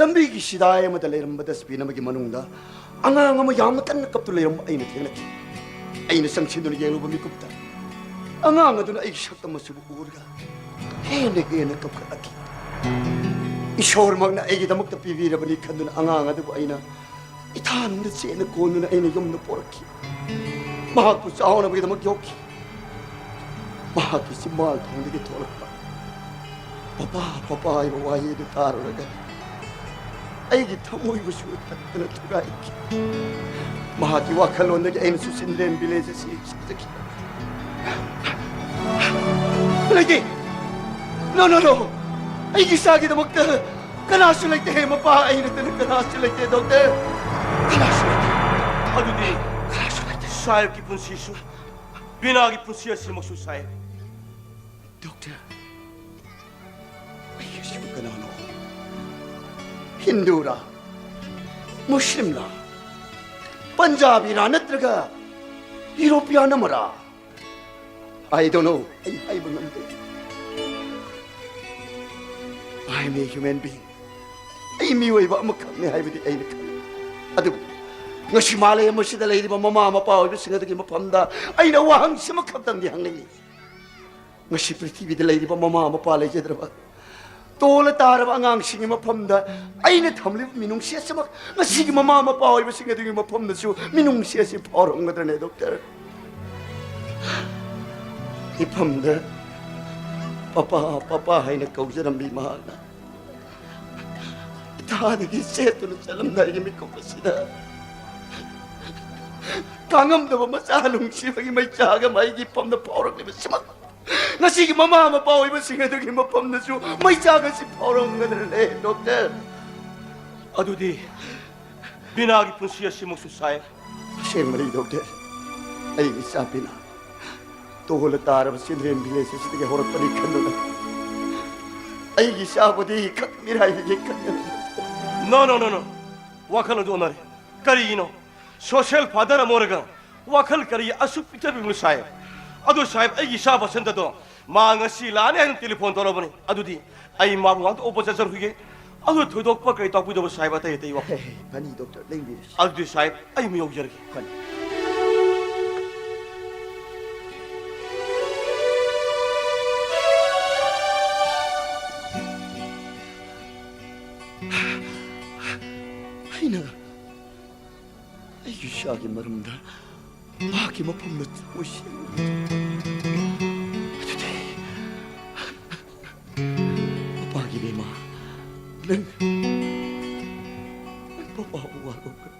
ꯂꯝꯕꯤꯒꯤ ꯆꯤꯗꯥꯏ ꯑꯃꯗ ꯂꯩꯔꯝꯕ ꯗꯁꯕꯤꯟ ꯑꯃꯒꯤ ꯃꯅꯨꯡꯗ ꯑꯉꯥꯡ ꯑꯃ ꯌꯥꯝꯅ ꯀꯟꯅ ꯀꯞꯇꯨꯅ ꯂꯩꯔꯝꯕ ꯑꯩꯅ ꯊꯦꯡꯅꯈꯤ꯫ ꯑꯩꯅ ꯆꯪꯁꯤꯟꯗꯨꯅ ꯌꯦꯡꯂꯨꯕ ꯃꯤꯀꯨꯞꯇ ꯑꯉꯥꯡ ꯑꯗꯨꯅ ꯑꯩꯒꯤ ꯁꯛꯇꯝ ꯑꯁꯤꯕꯨ ꯎꯔꯒ ꯍꯦꯟꯅ ꯍꯦꯟꯅ ꯀꯞꯈꯠꯂꯛꯈꯤ꯫ ꯏꯁꯣꯔꯃꯛꯅ ꯑꯩꯒꯤꯗꯃꯛꯇ ꯄꯤꯕꯤꯔꯕꯅꯤ ꯈꯟꯗꯨꯅ ꯑꯉꯥꯡ ꯑꯗꯨꯕꯨ ꯑꯩꯅ ꯏꯊꯥꯅꯨꯡꯗ ꯆꯦꯠꯅ ꯀꯣꯟꯗꯨꯅ ꯑꯩꯅ ꯌꯨꯝꯗ ꯄꯣꯔꯛꯈꯤ꯫ ꯃꯍꯥꯛꯄꯨ ꯆꯥꯎꯅꯕꯒꯤꯗꯃꯛ ꯌꯣꯛꯈꯤ꯫ ꯃꯍꯥꯛꯀꯤ ꯆꯤꯝꯕꯥꯜ ꯊꯣꯡꯗꯒꯤ ꯊꯣꯛꯂꯛꯄ "ꯄꯄꯥ, ꯄꯄꯥ" ꯍꯥꯏꯕ ꯋꯥꯍꯩ ꯑꯗꯨ ꯇꯥꯔꯨꯔꯒ ꯑꯩꯒꯤ ꯊꯃꯣꯏꯕꯨꯁꯨ ꯇꯠꯇꯅ ꯊꯨꯒꯥꯏꯈꯤ꯫ ꯃꯍꯥꯛꯀꯤ ꯋꯥꯈꯜꯂꯣꯟꯗꯒꯤ ꯑꯩꯅꯁꯨ ꯆꯤꯜꯗ꯭ꯔꯦꯟ ꯚꯤꯂꯦꯖ ꯑꯁꯤ ꯁꯥꯖꯈꯤ꯫ ꯂꯩꯇꯦ! No, no, no. ꯑꯩꯒꯤ ꯏꯆꯥꯒꯤꯗꯃꯛꯇ ꯀꯅꯥꯁꯨ ꯂꯩꯇꯦ꯫ ꯃꯄꯥ ꯑꯩ ꯅꯠꯇꯅ ꯀꯅꯥꯁꯨ ꯂꯩꯇꯦ, ꯗꯣꯛꯇꯔ꯫ ꯀꯅꯥꯁꯨ ꯂꯩꯇꯦ꯫ ꯑꯗꯨꯗꯤ ꯀꯅꯥꯁꯨ ꯂꯩꯇꯦ꯫ ꯁꯥꯍꯦꯕꯀꯤ ꯄꯨꯟꯁꯤꯁꯨ, ꯕꯤꯅꯥꯒꯤ ꯄꯨꯟꯁꯤ ꯑꯁꯤꯃꯛꯁꯨ, ꯁꯥꯍꯦꯕ꯫ ꯗꯣꯛꯇꯔ, ꯑꯩꯒꯤꯁꯤꯕꯨ ꯀꯅꯥꯅꯣ? ꯍꯤꯟꯗꯨꯔꯥ? ꯃꯨꯁꯂꯤꯝꯂꯥ? ꯄꯟꯖꯥꯕꯤꯔꯥ? ꯅꯠꯇ꯭ꯔꯒ ꯌꯨꯔꯣꯄꯤꯌꯥꯟ ꯑꯃꯔꯥ? I don't know. ꯑꯩ ꯍꯥꯏꯕ ꯉꯝꯗꯦ꯫ I am a human being. ꯑꯩ ꯃꯤꯑꯣꯏꯕ ꯑꯃꯈꯛꯅꯤ ꯍꯥꯏꯕꯗꯤ ꯑꯩꯅ ꯈꯪꯏ꯫ ꯑꯗꯨꯕꯨ ꯉꯁꯤ ꯃꯥꯂꯦꯝ ꯑꯁꯤꯗ ꯂꯩꯔꯤꯕ ꯃꯃꯥ ꯃꯄꯥ ꯑꯣꯏꯕꯁꯤꯡ ꯑꯗꯨꯒꯤ ꯃꯐꯝꯗ ꯑꯩꯅ ꯋꯥꯍꯪꯁꯤꯃꯈꯛꯇꯪꯗꯤ ꯍꯪꯅꯤꯡꯏ꯫ ꯉꯁꯤ ꯄ꯭ꯔꯤꯊꯤꯕꯤꯗ ꯂꯩꯔꯤꯕ ꯃꯃꯥ ꯃꯄꯥ ꯂꯩꯖꯗ꯭ꯔꯕ, ꯇꯣꯜꯂ ꯇꯥꯔꯕ ꯑꯉꯥꯡꯁꯤꯡꯒꯤ ꯃꯐꯝꯗ ꯑꯩꯅ ꯊꯝꯂꯤꯕ ꯃꯤꯅꯨꯡꯁꯤ ꯑꯁꯤꯃꯛ ꯉꯁꯤꯒꯤ ꯃꯃꯥ ꯃꯄꯥ ꯑꯣꯏꯕꯁꯤꯡ ꯑꯗꯨꯒꯤ ꯃꯐꯝꯗꯁꯨ ꯃꯤꯅꯨꯡꯁꯤ ꯑꯁꯤ ꯐꯥꯎꯔꯝꯒꯗ꯭ꯔꯅꯦ, ꯗꯣꯛꯇꯔ? ꯃꯤꯐꯝꯗ "ꯄꯄꯥ, ꯄꯄꯥ" ꯍꯥꯏꯅ ꯀꯧꯖꯔꯝꯕꯤ ꯃꯍꯥꯛꯅ ꯏꯊꯥꯗꯒꯤ ꯆꯦꯠꯇꯨꯅ ꯆꯠꯂꯝꯗꯥꯏꯒꯤ ꯃꯤꯀꯨꯞ ꯑꯁꯤꯗ ꯀꯥꯡꯉꯝꯗꯕ ꯃꯆꯥ ꯅꯨꯡꯁꯤꯕꯒꯤ ꯃꯩꯆꯥꯛ ꯑꯃ ꯑꯩꯒꯤ ꯐꯝꯗ ꯐꯥꯎꯔꯛꯂꯤꯕꯁꯤꯃꯛ ꯉꯁꯤꯒꯤ ꯃꯃꯥ ꯃꯄꯥ ꯑꯣꯏꯕꯁꯤꯡ ꯑꯗꯨꯒꯤ ꯃꯐꯝꯗꯁꯨ ꯃꯩꯆꯥꯛ ꯑꯁꯤ ꯐꯥꯎꯔꯝꯒꯗ꯭ꯔꯅꯦ, ꯗꯣꯛꯇꯔ? ꯑꯗꯨꯗꯤ ꯕꯤꯅꯥꯒꯤ ꯄꯨꯟꯁꯤ ꯑꯁꯤꯃꯛꯁꯨ, ꯁꯥꯍꯦꯕ꯫ ꯑꯁꯦꯡꯕꯅꯤ, ꯗꯣꯛꯇꯔ꯫ ꯑꯩꯒꯤ ꯏꯆꯥ ꯕꯤꯅꯥ ꯇꯣꯜꯂ ꯇꯥꯔꯕ ꯆꯤꯜꯗ꯭ꯔꯦꯟ ꯚꯤꯂꯦꯖ ꯑꯁꯤꯗꯒꯤ ꯍꯧꯔꯛꯄꯅꯤ ꯈꯟꯗꯨꯅ ꯑꯩꯒꯤ ꯏꯆꯥꯕꯨꯗꯤ ꯈꯛ ꯃꯤꯔꯥꯏꯕꯤꯒꯦ ꯈꯟꯗꯨꯅ꯫ No, no, no, no. ꯋꯥꯈꯜ ꯑꯗꯨ ꯑꯣꯟꯅꯔꯦ꯫ ꯀꯔꯤꯒꯤꯅꯣ? ꯁꯣꯁꯤꯌꯦꯜ ꯐꯥꯗꯔ ꯑꯃ ꯑꯣꯏꯔꯒ ꯋꯥꯈꯜ ꯀꯔꯤ ꯑꯁꯨꯛ ꯄꯤꯛꯊꯕꯤꯕꯅꯣ, ꯁꯥꯍꯦꯕ? ꯑꯗꯨ, ꯁꯥꯍꯦꯕ, ꯑꯩꯒꯤ ꯏꯆꯥ ꯕꯁꯟꯇꯗꯣ ꯃꯥ ꯉꯁꯤ ꯂꯥꯛꯑꯅꯤ ꯍꯥꯏꯅ ꯇꯦꯂꯤꯐꯣꯟ ꯇꯧꯔꯕꯅꯤ꯫ ꯑꯗꯨꯗꯤ ꯑꯩ ꯃꯥꯕꯨ ꯉꯥꯛꯇ ꯎꯕ ꯆꯠꯆꯔꯨꯈꯤꯒꯦ꯫ ꯑꯗꯨ ꯊꯣꯏꯗꯣꯛꯄ ꯀꯔꯤ ꯇꯥꯛꯄꯤꯗꯧꯕ, ꯁꯥꯍꯦꯕ? ꯑꯇꯩ ꯑꯇꯩ ꯋꯥꯐꯝ꯫ ꯍꯦ, ꯍꯦ, ꯐꯅꯤ, ꯗꯣꯛꯇꯔ, ꯂꯦꯡꯕꯤꯔꯁꯤ꯫ ꯑꯗꯨꯗꯤ, ꯁꯥꯍꯦꯕ, ꯑꯩ ꯑꯃꯨꯛ ꯌꯧꯖꯔꯒꯦ꯫ ꯐꯅꯤ꯫ ꯑꯩꯅ ꯑꯩꯒꯤ ꯏꯆꯥꯒꯤ ꯃꯔꯝꯗ ꯃꯍꯥꯛꯀꯤ ꯃꯐꯝꯗ ꯊꯃꯣꯏ ꯁꯦꯡꯅ, ꯑꯗꯨꯗꯤ ꯃꯄꯥꯒꯤ ꯏꯕꯦꯝꯃ, ꯅꯪ, ꯅꯪ ꯄꯄꯥꯕꯨ ꯋꯥꯔꯧꯒꯅꯨ꯫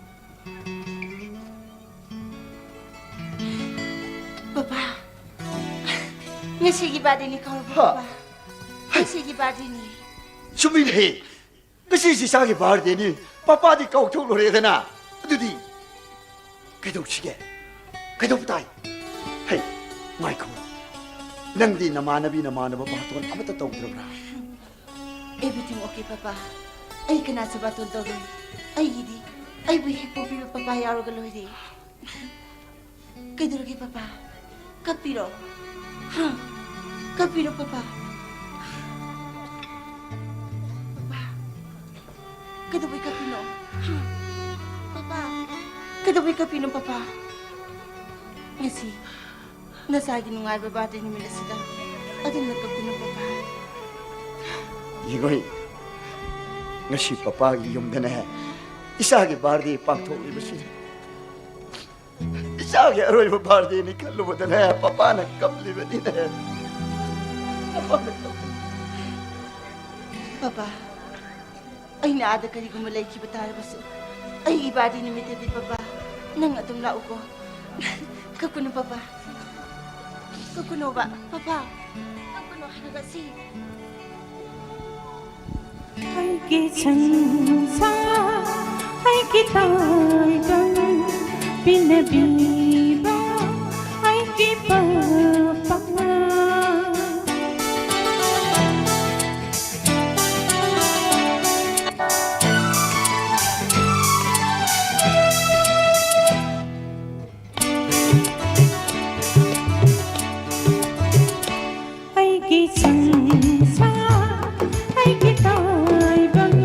ꯄꯄꯥ, ꯉꯁꯤꯒꯤ ꯕꯥꯔꯗꯦꯅꯤ ꯀꯧꯔꯕꯣ, ꯍꯥ? ꯄꯄꯥ? ꯏꯆꯦꯒꯤ ꯕꯥꯔꯗꯦꯅꯤ꯫ ꯆꯨꯝꯃꯤꯅꯦꯍꯦ꯫ ꯉꯁꯤꯁꯤ ꯏꯆꯥꯒꯤ ꯕꯥꯔꯗꯦꯅꯤ꯫ ꯄꯄꯥꯗꯤ ꯀꯥꯎꯊꯣꯛꯂꯨꯔꯦꯗꯅ꯫ ꯑꯗꯨꯗꯤ ꯀꯩꯗꯧꯁꯤꯒꯦ? ꯀꯩꯗꯧꯕ ꯇꯥꯏ? ꯍꯩ, ꯉꯥꯏꯈꯣ꯫ ꯅꯪꯗꯤ ꯅꯃꯥꯟꯅꯕꯤ ꯅꯃꯥꯟꯅꯕ ꯕꯥꯇꯣꯟ ꯑꯃꯠꯇ ꯇꯧꯗ꯭ꯔꯕ꯭ꯔꯥ? Everything okay, papa. ꯑꯩ ꯀꯅꯥꯁꯨ ꯕꯥꯇꯣꯟ ꯇꯧꯔꯣꯏ꯫ ꯑꯩꯒꯤꯗꯤ ꯑꯩꯕꯨ ꯍꯦꯛ ꯄꯣꯛꯄꯤꯕ ꯄꯄꯥ ꯌꯥꯎꯔꯒ ꯂꯣꯏꯔꯦ꯫ ꯀꯩꯗꯧꯔꯒꯦ ꯄꯄꯥ? ꯀꯞꯄꯤꯔꯣ? ꯍꯥ? ꯀꯞꯄꯤꯔꯣ ꯄꯄꯥ? ꯄꯄꯥ, ꯀꯩꯗꯧꯕꯩ ꯀꯞꯄꯤꯅꯣ? ꯍꯥ? ꯄꯄꯥ, ꯀꯩꯗꯧꯕꯩ ꯀꯞꯄꯤꯅꯣ ꯄꯄꯥ? ꯉꯁꯤ ꯅꯆꯥꯒꯤ ꯅꯨꯡꯉꯥꯏꯕ ꯕꯥꯔꯗꯦ ꯅꯨꯃꯤꯠ ꯑꯁꯤꯗ ꯑꯗꯨꯝꯅ ꯀꯞꯄꯤꯅꯣ ꯄꯄꯥ꯫ ꯌꯦꯡꯉꯣ, ꯉꯁꯤ ꯄꯄꯥꯒꯤ ꯌꯨꯝꯗꯅꯦ ꯏꯆꯥꯒꯤ ꯕꯥꯔꯗꯦ ꯄꯥꯡꯊꯣꯛꯂꯤꯕꯁꯤ꯫ ꯏꯆꯥꯒꯤ ꯑꯔꯣꯏꯕ ꯕꯥꯔꯗꯦꯅꯤ ꯈꯜꯂꯨꯕꯗꯅꯦ ꯄꯄꯥꯅ ꯀꯞꯂꯤꯕꯅꯤꯅꯦ꯫ ꯄꯄꯥꯅ ꯀꯞꯂꯤ꯫ ꯄꯄꯥ, ꯑꯩꯅ ꯑꯥꯗ ꯀꯔꯤꯒꯨꯝꯕ ꯂꯩꯈꯤꯕ ꯇꯥꯔꯕꯁꯨ, ꯑꯩꯒꯤ ꯕꯥꯔꯗꯦ ꯅꯨꯃꯤꯠꯇꯗꯤ ꯄꯄꯥ, ꯅꯪ ꯑꯗꯨꯝ ꯂꯥꯛꯎꯀꯣ꯫ ꯀꯞꯀꯅꯨ ꯄꯄꯥ꯫ ꯀꯞꯀꯅꯣꯕ, ꯄꯄꯥ꯫ ꯀꯞꯀꯅꯣ ꯍꯥꯏꯔꯒ ꯁꯤ꯫ ꯑꯩꯒꯤ ꯁꯟꯁꯥ, ꯑꯩꯒꯤ ꯇꯥꯏꯕꯪ, ꯄꯤꯅꯕꯤꯕ ꯑꯩꯒꯤ ꯄꯄꯥ꯫ ꯑꯩꯒꯤ ꯁꯟꯁꯥ, ꯑꯩꯒꯤ ꯇꯥꯏꯕꯪ,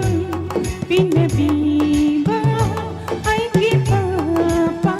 ꯄꯤꯅꯕꯤꯕ ꯑꯩꯒꯤ ꯄꯄꯥ꯫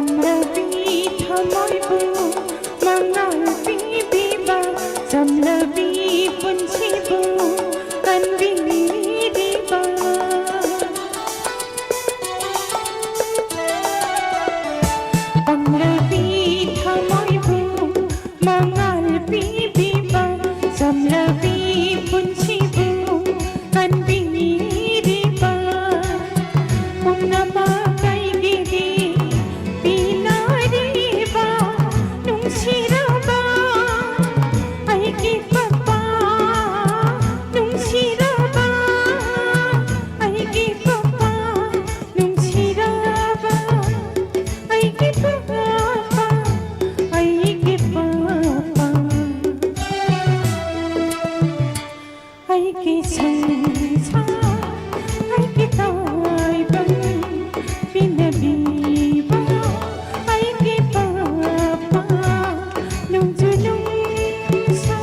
ꯆꯝꯂꯕꯤ ꯊꯃꯣꯏꯕꯨ ꯃꯉꯥꯜ ꯄꯤꯕꯤꯕ, ꯆꯝꯂꯕꯤ ꯄꯨꯟꯁꯤꯕꯨ ꯀꯟꯕꯤꯔꯤꯕ, ꯄꯪꯂꯕꯤ ꯊꯃꯣꯏꯕꯨ ꯃꯉꯥꯜ ꯄꯤꯕꯤꯕ, ꯆꯝꯂꯕꯤ ꯄꯨꯟꯁꯤꯕꯨ ꯀꯟꯕꯤꯔꯤꯕ ꯄꯨꯝꯅꯃꯛ ꯑꯩꯒꯤꯗꯤ ꯄꯤꯅꯔꯤꯕ ꯅꯨꯡꯁꯤꯔꯕ ꯑꯩꯒꯤ ꯄꯄꯥ, ꯅꯨꯡꯁꯤꯔꯕ ꯑꯩꯒꯤ ꯄꯄꯥ, ꯅꯨꯡꯁꯤꯔꯕ ꯑꯩꯒꯤ ꯄꯄꯥ, ꯑꯩꯒꯤ ꯄꯄꯥ꯫ ꯑꯩꯒꯤ ꯁꯪꯁꯥꯔ, ꯑꯩꯒꯤ ꯇꯥꯏꯕꯪ ꯄꯤꯅꯕꯤꯕ, ꯑꯩꯒꯤ ꯄꯄꯥ ꯅꯣꯡꯖꯨ ꯅꯨꯡꯁꯥ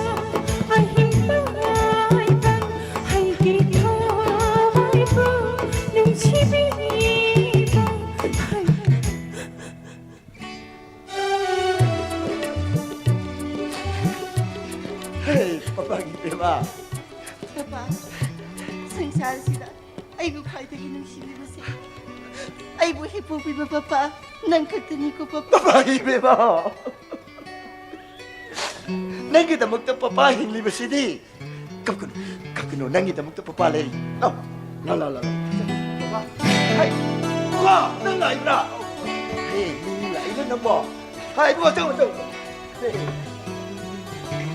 ꯑꯍꯤꯡ ꯇꯥꯏꯕꯪ, ꯑꯩꯒꯤ ꯊꯋꯥꯏꯕꯨ ꯅꯨꯡꯁꯤꯕꯤꯕ꯫ ꯍꯦ, ꯄꯄꯥꯒꯤ ꯏꯕꯦꯝꯃ꯫ ꯄꯄꯥ, ꯁꯪꯁꯥꯔꯁꯤꯗ ꯑꯩꯕꯨ ꯈ꯭ꯋꯥꯏꯗꯒꯤ ꯅꯨꯡꯁꯤꯕꯤꯕꯁꯦ ꯑꯩꯕꯨ ꯍꯦꯛ ꯄꯣꯛꯄꯤꯕ ꯄꯄꯥ ꯅꯪ ꯈꯛꯇꯅꯤꯀꯣ ꯄꯄꯥ꯫ ꯄꯄꯥꯒꯤ ꯏꯕꯦꯝꯃ꯫ ꯅꯪꯒꯤꯗꯃꯛꯇ ꯄꯄꯥ ꯍꯤꯡꯂꯤꯕꯁꯤꯗꯤ꯫ ꯀꯞꯀꯅꯨ, ꯀꯞꯀꯅꯨ, ꯅꯪꯒꯤꯗꯃꯛꯇ ꯄꯄꯥ ꯂꯩꯔꯤ꯫ ꯂꯥꯎ, ꯂꯥꯎ, ꯂꯥꯎ, ꯂꯥꯎ꯫ ꯄꯄꯥ, ꯍꯥꯏ, ꯄꯄꯥ, ꯅꯪ ꯂꯥꯛꯏꯕ꯭ꯔꯥ? ꯍꯦ, ꯃꯤ ꯂꯥꯛꯏꯅ ꯅꯪꯕꯣ꯫ ꯍꯥꯏ, ꯏꯕꯨꯡꯉꯣ, ꯆꯪꯉꯣ, ꯆꯪꯉꯣ꯫ ꯍꯦ, ꯍꯦ꯫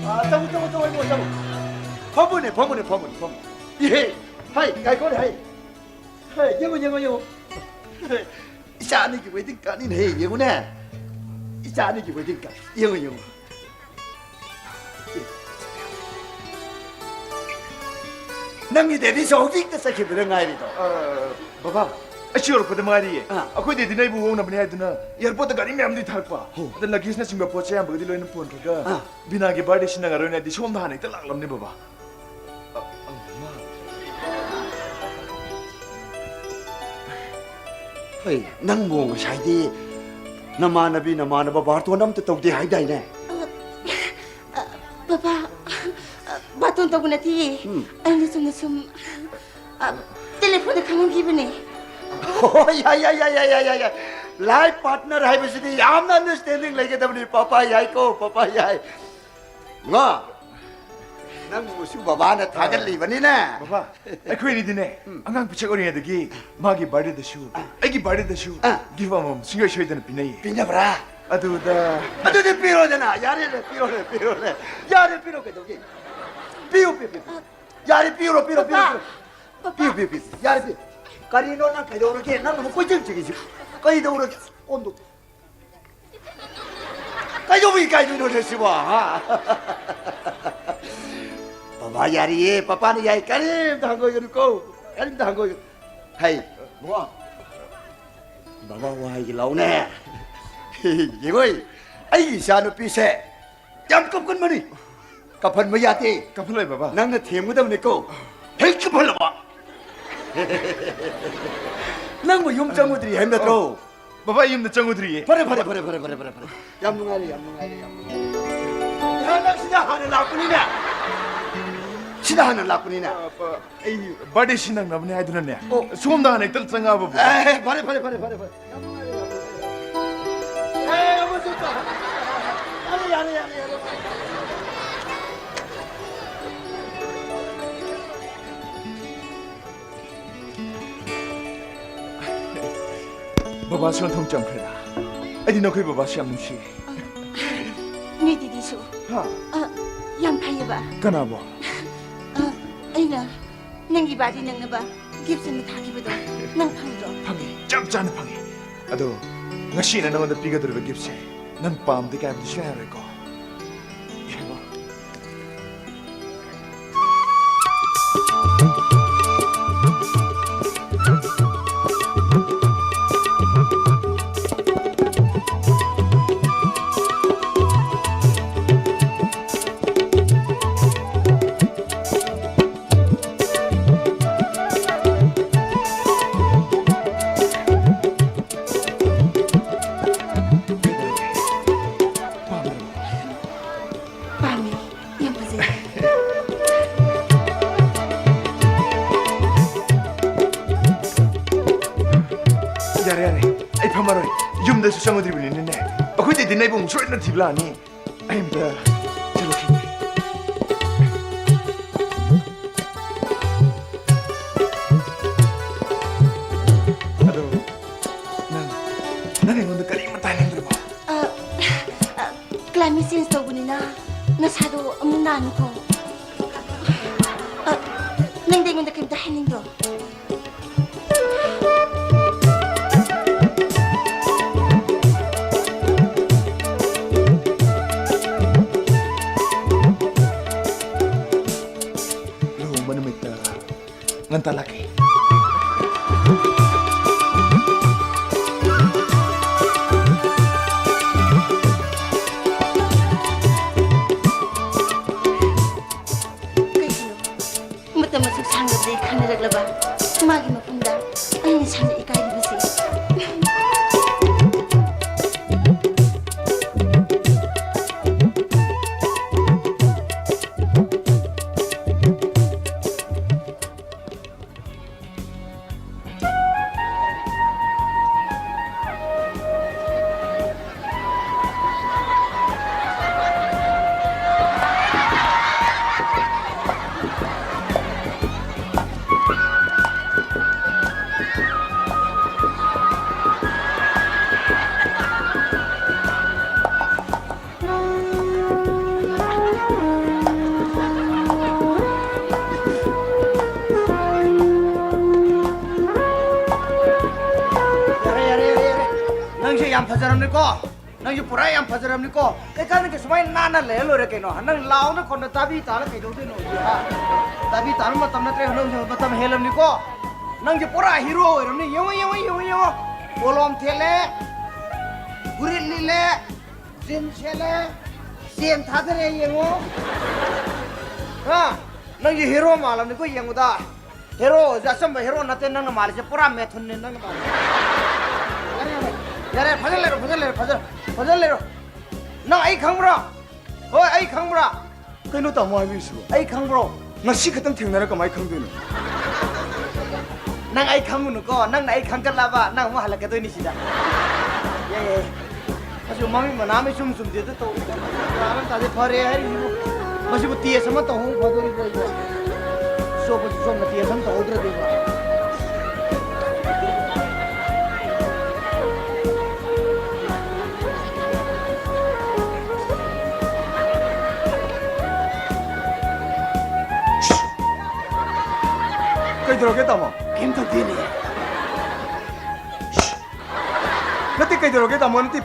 ꯑꯥ, ꯆꯪꯉꯣ, ꯆꯪꯉꯣ, ꯆꯪꯉꯣ, ꯏꯕꯨꯡꯉꯣ, ꯆꯪꯉꯣ꯫ ꯐꯝꯃꯨꯅꯦ, ꯐꯝꯃꯨꯅꯦ, ꯐꯝꯃꯨꯅꯦ, ꯐꯝꯃꯨ꯫ ꯏꯍꯦ, ꯍꯥꯏ, ꯉꯥꯏꯈꯣꯅꯦ, ꯍꯥꯏ꯫ ꯍꯥꯏ, ꯌꯦꯡꯉꯣ, ꯌꯦꯡꯉꯣ, ꯌꯦꯡꯉꯣ꯫ ꯍꯦ, ꯏꯆꯥ ꯑꯅꯤꯒꯤ wedding cardꯅꯤꯅꯦ, ꯍꯦ, ꯌꯦꯡꯉꯨꯅꯦ꯫ ꯏꯆꯥ ꯑꯅꯤꯒꯤ wedding card꯫ ꯌꯦꯡꯉꯣ, ꯌꯦꯡꯉꯣ꯫ ꯅꯪꯒꯤ daddyꯁꯨ ꯍꯧꯖꯤꯛꯇ ꯆꯠꯈꯤꯕꯗ ꯉꯥꯏꯔꯤꯗꯣ꯫ ꯑ, ꯕꯕꯥ, ꯑꯩꯁꯨ ꯌꯧꯔꯛꯄꯗ ꯉꯥꯏꯔꯤꯌꯦ꯫ ꯑꯥ꯫ ꯑꯩꯈꯣꯏ daddyꯅ ꯑꯩꯕꯨ ꯑꯣꯡꯅꯕꯅꯦ ꯍꯥꯏꯗꯨꯅ airportꯇ ꯒꯥꯔꯤ ꯃꯌꯥꯝꯗꯤ ꯊꯥꯔꯛꯄ꯫ ꯍꯣ꯫ ꯑꯗ luggageꯅꯆꯤꯡꯕ ꯄꯣꯠ ꯆꯩ ꯑꯌꯥꯝꯕꯒꯗꯤ ꯂꯣꯏꯅ ꯄꯨꯍꯟꯈ꯭ꯔꯒ ꯑꯥ꯫ ꯕꯤꯅꯥꯒꯤ birthday ꯁꯤꯟꯅꯉꯔꯣꯏꯅ ꯑꯩꯗꯤ ꯁꯣꯝꯗ ꯍꯥꯟꯅ ꯍꯦꯛꯇ ꯂꯥꯛꯂꯝꯅꯦ, ꯕꯕꯥ꯫ ꯑ, ꯑ, ꯃꯃꯥ꯫ ꯍꯣꯏ, ꯅꯪꯕꯨ ꯉꯁꯥꯏꯗꯤ ꯅꯃꯥꯟꯅꯕꯤ ꯅꯃꯥꯟꯅꯕ ꯕꯥꯔꯇꯣꯟ ꯑꯝꯇ ꯇꯧꯗꯦ ꯍꯥꯏꯗꯥꯏꯅꯦ? ꯑ, ꯕꯕꯥ, ꯑ, ꯕꯥꯔꯇꯣꯟ ꯇꯧꯕ ꯅꯠꯇꯤꯌꯦ꯫ ꯎꯝ꯫ ꯑꯩꯅ ꯆꯨꯝꯅ ꯁꯨꯝ, ꯑ, ꯇꯦꯂꯤꯐꯣꯟꯗ ꯈꯪꯍꯟꯈꯤꯕꯅꯦ꯫ ꯑꯣ, ꯌꯥꯏ, ꯌꯥꯏ꯫ Life partner ꯍꯥꯏꯕꯁꯤꯗꯤ ꯌꯥꯝꯅ understanding ꯂꯩꯒꯗꯕꯅꯤ꯫ ꯄꯄꯥ ꯌꯥꯏꯀꯣ, ꯄꯄꯥ ꯌꯥꯏ꯫ ꯉꯣ, ꯅꯪꯕꯨꯁꯨ ꯕꯕꯥꯅ ꯊꯥꯒꯠꯂꯤꯕꯅꯤꯅꯦ꯫ ꯕꯕꯥ, ꯑꯩꯈꯣꯏꯅꯤꯗꯤꯅꯦ, ꯎꯝ꯫ ꯑꯉꯥꯡ ꯄꯤꯁꯛ ꯑꯣꯏꯔꯤꯉꯩꯗꯒꯤ ꯃꯥꯒꯤ birthdayꯗꯁꯨ, ꯑꯥ꯫ ꯑꯩꯒꯤ birthdayꯗꯁꯨ ꯑꯥ꯫ Gift ꯑꯃꯃꯝ ꯁꯨꯡꯁꯣꯏ ꯁꯣꯏꯗꯅ ꯄꯤꯅꯩꯌꯦ꯫ ꯄꯤꯅꯕ꯭ꯔꯥ? ꯑꯗꯨꯗ ꯑꯗꯨꯗꯤ ꯄꯤꯔꯣꯗꯅ, ꯌꯥꯔꯦꯅꯦ, ꯄꯤꯔꯣꯅꯦ, ꯄꯤꯔꯣꯅꯦ꯫ ꯌꯥꯔꯦ, ꯄꯤꯔꯣ, ꯀꯩꯗꯧꯒꯦ? ꯄꯤꯌꯨ, ꯄꯤꯌꯨ, ꯄꯤꯌꯨ꯫ ꯌꯥꯔꯦ, ꯄꯤꯔꯣ, ꯄꯤꯔꯣ, ꯄꯤꯔꯣ, ꯄꯄꯥ, ꯄꯤꯔꯣ꯫ ꯄꯄꯥ꯫ ꯄꯤꯌꯨ, ꯄꯤꯌꯨ, ꯄꯤꯌꯨ, ꯌꯥꯔꯦ, ꯄꯤꯌꯨ꯫ ꯀꯔꯤꯅꯣ ꯅꯪ ꯀꯩꯗꯧꯔꯒꯦ? ꯅꯪ ꯑꯃꯨꯛ ꯀꯣꯏꯆꯦꯟ ꯆꯦꯜꯂꯤꯁꯤ ꯀꯩꯗꯧꯔꯒꯦ? ꯑꯣꯟꯗꯣ꯫ ꯀꯩꯗꯧꯕꯒꯤ ꯏꯀꯥꯏꯗꯣꯏꯅꯣꯅꯦ ꯁꯤꯕꯣ, ꯍꯥ? ꯕꯕꯥ ꯌꯥꯔꯤꯌꯦ, ꯄꯄꯥꯅ ꯌꯥꯏ, ꯀꯔꯤꯝꯇ ꯍꯪꯒꯣꯏꯒꯅꯨꯀꯣ, ꯀꯔꯤꯝꯇ ꯍꯪꯒꯣꯏꯒꯅꯨ꯫ ꯍꯩ, ꯕꯕꯥ, ꯕꯕꯥ ꯋꯥ ꯍꯥꯏꯒꯦ ꯂꯥꯎꯅꯦ꯫ ꯌꯦꯡꯉꯣꯏ, ꯑꯩꯒꯤ ꯏꯆꯥꯅꯨꯄꯤꯁꯦ ꯌꯥꯝ ꯀꯞꯀꯟꯕꯅꯤ꯫ ꯀꯞꯍꯟꯕ ꯌꯥꯗꯦ꯫ ꯀꯞꯍꯜꯂꯣꯏ, ꯕꯕꯥ꯫ ꯅꯪꯅ ꯊꯦꯝꯒꯗꯕꯅꯤꯀꯣ꯫ ꯍꯦꯛ ꯀꯞꯍꯜꯂꯕ꯫ ꯅꯪꯕꯨ ꯌꯨꯝ ꯆꯪꯉꯨꯗ꯭ꯔꯤ ꯍꯥꯏꯕ ꯅꯠꯇ꯭ꯔꯣ? ꯕꯕꯥ, ꯑꯩ ꯌꯨꯝꯗ ꯆꯪꯉꯨꯗ꯭ꯔꯤꯌꯦ꯫ ꯐꯔꯦ, ꯐꯔꯦ, ꯐꯔꯦ꯫ ꯌꯥꯝ ꯅꯨꯡꯉꯥꯏꯔꯦ, ꯌꯥꯝ ꯅꯨꯡꯉꯥꯏꯔꯦ, ꯌꯥꯝ ꯅꯨꯡꯉꯥꯏꯔꯦ꯫ ꯏꯍꯥꯟ ꯅꯪ ꯁꯤꯗ ꯍꯥꯟꯅ ꯂꯥꯛꯄꯅꯤꯅꯦ꯫ ꯁꯤꯗ ꯍꯥꯟꯅ ꯂꯥꯛꯄꯅꯤꯅꯦ꯫ ꯑ, ꯕ-, ꯑꯩ birthdayꯁꯤ ꯅꯪꯅꯕꯅꯦ ꯍꯥꯏꯗꯨꯅꯅꯦ꯫ ꯑꯣ꯫ ꯁꯣꯝꯗ ꯍꯥꯟꯅ ꯍꯦꯛꯇ ꯆꯪꯉꯛꯑꯕ, ꯕꯕꯥ꯫ ꯑꯦ, ꯐꯔꯦ, ꯐꯔꯦ, ꯐꯔꯦ, ꯐꯔꯦ, ꯐꯔꯦ꯫ ꯌꯥꯝ ꯅꯨꯡꯉꯥꯏꯔꯦ, ꯌꯥꯝ ꯅꯨꯡꯉꯥꯏꯔꯦ꯫ ꯑꯦ, ꯑꯃꯁꯨ ꯇꯧ-, ꯌꯥꯔꯦ, ꯌꯥꯔꯦ, ꯌꯥꯔꯦ, ꯌꯥꯔꯦ꯫ ꯕꯕꯥꯁꯨ ꯅꯊꯧ ꯆꯝꯈ꯭ꯔꯦꯗ꯫ ꯑꯩꯗꯤ ꯅꯈꯣꯏ ꯕꯕꯥꯁꯨ ꯌꯥꯝ ꯅꯨꯡꯁꯤ꯫ ꯅꯣꯏ ꯗꯤꯗꯤꯁꯨ꯫ ꯍꯥ? ꯑ, ꯌꯥꯝ ꯐꯩꯌꯦꯕ꯫ ꯀꯅꯥꯕꯣ? ꯑ, ꯑꯩꯅ ꯅꯪꯒꯤ birthday ꯅꯪꯅꯕ gift ꯑꯃ ꯊꯥꯈꯤꯕꯗꯣ ꯅꯪ ꯐꯪꯗ꯭ꯔꯣ? ꯐꯪꯉꯦ, ꯆꯞ ꯆꯥꯅ ꯐꯪꯉꯦ꯫ ꯑꯗꯣ ꯉꯁꯤꯅ ꯅꯉꯣꯟꯗ ꯄꯤꯒꯗꯧꯔꯤꯕ giftꯁꯦ ꯅꯪ ꯄꯥꯝꯗꯦ ꯀꯥꯏꯕꯗꯤ ꯁꯨꯡꯌꯥ ꯌꯥꯔꯣꯏꯀꯣ꯫ ꯌꯦꯡꯉꯣ꯫ ꯗꯁꯨ ꯆꯪꯉꯨꯗ꯭ꯔꯤꯕꯅꯤꯅꯦ꯫ ꯑꯩꯈꯣꯏꯗꯩꯗꯤ ꯅꯪꯕꯨ ꯑꯃꯨꯛ ꯁꯣꯏꯗꯅ ꯊꯤꯕ ꯂꯥꯛꯑꯅꯤ꯫ ꯑꯩ ꯑꯝꯇ ꯆꯠꯂꯨꯈꯤꯒꯦ꯫ ꯑꯗꯣ ꯅꯪ, ꯅꯪ ꯑꯩꯉꯣꯟꯗ ꯀꯔꯤꯃꯠꯇ ꯍꯥꯏꯅꯤꯡꯗ꯭ꯔꯕꯣ? ꯑ, ꯑ, climate change ꯇꯧꯕꯅꯤꯅ ꯅꯁꯥꯗꯣ ꯑꯃꯨꯛ ꯅꯥꯅꯤꯀꯣ꯫ ꯑ, ꯅꯪꯗꯤ ꯑꯩꯉꯣꯟꯗ ꯀꯩꯝꯇ ꯍꯥꯏꯅꯤꯡꯗ꯭ꯔꯣ? ꯂꯨꯍꯣꯡꯕ ꯅꯨꯃꯤꯠꯇ ꯉꯟꯇꯥ ꯂꯥꯛꯀꯦ꯫ ꯀꯩꯒꯤꯅꯣ? ꯃꯇꯝ ꯑꯁꯨꯛ ꯁꯥꯡꯂꯕꯗꯒꯤ ꯈꯟꯅꯔꯛꯂꯕ ꯃꯥꯒꯤ ꯃꯐꯝꯗ ꯑꯩꯅ ꯁꯥꯟꯅ ꯏꯀꯥꯏꯔꯤꯕꯁꯤ꯫ ꯌꯥꯔꯦ, ꯌꯥꯔꯦ, ꯌꯥꯔꯦ, ꯌꯥꯔꯦ꯫ ꯅꯪꯁꯦ ꯌꯥꯝ ꯐꯖꯔꯝꯅꯤꯀꯣ꯫ ꯅꯪꯁꯦ ꯄꯨꯔꯥ ꯌꯥꯝ ꯐꯖꯔꯝꯅꯤꯀꯣ꯫ ꯀꯩꯀꯥꯟꯗꯒꯤ ꯁꯨꯃꯥꯏꯅ ꯅꯥꯟꯅ ꯂꯩꯔ ꯂꯣꯏꯔꯦ ꯀꯩꯅꯣ꯫ ꯅꯪ ꯂꯥꯎꯅ ꯈꯣꯟꯗ ꯇꯥꯕꯤ ꯇꯥꯔ ꯀꯩꯗꯧꯗꯣꯏꯅꯣ ꯍꯧꯖꯤꯛ, ꯍꯥ? ꯇꯥꯕꯤ ꯇꯥꯕ ꯃꯇꯝ ꯅꯠꯇ꯭ꯔꯦ, ꯅꯪꯁꯦ ꯃꯇꯝ ꯍꯦꯜꯂꯝꯅꯤꯀꯣ꯫ ꯅꯪꯁꯦ ꯄꯨꯔꯥ ꯍꯤꯔꯣ ꯑꯣꯏꯔꯝꯅꯤ꯫ ꯌꯦꯡꯉꯣ, ꯌꯦꯡꯉꯣ, ꯌꯦꯡꯉꯣ, ꯌꯦꯡꯉꯣ꯫ ꯄꯣꯂꯣꯝ ꯊꯦꯠꯂꯦ, ꯐꯨꯔꯤꯠ ꯂꯤꯠꯂꯦ, ꯖꯤꯟ ꯁꯦꯠꯂꯦ, ꯆꯦꯟ ꯊꯥꯗꯔꯦ, ꯌꯦꯡꯉꯣ꯫ ꯍꯥ? ꯅꯪꯁꯦ ꯍꯤꯔꯣ ꯃꯥꯜꯂꯝꯅꯤꯀꯣ ꯌꯦꯡꯕꯗ꯫ ꯍꯦꯔꯣꯁꯦ ꯑꯆꯝꯕ ꯍꯦꯔꯣ ꯅꯠꯇꯦ ꯅꯪꯅ ꯃꯥꯜꯂꯤꯁꯦ, ꯄꯨꯔꯥ ꯃꯦꯊꯨꯟꯅꯦ ꯅꯪꯅ ꯃꯥꯜꯂꯤꯁꯦ꯫ ꯌꯥꯔꯦ, ꯌꯥꯔꯦ, ꯌꯥꯔꯦ, ꯐꯖꯅ ꯂꯩꯔꯣ, ꯐꯖꯅ ꯂꯩꯔꯣ, ꯐꯖꯅ ꯂꯩꯔꯣ, ꯐꯖꯅ ꯂꯩꯔꯣ꯫ ꯅꯪ ꯑꯩ ꯈꯪꯕ꯭ꯔꯣ? ꯍꯣꯏ, ꯑꯩ ꯈꯪꯕ꯭ꯔꯥ? ꯀꯩꯅꯣ ꯇꯥꯃꯣ ꯍꯥꯏꯕꯤꯔꯤꯁꯤꯕꯣ? ꯑꯩ ꯈꯪꯕ꯭ꯔꯣ? ꯉꯁꯤ ꯈꯛꯇꯪ ꯊꯦꯡꯅꯔ ꯀꯃꯥꯏꯅ ꯈꯪꯗꯣꯏꯅꯣ? ꯅꯪ ꯑꯩ ꯈꯪꯉꯨꯅꯨꯀꯣ, ꯅꯪꯅ ꯑꯩ ꯈꯪꯒꯠꯂꯕ ꯅꯪ ꯑꯃꯨꯛ ꯍꯜꯂꯛꯀꯗꯣꯏꯅꯤ ꯁꯤꯗ꯫ ꯑꯦ, ꯑꯁꯤꯕꯨ ꯃꯃꯤꯠ ꯃꯅꯥ ꯑꯃ ꯏꯆꯨꯝ ꯆꯨꯝꯗꯦꯗ ꯇꯧꯔꯤ꯫ ꯀꯅꯥꯅ ꯇꯥꯗꯦ ꯐꯔꯦ ꯍꯥꯏꯔꯤꯁꯤꯕꯨ꯫ ꯃꯁꯤꯕꯨ ꯇꯦꯁ ꯑꯃ ꯇꯧꯍꯧ ꯐꯗꯣꯔꯤꯕ꯭ꯔꯥ ꯑꯩꯕꯣ? ꯁꯣꯞꯄꯁꯨ ꯁꯣꯝꯅ ꯇꯦꯁ ꯑꯃ ꯇꯧꯍꯧꯗ꯭ꯔꯗꯤꯕ꯫ ꯀꯩꯗꯧꯔꯒꯦ, ꯇꯥꯃꯣ? ꯀꯩꯝ ꯇꯧꯗꯦꯅꯦ꯫ ꯅꯠꯇꯦ, ꯀꯩꯗꯧꯔꯒꯦ, ꯇꯥꯃꯣ? ꯅꯠꯇꯦ,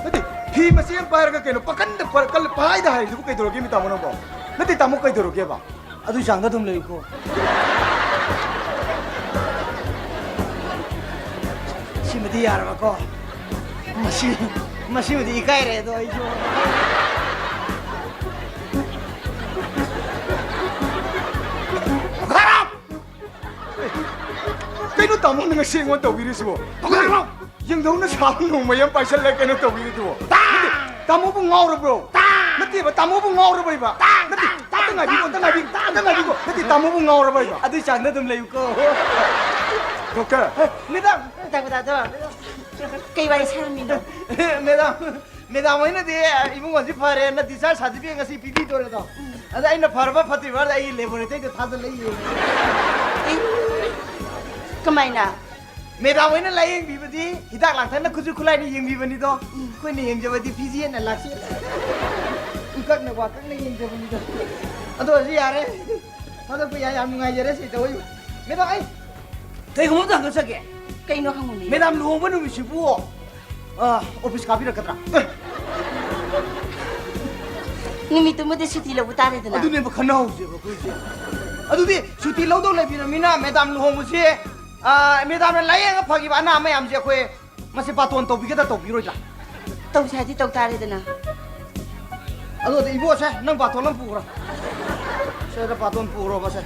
ꯅꯠꯇꯦ, ꯐꯤ ꯃꯆꯦꯠ ꯑꯃ ꯄꯥꯏꯔꯒ ꯀꯩꯅꯣ ꯄꯥꯀꯟꯗ ꯄ-, ꯀꯜ-, ꯄꯥꯏꯗ ꯍꯥꯏꯔꯤꯗꯨꯕꯨ ꯀꯩꯗꯧꯔꯒꯦ, ꯃꯤ ꯇꯥꯃꯣ ꯅꯪꯕꯣ? ꯅꯠꯇꯦ, ꯇꯥꯃꯣ, ꯀꯩꯗꯧꯔꯒꯦꯕ? ꯑꯗꯨꯏ ꯆꯥꯡꯗ ꯑꯗꯨꯝ ꯂꯩꯌꯨꯀꯣ꯫ ꯁꯤꯃꯗꯤ ꯌꯥꯔꯕꯀꯣ? ꯃꯁꯤ, ꯃꯁꯤꯃꯗꯤ ꯏꯀꯥꯏꯔꯦ ꯑꯗꯣ ꯑꯩꯁꯨ꯫ ꯀꯩꯅꯣ ꯇꯥꯃꯣꯅ ꯉꯁꯤ ꯑꯩꯉꯣꯟꯗ ꯇꯧꯕꯤꯔꯤꯁꯤꯕꯣ? ꯌꯦꯡꯗꯧꯅ ꯁꯥꯕ ꯅꯣꯡꯃꯩ ꯑꯃ ꯄꯥꯏꯁꯜꯂꯒ ꯀꯩꯅꯣ ꯇꯧꯕꯤꯔꯤꯗꯨꯕꯣ? ꯅꯠꯇꯦ, ꯇꯥꯃꯣꯕꯨ ꯉꯥꯎꯔꯕ꯭ꯔꯣ? ꯅꯠꯇꯦꯕ, ꯇꯥꯃꯣꯕꯨ ꯉꯥꯎꯔꯕꯩꯕ? ꯅꯠꯇꯦ, ꯑꯝꯇ ꯉꯥꯏꯕꯤꯀꯣ, ꯑꯝꯇ ꯉꯥꯏꯕꯤꯀꯣ, ꯑꯝꯇ ꯉꯥꯏꯕꯤꯀꯣ꯫ ꯅꯠꯇꯦ, ꯇꯥꯃꯣꯕꯨ ꯉꯥꯎꯔꯕꯩꯕ? ꯑꯗꯨꯏ ꯆꯥꯡꯗ ꯑꯗꯨꯝ ꯂꯩꯌꯨꯀꯣ꯫ ꯗꯣꯛꯇꯔ꯫ ꯃꯦꯗꯥꯝ! ꯗꯥꯛꯇꯔ, ꯗꯥꯛꯇꯔ, ꯀꯩ ꯋꯥꯔꯤ ꯁꯥꯔꯝꯃꯤꯅꯣ? ꯃꯦꯗꯥꯝ, ꯃꯦꯗꯥꯝ ꯍꯣꯏꯅꯗꯤ ꯏꯕꯨꯡꯉꯣꯁꯤ ꯐꯔꯦꯅ discharge certificate ꯉꯁꯤ ꯄꯤꯕꯤꯗꯣꯔꯦꯗꯣ꯫ ꯑꯗ ꯑꯩꯅ ꯐꯔꯕ ꯐꯠꯇ꯭ꯔꯤꯕ ꯑꯩ laboratoryꯗ ꯊꯥꯖꯤꯜꯂ ꯌꯦꯡꯉꯦ꯫ ꯑꯦ? ꯀꯃꯥꯏꯅ? ꯃꯦꯗꯥꯝ ꯍꯣꯏꯅ ꯂꯥꯌꯦꯡꯕꯤꯕꯗꯤ ꯍꯤꯗꯥꯛ ꯂꯥꯡꯊꯛꯅ ꯈꯨꯠꯁꯨ ꯈꯨꯠꯂꯥꯏꯅ ꯌꯦꯡꯕꯤꯕꯅꯤꯗꯣ꯫ ꯑꯩꯈꯣꯏꯅ ꯌꯦꯡꯖꯕꯗꯤ ꯐꯤꯖꯦꯠꯅ ꯂꯥꯛꯁꯦꯠꯅ ꯎꯀꯛꯅ ꯋꯥꯀꯛꯅ ꯌꯦꯡꯖꯕꯅꯤꯗꯣ꯫ ꯑꯗꯣ ꯍꯧꯖꯤꯛ ꯌꯥꯔꯦ꯫ ꯊꯥꯗꯣꯛꯄ ꯌꯥꯏ, ꯌꯥꯝ ꯅꯨꯡꯉꯥꯏꯖꯔꯦ ꯁꯤ ꯇꯧꯕꯩ꯫ ꯃꯦꯗꯥꯝ, ꯑꯩ ꯀꯩꯒꯨꯝꯕ ꯑꯝꯇ ꯍꯪꯖꯒꯦ꯫ ꯀꯩꯅꯣ ꯍꯪꯉꯨꯅꯦ꯫ ꯃꯦꯗꯥꯝ ꯂꯨꯍꯣꯡꯕ ꯅꯨꯃꯤꯠꯁꯤꯕꯨ, ꯑ, office ꯀꯥꯕꯤꯔꯛꯀꯗ꯭ꯔꯥ? ꯅꯨꯃꯤꯠꯇꯨꯃꯗꯤ ꯁꯨꯇꯤ ꯂꯧꯕ ꯇꯥꯔꯦꯗꯅ꯫ ꯑꯗꯨꯅꯦꯕ ꯈꯟꯅꯍꯧꯁꯦꯕ ꯑꯩꯈꯣꯏꯁꯦ꯫ ꯑꯗꯨꯗꯤ ꯁꯨꯇꯤ ꯂꯧꯗꯧ ꯂꯩꯕꯤꯔꯕꯅꯤꯅ ꯃꯦꯗꯥꯝ ꯂꯨꯍꯣꯡꯕꯁꯦ, ꯑ, ꯃꯦꯗꯥꯝꯅ ꯂꯥꯌꯦꯡꯉ ꯐꯈꯤꯕ ꯑꯅꯥ ꯃꯌꯥꯝꯁꯦ ꯑꯩꯈꯣꯏ ꯃꯁꯤ ꯕꯥꯇꯣꯟ ꯇꯧꯕꯤꯒꯗ꯭ꯔꯥ ꯇꯧꯕꯤꯔꯣꯏꯗ꯭ꯔꯥ? ꯇꯧꯁꯦ ꯍꯥꯏꯗꯤ ꯇꯧ ꯇꯥꯔꯦꯗꯅ꯫ ꯑꯗꯨꯗꯤ ꯏꯕꯣꯁꯦ, ꯅꯪ ꯕꯥꯇꯣꯟ ꯑꯃ ꯄꯨꯈ꯭ꯔꯣ꯫ ꯁꯤꯗ ꯕꯥꯇꯣꯟ ꯄꯨꯈ꯭ꯔꯣꯕ ꯁꯦ꯫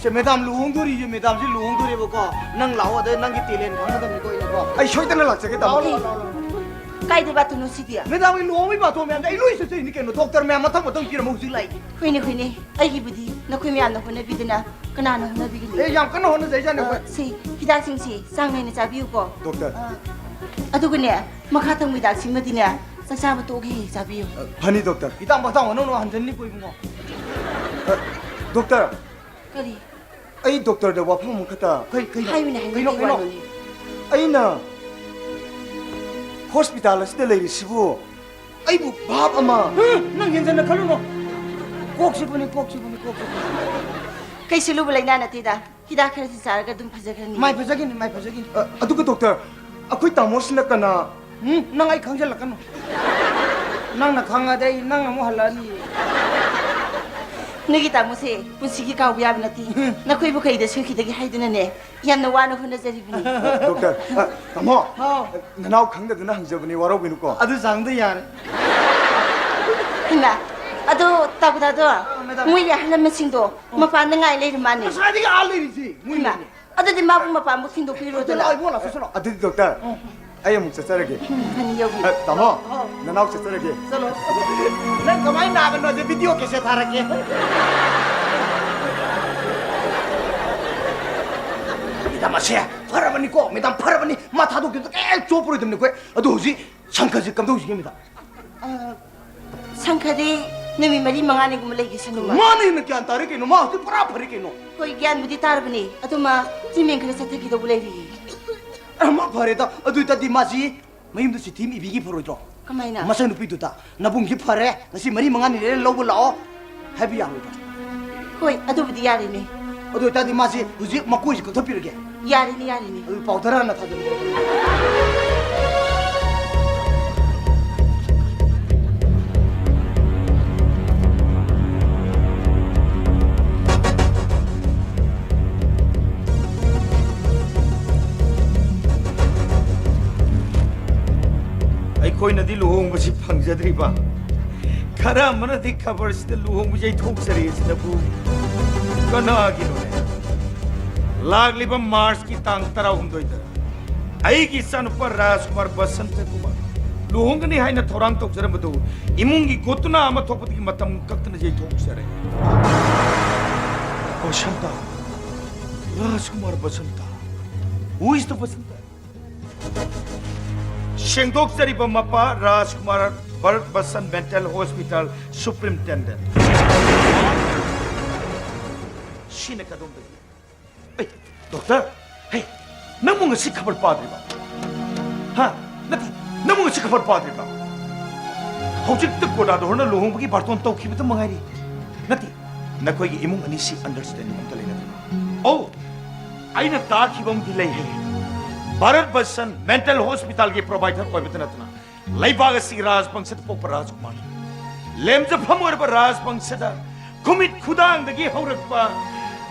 ꯁꯦ, ꯃꯦꯗꯥꯝ ꯂꯨꯍꯣꯡꯗꯣꯔꯤꯁꯦ, ꯃꯦꯗꯥꯝꯁꯦ ꯂꯨꯍꯣꯡꯗꯣꯔꯦꯕꯀꯣ꯫ ꯅꯪ ꯂꯥꯛꯑꯣ, ꯑꯗꯩ ꯅꯪꯒꯤ talent ꯈꯪꯒꯗꯕꯅꯤꯀꯣ ꯑꯩꯅꯀꯣ꯫ ꯑꯩ ꯁꯣꯏꯗꯅ ꯂꯥꯛꯆꯒꯦ, ꯇꯥꯃꯣ꯫ ꯂꯥꯛꯑꯣ, ꯂꯥꯛꯑꯣ, ꯂꯥꯛꯑꯣ, ꯂꯥꯛꯑꯣ꯫ ꯀꯥꯏꯗꯩ ꯕꯥꯇꯣꯟꯅꯣ ꯁꯤꯗꯤ? ꯃꯦꯗꯥꯝꯒꯤ ꯂꯨꯍꯣꯡꯕꯒꯤ ꯕꯥꯇꯣꯟ ꯃꯌꯥꯝꯗ ꯑꯩ ꯂꯣꯏ ꯆꯠꯆꯩꯅꯤ ꯀꯩꯅꯣ, ꯗꯣꯛꯇꯔ ꯃꯌꯥꯝ ꯃꯊꯪ ꯃꯊꯪ ꯄꯤꯔꯝꯃ ꯍꯧꯖꯤꯛ ꯂꯥꯛꯏꯅꯤ꯫ ꯍꯣꯏꯅꯦ, ꯍꯣꯏꯅꯦ, ꯑꯩꯒꯤꯕꯨꯗꯤ ꯅꯈꯣꯏ ꯃꯌꯥꯝꯅ ꯍꯣꯠꯅꯕꯤꯗꯅ ꯀꯅꯥꯅ ꯍꯣꯠꯅꯕꯤꯒꯅꯤ? ꯑꯦ, ꯌꯥꯝ ꯀꯟꯅ ꯍꯣꯠꯅꯖꯩꯖꯥꯠꯅꯤ ꯑꯩꯈꯣꯏ꯫ ꯑ, ꯁꯤ ꯍꯤꯗꯥꯛꯁꯤꯡꯁꯤ ꯆꯥꯡ ꯅꯥꯏꯅ ꯆꯥꯕꯤꯌꯨꯀꯣ꯫ ꯗꯣꯛꯇꯔ, ꯑ꯫ ꯑꯗꯨꯒꯅꯦ, ꯃꯈꯥ ꯊꯪꯕ ꯍꯤꯗꯥꯛꯁꯤꯃꯗꯤꯅꯦ, ꯆꯥꯛ ꯆꯥꯕ ꯇꯣꯛꯑꯒ ꯍꯦꯛ ꯍꯦꯛ ꯆꯥꯕꯤꯌꯨ꯫ ꯑ, ꯐꯅꯤ, ꯗꯣꯛꯇꯔ꯫ ꯍꯤꯗꯥꯛ ꯃꯊꯥꯡ ꯃꯅꯨꯡ ꯍꯟꯖꯟꯅꯤꯀꯣ, ꯏꯕꯨꯡꯉꯣ꯫ ꯑ, ꯗꯣꯛꯇꯔ꯫ ꯀꯔꯤ? ꯑꯩ ꯗꯣꯛꯇꯔꯗ ꯋꯥꯐꯝ ꯑꯃꯈꯛꯇ꯫ ꯀꯩ, ꯀꯩꯅꯣ? ꯍꯥꯏꯌꯨꯅꯦ, ꯍꯥꯏꯌꯨꯅꯦ, ꯀꯩꯅꯣ, ꯀꯩ ꯀꯩꯅꯣ? ꯋꯥꯅꯣꯅꯦ? ꯑꯩꯅ ꯍꯣꯁꯄꯤꯇꯥꯜ ꯑꯁꯤꯗ ꯂꯩꯔꯤꯁꯤꯕꯨ ꯑꯩꯕꯨ ꯚꯥꯞ ꯑꯃ꯫ ꯎꯝ, ꯅꯪ ꯍꯦꯟꯖꯟꯅ ꯈꯜꯂꯨꯅꯨ꯫ ꯀꯣꯛꯁꯤꯕꯨꯅꯤ, ꯀꯣꯛꯁꯤꯕꯨꯅꯤ, ꯀꯣꯛꯁꯤꯕꯨꯅꯤ꯫ ꯀꯩꯁꯨ ꯂꯨꯕ ꯂꯩꯅꯥ ꯅꯠꯇꯦꯗ꯫ ꯍꯤꯗꯥꯛ ꯈꯔꯁꯤ ꯆꯥꯔꯒ ꯑꯗꯨꯝ ꯐꯖꯈ꯭ꯔꯅꯤ꯫ ꯃꯥꯏ ꯐꯖꯒꯤꯅꯤ, ꯃꯥꯏ ꯐꯖꯒꯤꯅꯤ꯫ ꯑ, ꯑꯗꯨꯒ ꯗꯣꯛꯇꯔ, ꯑꯩꯈꯣꯏ ꯇꯥꯃꯣꯁꯤꯅ ꯀꯅꯥ? ꯎꯝ, ꯅꯪ ꯑꯩ ꯈꯪꯖꯜꯂꯛꯀꯅꯨ꯫ ꯅꯪꯅ ꯈꯪꯉꯗꯤ ꯑꯩ ꯅꯪ ꯑꯃꯨꯛ ꯍꯜꯂꯛꯑꯅꯤ꯫ ꯅꯣꯏꯒꯤ ꯇꯥꯃꯣꯁꯦ ꯄꯨꯟꯁꯤꯒꯤ ꯀꯥꯎꯕ ꯌꯥꯕ ꯅꯠꯇꯦ꯫ ꯎꯝ꯫ ꯅꯈꯣꯏꯕꯨ ꯀꯩꯗ ꯁꯣꯏꯈꯤꯗꯒꯦ ꯍꯥꯏꯗꯨꯅꯅꯦ, ꯌꯥꯝꯅ ꯋꯥꯅ ꯍꯣꯠꯅꯖꯔꯤꯕꯅꯤ꯫ ꯗꯣꯛꯇꯔ, ꯑ, ꯇꯥꯃꯣ, ꯍꯥꯎ꯫ ꯅꯅꯥꯎ ꯈꯪꯗꯗꯨꯅ ꯍꯪꯖꯕꯅꯤ, ꯋꯥꯔꯧꯕꯤꯅꯨꯀꯣ꯫ ꯑꯗꯨ ꯆꯥꯡꯗ ꯌꯥꯔꯦ꯫ ꯍꯩꯃꯥ, ꯑꯗꯣ ꯇꯥꯀꯨꯗꯥꯗꯣ, ꯑ, ꯃꯦꯗꯥꯝ꯫ ꯃꯣꯏꯒꯤ ꯑꯍꯜ ꯂꯃꯟꯁꯤꯡꯗꯣ ꯃꯄꯥꯟꯗ ꯉꯥꯏ ꯂꯩꯔ ꯃꯥꯅꯦ꯫ ꯉꯁꯥꯏꯗꯒꯤ ꯑꯥ ꯂꯩꯔꯤꯁꯤ, ꯃꯣꯏ ꯍꯩꯃꯥ, ꯂꯩꯔꯤ꯫ ꯑꯗꯨꯗꯤ ꯃꯥꯕꯨ ꯃꯄꯥꯟꯕꯨ ꯊꯤꯟꯗꯣꯛꯄꯤꯔꯣꯗꯅ꯫ ꯂꯥꯛꯑꯣ, ꯏꯕꯨꯡꯉꯣ, ꯂꯥꯛꯑꯣ, ꯆꯠꯂꯣ꯫ ꯑꯗꯨꯗꯤ ꯗꯣꯛꯇꯔ, ꯎꯝ꯫ ꯑꯩ ꯑꯃꯨꯛ ꯆꯠꯆꯔꯒꯦ꯫ ꯎꯝ, ꯐꯅꯤ ꯌꯧꯕꯤꯔꯣ꯫ ꯑ, ꯇꯥꯃꯣ, ꯑꯧ꯫ ꯅꯅꯥꯎ ꯆꯠꯆꯔꯒꯦ꯫ ꯆꯠꯂꯣ꯫ ꯅꯪ ꯀꯃꯥꯏꯅ ꯅꯥꯕꯅꯣꯁꯦ ꯚꯤꯗꯤꯑꯣ ꯀꯦꯁꯦꯠ ꯊꯥꯔꯛꯀꯦ꯫ ꯃꯦꯗꯥꯝ, ꯑꯁꯦ ꯐꯔꯕꯅꯤꯀꯣ, ꯃꯦꯗꯥꯝ, ꯐꯔꯕꯅꯤ꯫ ꯃꯥ ꯊꯥꯗꯣꯛꯈꯤꯕꯗ ꯀꯩꯝ ꯆꯣꯞꯄꯔꯣꯏꯗꯕꯅꯤ ꯑꯩꯈꯣꯏ꯫ ꯑꯗꯣ ꯍꯧꯖꯤꯛ ꯁꯪꯈꯥꯁꯦ ꯀꯝꯗꯧꯁꯤꯒꯦ, ꯃꯦꯗꯥꯝ? ꯑ, ꯁꯪꯈꯥꯗꯤ ꯅꯨꯃꯤꯠ ꯃꯔꯤ ꯃꯉꯥꯅꯤꯒꯨꯝꯕ ꯂꯩꯈꯤꯁꯅꯨ, ꯃꯥ꯫ ꯃꯥꯅ ꯍꯦꯟꯅ ꯒ꯭ꯌꯥꯟ ꯇꯥꯔꯦ ꯀꯩꯅꯣ, ꯃꯥ ꯍꯧꯖꯤꯛ ꯄꯨꯔꯥ ꯐꯔꯦ ꯀꯩꯅꯣ꯫ ꯍꯣꯏ, ꯒ꯭ꯌꯥꯟꯕꯨꯗꯤ ꯇꯥꯔꯕꯅꯤ, ꯑꯗꯨ ꯃꯥ ꯇ꯭ꯔꯤꯠꯃꯦꯟ ꯈꯔ ꯆꯠꯊꯈꯤꯗꯧꯕ ꯂꯩꯔꯤꯌꯦ꯫ ꯑ, ꯃꯥ ꯐꯔꯦꯗ, ꯑꯗꯨ ꯑꯣꯏꯇꯥꯔꯗꯤ ꯃꯥꯁꯤ ꯃꯌꯨꯝꯗ ꯆꯤꯊꯤ ꯑꯃ ꯏꯕꯤꯒꯤ ꯐꯔꯣꯏꯗ꯭ꯔꯣ? ꯀꯃꯥꯏꯅ? ꯃꯆꯟꯅꯨꯄꯤꯗꯨꯗ, "ꯅꯕꯨꯡꯁꯤ ꯐꯔꯦ, ꯉꯁꯤ ꯃꯔꯤ ꯃꯉꯥꯅꯤ ꯂꯩꯔ ꯂꯧꯕ ꯂꯥꯛꯑꯣ" ꯍꯥꯏꯕ ꯌꯥꯔꯣꯏꯗ꯭ꯔꯣ? ꯍꯣꯏ, ꯑꯗꯨꯕꯨꯗꯤ ꯌꯥꯔꯤꯅꯦ꯫ ꯑꯗꯨ ꯑꯣꯏꯇꯥꯔꯗꯤ ꯃꯥꯁꯤ ꯍꯧꯖꯤꯛ ꯃꯀꯣꯏꯁꯤ ꯀꯛꯊꯠꯄꯤꯔꯒꯦ꯫ ꯌꯥꯔꯤꯅꯤ, ꯌꯥꯔꯤꯅꯤ꯫ ꯑꯗꯨ ꯄꯥꯎꯗꯔ ꯍꯥꯟꯅ ꯊꯥꯖꯤꯜꯂꯨ꯫ ꯑꯩꯈꯣꯏꯅꯗꯤ ꯂꯨꯍꯣꯡꯕꯁꯤ ꯐꯪꯖꯗ꯭ꯔꯤꯕ, ꯈꯔ ꯑꯃꯅꯗꯤ ꯈꯕꯔꯁꯤꯗ ꯂꯨꯍꯣꯡꯕ ꯌꯩꯊꯣꯛꯆꯔꯤ ꯑꯁꯤꯅꯕꯨ ꯀꯅꯥꯒꯤꯅꯣꯅꯦ? ꯂꯥꯛꯂꯤꯕ ꯃꯥꯔꯆꯀꯤ ꯇꯥꯡ ꯇꯔꯥꯍꯨꯝꯗꯣꯏꯗ ꯑꯩꯒꯤ ꯏꯆꯥꯅꯨꯄꯥ ꯔꯥꯖꯀꯨꯃꯥꯔ ꯕꯁꯟꯇ ꯀꯨꯃꯥꯔ ꯂꯨꯍꯣꯡꯒꯅꯤ ꯍꯥꯏꯅ ꯊꯧꯔꯥꯡ ꯇꯧꯖꯔꯝꯕꯗꯨ ꯏꯃꯨꯡꯒꯤ ꯒꯣꯇꯨꯅꯥ ꯑꯃ ꯊꯣꯛꯄꯗꯒꯤ ꯃꯇꯝ ꯀꯛꯇꯅ ꯌꯩꯊꯣꯛꯆꯔꯦ꯫ ꯕꯁꯟꯇ? ꯔꯥꯖꯀꯨꯃꯥꯔ Basanta? Who is the Basanta? ꯁꯦꯡꯗꯣꯛꯆꯔꯤꯕ ꯃꯄꯥ ꯔꯥꯖꯀꯨꯃꯥꯔ, ꯚꯥꯔꯠ ꯚꯁꯟ ꯃꯦꯟꯇꯦꯜ ꯍꯣꯁꯄꯤꯇꯥꯜ ꯁꯨꯄ꯭ꯔꯤꯟꯇꯦꯟꯗꯦꯟ꯫ ꯁꯤꯅ ꯀꯗꯣꯝꯗꯒꯤ? ꯑꯩ, ꯗꯣꯛꯇꯔ, ꯍꯦ, ꯅꯪꯕꯨ ꯉꯁꯤ ꯈꯕꯔ ꯄꯥꯗ꯭ꯔꯤꯕ? ꯍꯥ? ꯅꯠꯇꯦ, ꯅꯪꯕꯨ ꯉꯁꯤ ꯈꯕꯔ ꯄꯥꯗ꯭ꯔꯤꯕ? ꯍꯧꯖꯤꯛꯇ ꯀꯣꯗꯥꯗꯣꯔꯅ ꯂꯨꯍꯣꯡꯕꯒꯤ ꯕꯥꯔꯇꯣꯟ ꯇꯧꯈꯤꯕꯇ ꯃꯉꯥꯏꯔꯤ꯫ ꯅꯠꯇꯦ, ꯅꯈꯣꯏꯒꯤ ꯏꯃꯨꯡ ꯑꯅꯤꯁꯤ ꯑꯟꯗꯔꯁ꯭ꯇꯦꯟꯗꯤꯡ ꯑꯝꯇ ꯂꯩꯅꯗ꯭ꯔꯤꯕ? ꯑꯣ, ꯑꯩꯅ ꯇꯥꯈꯤꯕ ꯑꯃꯗꯤ ꯂꯩꯍꯦ꯫ ꯚꯥꯔꯠ ꯚꯁꯟ ꯃꯦꯟꯇꯦꯜ ꯍꯣꯁꯄꯤꯇꯥꯜꯒꯤ ꯄ꯭ꯔꯣꯚꯥꯏꯗꯔ ꯑꯣꯏꯕꯇ ꯅꯠꯇꯅ, ꯂꯩꯕꯥꯛ ꯑꯁꯤꯒꯤ ꯔꯥꯖꯕꯪꯁꯗ ꯄꯣꯛꯄ ꯔꯥꯖꯀꯨꯃꯥꯔꯅꯤ꯫ ꯂꯦꯝꯖꯐꯝ ꯑꯣꯏꯔꯕ ꯔꯥꯖꯕꯪꯁꯗ ꯈꯨꯃꯤꯠ ꯈꯨꯗꯥꯡꯗꯒꯤ ꯍꯧꯔꯛꯄ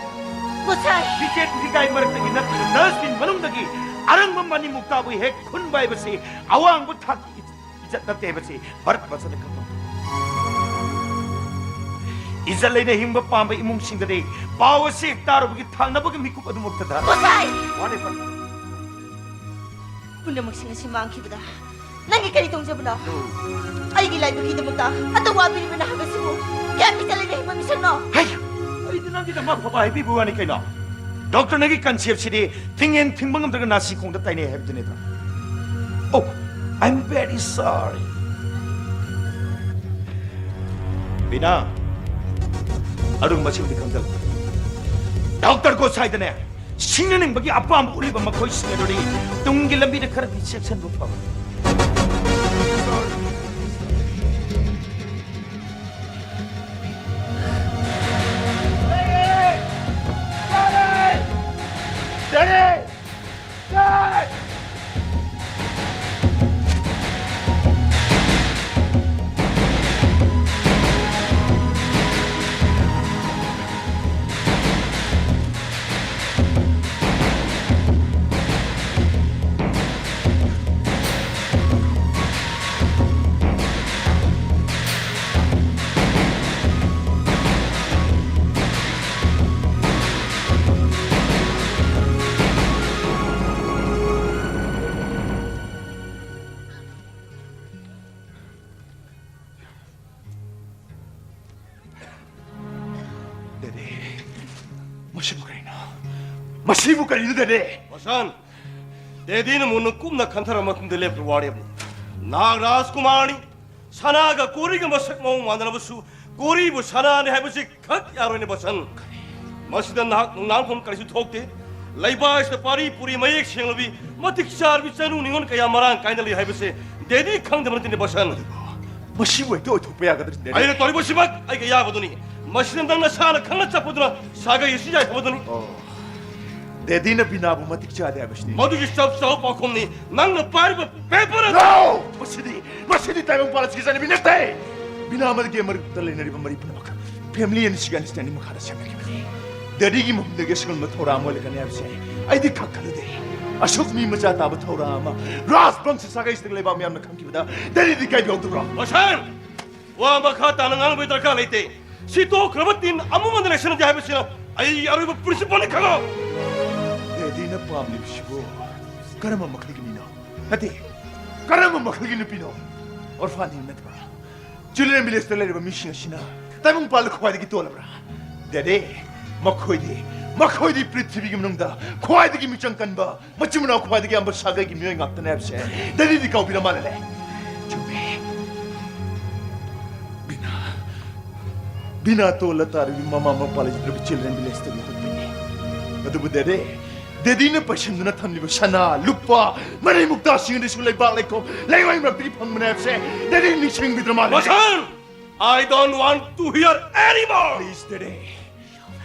ꯒꯣꯁꯥꯏ! ꯐꯤꯖꯦꯠ ꯐꯤꯒꯥꯏ ꯃꯔꯛꯇꯒꯤ ꯅꯠꯇ꯭ꯔꯒ ꯗꯁꯕꯤꯟ ꯃꯅꯨꯡꯗꯒꯤ ꯑꯔꯪꯕ ꯃꯅꯤ ꯃꯨꯛꯇꯥꯕꯨ ꯍꯦꯛ ꯈꯨꯟꯕ ꯍꯥꯏꯕꯁꯤ ꯑꯋꯥꯡꯕ ꯊꯥꯛꯀꯤ ꯏꯖꯠ ꯅꯠꯇꯦ ꯍꯥꯏꯕꯁꯤ ꯚꯥꯔꯠ ꯚꯁꯟꯗ ꯈꯪꯐꯝ ꯊꯣꯛꯏ꯫ ꯏꯖꯠ ꯂꯩꯅ ꯍꯤꯡꯕ ꯄꯥꯝꯕ ꯏꯃꯨꯡꯁꯤꯡꯗꯗꯤ ꯄꯥꯎ ꯑꯁꯤ ꯍꯦꯛ ꯇꯥꯔꯨꯕꯒꯤ ꯊꯥꯡꯅꯕꯒꯤ ꯃꯤꯀꯨꯞ ꯑꯗꯨꯃꯛꯇꯗ ꯒꯣꯁꯥꯏ! Whatever. ꯄꯨꯝꯅꯃꯛꯁꯤꯡ ꯑꯁꯤ ꯃꯥꯡꯈꯤꯕꯗ ꯅꯪꯒꯤ ꯀꯔꯤ ꯇꯣꯡꯖꯕꯅꯣ? ꯑꯩꯒꯤ ꯂꯥꯏꯕꯛꯀꯤꯗꯃꯛꯇ ꯑꯗꯨ ꯋꯥꯕꯤꯔꯤꯕ ꯅꯍꯥꯛ ꯑꯁꯤꯕꯨ ꯀꯌꯥꯝ ꯏꯖꯠ ꯂꯩꯅ ꯍꯤꯡꯕ ꯃꯤꯁꯛꯅꯣ? ꯍꯩ! ꯑꯩꯗꯤ ꯅꯪꯒꯤꯗꯃꯛ ꯑꯐꯕ ꯍꯥꯏꯕꯤꯕ ꯋꯥꯅꯤ ꯀꯩꯅꯣ꯫ ꯗꯣꯛꯇꯔ, ꯅꯪꯒꯤ ꯀꯟꯁꯦꯞꯁꯤꯗꯤ ꯊꯤꯡꯉꯦꯟ ꯊꯤꯡꯕ ꯉꯝꯗ꯭ꯔꯒ ꯅꯥꯁꯤ ꯈꯣꯡꯗ ꯇꯥꯏꯅꯩ ꯍꯥꯏꯕꯗꯨꯅꯤꯗ꯭ꯔꯥ? Oh, I'm very sorry. Bina, ꯑꯗꯨꯒꯨꯝꯕꯁꯤꯡꯗꯤ ꯈꯪꯖꯜꯂꯨ꯫ ꯗꯣꯛꯇꯔ ꯒꯣꯁꯥꯏꯗꯅꯦ, ꯁꯤꯡꯅꯅꯤꯡꯕꯒꯤ ꯑꯄꯥꯝꯕ ꯎꯠꯂꯤꯕ ꯃꯈꯣꯏꯁꯤꯡ ꯑꯗꯨꯗꯤ ꯇꯨꯡꯒꯤ ꯂꯝꯕꯤꯗ ꯈꯔꯗꯤ ꯆꯦꯛꯁꯤꯟꯕ ꯐꯕꯅꯤ꯫ ꯗꯦꯗꯦ, ꯃꯁꯤꯕꯨ ꯀꯔꯤꯅꯣ? ꯃꯁꯤꯕꯨ ꯀꯔꯤꯅꯣ, ꯗꯦꯗꯦ? ꯋꯥꯁꯟ! ꯗꯦꯗꯤꯅ ꯃꯨꯟꯅ ꯀꯨꯞꯅ ꯈꯟꯊꯔꯕ ꯃꯇꯨꯡꯗ ꯂꯦꯞꯈꯤꯕ ꯋꯥꯔꯦꯞꯅꯤ꯫ ꯅꯍꯥꯛ ꯔꯥꯖꯀꯨꯃꯥꯔꯅꯤ꯫ ꯁꯅꯥꯒ ꯀꯣꯔꯤꯒ ꯃꯁꯛ ꯃꯑꯣꯡ ꯃꯥꯟꯅꯔꯕꯁꯨ ꯀꯣꯔꯤꯕꯨ ꯁꯅꯥꯅꯤ ꯍꯥꯏꯕꯁꯤ ꯈꯛ ꯌꯥꯔꯣꯏꯅꯦ ꯕꯁꯟ꯫ ꯃꯁꯤꯗ ꯅꯍꯥꯛ ꯅꯨꯡꯅꯥꯡꯐꯝ ꯀꯔꯤꯁꯨ ꯊꯣꯛꯇꯦ꯫ ꯂꯩꯕꯥꯛ ꯑꯁꯤꯗ ꯄꯥꯔꯤ ꯄꯨꯔꯤ ꯃꯌꯦꯛ ꯁꯦꯡꯂꯕꯤ ꯃꯇꯤꯛ ꯆꯥꯔꯕꯤ ꯆꯅꯨ ꯅꯤꯉꯣꯜ ꯀꯌꯥ ꯃꯔꯥꯡ ꯀꯥꯏꯅ ꯂꯩ ꯍꯥꯏꯕꯁꯦ ꯗꯦꯗꯤ ꯈꯪꯗꯕ ꯅꯠꯇꯦꯅꯦ ꯕꯁꯟ꯫ ꯃꯁꯤꯕꯨ ꯍꯦꯛꯇ ꯑꯣꯏꯊꯣꯛꯄ ꯌꯥꯒꯗ꯭ꯔꯥ, ꯗꯦꯗꯤ? ꯑꯩꯅ ꯇꯧꯔꯤꯕꯁꯤꯃꯛ ꯑꯩꯒꯤ ꯑꯌꯥꯕꯗꯨꯅꯤ꯫ ꯃꯁꯤꯗ ꯅꯪ ꯅꯁꯥꯅ ꯈꯪꯅ ꯆꯠꯄꯗꯨꯅ ꯁꯥꯒꯩ ꯑꯁꯤ ꯌꯥꯏꯐꯕꯗꯨꯅꯤ꯫ ꯑꯣ, ꯗꯦꯗꯤꯅ ꯕꯤꯅꯥꯕꯨ ꯃꯇꯤꯛ ꯆꯥꯗꯦ ꯍꯥꯏꯕꯁꯤꯅꯤ꯫ ꯃꯗꯨꯒꯤ ꯆꯞ ꯆꯥꯕ ꯄꯥꯎꯈꯨꯝꯅꯤ ꯅꯪꯅ ꯄꯥꯏꯔꯤꯕ ꯄꯦꯄꯔ ꯑꯗꯨ꯫ No! ꯃꯁꯤꯗꯤ, ꯃꯁꯤꯗꯤ ꯇꯥꯏꯕꯪ ꯄꯥꯜ ꯑꯁꯤꯒꯤ ꯆꯠꯅꯕꯤ ꯅꯠꯇꯦ꯫ ꯕꯤꯅꯥ ꯑꯃꯗꯤ ꯒꯦꯝ ꯃꯔꯛꯇ ꯂꯩꯅꯔꯤꯕ ꯃꯔꯤ ꯄꯨꯝꯅꯃꯛ family and ꯁꯤꯒꯤ understanding ꯃꯈꯥꯗ ꯁꯦꯝꯒꯠꯈꯤꯕꯅꯤ꯫ ꯗꯦꯗꯤꯒꯤ ꯃꯐꯝꯗꯒꯤ ꯑꯁꯤꯒꯨꯝꯕ ꯊꯧꯔꯥꯡ ꯑꯃ ꯑꯣꯏꯔꯛꯀꯅꯤ ꯍꯥꯏꯕꯁꯦ ꯑꯩꯗꯤ ꯈꯪ ꯈꯜꯂꯨꯗꯦ꯫ ꯑꯁꯨꯛ ꯃꯤ ꯃꯆꯥ ꯇꯥꯕ ꯊꯧꯔꯥꯡ ꯑꯃ ꯔꯥꯖ ꯕꯪꯁ ꯁꯥꯒꯩꯁꯤꯗ ꯂꯩꯕꯥꯛ ꯃꯤꯌꯥꯝꯅ ꯈꯪꯈꯤꯕꯗ ꯗꯦꯗꯤꯗꯤ ꯏꯀꯥꯏꯕ ꯌꯥꯎꯗꯕ꯭ꯔꯣ? ꯕꯁꯟ! ꯋꯥ ꯃꯈꯥ ꯇꯥꯅ ꯉꯥꯡꯕꯒꯤ ꯗꯔꯀꯥꯔ ꯂꯩꯇꯦ꯫ ꯁꯤ ꯇꯣꯛꯈ꯭ꯔꯕ ꯇꯤꯟ ꯑꯃꯨꯛ ꯍꯟꯅ ꯂꯩꯁꯤꯟꯅꯗꯦ ꯍꯥꯏꯕꯁꯤꯅ ꯑꯩꯒꯤ ꯑꯔꯣꯏꯕ principle ꯅꯤ, ꯈꯪꯉꯣ꯫ ꯗꯦꯗꯤꯅ ꯄꯥꯝꯂꯤꯕꯁꯤꯕꯨ ꯀꯔꯝꯕ ꯃꯈꯜꯒꯤ ꯃꯤꯅꯣ? ꯅꯠꯇꯦ, ꯀꯔꯝꯕ ꯃꯈꯜꯒꯤ ꯅꯨꯄꯤꯅꯣ? Orphan ꯅꯠꯇꯕ children village ꯇ ꯂꯩꯔꯤꯕ ꯃꯤꯁꯤꯡ ꯑꯁꯤꯅ ꯇꯥꯏꯕꯪꯄꯥꯜꯗ ꯈ꯭ꯋꯥꯏꯗꯒꯤ ꯇꯣꯜꯂꯕ꯭ꯔꯥ? ꯗꯦꯗꯤ, ꯃꯈꯣꯏꯗꯤ, ꯃꯈꯣꯏꯗꯤ ꯄ꯭ꯔꯤꯊꯤꯕꯤꯒꯤ ꯃꯅꯨꯡꯗ ꯈ꯭ꯋꯥꯏꯗꯒꯤ ꯃꯤꯆꯪ ꯀꯟꯕ, ꯃꯆꯤꯟ ꯃꯅꯥꯎ ꯈ꯭ꯋꯥꯏꯗꯒꯤ ꯌꯥꯝꯕ ꯁꯥꯒꯩꯒꯤ ꯃꯤꯑꯣꯏ ꯉꯥꯛꯇꯅꯦ ꯍꯥꯏꯕꯁꯦ ꯗꯦꯗꯤꯗꯤ ꯀꯥꯎꯕꯤꯔ ꯃꯥꯜꯂꯦ꯫ ꯆꯨꯝꯃꯦ꯫ ꯕꯤꯅꯥ, ꯕꯤꯅꯥ ꯇꯣꯜꯂ ꯇꯥꯔꯤꯕꯤ ꯃꯃꯥ ꯃꯄꯥ ꯂꯩꯖꯗ꯭ꯔꯕꯤ children village ꯇꯒꯤ ꯍꯧꯔꯛꯄꯅꯤ꯫ ꯑꯗꯨꯕꯨ ꯗꯦꯗꯤ, ꯗꯦꯗꯤꯅ ꯄꯩꯁꯟꯗꯨꯅ ꯊꯝꯂꯤꯕ ꯁꯅꯥ, ꯂꯨꯄꯥ, ꯃꯅꯤ ꯃꯨꯛꯇꯥꯁꯤꯡ ꯑꯗꯨꯁꯨ ꯂꯩꯕꯥꯛ ꯂꯩꯈꯣꯝ, ꯂꯩꯉꯣꯏ ꯃꯔꯛꯇꯒꯤ ꯐꯪꯕꯅꯦ ꯍꯥꯏꯕꯁꯦ ꯗꯦꯗꯤ ꯅꯤꯡꯁꯤꯡꯕꯤꯗ꯭ꯔ ꯃꯥꯜꯂꯦ꯫ ꯕꯁꯟ! I don't want to hear anymore! Please, daddy.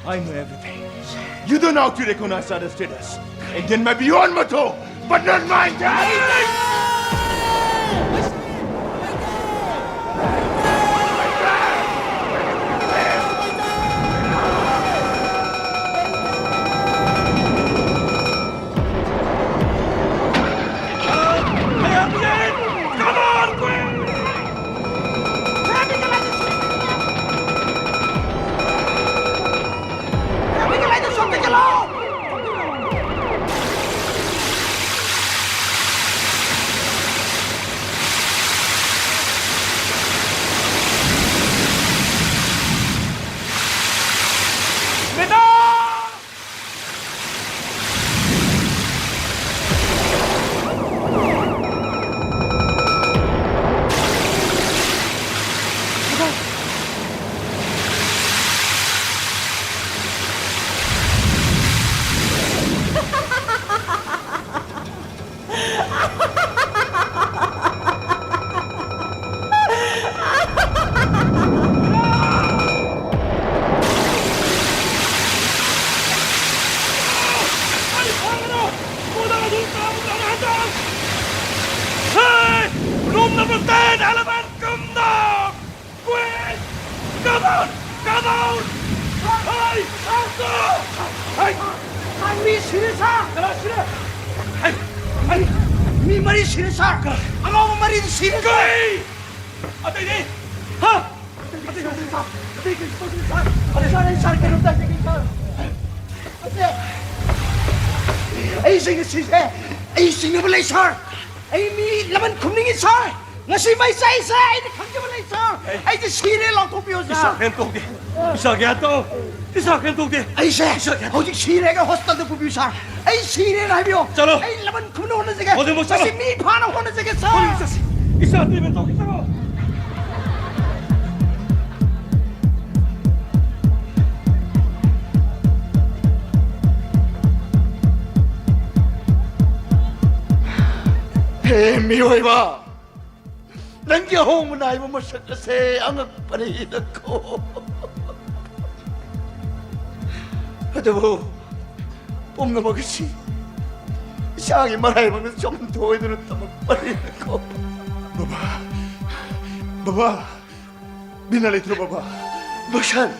I know everything. You don't know how to recognize other status. Indian may be your motto, but not mine, Dad! ꯁꯤꯔꯦ, ꯁꯥꯔ! ꯀꯅꯥ ꯁꯤꯔꯦ? ꯑꯩ, ꯑꯩ, ꯃꯤ ꯃꯔꯤ ꯁꯤꯔꯦ, ꯁꯥꯔ! ꯀꯅꯥ? ꯑꯉꯥꯎꯕ ꯃꯔꯤꯗꯤ ꯁꯤꯔꯦ, ꯁꯥꯔ! ꯀꯔꯤ? ꯑꯇꯩꯗꯤ? ꯍꯥ? ꯑꯇꯩ ꯁꯤꯔꯦ, ꯁꯥꯔ! ꯑꯇꯩ ꯀꯩꯁꯨ ꯇꯧꯗꯦ, ꯁꯥꯔ! ꯑꯇꯩ, ꯁꯥꯔ, ꯑꯩ, ꯁꯥꯔ, ꯀꯩꯅꯣꯝꯇ ꯍꯥꯏꯖꯒꯦ, ꯁꯥꯔ! ꯑꯇꯩ, ꯑꯩꯁꯦ ꯉꯁꯤꯁꯦ ꯑꯩ ꯁꯤꯡꯅꯕ ꯂꯩ, ꯁꯥꯔ! ꯑꯩ ꯃꯤ ꯂꯃꯟ ꯈꯨꯝꯅꯤꯡꯉꯤ, ꯁꯥꯔ! ꯉꯁꯤ ꯃꯩ ꯆꯥꯛꯏꯁꯦ ꯑꯩꯅ ꯈꯪꯖꯕ ꯂꯩ, ꯁꯥꯔ! ꯑꯩꯗꯤ ꯁꯤꯔꯦ ꯂꯥꯎꯊꯣꯛꯄꯤꯌꯣ, ꯏꯁꯥ ꯁꯥꯔ! ꯒ꯭ꯌꯥꯟ ꯇꯧꯗꯦ꯫ ꯏꯁꯥ ꯒ꯭ꯌꯥꯟ ꯇꯧ꯫ ꯏꯁꯥ ꯒ꯭ꯌꯥꯟ ꯇꯧꯗꯦ꯫ ꯑꯩꯁꯦ ꯏꯁꯥ ꯒ꯭ꯌꯥꯟ ꯍꯧꯖꯤꯛ ꯁꯤꯔꯦꯒ ꯍꯣꯁꯄꯤꯇꯥꯜꯗ ꯄꯨꯕꯤꯌꯨ, ꯁꯥꯔ! ꯑꯩ ꯁꯤꯔꯦꯅ ꯍꯥꯏꯕꯤꯌꯣ꯫ ꯆꯠꯂꯣ꯫ ꯑꯩ ꯂꯃꯟ ꯈꯨꯝꯅ ꯍꯣꯠꯅꯖꯒꯦ꯫ ꯍꯧꯖꯤꯛꯃꯛ ꯆꯠꯂꯣ꯫ ꯉꯁꯤ ꯃꯤ ꯐꯥꯅ ꯍꯣꯠꯅꯖꯒꯦ, ꯁꯥꯔ! ꯍꯧꯖꯤꯛ ꯆꯠꯁꯤ꯫ ꯏꯁꯥ ꯇ꯭ꯔꯤꯠꯃꯦꯟ ꯇꯧꯒꯦ, ꯆꯠꯂꯣ꯫ ꯍꯦ ꯃꯤꯑꯣꯏꯕ, ꯅꯪꯒꯤ ꯑꯍꯣꯡꯕ ꯅꯥꯏꯕ ꯃꯁꯛ ꯑꯁꯦ ꯑꯉꯛꯄꯅꯤꯗꯀꯣ꯫ ꯑꯗꯨꯕꯨ ꯄꯨꯝꯅꯃꯛ ꯑꯁꯤ ꯏꯁꯥꯒꯤ ꯃꯔꯥꯏꯕꯛꯅ ꯆꯨꯝꯊꯣꯛꯑꯣꯏꯗꯨꯅ ꯇꯝꯃꯛꯄꯅꯤꯗꯀꯣ꯫ ꯕꯕꯥ, ꯕꯕꯥ, ꯕꯤꯅꯥ ꯂꯩꯇ꯭ꯔꯣ ꯕꯕꯥ? ꯕꯁꯟ!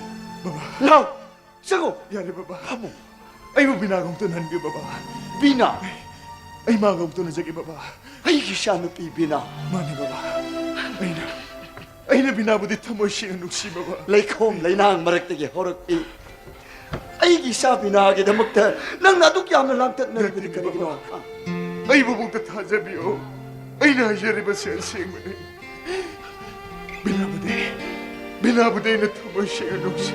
ꯕꯕꯥ! ꯂꯥꯎ! ꯆꯪꯉꯣ! ꯌꯥꯔꯦ ꯕꯕꯥ꯫ ꯐꯝꯃꯣ꯫ ꯑꯩꯕꯨ ꯕꯤꯅꯥꯒ ꯑꯃꯨꯛꯇ ꯎꯅꯍꯟꯕꯤꯌꯨ ꯕꯕꯥ꯫ ꯕꯤꯅꯥ! ꯑꯩ ꯃꯥꯒ ꯑꯃꯨꯛꯇ ꯎꯅꯖꯒꯦ ꯕꯕꯥ꯫ ꯑꯩꯒꯤ ꯏꯆꯥꯅꯨꯄꯤ ꯕꯤꯅꯥ! ꯃꯥꯅꯦ ꯕꯕꯥ꯫ ꯑꯩꯅ, ꯑꯩꯅ ꯕꯤꯅꯥꯕꯨꯗꯤ ꯊꯃꯣꯏ ꯁꯦꯡꯅ ꯅꯨꯡꯁꯤ ꯕꯕꯥ꯫ ꯂꯩꯈꯣꯝ ꯂꯩꯅꯥꯡ ꯃꯔꯛꯇꯒꯤ ꯍꯧꯔꯛꯄꯤ ꯑꯩꯒꯤ ꯏꯆꯥ ꯕꯤꯅꯥꯒꯤꯗꯃꯛꯇ ꯅꯪꯅ ꯑꯗꯨꯛ ꯌꯥꯝꯅ ꯂꯥꯡꯇꯛꯅꯔꯤꯕꯗꯤ ꯅꯠꯇꯦꯅꯦ ꯀꯔꯤꯒꯤꯅꯣ? ꯕꯕꯥ꯫ ꯑꯩꯕꯨ ꯑꯃꯨꯛꯇ ꯊꯥꯖꯕꯤꯌꯨ꯫ ꯑꯩꯅ ꯍꯥꯏꯖꯔꯤꯕꯁꯤ ꯑꯁꯦꯡꯕꯅꯤ꯫ ꯕꯤꯅꯥꯕꯨꯗꯤ, ꯕꯤꯅꯥꯕꯨꯗꯤ ꯑꯩꯅ ꯊꯃꯣꯏ ꯁꯦꯡꯅ ꯅꯨꯡꯁꯤ꯫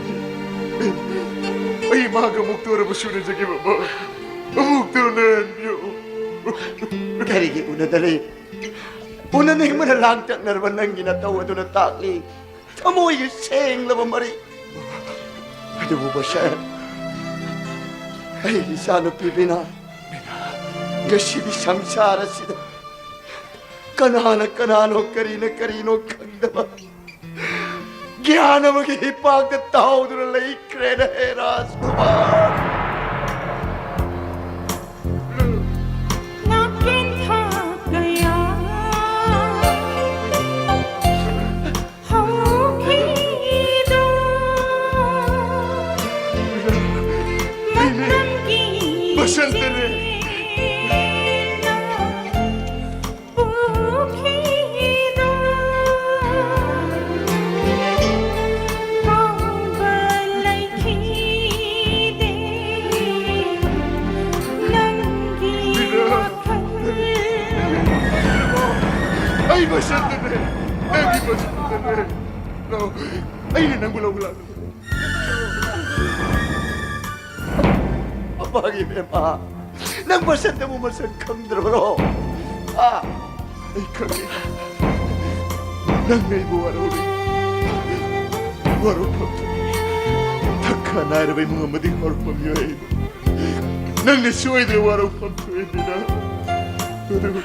ꯑꯩ ꯃꯥꯒ ꯑꯃꯨꯛꯇ ꯑꯣꯏꯔꯕꯁꯨ ꯎꯅꯖꯒꯦ ꯕꯕꯥ꯫ ꯑꯃꯨꯛꯇ ꯎꯅꯍꯟꯕꯤꯌꯨ꯫ ꯀꯔꯤꯒꯤ ꯎꯅꯗꯔꯦ? ꯎꯅꯅꯤꯡꯕꯅ ꯂꯥꯡꯇꯛꯅꯔꯕ ꯅꯪꯒꯤ ꯅꯇꯧ ꯑꯗꯨꯅ ꯇꯥꯛꯂꯤ ꯊꯃꯣꯏꯒꯤ ꯁꯦꯡꯂꯕ ꯃꯔꯤ꯫ ꯑꯗꯨꯕꯨ ꯕꯁꯟ, ꯑꯩꯒꯤ ꯏꯆꯥꯅꯨꯄꯤ ꯕꯤꯅꯥ, ꯉꯁꯤꯗꯤ ꯁꯪꯁꯥꯔ ꯑꯁꯤꯗ ꯀꯅꯥꯅ ꯀꯅꯥꯅꯣ, ꯀꯔꯤꯅ ꯀꯔꯤꯅꯣ ꯈꯪꯗꯕ ꯒ꯭ꯌꯥꯟ ꯑꯃꯒꯤ ꯏꯄꯥꯛꯇ ꯇꯥꯎꯗꯨꯅ ꯂꯩꯈ꯭ꯔꯦꯅꯦ ꯍꯦ ꯔꯥꯖꯀꯨꯃꯥꯔ꯫ ꯉꯥꯛꯂꯦꯟ ꯊꯥ ꯀꯌꯥ ꯍꯧꯈꯤꯗꯣ ꯃꯇꯝꯒꯤ ꯅꯪꯒꯤ ꯃꯁꯛꯇꯨꯗꯅꯦ꯫ ꯂꯥꯛꯑꯣ꯫ ꯑꯩꯅ ꯅꯪꯕꯨ ꯂꯧꯕ ꯂꯥꯛꯀꯦ꯫ ꯃꯄꯥꯒꯤ ꯏꯕꯦꯝꯃ, ꯅꯪ ꯃꯁꯛꯇꯕꯨ ꯃꯁꯛ ꯈꯪꯗ꯭ꯔꯕ꯭ꯔꯣ? ꯑꯥ? ꯑꯩ ꯈꯪꯉꯤ꯫ ꯅꯪ ꯑꯩꯕꯨ ꯋꯥꯔꯧꯔꯦ꯫ ꯋꯥꯔꯧꯐꯝ ꯊꯣꯛꯏ꯫ ꯊꯛ ꯈꯥ ꯅꯥꯏꯔꯕ ꯏꯃꯨꯡ ꯑꯃꯗꯒꯤ ꯍꯧꯔꯛꯄ ꯃꯤꯑꯣꯏ ꯑꯩꯕꯨ ꯅꯪꯅ ꯁꯣꯏꯗꯅ ꯋꯥꯔꯧꯐꯝ ꯊꯣꯛꯏꯗꯅ꯫ ꯑꯗꯨꯕꯨ,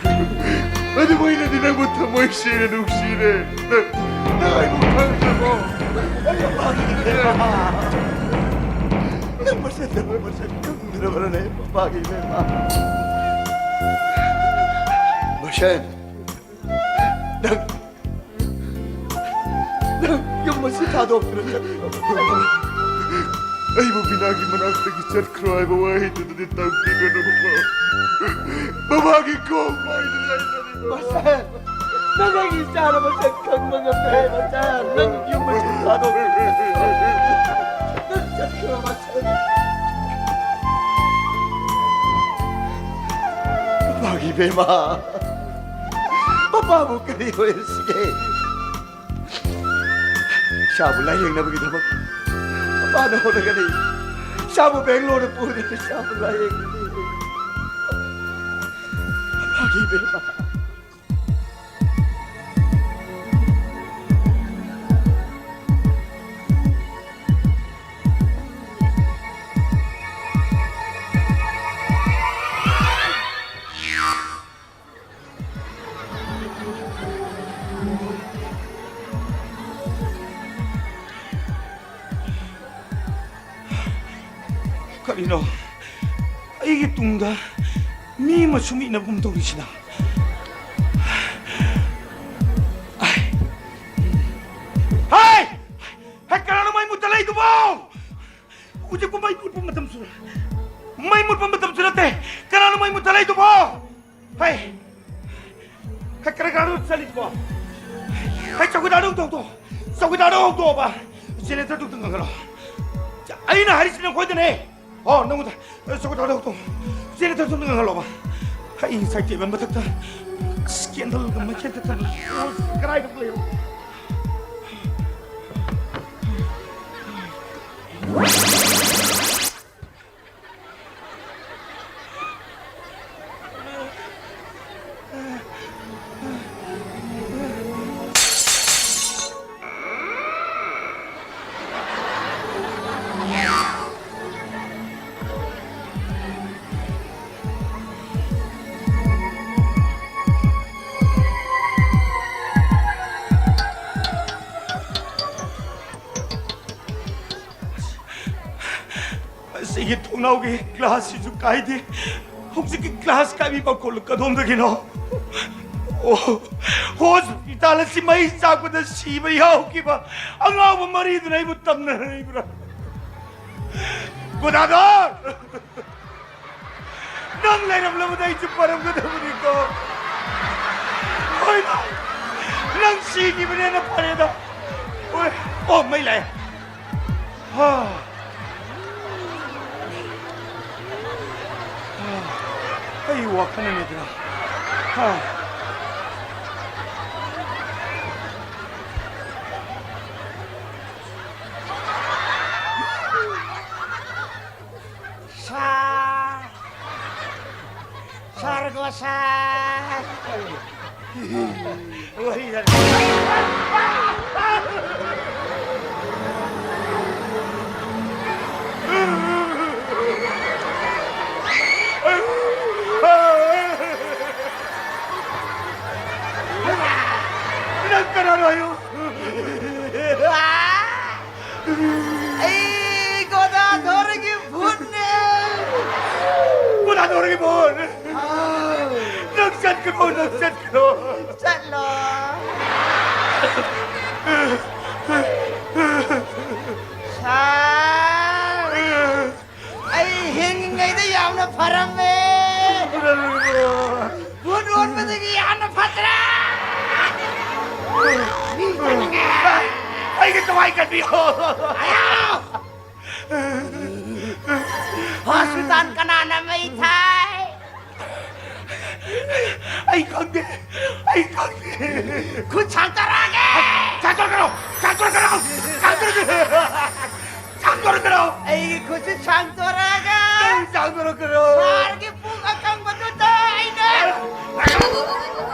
ꯑꯗꯨꯕꯨ ꯑꯩꯅꯗꯤ ꯅꯪꯕꯨ ꯊꯃꯣꯏ ꯁꯦꯡꯅ ꯅꯨꯡꯁꯤꯔꯦ꯫ ꯅꯪ, ꯅꯪ ꯑꯩꯕꯨ ꯈꯪꯗ꯭ꯔꯕꯣ? ꯅꯪ ꯃꯁꯛ, ꯅꯪ ꯃꯁꯛ ꯈꯪꯗ꯭ꯔꯕ꯭ꯔꯅꯦ, ꯃꯄꯥꯒꯤ ꯏꯕꯦꯝꯃ? ꯃꯁꯛ, ꯅꯪ ꯅꯪ ꯌꯨꯝ ꯑꯁꯤ ꯊꯥꯗꯣꯛꯇꯨꯅ ꯆꯠꯈ꯭ꯔꯣ꯫ ꯑꯩꯕꯨ ꯕꯤꯅꯥꯒꯤ ꯃꯅꯥꯛꯇꯒꯤ ꯆꯠꯈ꯭ꯔꯣ ꯍꯥꯏꯕ ꯋꯥꯍꯩꯗꯨꯗꯤ ꯇꯝꯕꯤꯒꯅꯨ, ꯃꯃꯥ꯫ ꯃꯃꯥꯒꯤ ꯀꯣꯡ ꯄꯥꯏꯗꯨꯅ ꯂꯩꯖꯔꯤꯕ꯫ ꯃꯁꯛ, ꯅꯪ ꯑꯩꯒꯤ ꯏꯆꯥꯅ ꯃꯁꯛ ꯈꯪꯕ ꯉꯝꯗ꯭ꯔꯦ, ꯃꯁꯛ꯫ ꯅꯪ ꯌꯨꯝ ꯑꯁꯤ ꯊꯥꯗꯣꯛꯇꯨꯅ ꯆꯠꯈ꯭ꯔꯣ꯫ ꯅꯪ ꯆꯠꯈ꯭ꯔꯣ, ꯃꯁꯛ꯫ ꯃꯃꯥꯒꯤ ꯏꯕꯦꯝꯃ꯫ ꯄꯄꯥꯕꯨ ꯀꯔꯤ ꯑꯣꯏꯔꯁꯤꯒꯦ? ꯏꯁꯥꯕꯨ ꯂꯥꯌꯦꯡꯅꯕꯒꯤꯗꯃꯛ ꯄꯄꯥꯅ ꯍꯣꯠꯅꯒꯅꯤ꯫ ꯏꯁꯥꯕꯨ ꯕꯦꯡꯒ꯭ꯂꯣꯔꯗ ꯄꯨꯗꯨꯅ ꯏꯁꯥꯕꯨ ꯂꯥꯌꯦꯡꯒꯅꯤ꯫ ꯄꯄꯥꯒꯤ ꯏꯕꯦꯝꯃ꯫ ꯀꯔꯤꯅꯣ? ꯑꯩꯒꯤ ꯇꯨꯡꯗ ꯃꯤ ꯑꯃ ꯁꯨꯝ ꯏꯟꯅꯕꯒꯨꯝ ꯇꯧꯔꯤꯁꯤꯅ? ꯍꯥꯏ! ꯍꯥꯏ! ꯀꯅꯥꯅꯣ ꯃꯩ ꯃꯨꯠꯇ ꯂꯩꯗꯨꯕꯣ? ꯍꯧꯖꯤꯛꯄꯨ ꯃꯩ ꯃꯨꯠꯄ ꯃꯇꯝꯁꯨ, ꯃꯩ ꯃꯨꯠꯄ ꯃꯇꯝꯁꯨ ꯅꯠꯇꯦ꯫ ꯀꯅꯥꯅꯣ ꯃꯩ ꯃꯨꯠꯇ ꯂꯩꯗꯨꯕꯣ? ꯍꯩ! ꯍꯩ, ꯀꯔꯤ ꯀꯔꯥꯅꯣ ꯆꯠꯂꯤꯗꯨꯕꯣ? ꯍꯩ, ꯆꯧꯀꯤꯗꯥꯔꯗꯣ ꯍꯧꯗꯣꯛꯑꯣ꯫ ꯆꯧꯀꯤꯗꯥꯔꯗꯣ ꯍꯧꯗꯣꯛꯑꯣꯕ꯫ ꯖꯦꯅꯦꯔꯦꯇꯔꯗꯨ ꯑꯝꯇ ꯉꯪꯍꯜꯂꯣ꯫ ꯑꯩꯅ ꯍꯥꯏꯔꯤꯁꯤ ꯅꯈꯣꯏꯗꯅꯦ꯫ ꯑꯣ, ꯅꯉꯣꯟꯗ꯫ ꯆꯧꯀꯤꯗꯥꯔꯗꯣ ꯍꯧꯗꯣꯛꯑꯣ꯫ ꯖꯦꯅꯦꯔꯦꯇꯔꯗꯨ ꯑꯝꯇ ꯉꯪꯍꯜꯂꯣꯕ꯫ ꯍꯩ, ꯉꯁꯥꯏ ꯇꯦꯕꯜ ꯃꯊꯛꯇ ꯑꯁ, ꯀꯦꯟꯗꯜꯒ ꯃꯩꯈꯦꯠꯀ ꯊꯥꯟ-, ꯑꯣ, ꯀꯗꯥꯏꯗ ꯂꯩꯔꯣ? ꯑꯁꯤꯒꯤ ꯊꯣꯡꯅꯥꯎꯒꯤ ꯒ꯭ꯂꯥꯁꯁꯤꯁꯨ ꯀꯥꯏꯗꯦ꯫ ꯍꯧꯖꯤꯛꯀꯤ ꯒ꯭ꯂꯥꯁ ꯀꯥꯏꯕꯤ ꯃꯈꯣꯜ ꯀꯗꯣꯝꯗꯒꯤꯅꯣ? ꯑꯣ, ꯍꯣꯁꯄꯤꯇꯥꯜ ꯑꯁꯤ ꯃꯩ ꯆꯥꯛꯄꯗ ꯁꯤꯕ ꯌꯥꯎꯈꯤꯕ ꯑꯉꯥꯎꯕ ꯃꯔꯤꯗꯨꯅ ꯑꯩꯕꯨ ꯇꯝꯅꯔꯛꯏꯕ꯭ꯔꯥ? ꯒꯣꯗꯥꯗꯣꯔ! ꯅꯪ ꯂꯩꯔꯝꯂꯕꯗꯤ ꯑꯩꯁꯨ ꯐꯔꯝꯒꯗꯕꯅꯤꯀꯣ꯫ ꯍꯣꯏꯗ, ꯅꯪ ꯁꯤꯈꯤꯕꯅꯦꯅ ꯐꯔꯦꯗ꯫ ꯍꯣꯏ꯫ ꯑꯣ, ꯃꯩ ꯂꯥꯛꯑꯦ꯫ ꯍꯥ꯫ ꯍꯥ꯫ ꯑꯩ ꯋꯥꯈꯜꯅꯅꯤꯗꯅ꯫ ꯍꯥ꯫ ꯁꯥꯔ! ꯁꯥꯔ ꯒꯣꯁꯥꯏ! ꯋꯥꯔꯤ ꯁꯥꯟꯅ-, ꯅꯪ ꯀꯅꯥꯅꯣ ꯍꯥꯏꯌꯨ? ꯑꯩ ꯒꯣꯗꯥꯙꯣꯔꯒꯤ ꯚꯨꯠꯅꯦ! ꯒꯣꯗꯥꯙꯣꯔꯒꯤ ꯚꯨꯠ! ꯑꯥꯎ! ꯅꯪ ꯆꯠꯈ꯭ꯔꯣ, ꯅꯪ ꯆꯠꯈ꯭ꯔꯣ! ꯆꯠꯂꯣ! ꯁꯥꯔ! ꯑꯩ ꯍꯤꯡꯉꯤꯉꯩꯗ ꯌꯥꯝꯅ ꯐꯔꯝꯃꯦ! ꯒꯣꯗꯥꯙꯣꯔꯒꯤ ꯚꯨꯠ! ꯚꯨꯠ ꯑꯣꯟꯕꯗꯒꯤ ꯌꯥꯝꯅ ꯐꯠꯇ꯭ꯔꯥ? ꯃꯤ ꯆꯠꯅꯤꯡꯉꯦ! ꯑꯩꯒꯤ ꯊꯋꯥꯏ ꯀꯟꯕꯤꯌꯣ! ꯑꯌꯥ! ꯍꯣꯁꯄꯤꯇꯥꯜ ꯀꯅꯥꯅ ꯃꯩ ꯊꯥꯏ? ꯑꯩ ꯈꯪꯗꯦ꯫ ꯑꯩ ꯈꯪꯗꯦ꯫ ꯈꯨꯠ ꯁꯥꯡꯗꯣꯔꯛꯑꯒꯦ! ꯁꯥꯡꯗꯣꯔꯛꯀꯅꯣ! ꯁꯥꯡꯗꯣꯔꯛꯀꯅꯣ! ꯁꯥꯡꯗꯣꯔꯛꯀꯅꯣ! ꯁꯥꯡꯗꯣꯔꯛꯀꯅꯣ! ꯑꯩꯒꯤ ꯈꯨꯠꯁꯤ ꯁꯥꯡꯗꯣꯔꯛꯑꯒ ꯅꯪ ꯁꯥꯡꯗꯣꯔꯛꯀꯅꯣ! ꯁꯥꯔꯒꯤ ꯄꯨꯛ ꯑꯀꯪꯕꯗꯨꯗ ꯑꯩꯅ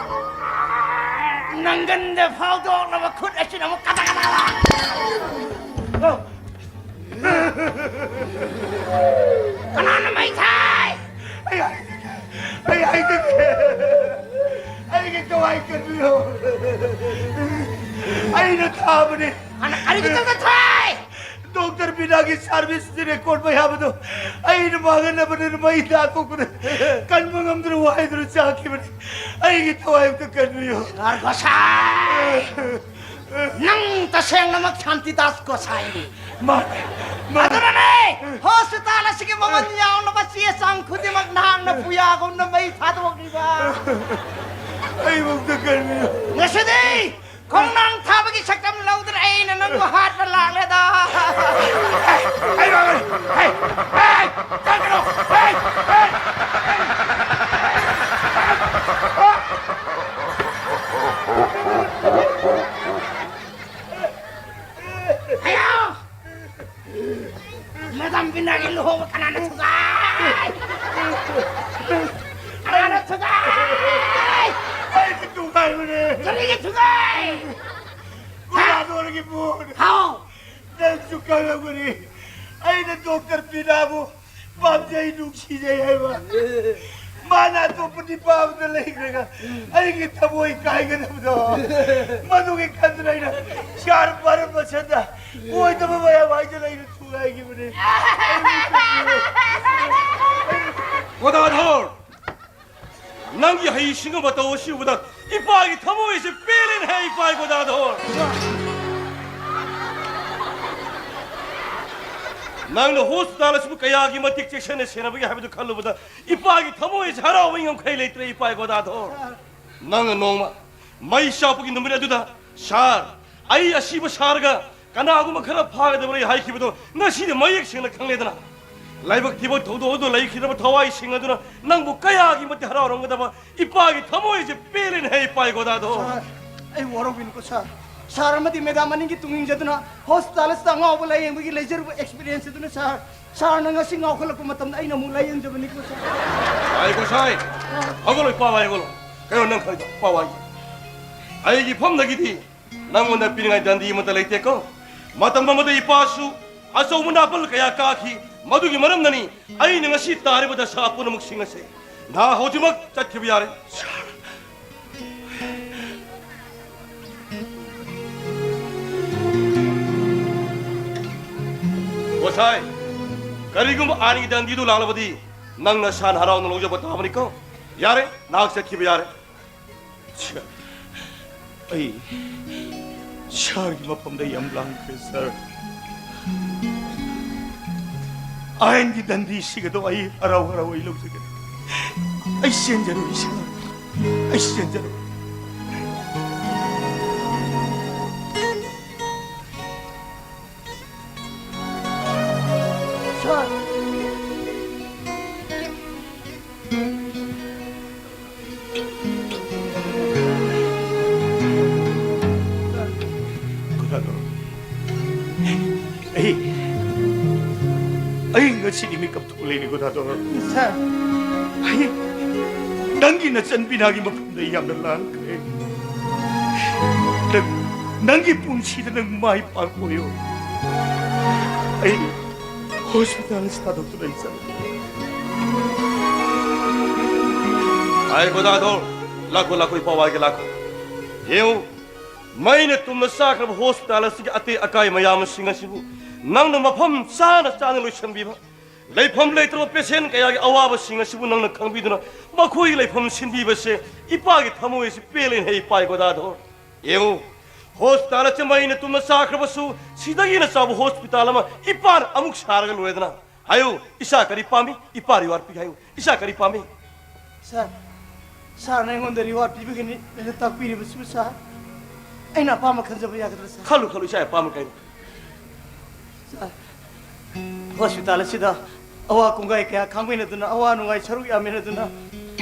ꯅꯪꯒꯟꯗ ꯐꯥꯎꯗꯣꯛꯂꯕ ꯈꯨꯠ ꯑꯁꯤꯅ ꯑꯃꯨꯛ ꯀꯗꯥ ꯀꯗꯥ ꯂꯥꯎ꯫ ꯀꯅꯥꯅ ꯃꯩ ꯊꯥꯏ? ꯑꯩ ꯍꯥꯏꯖꯒꯦ, ꯑꯩ ꯍꯥꯏꯖꯒꯦ꯫ ꯑꯩꯒꯤ ꯊꯋꯥꯏ ꯀꯟꯕꯤꯌꯨ꯫ ꯑꯩꯅ ꯊꯥꯕꯅꯤ꯫ ꯀꯅꯥ, ꯀꯔꯤꯒꯤꯗꯃꯛꯇ ꯊꯥꯏ? ꯗꯣꯛꯇꯔ ꯕꯤꯅꯥꯒꯤ ꯁꯥꯔꯚꯤꯁꯀꯤ ꯔꯦꯀꯣꯔꯗ ꯃꯌꯥꯝ ꯑꯗꯨ ꯑꯩꯅ ꯃꯥꯡꯍꯟꯅꯕꯅꯤꯅ ꯃꯩ ꯊꯥꯗꯣꯛꯄꯅꯤ꯫ ꯀꯟꯕ ꯉꯝꯗꯅ ꯋꯥꯏꯗꯨꯅ ꯆꯥꯈꯤꯕꯅꯤ꯫ ꯑꯩꯒꯤ ꯊꯋꯥꯏ ꯑꯝꯇ ꯀꯟꯕꯤꯌꯨ꯫ ꯁꯥꯔ ꯒꯣꯁꯥꯏ! ꯅꯪ ꯇꯁꯦꯡꯅꯃꯛ ꯁꯥꯟꯇꯤꯗꯥꯁ ꯒꯣꯁꯥꯏꯅꯤ꯫ ꯃꯥꯅꯦ, ꯃꯥꯅꯦ꯫ ꯑꯗꯨꯅꯅꯦ, ꯍꯣꯁꯄꯤꯇꯥꯜ ꯑꯁꯤꯒꯤ ꯃꯃꯜ ꯌꯥꯎꯅꯕ ꯆꯦ ꯆꯥꯡ ꯈꯨꯗꯤꯡꯃꯛ ꯅꯍꯥꯛꯅ ꯄꯨꯌꯥꯒꯨꯝꯅ ꯃꯩ ꯊꯥꯗꯣꯛꯂꯤꯕ꯫ ꯑꯩꯕꯨ ꯑꯝꯇ ꯀꯟꯕꯤꯌꯨ꯫ ꯉꯁꯤꯗꯤ ꯈꯣꯡꯅꯥꯡ ꯊꯥꯕꯒꯤ ꯁꯛꯇꯝ ꯂꯧꯗꯨꯅ ꯑꯩꯅ ꯅꯪꯕꯨ ꯍꯥꯠꯄ ꯂꯥꯛꯂꯦꯗ꯫ ꯑꯩ, ꯑꯩ, ꯑꯩ, ꯑꯩ, ꯆꯠꯀꯅꯨ! ꯑꯩ, ꯑꯩ, ꯑꯩ꯫ ꯍꯥꯏꯌꯣ! ꯃꯦꯗꯥꯝ ꯕꯤꯅꯥꯒꯤ ꯂꯨꯍꯣꯡꯕ ꯀꯅꯥꯅ ꯊꯨꯒꯥꯏ? ꯀꯅꯥꯅ ꯊꯨꯒꯥꯏ? ꯑꯩꯅ ꯊꯨꯒꯥꯏꯕꯅꯦ꯫ ꯀꯔꯤꯒꯤ ꯊꯨꯒꯥꯏ? ꯒꯣꯗꯥꯗꯣꯔꯒꯤ ꯄꯣꯠ꯫ ꯍꯥꯎ! ꯅꯪꯁꯨ ꯈꯪꯂꯝꯒꯅꯤ꯫ ꯑꯩꯅ ꯗꯣꯛꯇꯔ ꯕꯤꯅꯥꯕꯨ ꯄꯥꯝꯖꯩ, ꯅꯨꯡꯁꯤꯖꯩ ꯍꯥꯏꯕ꯫ ꯃꯥꯅ ꯑꯇꯣꯞꯄ ꯅꯨꯄꯥ ꯑꯃꯗ ꯂꯩꯈ꯭ꯔꯒ ꯑꯩꯒꯤ ꯊꯃꯣꯏ ꯀꯥꯏꯒꯗꯕꯗꯣ, ꯃꯗꯨꯒꯤ ꯈꯟꯗꯨꯅ ꯑꯩꯅ ꯁꯥꯔ ꯕꯔꯃꯁꯟꯗ ꯑꯣꯏꯗꯕ ꯃꯌꯥꯝ ꯍꯥꯏꯖꯤꯜꯂ ꯑꯩꯅ ꯊꯨꯒꯥꯏꯈꯤꯕꯅꯦ꯫ ꯒꯣꯗꯥꯙꯣꯔ! ꯅꯪꯒꯤ ꯍꯩꯁꯤꯡꯕ ꯃꯇꯧ ꯑꯁꯤ ꯎꯕꯗ ꯏꯄꯥꯒꯤ ꯊꯃꯣꯏꯁꯦ ꯄꯦꯜꯂꯦꯅꯦꯍꯦ, ꯏꯄꯥ ꯒꯣꯗꯥꯙꯣꯔ! ꯅꯪꯅ ꯍꯣꯁꯄꯤꯇꯥꯜ ꯑꯁꯤꯕꯨ ꯀꯌꯥꯒꯤ ꯃꯇꯤꯛ ꯆꯦꯛꯁꯤꯟꯅ ꯁꯦꯟꯅꯕꯒꯦ ꯍꯥꯏꯕꯗꯨ ꯈꯜꯂꯨꯕꯗ ꯏꯄꯥꯒꯤ ꯊꯃꯣꯏꯁꯦ ꯍꯔꯥꯎꯕ ꯉꯝꯈꯩ ꯂꯩꯇ꯭ꯔꯦ, ꯏꯄꯥ ꯒꯣꯗꯥꯙꯣꯔ! ꯅꯪꯅ ꯅꯣꯡꯃ ꯃꯩ ꯆꯥꯛꯄꯒꯤ ꯅꯨꯃꯤꯠ ꯑꯗꯨꯗ, "ꯁꯥꯔ, ꯑꯩ ꯑꯁꯤꯕ ꯁꯥꯔꯒ ꯀꯅꯥꯒꯨꯝꯕ ꯈꯔ ꯐꯥꯒꯗꯕꯅꯤ" ꯍꯥꯏꯈꯤꯕꯗꯣ ꯉꯁꯤꯗꯤ ꯃꯌꯦꯛ ꯁꯦꯡꯅ ꯈꯪꯂꯦꯗꯅ꯫ ꯂꯥꯏꯕꯛ ꯊꯤꯕ ꯊꯧꯗꯣꯛ ꯑꯗꯨ ꯂꯩꯈꯤꯗ꯭ꯔꯕ ꯊꯋꯥꯏꯁꯤꯡ ꯑꯗꯨꯅ ꯅꯪꯕꯨ ꯀꯌꯥꯒꯤ ꯃꯇꯤꯛ ꯍꯔꯥꯎꯔꯝꯒꯗꯕ꯫ ꯏꯄꯥꯒꯤ ꯊꯃꯣꯏꯁꯦ ꯄꯦꯜꯂꯦꯅꯦ ꯍꯦ, ꯏꯄꯥ ꯒꯣꯗꯥꯗꯣ꯫ ꯁꯥꯔ, ꯑꯩ ꯋꯥꯔꯧꯕꯤꯅꯨꯀꯣ ꯁꯥꯔ꯫ ꯁꯥꯔ ꯑꯃꯗꯤ ꯃꯦꯗꯥꯝ ꯑꯅꯤꯒꯤ ꯇꯨꯡ ꯏꯟꯖꯗꯨꯅ ꯍꯣꯁꯄꯤꯇꯥꯜ ꯑꯁꯤꯗ ꯑꯉꯥꯎꯕ ꯂꯥꯏꯌꯦꯡꯕꯒꯤ ꯂꯩꯖꯔꯨꯕ ꯑꯦꯛꯁꯄꯤꯔꯤꯌꯦꯟꯁ ꯑꯗꯨꯅ ꯁꯥꯔ, ꯁꯥꯔꯅ ꯉꯁꯤ ꯉꯥꯎꯈꯠꯂꯛꯄ ꯃꯇꯝꯗ ꯑꯩꯅ ꯑꯃꯨꯛ ꯂꯥꯏꯌꯦꯡꯖꯕꯅꯤꯀꯣ ꯁꯥꯔ꯫ ꯉꯥꯏꯈꯣ ꯁꯥꯏ, ꯍꯧꯒꯠꯂꯣ ꯏꯄꯥ, ꯍꯧꯒꯠꯂꯣ꯫ ꯀꯩꯅꯣ ꯅꯪ ꯈꯜꯂꯤꯗꯣ ꯏꯄꯥ ꯋꯥꯏ? ꯑꯩꯒꯤ ꯐꯝꯗꯒꯤꯗꯤ ꯅꯪꯉꯣꯟꯗ ꯄꯤꯅꯤꯡꯉꯥꯏ ꯗꯟꯗꯤ ꯑꯃꯠꯇ ꯂꯩꯇꯦꯀꯣ꯫ ꯃꯇꯝ ꯑꯃꯗ ꯏꯄꯥꯁꯨ ꯑꯆꯧꯕ ꯅꯥꯄꯜ ꯀꯌꯥ ꯀꯥꯈꯤ꯫ ꯃꯗꯨꯒꯤ ꯃꯔꯝꯅꯅꯤ ꯑꯩꯅ ꯉꯁꯤ ꯇꯥꯔꯤꯕ ꯗꯁꯥ ꯄꯨꯝꯅꯃꯛꯁꯤꯡ ꯑꯁꯦ꯫ ꯅꯍꯥꯛ ꯍꯧꯖꯤꯛꯃꯛ ꯆꯠꯈꯤꯕ ꯌꯥꯔꯦ꯫ ꯒꯣꯁꯥꯏ, ꯀꯔꯤꯒꯨꯝꯕ ꯑꯥꯏꯟꯒꯤ ꯗꯟꯗꯤꯗꯨ ꯂꯥꯛꯂꯕꯗꯤ ꯅꯪ ꯅꯁꯥꯅ ꯍꯔꯥꯎꯅ ꯂꯧꯖꯕ ꯇꯥꯕꯅꯤꯀꯣ꯫ ꯌꯥꯔꯦ, ꯅꯍꯥꯛ ꯆꯠꯈꯤꯕ ꯌꯥꯔꯦ꯫ ꯁꯥꯔ, ꯑꯩ ꯁꯥꯔꯒꯤ ꯃꯐꯝꯗ ꯌꯥꯝ ꯂꯥꯡꯈ꯭ꯔꯦ, ꯁꯥꯔ꯫ ꯑꯥꯏꯟꯒꯤ ꯗꯟꯗꯤꯁꯤꯒꯗꯣ ꯑꯩ ꯍꯔꯥꯎ ꯍꯔꯥꯎ ꯑꯩ ꯂꯧꯖꯒꯦ꯫ ꯑꯩ ꯆꯦꯟꯖꯔꯨꯏ, ꯁꯥꯔ꯫ ꯑꯩ ꯆꯦꯟꯖꯔꯨꯏ꯫ ꯁꯥꯔ꯫ ꯒꯣꯗꯥꯗꯣ, ꯑꯩ, ꯑꯩ ꯉꯁꯤꯗꯤ ꯃꯤꯀꯞ ꯊꯣꯛꯂꯛꯏꯅꯦ, ꯒꯣꯗꯥꯗꯣ꯫ ꯁꯥꯔ꯫ ꯑꯩ ꯅꯪꯒꯤ ꯅꯆꯟ ꯕꯤꯅꯥꯒꯤ ꯃꯐꯝꯗ ꯑꯩ ꯌꯥꯝꯅ ꯂꯥꯡꯈ꯭ꯔꯦ꯫ ꯅꯪ, ꯅꯪꯒꯤ ꯄꯨꯟꯁꯤꯗ ꯅꯪ ꯃꯥꯏ ꯄꯥꯛꯄ ꯑꯣꯏꯌꯣ꯫ ꯑꯩ ꯍꯣꯁꯄꯤꯇꯥꯜ ꯑꯁꯤ ꯊꯥꯗꯣꯛꯇꯨꯅ ꯑꯩ ꯆꯠꯂꯒꯦ꯫ ꯑꯩ ꯒꯣꯗꯥꯗꯣ, ꯂꯥꯛꯈꯣ, ꯂꯥꯛꯈꯣ, ꯏꯄꯥ ꯋꯥꯏꯒꯦ, ꯂꯥꯛꯈꯣ꯫ ꯌꯦꯡꯉꯨ, ꯃꯩꯅ ꯇꯨꯝꯅ ꯆꯥꯈ꯭ꯔꯕ ꯍꯣꯁꯄꯤꯇꯥꯜ ꯑꯁꯤꯒꯤ ꯑꯇꯦꯛ ꯑꯀꯥꯏ ꯃꯌꯥꯝꯁꯤꯡ ꯑꯁꯤꯕꯨ ꯅꯪꯅ ꯃꯐꯝ ꯆꯥꯅ ꯆꯥꯅ ꯂꯣꯏꯁꯤꯟꯕꯤꯕ, ꯂꯩꯐꯝ ꯂꯩꯇ꯭ꯔꯕ ꯄꯦꯁꯦꯟ ꯀꯌꯥꯒꯤ ꯑꯋꯥꯕꯁꯤꯡ ꯑꯁꯤꯕꯨ ꯅꯪꯅ ꯈꯪꯕꯤꯗꯨꯅ ꯃꯈꯣꯏꯒꯤ ꯂꯩꯐꯝ ꯁꯤꯟꯕꯤꯕꯁꯦ ꯏꯄꯥꯒꯤ ꯊꯃꯣꯏ ꯑꯁꯤ ꯄꯦꯜꯂꯦꯅꯦ, ꯏꯄꯥ ꯒꯣꯗꯥꯗꯣ꯫ ꯌꯦꯡꯉꯨ, ꯍꯣꯁꯄꯤꯇꯥꯜ ꯑꯁꯤ ꯃꯩꯅ ꯇꯨꯝꯅ ꯆꯥꯈ꯭ꯔꯕꯁꯨ, ꯁꯤꯗꯒꯤ ꯍꯦꯟꯅ ꯆꯥꯎꯕ ꯍꯣꯁꯄꯤꯇꯥꯜ ꯑꯃ ꯏꯄꯥꯅ ꯑꯃꯨꯛ ꯁꯥꯔꯒ ꯂꯣꯏꯔꯦꯗꯅ꯫ ꯍꯥꯏꯌꯨ, ꯏꯆꯥ ꯀꯔꯤ ꯄꯥꯝꯃꯤ? ꯏꯄꯥ ꯔꯤꯋꯥꯔꯗ ꯄꯤꯒꯦ ꯍꯥꯏꯌꯨ꯫ ꯏꯆꯥ ꯀꯔꯤ ꯄꯥꯝꯃꯤ? ꯁꯥꯔ, ꯁꯥꯔꯅ ꯑꯩꯉꯣꯟꯗ ꯔꯤꯋꯥꯔꯗ ꯄꯤꯕꯒꯤꯅꯤ ꯑꯩꯅ ꯇꯥꯛꯄꯤꯔꯤꯕꯁꯤꯕꯨ, ꯁꯥꯔ꯫ ꯑꯩꯅ ꯑꯄꯥꯝꯕ ꯈꯟꯖꯕ ꯌꯥꯒꯗ꯭ꯔꯥ, ꯁꯥꯔ? ꯈꯜꯂꯨ, ꯈꯜꯂꯨ, ꯏꯆꯥ ꯑꯄꯥꯝꯕ ꯀꯩꯅꯣ? ꯁꯥꯔ, ꯍꯣꯁꯄꯤꯇꯥꯜ ꯑꯁꯤꯗ ꯑꯋꯥ ꯀꯨꯡꯒꯥꯏ ꯀꯌꯥ ꯈꯥꯡꯃꯤꯟꯅꯗꯨꯅ, ꯑꯋꯥ ꯅꯨꯡꯉꯥꯏ ꯁꯔꯨꯛ ꯌꯥꯃꯤꯟꯅꯗꯨꯅ,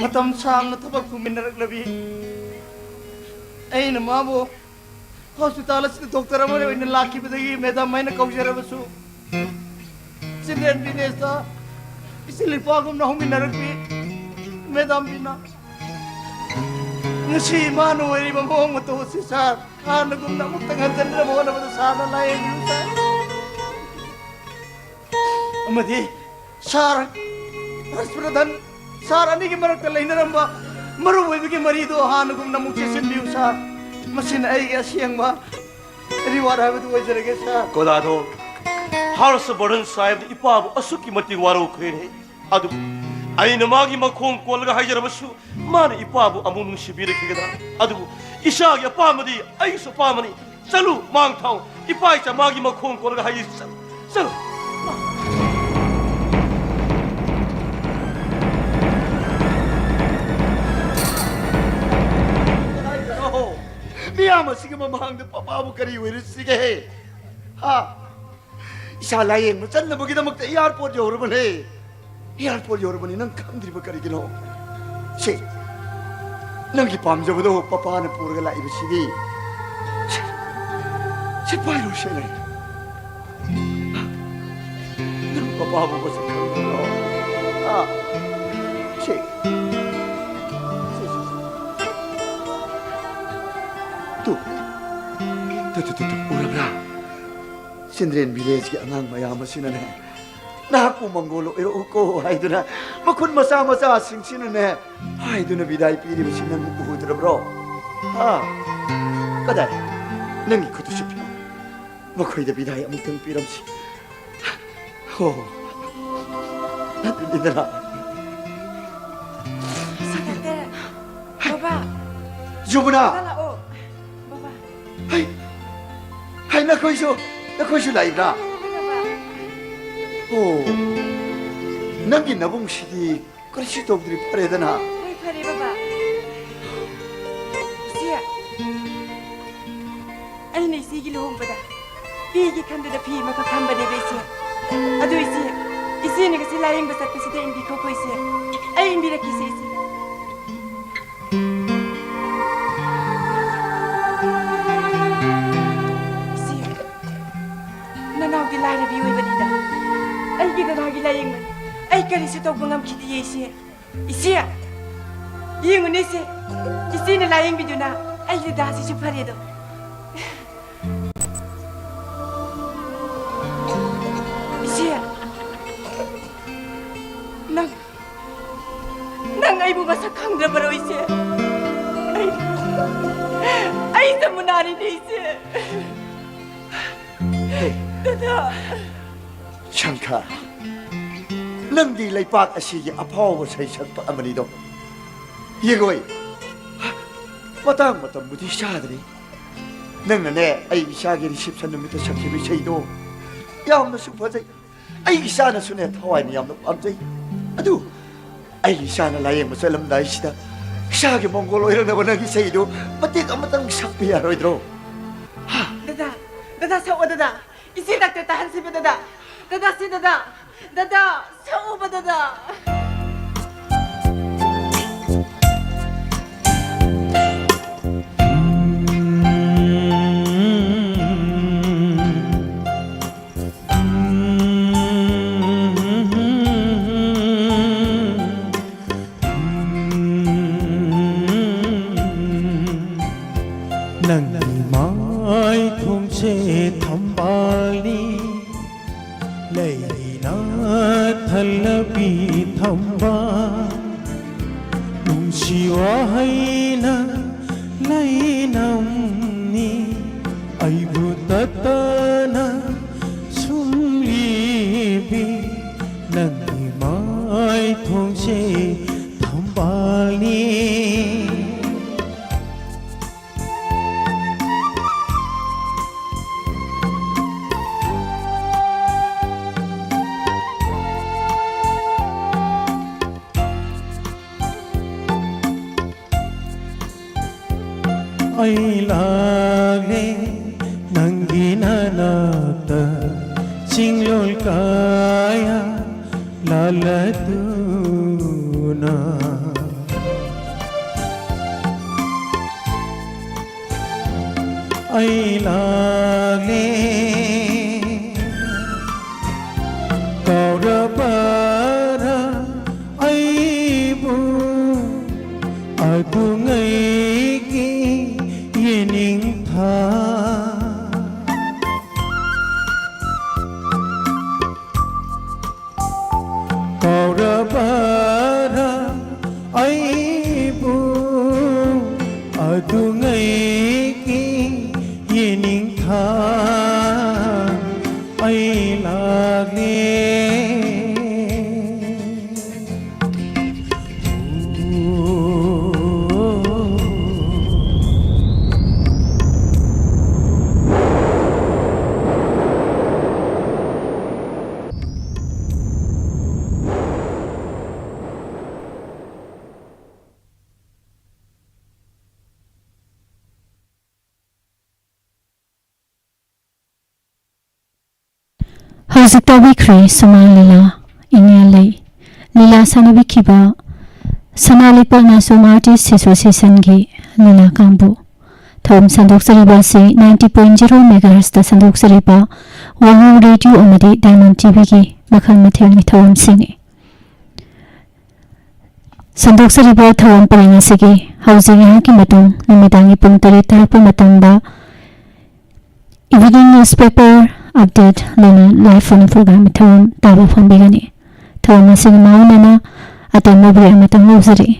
ꯃꯇꯝ ꯁꯥꯡꯅ ꯊꯕꯛ ꯄꯨꯃꯤꯟꯅꯔꯛꯂꯕꯤ ꯑꯩꯅ ꯃꯥꯕꯨ ꯍꯣꯁꯄꯤꯇꯥꯜ ꯑꯁꯤꯗ ꯗꯣꯛꯇꯔ ꯑꯃ ꯑꯣꯏꯅ ꯂꯥꯛꯈꯤꯕꯗꯒꯤ ꯃꯦꯗꯥꯝ ꯍꯥꯏꯅ ꯀꯧꯖꯔꯕꯁꯨ, ꯆꯤꯜꯗ꯭ꯔꯦꯟ ꯚꯤꯂꯦꯖꯇ ꯏꯆꯤꯜ ꯏꯄꯥꯒꯨꯝꯅ ꯍꯧꯃꯤꯟꯅꯔꯛꯄꯤ ꯃꯦꯗꯥꯝ ꯕꯤꯅꯥ, ꯉꯁꯤ ꯃꯥꯅ ꯑꯣꯏꯔꯤꯕ ꯃꯑꯣꯡ ꯃꯇꯧ ꯑꯁꯤ ꯁꯥꯔ, ꯍꯥꯟꯅꯒꯨꯝꯅ ꯑꯃꯨꯛꯇꯪ ꯍꯟꯖꯤꯟꯅꯕ ꯍꯣꯠꯅꯕꯗ ꯁꯥꯔꯅ ꯂꯥꯏꯌꯦꯡꯕꯤꯌꯨ ꯁꯥꯔ꯫ ꯑꯃꯗꯤ ꯁꯥꯔ ꯍꯔꯁꯄ꯭ꯔꯙꯟ, ꯁꯥꯔ ꯑꯅꯤꯒꯤ ꯃꯔꯛꯇ ꯂꯩꯅꯔꯝꯕ ꯃꯔꯨꯞ ꯑꯣꯏꯕꯒꯤ ꯃꯔꯤꯗꯣ ꯍꯥꯟꯅꯒꯨꯝꯅ ꯑꯃꯨꯛ ꯆꯦꯠꯁꯤꯟꯕꯤꯌꯨ ꯁꯥꯔ꯫ ꯃꯁꯤꯅ ꯑꯩꯒꯤ ꯑꯁꯦꯡꯕ ꯔꯤꯋꯥꯔꯗ ꯍꯥꯏꯕꯗꯨ ꯑꯣꯏꯖꯔꯒꯦ ꯁꯥꯔ꯫ ꯀꯣꯗꯥꯗꯣ, ꯍꯔꯁꯕꯔꯙꯟ ꯁꯥꯍꯦꯕꯅ ꯏꯄꯥꯕꯨ ꯑꯁꯨꯛꯀꯤ ꯃꯇꯤꯛ ꯋꯥꯔꯧꯈ꯭ꯔꯦꯅꯦ꯫ ꯑꯗꯨꯕꯨ ꯑꯩꯅ ꯃꯥꯒꯤ ꯃꯈꯣꯡ ꯀꯣꯜꯂꯒ ꯍꯥꯏꯖꯔꯕꯁꯨ, ꯃꯥꯅ ꯏꯄꯥꯕꯨ ꯑꯃꯨꯛ ꯅꯨꯡꯁꯤꯕꯤꯔꯛꯈꯤꯒꯗ꯭ꯔꯥ? ꯑꯗꯨꯕꯨ ꯏꯆꯥꯒꯤ ꯑꯄꯥꯝꯕꯗꯤ ꯑꯩꯒꯤꯁꯨ ꯑꯄꯥꯝꯕꯅꯤ꯫ ꯆꯠꯂꯨ, ꯃꯥꯡ ꯊꯥꯎ꯫ ꯏꯄꯥ ꯏꯆꯥ ꯃꯥꯒꯤ ꯃꯈꯣꯡ ꯀꯣꯜꯂꯒ ꯍꯥꯏ, ꯆꯠꯂꯨ, ꯆꯠꯂꯨ꯫ ꯃꯤꯌꯥꯝ ꯑꯁꯤꯒꯤ ꯃꯃꯥꯡꯗ ꯄꯄꯥꯕꯨ ꯀꯔꯤ ꯑꯣꯏꯔꯨꯁꯤꯒꯦ? ꯍꯥ? ꯏꯁꯥ ꯂꯥꯌꯦꯡꯕ ꯆꯠꯅꯕꯒꯤꯗꯃꯛꯇ ꯑꯦꯌꯥꯔꯄꯣꯔꯠ ꯌꯧꯔꯕꯅꯦ꯫ ꯑꯦꯌꯥꯔꯄꯣꯔꯠ ꯌꯧꯔꯕꯅꯤ, ꯅꯪ ꯈꯪꯗ꯭ꯔꯤꯕ ꯀꯔꯤꯒꯤꯅꯣ? ꯁꯦ, ꯅꯪꯒꯤ ꯄꯥꯝꯖꯕꯗꯣ ꯄꯄꯥꯅ ꯄꯨꯔꯒ ꯂꯥꯛꯏꯕꯁꯤꯗꯤ꯫ ꯁꯦ, ꯁꯦ, ꯄꯥꯏꯔꯣ, ꯁꯦ, ꯂꯩ꯫ ꯅꯪ ꯄꯄꯥꯕꯨ ꯃꯁꯛ ꯈꯪꯗ꯭ꯔꯣ? ꯑꯥ, ꯁꯦ, ꯁꯦ, ꯁꯦ, ꯁꯦ꯫ ꯇꯨ, ꯇꯨ, ꯇꯨ, ꯇꯨ, ꯇꯨ, ꯎꯔꯕ꯭ꯔꯥ? ꯆꯤꯜꯗ꯭ꯔꯦꯟ ꯚꯤꯂꯦꯖꯀꯤ ꯑꯉꯥꯡ ꯃꯌꯥꯝ ꯑꯁꯤꯅꯅꯦ, "ꯅꯍꯥꯛꯄꯨ ꯃꯪꯒꯣꯜ ꯑꯣꯏꯔꯛꯎꯀꯣ" ꯍꯥꯏꯗꯨꯅ, ꯃꯈꯨꯠ ꯃꯆꯥ ꯃꯆꯥꯁꯤꯡꯁꯤꯅꯅꯦ ꯍꯥꯏꯗꯨꯅ ꯕꯤꯗꯥꯏ ꯄꯤꯔꯤꯕꯁꯤ ꯅꯪ ꯎꯗ꯭ꯔꯕ꯭ꯔꯣ? ꯍꯥ? ꯀꯗꯥꯏ? ꯅꯪꯒꯤ ꯈꯨꯠꯇꯨ ꯁꯤ ꯄꯤꯌꯨ꯫ ꯃꯈꯣꯏꯗ ꯕꯤꯗꯥꯏ ꯑꯃꯨꯛꯇꯪ ꯄꯤꯔꯝꯁꯤ꯫ ꯍꯣ꯫ ꯑꯗꯨꯅꯤꯗꯅ꯫ ꯁꯥꯇꯦ꯫ ꯕꯕꯥ꯫ ꯖꯨꯃꯨꯅꯥ! ꯕꯕꯥ ꯂꯥꯛꯑꯣ꯫ ꯕꯕꯥ꯫ ꯍꯩ! ꯍꯩ, ꯅꯈꯣꯏꯁꯨ, ꯅꯈꯣꯏꯁꯨ ꯂꯥꯛꯏꯕ꯭ꯔꯥ? ꯕꯕꯥ꯫ ꯑꯣ, ꯅꯪꯒꯤ ꯅꯕꯨꯡꯁꯤꯗꯤ ꯀꯔꯤꯁꯨ ꯇꯧꯗ꯭ꯔꯤ, ꯐꯔꯦꯗꯅ? ꯍꯣꯏ, ꯐꯔꯦ, ꯕꯕꯥ꯫ ꯏꯆꯦ, ꯑꯩꯅ ꯏꯆꯦꯒꯤ ꯂꯨꯍꯣꯡꯕꯗ ꯄꯤꯒꯦ ꯈꯟꯕꯗ ꯐꯤ ꯑꯃꯈꯛ ꯊꯝꯕꯅꯦꯕ, ꯏꯆꯦ꯫ ꯑꯗꯨ, ꯏꯆꯦ, ꯏꯆꯦꯅ ꯉꯁꯤ ꯂꯥꯌꯦꯡꯕ ꯆꯠꯄꯁꯤꯗ ꯏꯟꯕꯤꯈꯣꯀꯣ ꯏꯆꯦ꯫ ꯑꯩ ꯏꯟꯕꯤꯔꯛꯀꯦꯁꯦ ꯏꯆꯦ꯫ ꯏꯆꯦ, ꯅꯅꯥꯎꯗꯤ ꯂꯥꯏꯔꯕꯤ ꯑꯣꯏꯕꯅꯤꯗ꯫ ꯑꯩꯒꯤ ꯗꯗꯥꯒꯤ ꯂꯥꯌꯦꯡꯕꯅꯤ꯫ ꯑꯩ ꯀꯔꯤꯁꯨ ꯇꯧꯕ ꯉꯝꯈꯤꯗꯤꯌꯦ ꯏꯆꯦ꯫ ꯏꯆꯦ, ꯌꯦꯡꯉꯨꯅꯦ ꯏꯆꯦ꯫ ꯏꯆꯦꯅ ꯂꯥꯌꯦꯡꯕꯤꯗꯨꯅ ꯑꯩꯒꯤ ꯗꯗꯥꯁꯤꯁꯨ ꯐꯔꯦꯗꯣ꯫ ꯏꯆꯦ, ꯅꯪ, ꯅꯪ ꯑꯩꯕꯨ ꯃꯁꯛ ꯈꯪꯗ꯭ꯔꯕꯔꯣ ꯏꯆꯦ? ꯑꯩ, ꯑꯩ ꯖꯃꯨꯅꯥꯅꯤꯅꯦ ꯏꯆꯦ꯫ ꯗꯗꯥ꯫ ꯁꯪꯈꯥ, ꯅꯪꯗꯤ ꯂꯩꯄꯥꯛ ꯑꯁꯤꯒꯤ ꯑꯐꯥꯎꯕ ꯁꯩꯁꯛꯄ ꯑꯃꯅꯤꯗꯣ꯫ ꯌꯦꯡꯉꯣꯏ, ꯃꯇꯥꯡ ꯃꯇꯝꯕꯨꯗꯤ ꯆꯥꯗ꯭ꯔꯤ꯫ ꯅꯪꯅꯅꯦ, ꯑꯩ ꯏꯆꯥꯒꯤ reception ꯅꯨꯃꯤꯠꯇ ꯁꯛꯈꯤꯕ ꯏꯁꯩꯗꯣ ꯌꯥꯝꯅꯁꯨ ꯐꯖꯩ꯫ ꯑꯩ ꯏꯆꯥꯅꯁꯨꯅꯦ ꯊꯋꯥꯏꯅ ꯌꯥꯝꯅ ꯄꯥꯝꯖꯩ꯫ ꯑꯗꯨ ꯑꯩ ꯏꯆꯥꯅ ꯂꯥꯌꯦꯡꯕ ꯆꯠꯂꯝꯗꯥꯏꯁꯤꯗ ꯏꯆꯥꯒꯤ ꯃꯪꯒꯣꯜ ꯑꯣꯏꯔꯛꯅꯕ ꯅꯪꯒꯤ ꯏꯁꯩꯗꯨ ꯃꯇꯦꯛ ꯑꯃꯇꯪ ꯁꯛꯄ ꯌꯥꯔꯣꯏꯗ꯭ꯔꯣ? ꯍꯥ? ꯗꯗꯥ, ꯗꯗꯥ ꯁꯛꯑꯣ ꯗꯗꯥ꯫ ꯏꯆꯦ ꯗꯥꯛꯇꯔ ꯇꯥꯍꯟꯁꯤꯕ ꯗꯗꯥ꯫ ꯗꯗꯥ ꯁꯤ ꯗꯗꯥ꯫ ꯗꯗꯥ, ꯁꯛꯎꯕ ꯗꯗꯥ꯫ ꯅꯪꯒꯤ ꯃꯥꯏꯊꯣꯡꯁꯦ ꯊꯝꯕꯥꯜꯅꯤ, ꯂꯩꯅ ꯊꯜꯂꯕꯤ ꯊꯝꯕꯥꯜ, ꯅꯨꯡꯁꯤ ꯋꯥꯍꯩꯅ ꯂꯩꯅꯝꯅꯤ, ꯑꯩꯕꯨ ꯇꯠꯇꯅ ꯁꯨꯝꯂꯤꯕꯤ꯫ ꯅꯪꯒꯤ ꯃꯥꯏꯊꯣꯡꯁꯦ ꯊꯝꯕꯥꯜꯅꯤ꯫ ꯑꯩ ꯂꯥꯛꯂꯦ ꯅꯪꯒꯤ ꯅꯅꯥꯛꯇ, ꯆꯤꯡꯂꯣꯜ ꯀꯌꯥ ꯂꯗꯨꯅ ꯑꯩ ꯂꯥꯛꯂꯦ꯫ ꯀꯧꯔꯕꯔꯥ ꯑꯩꯕꯨ ꯑꯗꯨꯉꯩꯒꯤ ꯌꯦꯅꯤꯡꯊꯥ? ꯀꯧꯔꯕꯔꯥ ꯑꯩꯕꯨ ꯑꯗꯨꯉꯩꯒꯤ ꯌꯦꯅꯤꯡꯊꯥ? ꯑꯩ ꯂꯥꯛꯂꯦ꯫ ꯍꯧꯖꯤꯛ ꯇꯥꯕꯤꯈ꯭ꯔꯦ ꯁꯨꯃꯥꯡ ꯂꯤꯂꯥ, ꯏꯉꯦꯜ ꯂꯩ꯫ ꯂꯤꯂꯥ ꯁꯥꯟꯅꯕꯤꯈꯤꯕ ꯁꯅꯥ ꯂꯩꯄꯥꯛ ꯅꯥꯆꯣꯝ Artist Associationꯒꯤ ꯂꯤꯂꯥ ꯀꯥꯡꯕꯨ꯫ ꯊꯧꯔꯝ ꯁꯟꯗꯣꯛꯆꯔꯤꯕ ꯑꯁꯤ ninety point zero megahertzꯇ ꯁꯟꯗꯣꯛꯆꯔꯤꯕ ꯋꯥꯉꯥꯡ ꯔꯦꯗꯤꯑꯣ ꯑꯃꯗꯤ Diamond TVꯒꯤ ꯃꯈꯜ ꯃꯊꯦꯜꯒꯤ ꯊꯧꯔꯝꯁꯤꯡꯅꯤ꯫ ꯁꯟꯗꯣꯛꯆꯔꯤꯕ ꯊꯧꯔꯝ ꯄꯔꯦꯡ ꯑꯁꯤꯒꯤ ꯍꯧꯖꯤꯛ ꯉꯥꯏꯍꯥꯛꯀꯤ ꯃꯇꯨꯡ ꯅꯨꯃꯤꯗꯥꯡꯒꯤ ꯄꯨꯡ ꯇꯔꯦꯠ ꯇꯥꯔꯛꯄ ꯃꯇꯝꯗ Evening Newspaper Update ꯂꯩꯅ live phone-in programme ꯊꯧꯔꯝ ꯇꯥꯕ ꯐꯪꯕꯤꯒꯅꯤ꯫ ꯊꯧꯔꯝ ꯑꯁꯤꯒꯤ ꯃꯥꯡꯑꯣꯏꯅꯅ ꯑꯇꯦꯟꯕ break ꯑꯃꯇꯪ ꯂꯧꯖꯔꯛꯏ꯫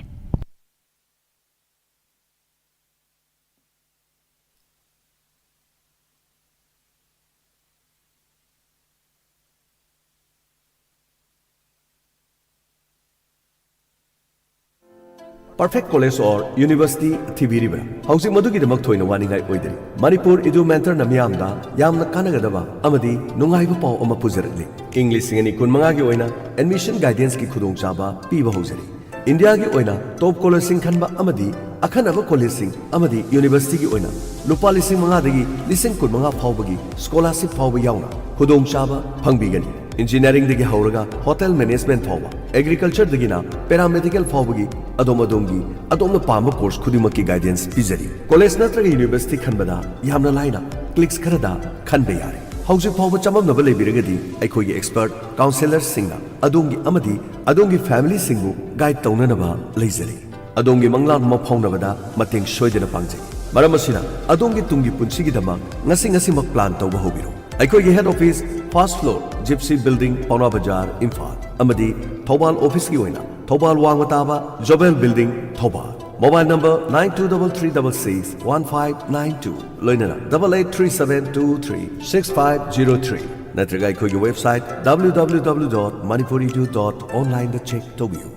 Perfect college or university ꯊꯤꯕꯤꯔꯤꯕ꯭ꯔꯥ? ꯍꯧꯖꯤꯛ ꯃꯗꯨꯒꯤꯗꯃꯛ ꯊꯣꯏꯅ ꯋꯥꯅꯤꯡꯉꯥꯏ ꯑꯣꯏꯗ꯭ꯔꯤ꯫ ꯃꯅꯤꯄꯨꯔ ꯏꯗꯨ ꯃꯦꯟꯇꯔꯅ ꯃꯤꯌꯥꯝꯗ ꯌꯥꯝꯅ ꯀꯥꯟꯅꯒꯗꯕ ꯑꯃꯗꯤ ꯅꯨꯡꯉꯥꯏꯕ ꯄꯥꯎ ꯑꯃ ꯄꯨꯖꯔꯛꯂꯤ꯫ ꯏꯪ ꯂꯤꯁꯤꯡ ꯑꯅꯤ ꯀꯨꯟꯃꯉꯥꯒꯤ ꯑꯣꯏꯅ admission guidanceꯀꯤ ꯈꯨꯗꯣꯡꯆꯥꯕ ꯄꯤꯕ ꯍꯧꯖꯔꯤ꯫ ꯏꯟꯗꯤꯌꯥꯒꯤ ꯑꯣꯏꯅ top scholarꯁꯤꯡ ꯈꯟꯕ ꯑꯃꯗꯤ ꯑꯈꯟꯅꯕ collegeꯁꯤꯡ ꯑꯃꯗꯤ universityꯒꯤ ꯑꯣꯏꯅ ꯂꯨꯄꯥ ꯂꯤꯁꯤꯡ ꯃꯉꯥꯗꯒꯤ ꯂꯤꯁꯤꯡ ꯀꯨꯟꯃꯉꯥ ꯐꯥꯎꯕꯒꯤ scholarship ꯐꯥꯎꯕ ꯌꯥꯎꯅ ꯈꯨꯗꯣꯡꯆꯥꯕ ꯐꯪꯕꯤꯒꯅꯤ꯫ Engineeringꯗꯒꯤ ꯍꯧꯔꯒ hotel management ꯐꯥꯎꯕ, agricultureꯗꯒꯤꯅ paramedical ꯐꯥꯎꯕꯒꯤ ꯑꯗꯣꯝ ꯑꯗꯣꯝꯒꯤ ꯑꯗꯣꯝꯅ ꯄꯥꯝꯕ course ꯈꯨꯗꯤꯡꯃꯛꯀꯤ guidance ꯄꯤꯖꯔꯤ꯫ College ꯅꯠꯇ꯭ꯔꯒ university ꯈꯟꯕꯗ ꯌꯥꯝꯅ ꯂꯥꯏꯅ clicks ꯈꯔꯗ ꯈꯟꯕ ꯌꯥꯔꯦ꯫ ꯍꯧꯖꯤꯛ ꯐꯥꯎꯕ ꯆꯃꯝꯅꯕ ꯂꯩꯕꯤꯔꯒꯗꯤ ꯑꯩꯈꯣꯏꯒꯤ expert counsellorꯁꯤꯡꯅ ꯑꯗꯣꯝꯒꯤ ꯑꯃꯗꯤ ꯑꯗꯣꯝꯒꯤ familyꯁꯤꯡꯕꯨ guide ꯇꯧꯅꯅꯕ ꯂꯩꯖꯔꯤ꯫ ꯑꯗꯣꯝꯒꯤ ꯃꯪꯂꯥꯟ ꯑꯃ ꯐꯥꯎꯅꯕꯗ ꯃꯇꯦꯡ ꯁꯣꯏꯗꯅ ꯄꯥꯡꯖꯩ꯫ ꯃꯔꯝ ꯑꯁꯤꯅ, ꯑꯗꯣꯝꯒꯤ ꯇꯨꯡꯒꯤ ꯄꯨꯟꯁꯤꯒꯤꯗꯃꯛ ꯉꯁꯤ ꯉꯁꯤꯃꯛ plan ꯇꯧꯕ ꯍꯧꯕꯤꯔꯣ꯫ ꯑꯩꯈꯣꯏꯒꯤ head office first floor Gypsy Building, ꯄꯥꯎꯅꯥ ꯕꯖꯥꯔ, ꯏꯝꯐꯥꯜ, ꯑꯃꯗꯤ ꯊꯧꯕꯥꯜ officeꯀꯤ ꯑꯣꯏꯅ ꯊꯧꯕꯥꯜ ꯋꯥꯡꯃ ꯇꯥꯕ Jobel Building, Thoubal. Mobile number nine two double three double six one five nine two, ꯂꯣꯏꯅꯅ double eight three seven two three six five zero three, ꯅꯠꯇ꯭ꯔꯒ ꯑꯩꯈꯣꯏꯒꯤ website W W W dot manipuri edu dot onlineꯗ check ꯇꯧꯕꯤꯌꯨ꯫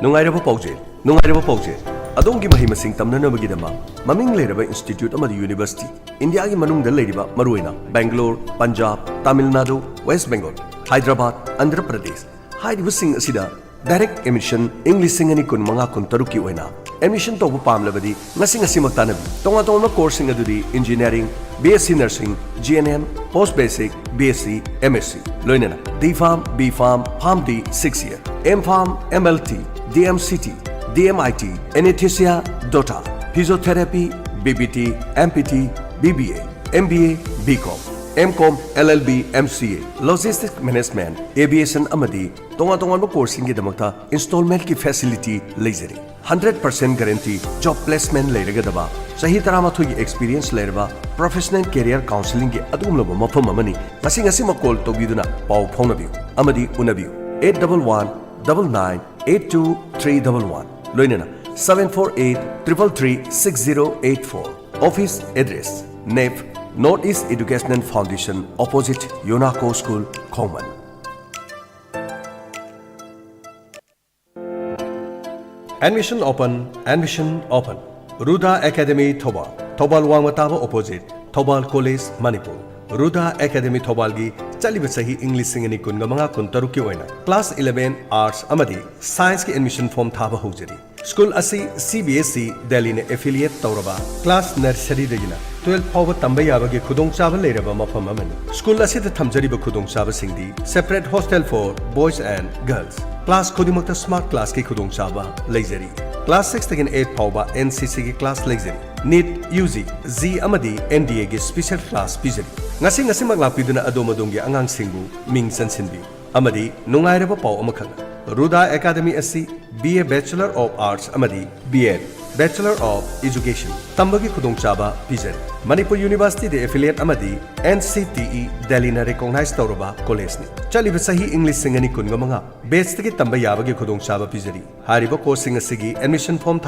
ꯅꯨꯡꯉꯥꯏꯔꯕ ꯄꯥꯎꯖꯦꯜ, ꯅꯨꯡꯉꯥꯏꯔꯕ ꯄꯥꯎꯖꯦꯜ꯫ ꯑꯗꯣꯝꯒꯤ ꯃꯍꯩ ꯃꯁꯤꯡ ꯇꯝꯅꯅꯕꯒꯤꯗꯃꯛ ꯃꯃꯤꯡ ꯂꯩꯔꯕ institute ꯑꯃꯗꯤ university, ꯏꯟꯗꯤꯌꯥꯒꯤ ꯃꯅꯨꯡꯗ ꯂꯩꯔꯤꯕ, ꯃꯔꯨꯑꯣꯏꯅ ꯕꯦꯡꯒꯂꯣꯔ, ꯄꯟꯖꯥꯕ, ꯇꯥꯃꯤꯜ ꯅꯥꯗꯨ, ꯋꯦꯁ ꯕꯦꯡꯒꯣꯜ, ꯍꯥꯏꯗ꯭ꯔꯕꯥꯗ, ꯑꯟꯙ꯭ꯔ ꯄ꯭ꯔꯗꯦꯁ ꯍꯥꯏꯔꯤꯕꯁꯤꯡ ꯑꯁꯤꯗ direct admission ꯏꯪ ꯂꯤꯁꯤꯡ ꯑꯅꯤ ꯀꯨꯟ ꯃꯉꯥ ꯀꯨꯟ ꯇꯔꯨꯛꯀꯤ ꯑꯣꯏꯅ admission ꯇꯧꯕ ꯄꯥꯝꯂꯕꯗꯤ ꯉꯁꯤ ꯉꯁꯤꯃꯛ ꯇꯥꯟꯅꯕꯤꯌꯨ꯫ ꯇꯣꯉꯥꯟ ꯇꯣꯉꯥꯟꯕ courseꯁꯤꯡ ꯑꯗꯨꯗꯤ engineering, B S C nursing, G N M, post basic, B S C, M S C, ꯂꯣꯏꯅꯅ D Pharm, B Pharm, PharmD six year, M Pharm, M L T, D M C T, D M I T, anesthesia, DOTA, physiotherapy, B B T, M P T, B B A, M B A, B Com, M Com, L L B, M C A, logistic management, aviation ꯑꯃꯗꯤ ꯇꯣꯉꯥꯟ ꯇꯣꯉꯥꯟꯕ courseꯁꯤꯡꯒꯤꯗꯃꯛꯇ installmentꯀꯤ facility ꯂꯩꯖꯔꯤ꯫ Hundred percent guarantee job placement ꯂꯩꯔꯒꯗꯕ, ꯆꯍꯤ ꯇꯔꯥꯃꯥꯊꯣꯏꯒꯤ experience ꯂꯩꯔꯕ professional career counsellingꯒꯤ ꯑꯗꯨꯒꯨꯝꯂꯕ ꯃꯐꯝ ꯑꯃꯅꯤ꯫ ꯉꯁꯤ ꯉꯁꯤꯃꯛ call ꯇꯧꯕꯤꯗꯨꯅ ꯄꯥꯎ ꯐꯥꯎꯅꯕꯤꯌꯨ ꯑꯃꯗꯤ ꯎꯅꯕꯤꯌꯨ꯫ Eight double one double nine eight two three double one, ꯂꯣꯏꯅꯅ seven four eight triple three six zero eight four꯫ Office address: NEFT, North East Educational Foundation, opposite Yonaco School, ꯈꯣꯡꯃꯟ꯫ Admission open, admission open. ꯔꯨꯗꯥ Academy Thoubal, Thoubal ꯋꯥꯡꯃ ꯇꯥꯕ opposite Thoubal College, Manipur. ꯔꯨꯗꯥ Academy ꯊꯧꯕꯥꯜꯒꯤ ꯆꯠꯂꯤꯕ ꯆꯍꯤ ꯏꯪ ꯂꯤꯁꯤꯡ ꯑꯅꯤ ꯀꯨꯟꯒ ꯃꯉꯥ ꯀꯨꯟ ꯇꯔꯨꯛꯀꯤ ꯑꯣꯏꯅ class eleven Arts ꯑꯃꯗꯤ Scienceꯀꯤ admission form ꯊꯥꯕ ꯍꯧꯖꯔꯤ꯫ ꯁ꯭ꯀꯨꯜ ꯑꯁꯤ C B S E ꯗꯦꯜꯂꯤꯅ affiliate ꯇꯧꯔꯕ ꯀ꯭ꯂꯥꯁ ꯅꯔꯁꯔꯤꯗꯒꯤꯅ ꯇꯨꯋꯦꯜꯐ ꯐꯥꯎꯕ ꯇꯝꯕ ꯌꯥꯕꯒꯤ ꯈꯨꯗꯣꯡꯆꯥꯕ ꯂꯩꯔꯕ ꯃꯐꯝ ꯑꯃꯅꯤ꯫ ꯁ꯭ꯀꯨꯜ ꯑꯁꯤꯗ ꯊꯝꯖꯔꯤꯕ ꯈꯨꯗꯣꯡꯆꯥꯕꯁꯤꯡꯗꯤ separate hostel for boys and girls, class ꯈꯨꯗꯤꯡꯃꯛꯇ ꯁ꯭ꯃꯥꯔꯠ ꯀ꯭ꯂꯥꯁꯀꯤ ꯈꯨꯗꯣꯡꯆꯥꯕ ꯂꯩꯖꯔꯤ꯫ ꯀ꯭ꯂꯥꯁ ꯁꯤꯛꯁꯇꯒꯤꯅ ꯑꯩꯠ ꯐꯥꯎꯕ ꯑꯦꯟ ꯁꯤ ꯁꯤꯒꯤ ꯀ꯭ꯂꯥꯁ ꯂꯩꯖꯔꯤ꯫ ꯅꯤꯠ, ꯌꯨ ꯖꯤ, ꯖꯤ ꯑꯃꯗꯤ ꯑꯦꯟ ꯗꯤ ꯑꯦꯒꯤ ꯁ꯭ꯄꯤꯁꯦꯜ ꯀ꯭ꯂꯥꯁ ꯄꯤꯖꯔꯤ꯫ ꯉꯁꯤ ꯉꯁꯤꯃꯛ ꯂꯥꯛꯄꯤꯗꯨꯅ ꯑꯗꯣꯝ ꯑꯗꯣꯝꯒꯤ ꯑꯉꯥꯡꯁꯤꯡꯕꯨ ꯃꯤꯡ ꯆꯟꯁꯤꯟꯕꯤꯌꯨ꯫ ꯑꯃꯗꯤ ꯅꯨꯡꯉꯥꯏꯔꯕ ꯄꯥꯎ ꯑꯃꯈꯛ, ꯔꯨꯗꯥ ꯑꯦꯀꯥꯗꯃꯤ ꯑꯁꯤ B A bachelor of arts ꯑꯃꯗꯤ B Ed bachelor of education ꯇꯝꯕꯒꯤ ꯈꯨꯗꯣꯡꯆꯥꯕ ꯄꯤꯖꯔꯤ꯫ ꯃꯅꯤꯄꯨꯔ ꯌꯨꯅꯤꯚꯔꯁꯤꯇꯤꯗ ꯑꯦꯐꯤꯂꯤꯌꯦꯠ ꯑꯃꯗꯤ N C T E ꯗꯦꯜꯂꯤꯅ recognise ꯇꯧꯔꯕ ꯀꯣꯂꯦꯖꯅꯤ꯫ ꯆꯠꯂꯤꯕ ꯆꯍꯤ ꯏꯪ ꯂꯤꯁꯤꯡ ꯑꯅꯤ ꯀꯨꯟꯒ ꯃꯉꯥ ꯕꯦꯆꯇꯒꯤ ꯇꯝꯕ ꯌꯥꯕꯒꯤ ꯈꯨꯗꯣꯡꯆꯥꯕ ꯄꯤꯖꯔꯤ꯫ ꯍꯥꯏꯔꯤꯕ ꯀꯣꯔꯁꯁꯤꯡ ꯑꯁꯤꯒꯤ ꯑꯦꯗꯃꯤꯁꯟ ꯐꯣꯔꯝ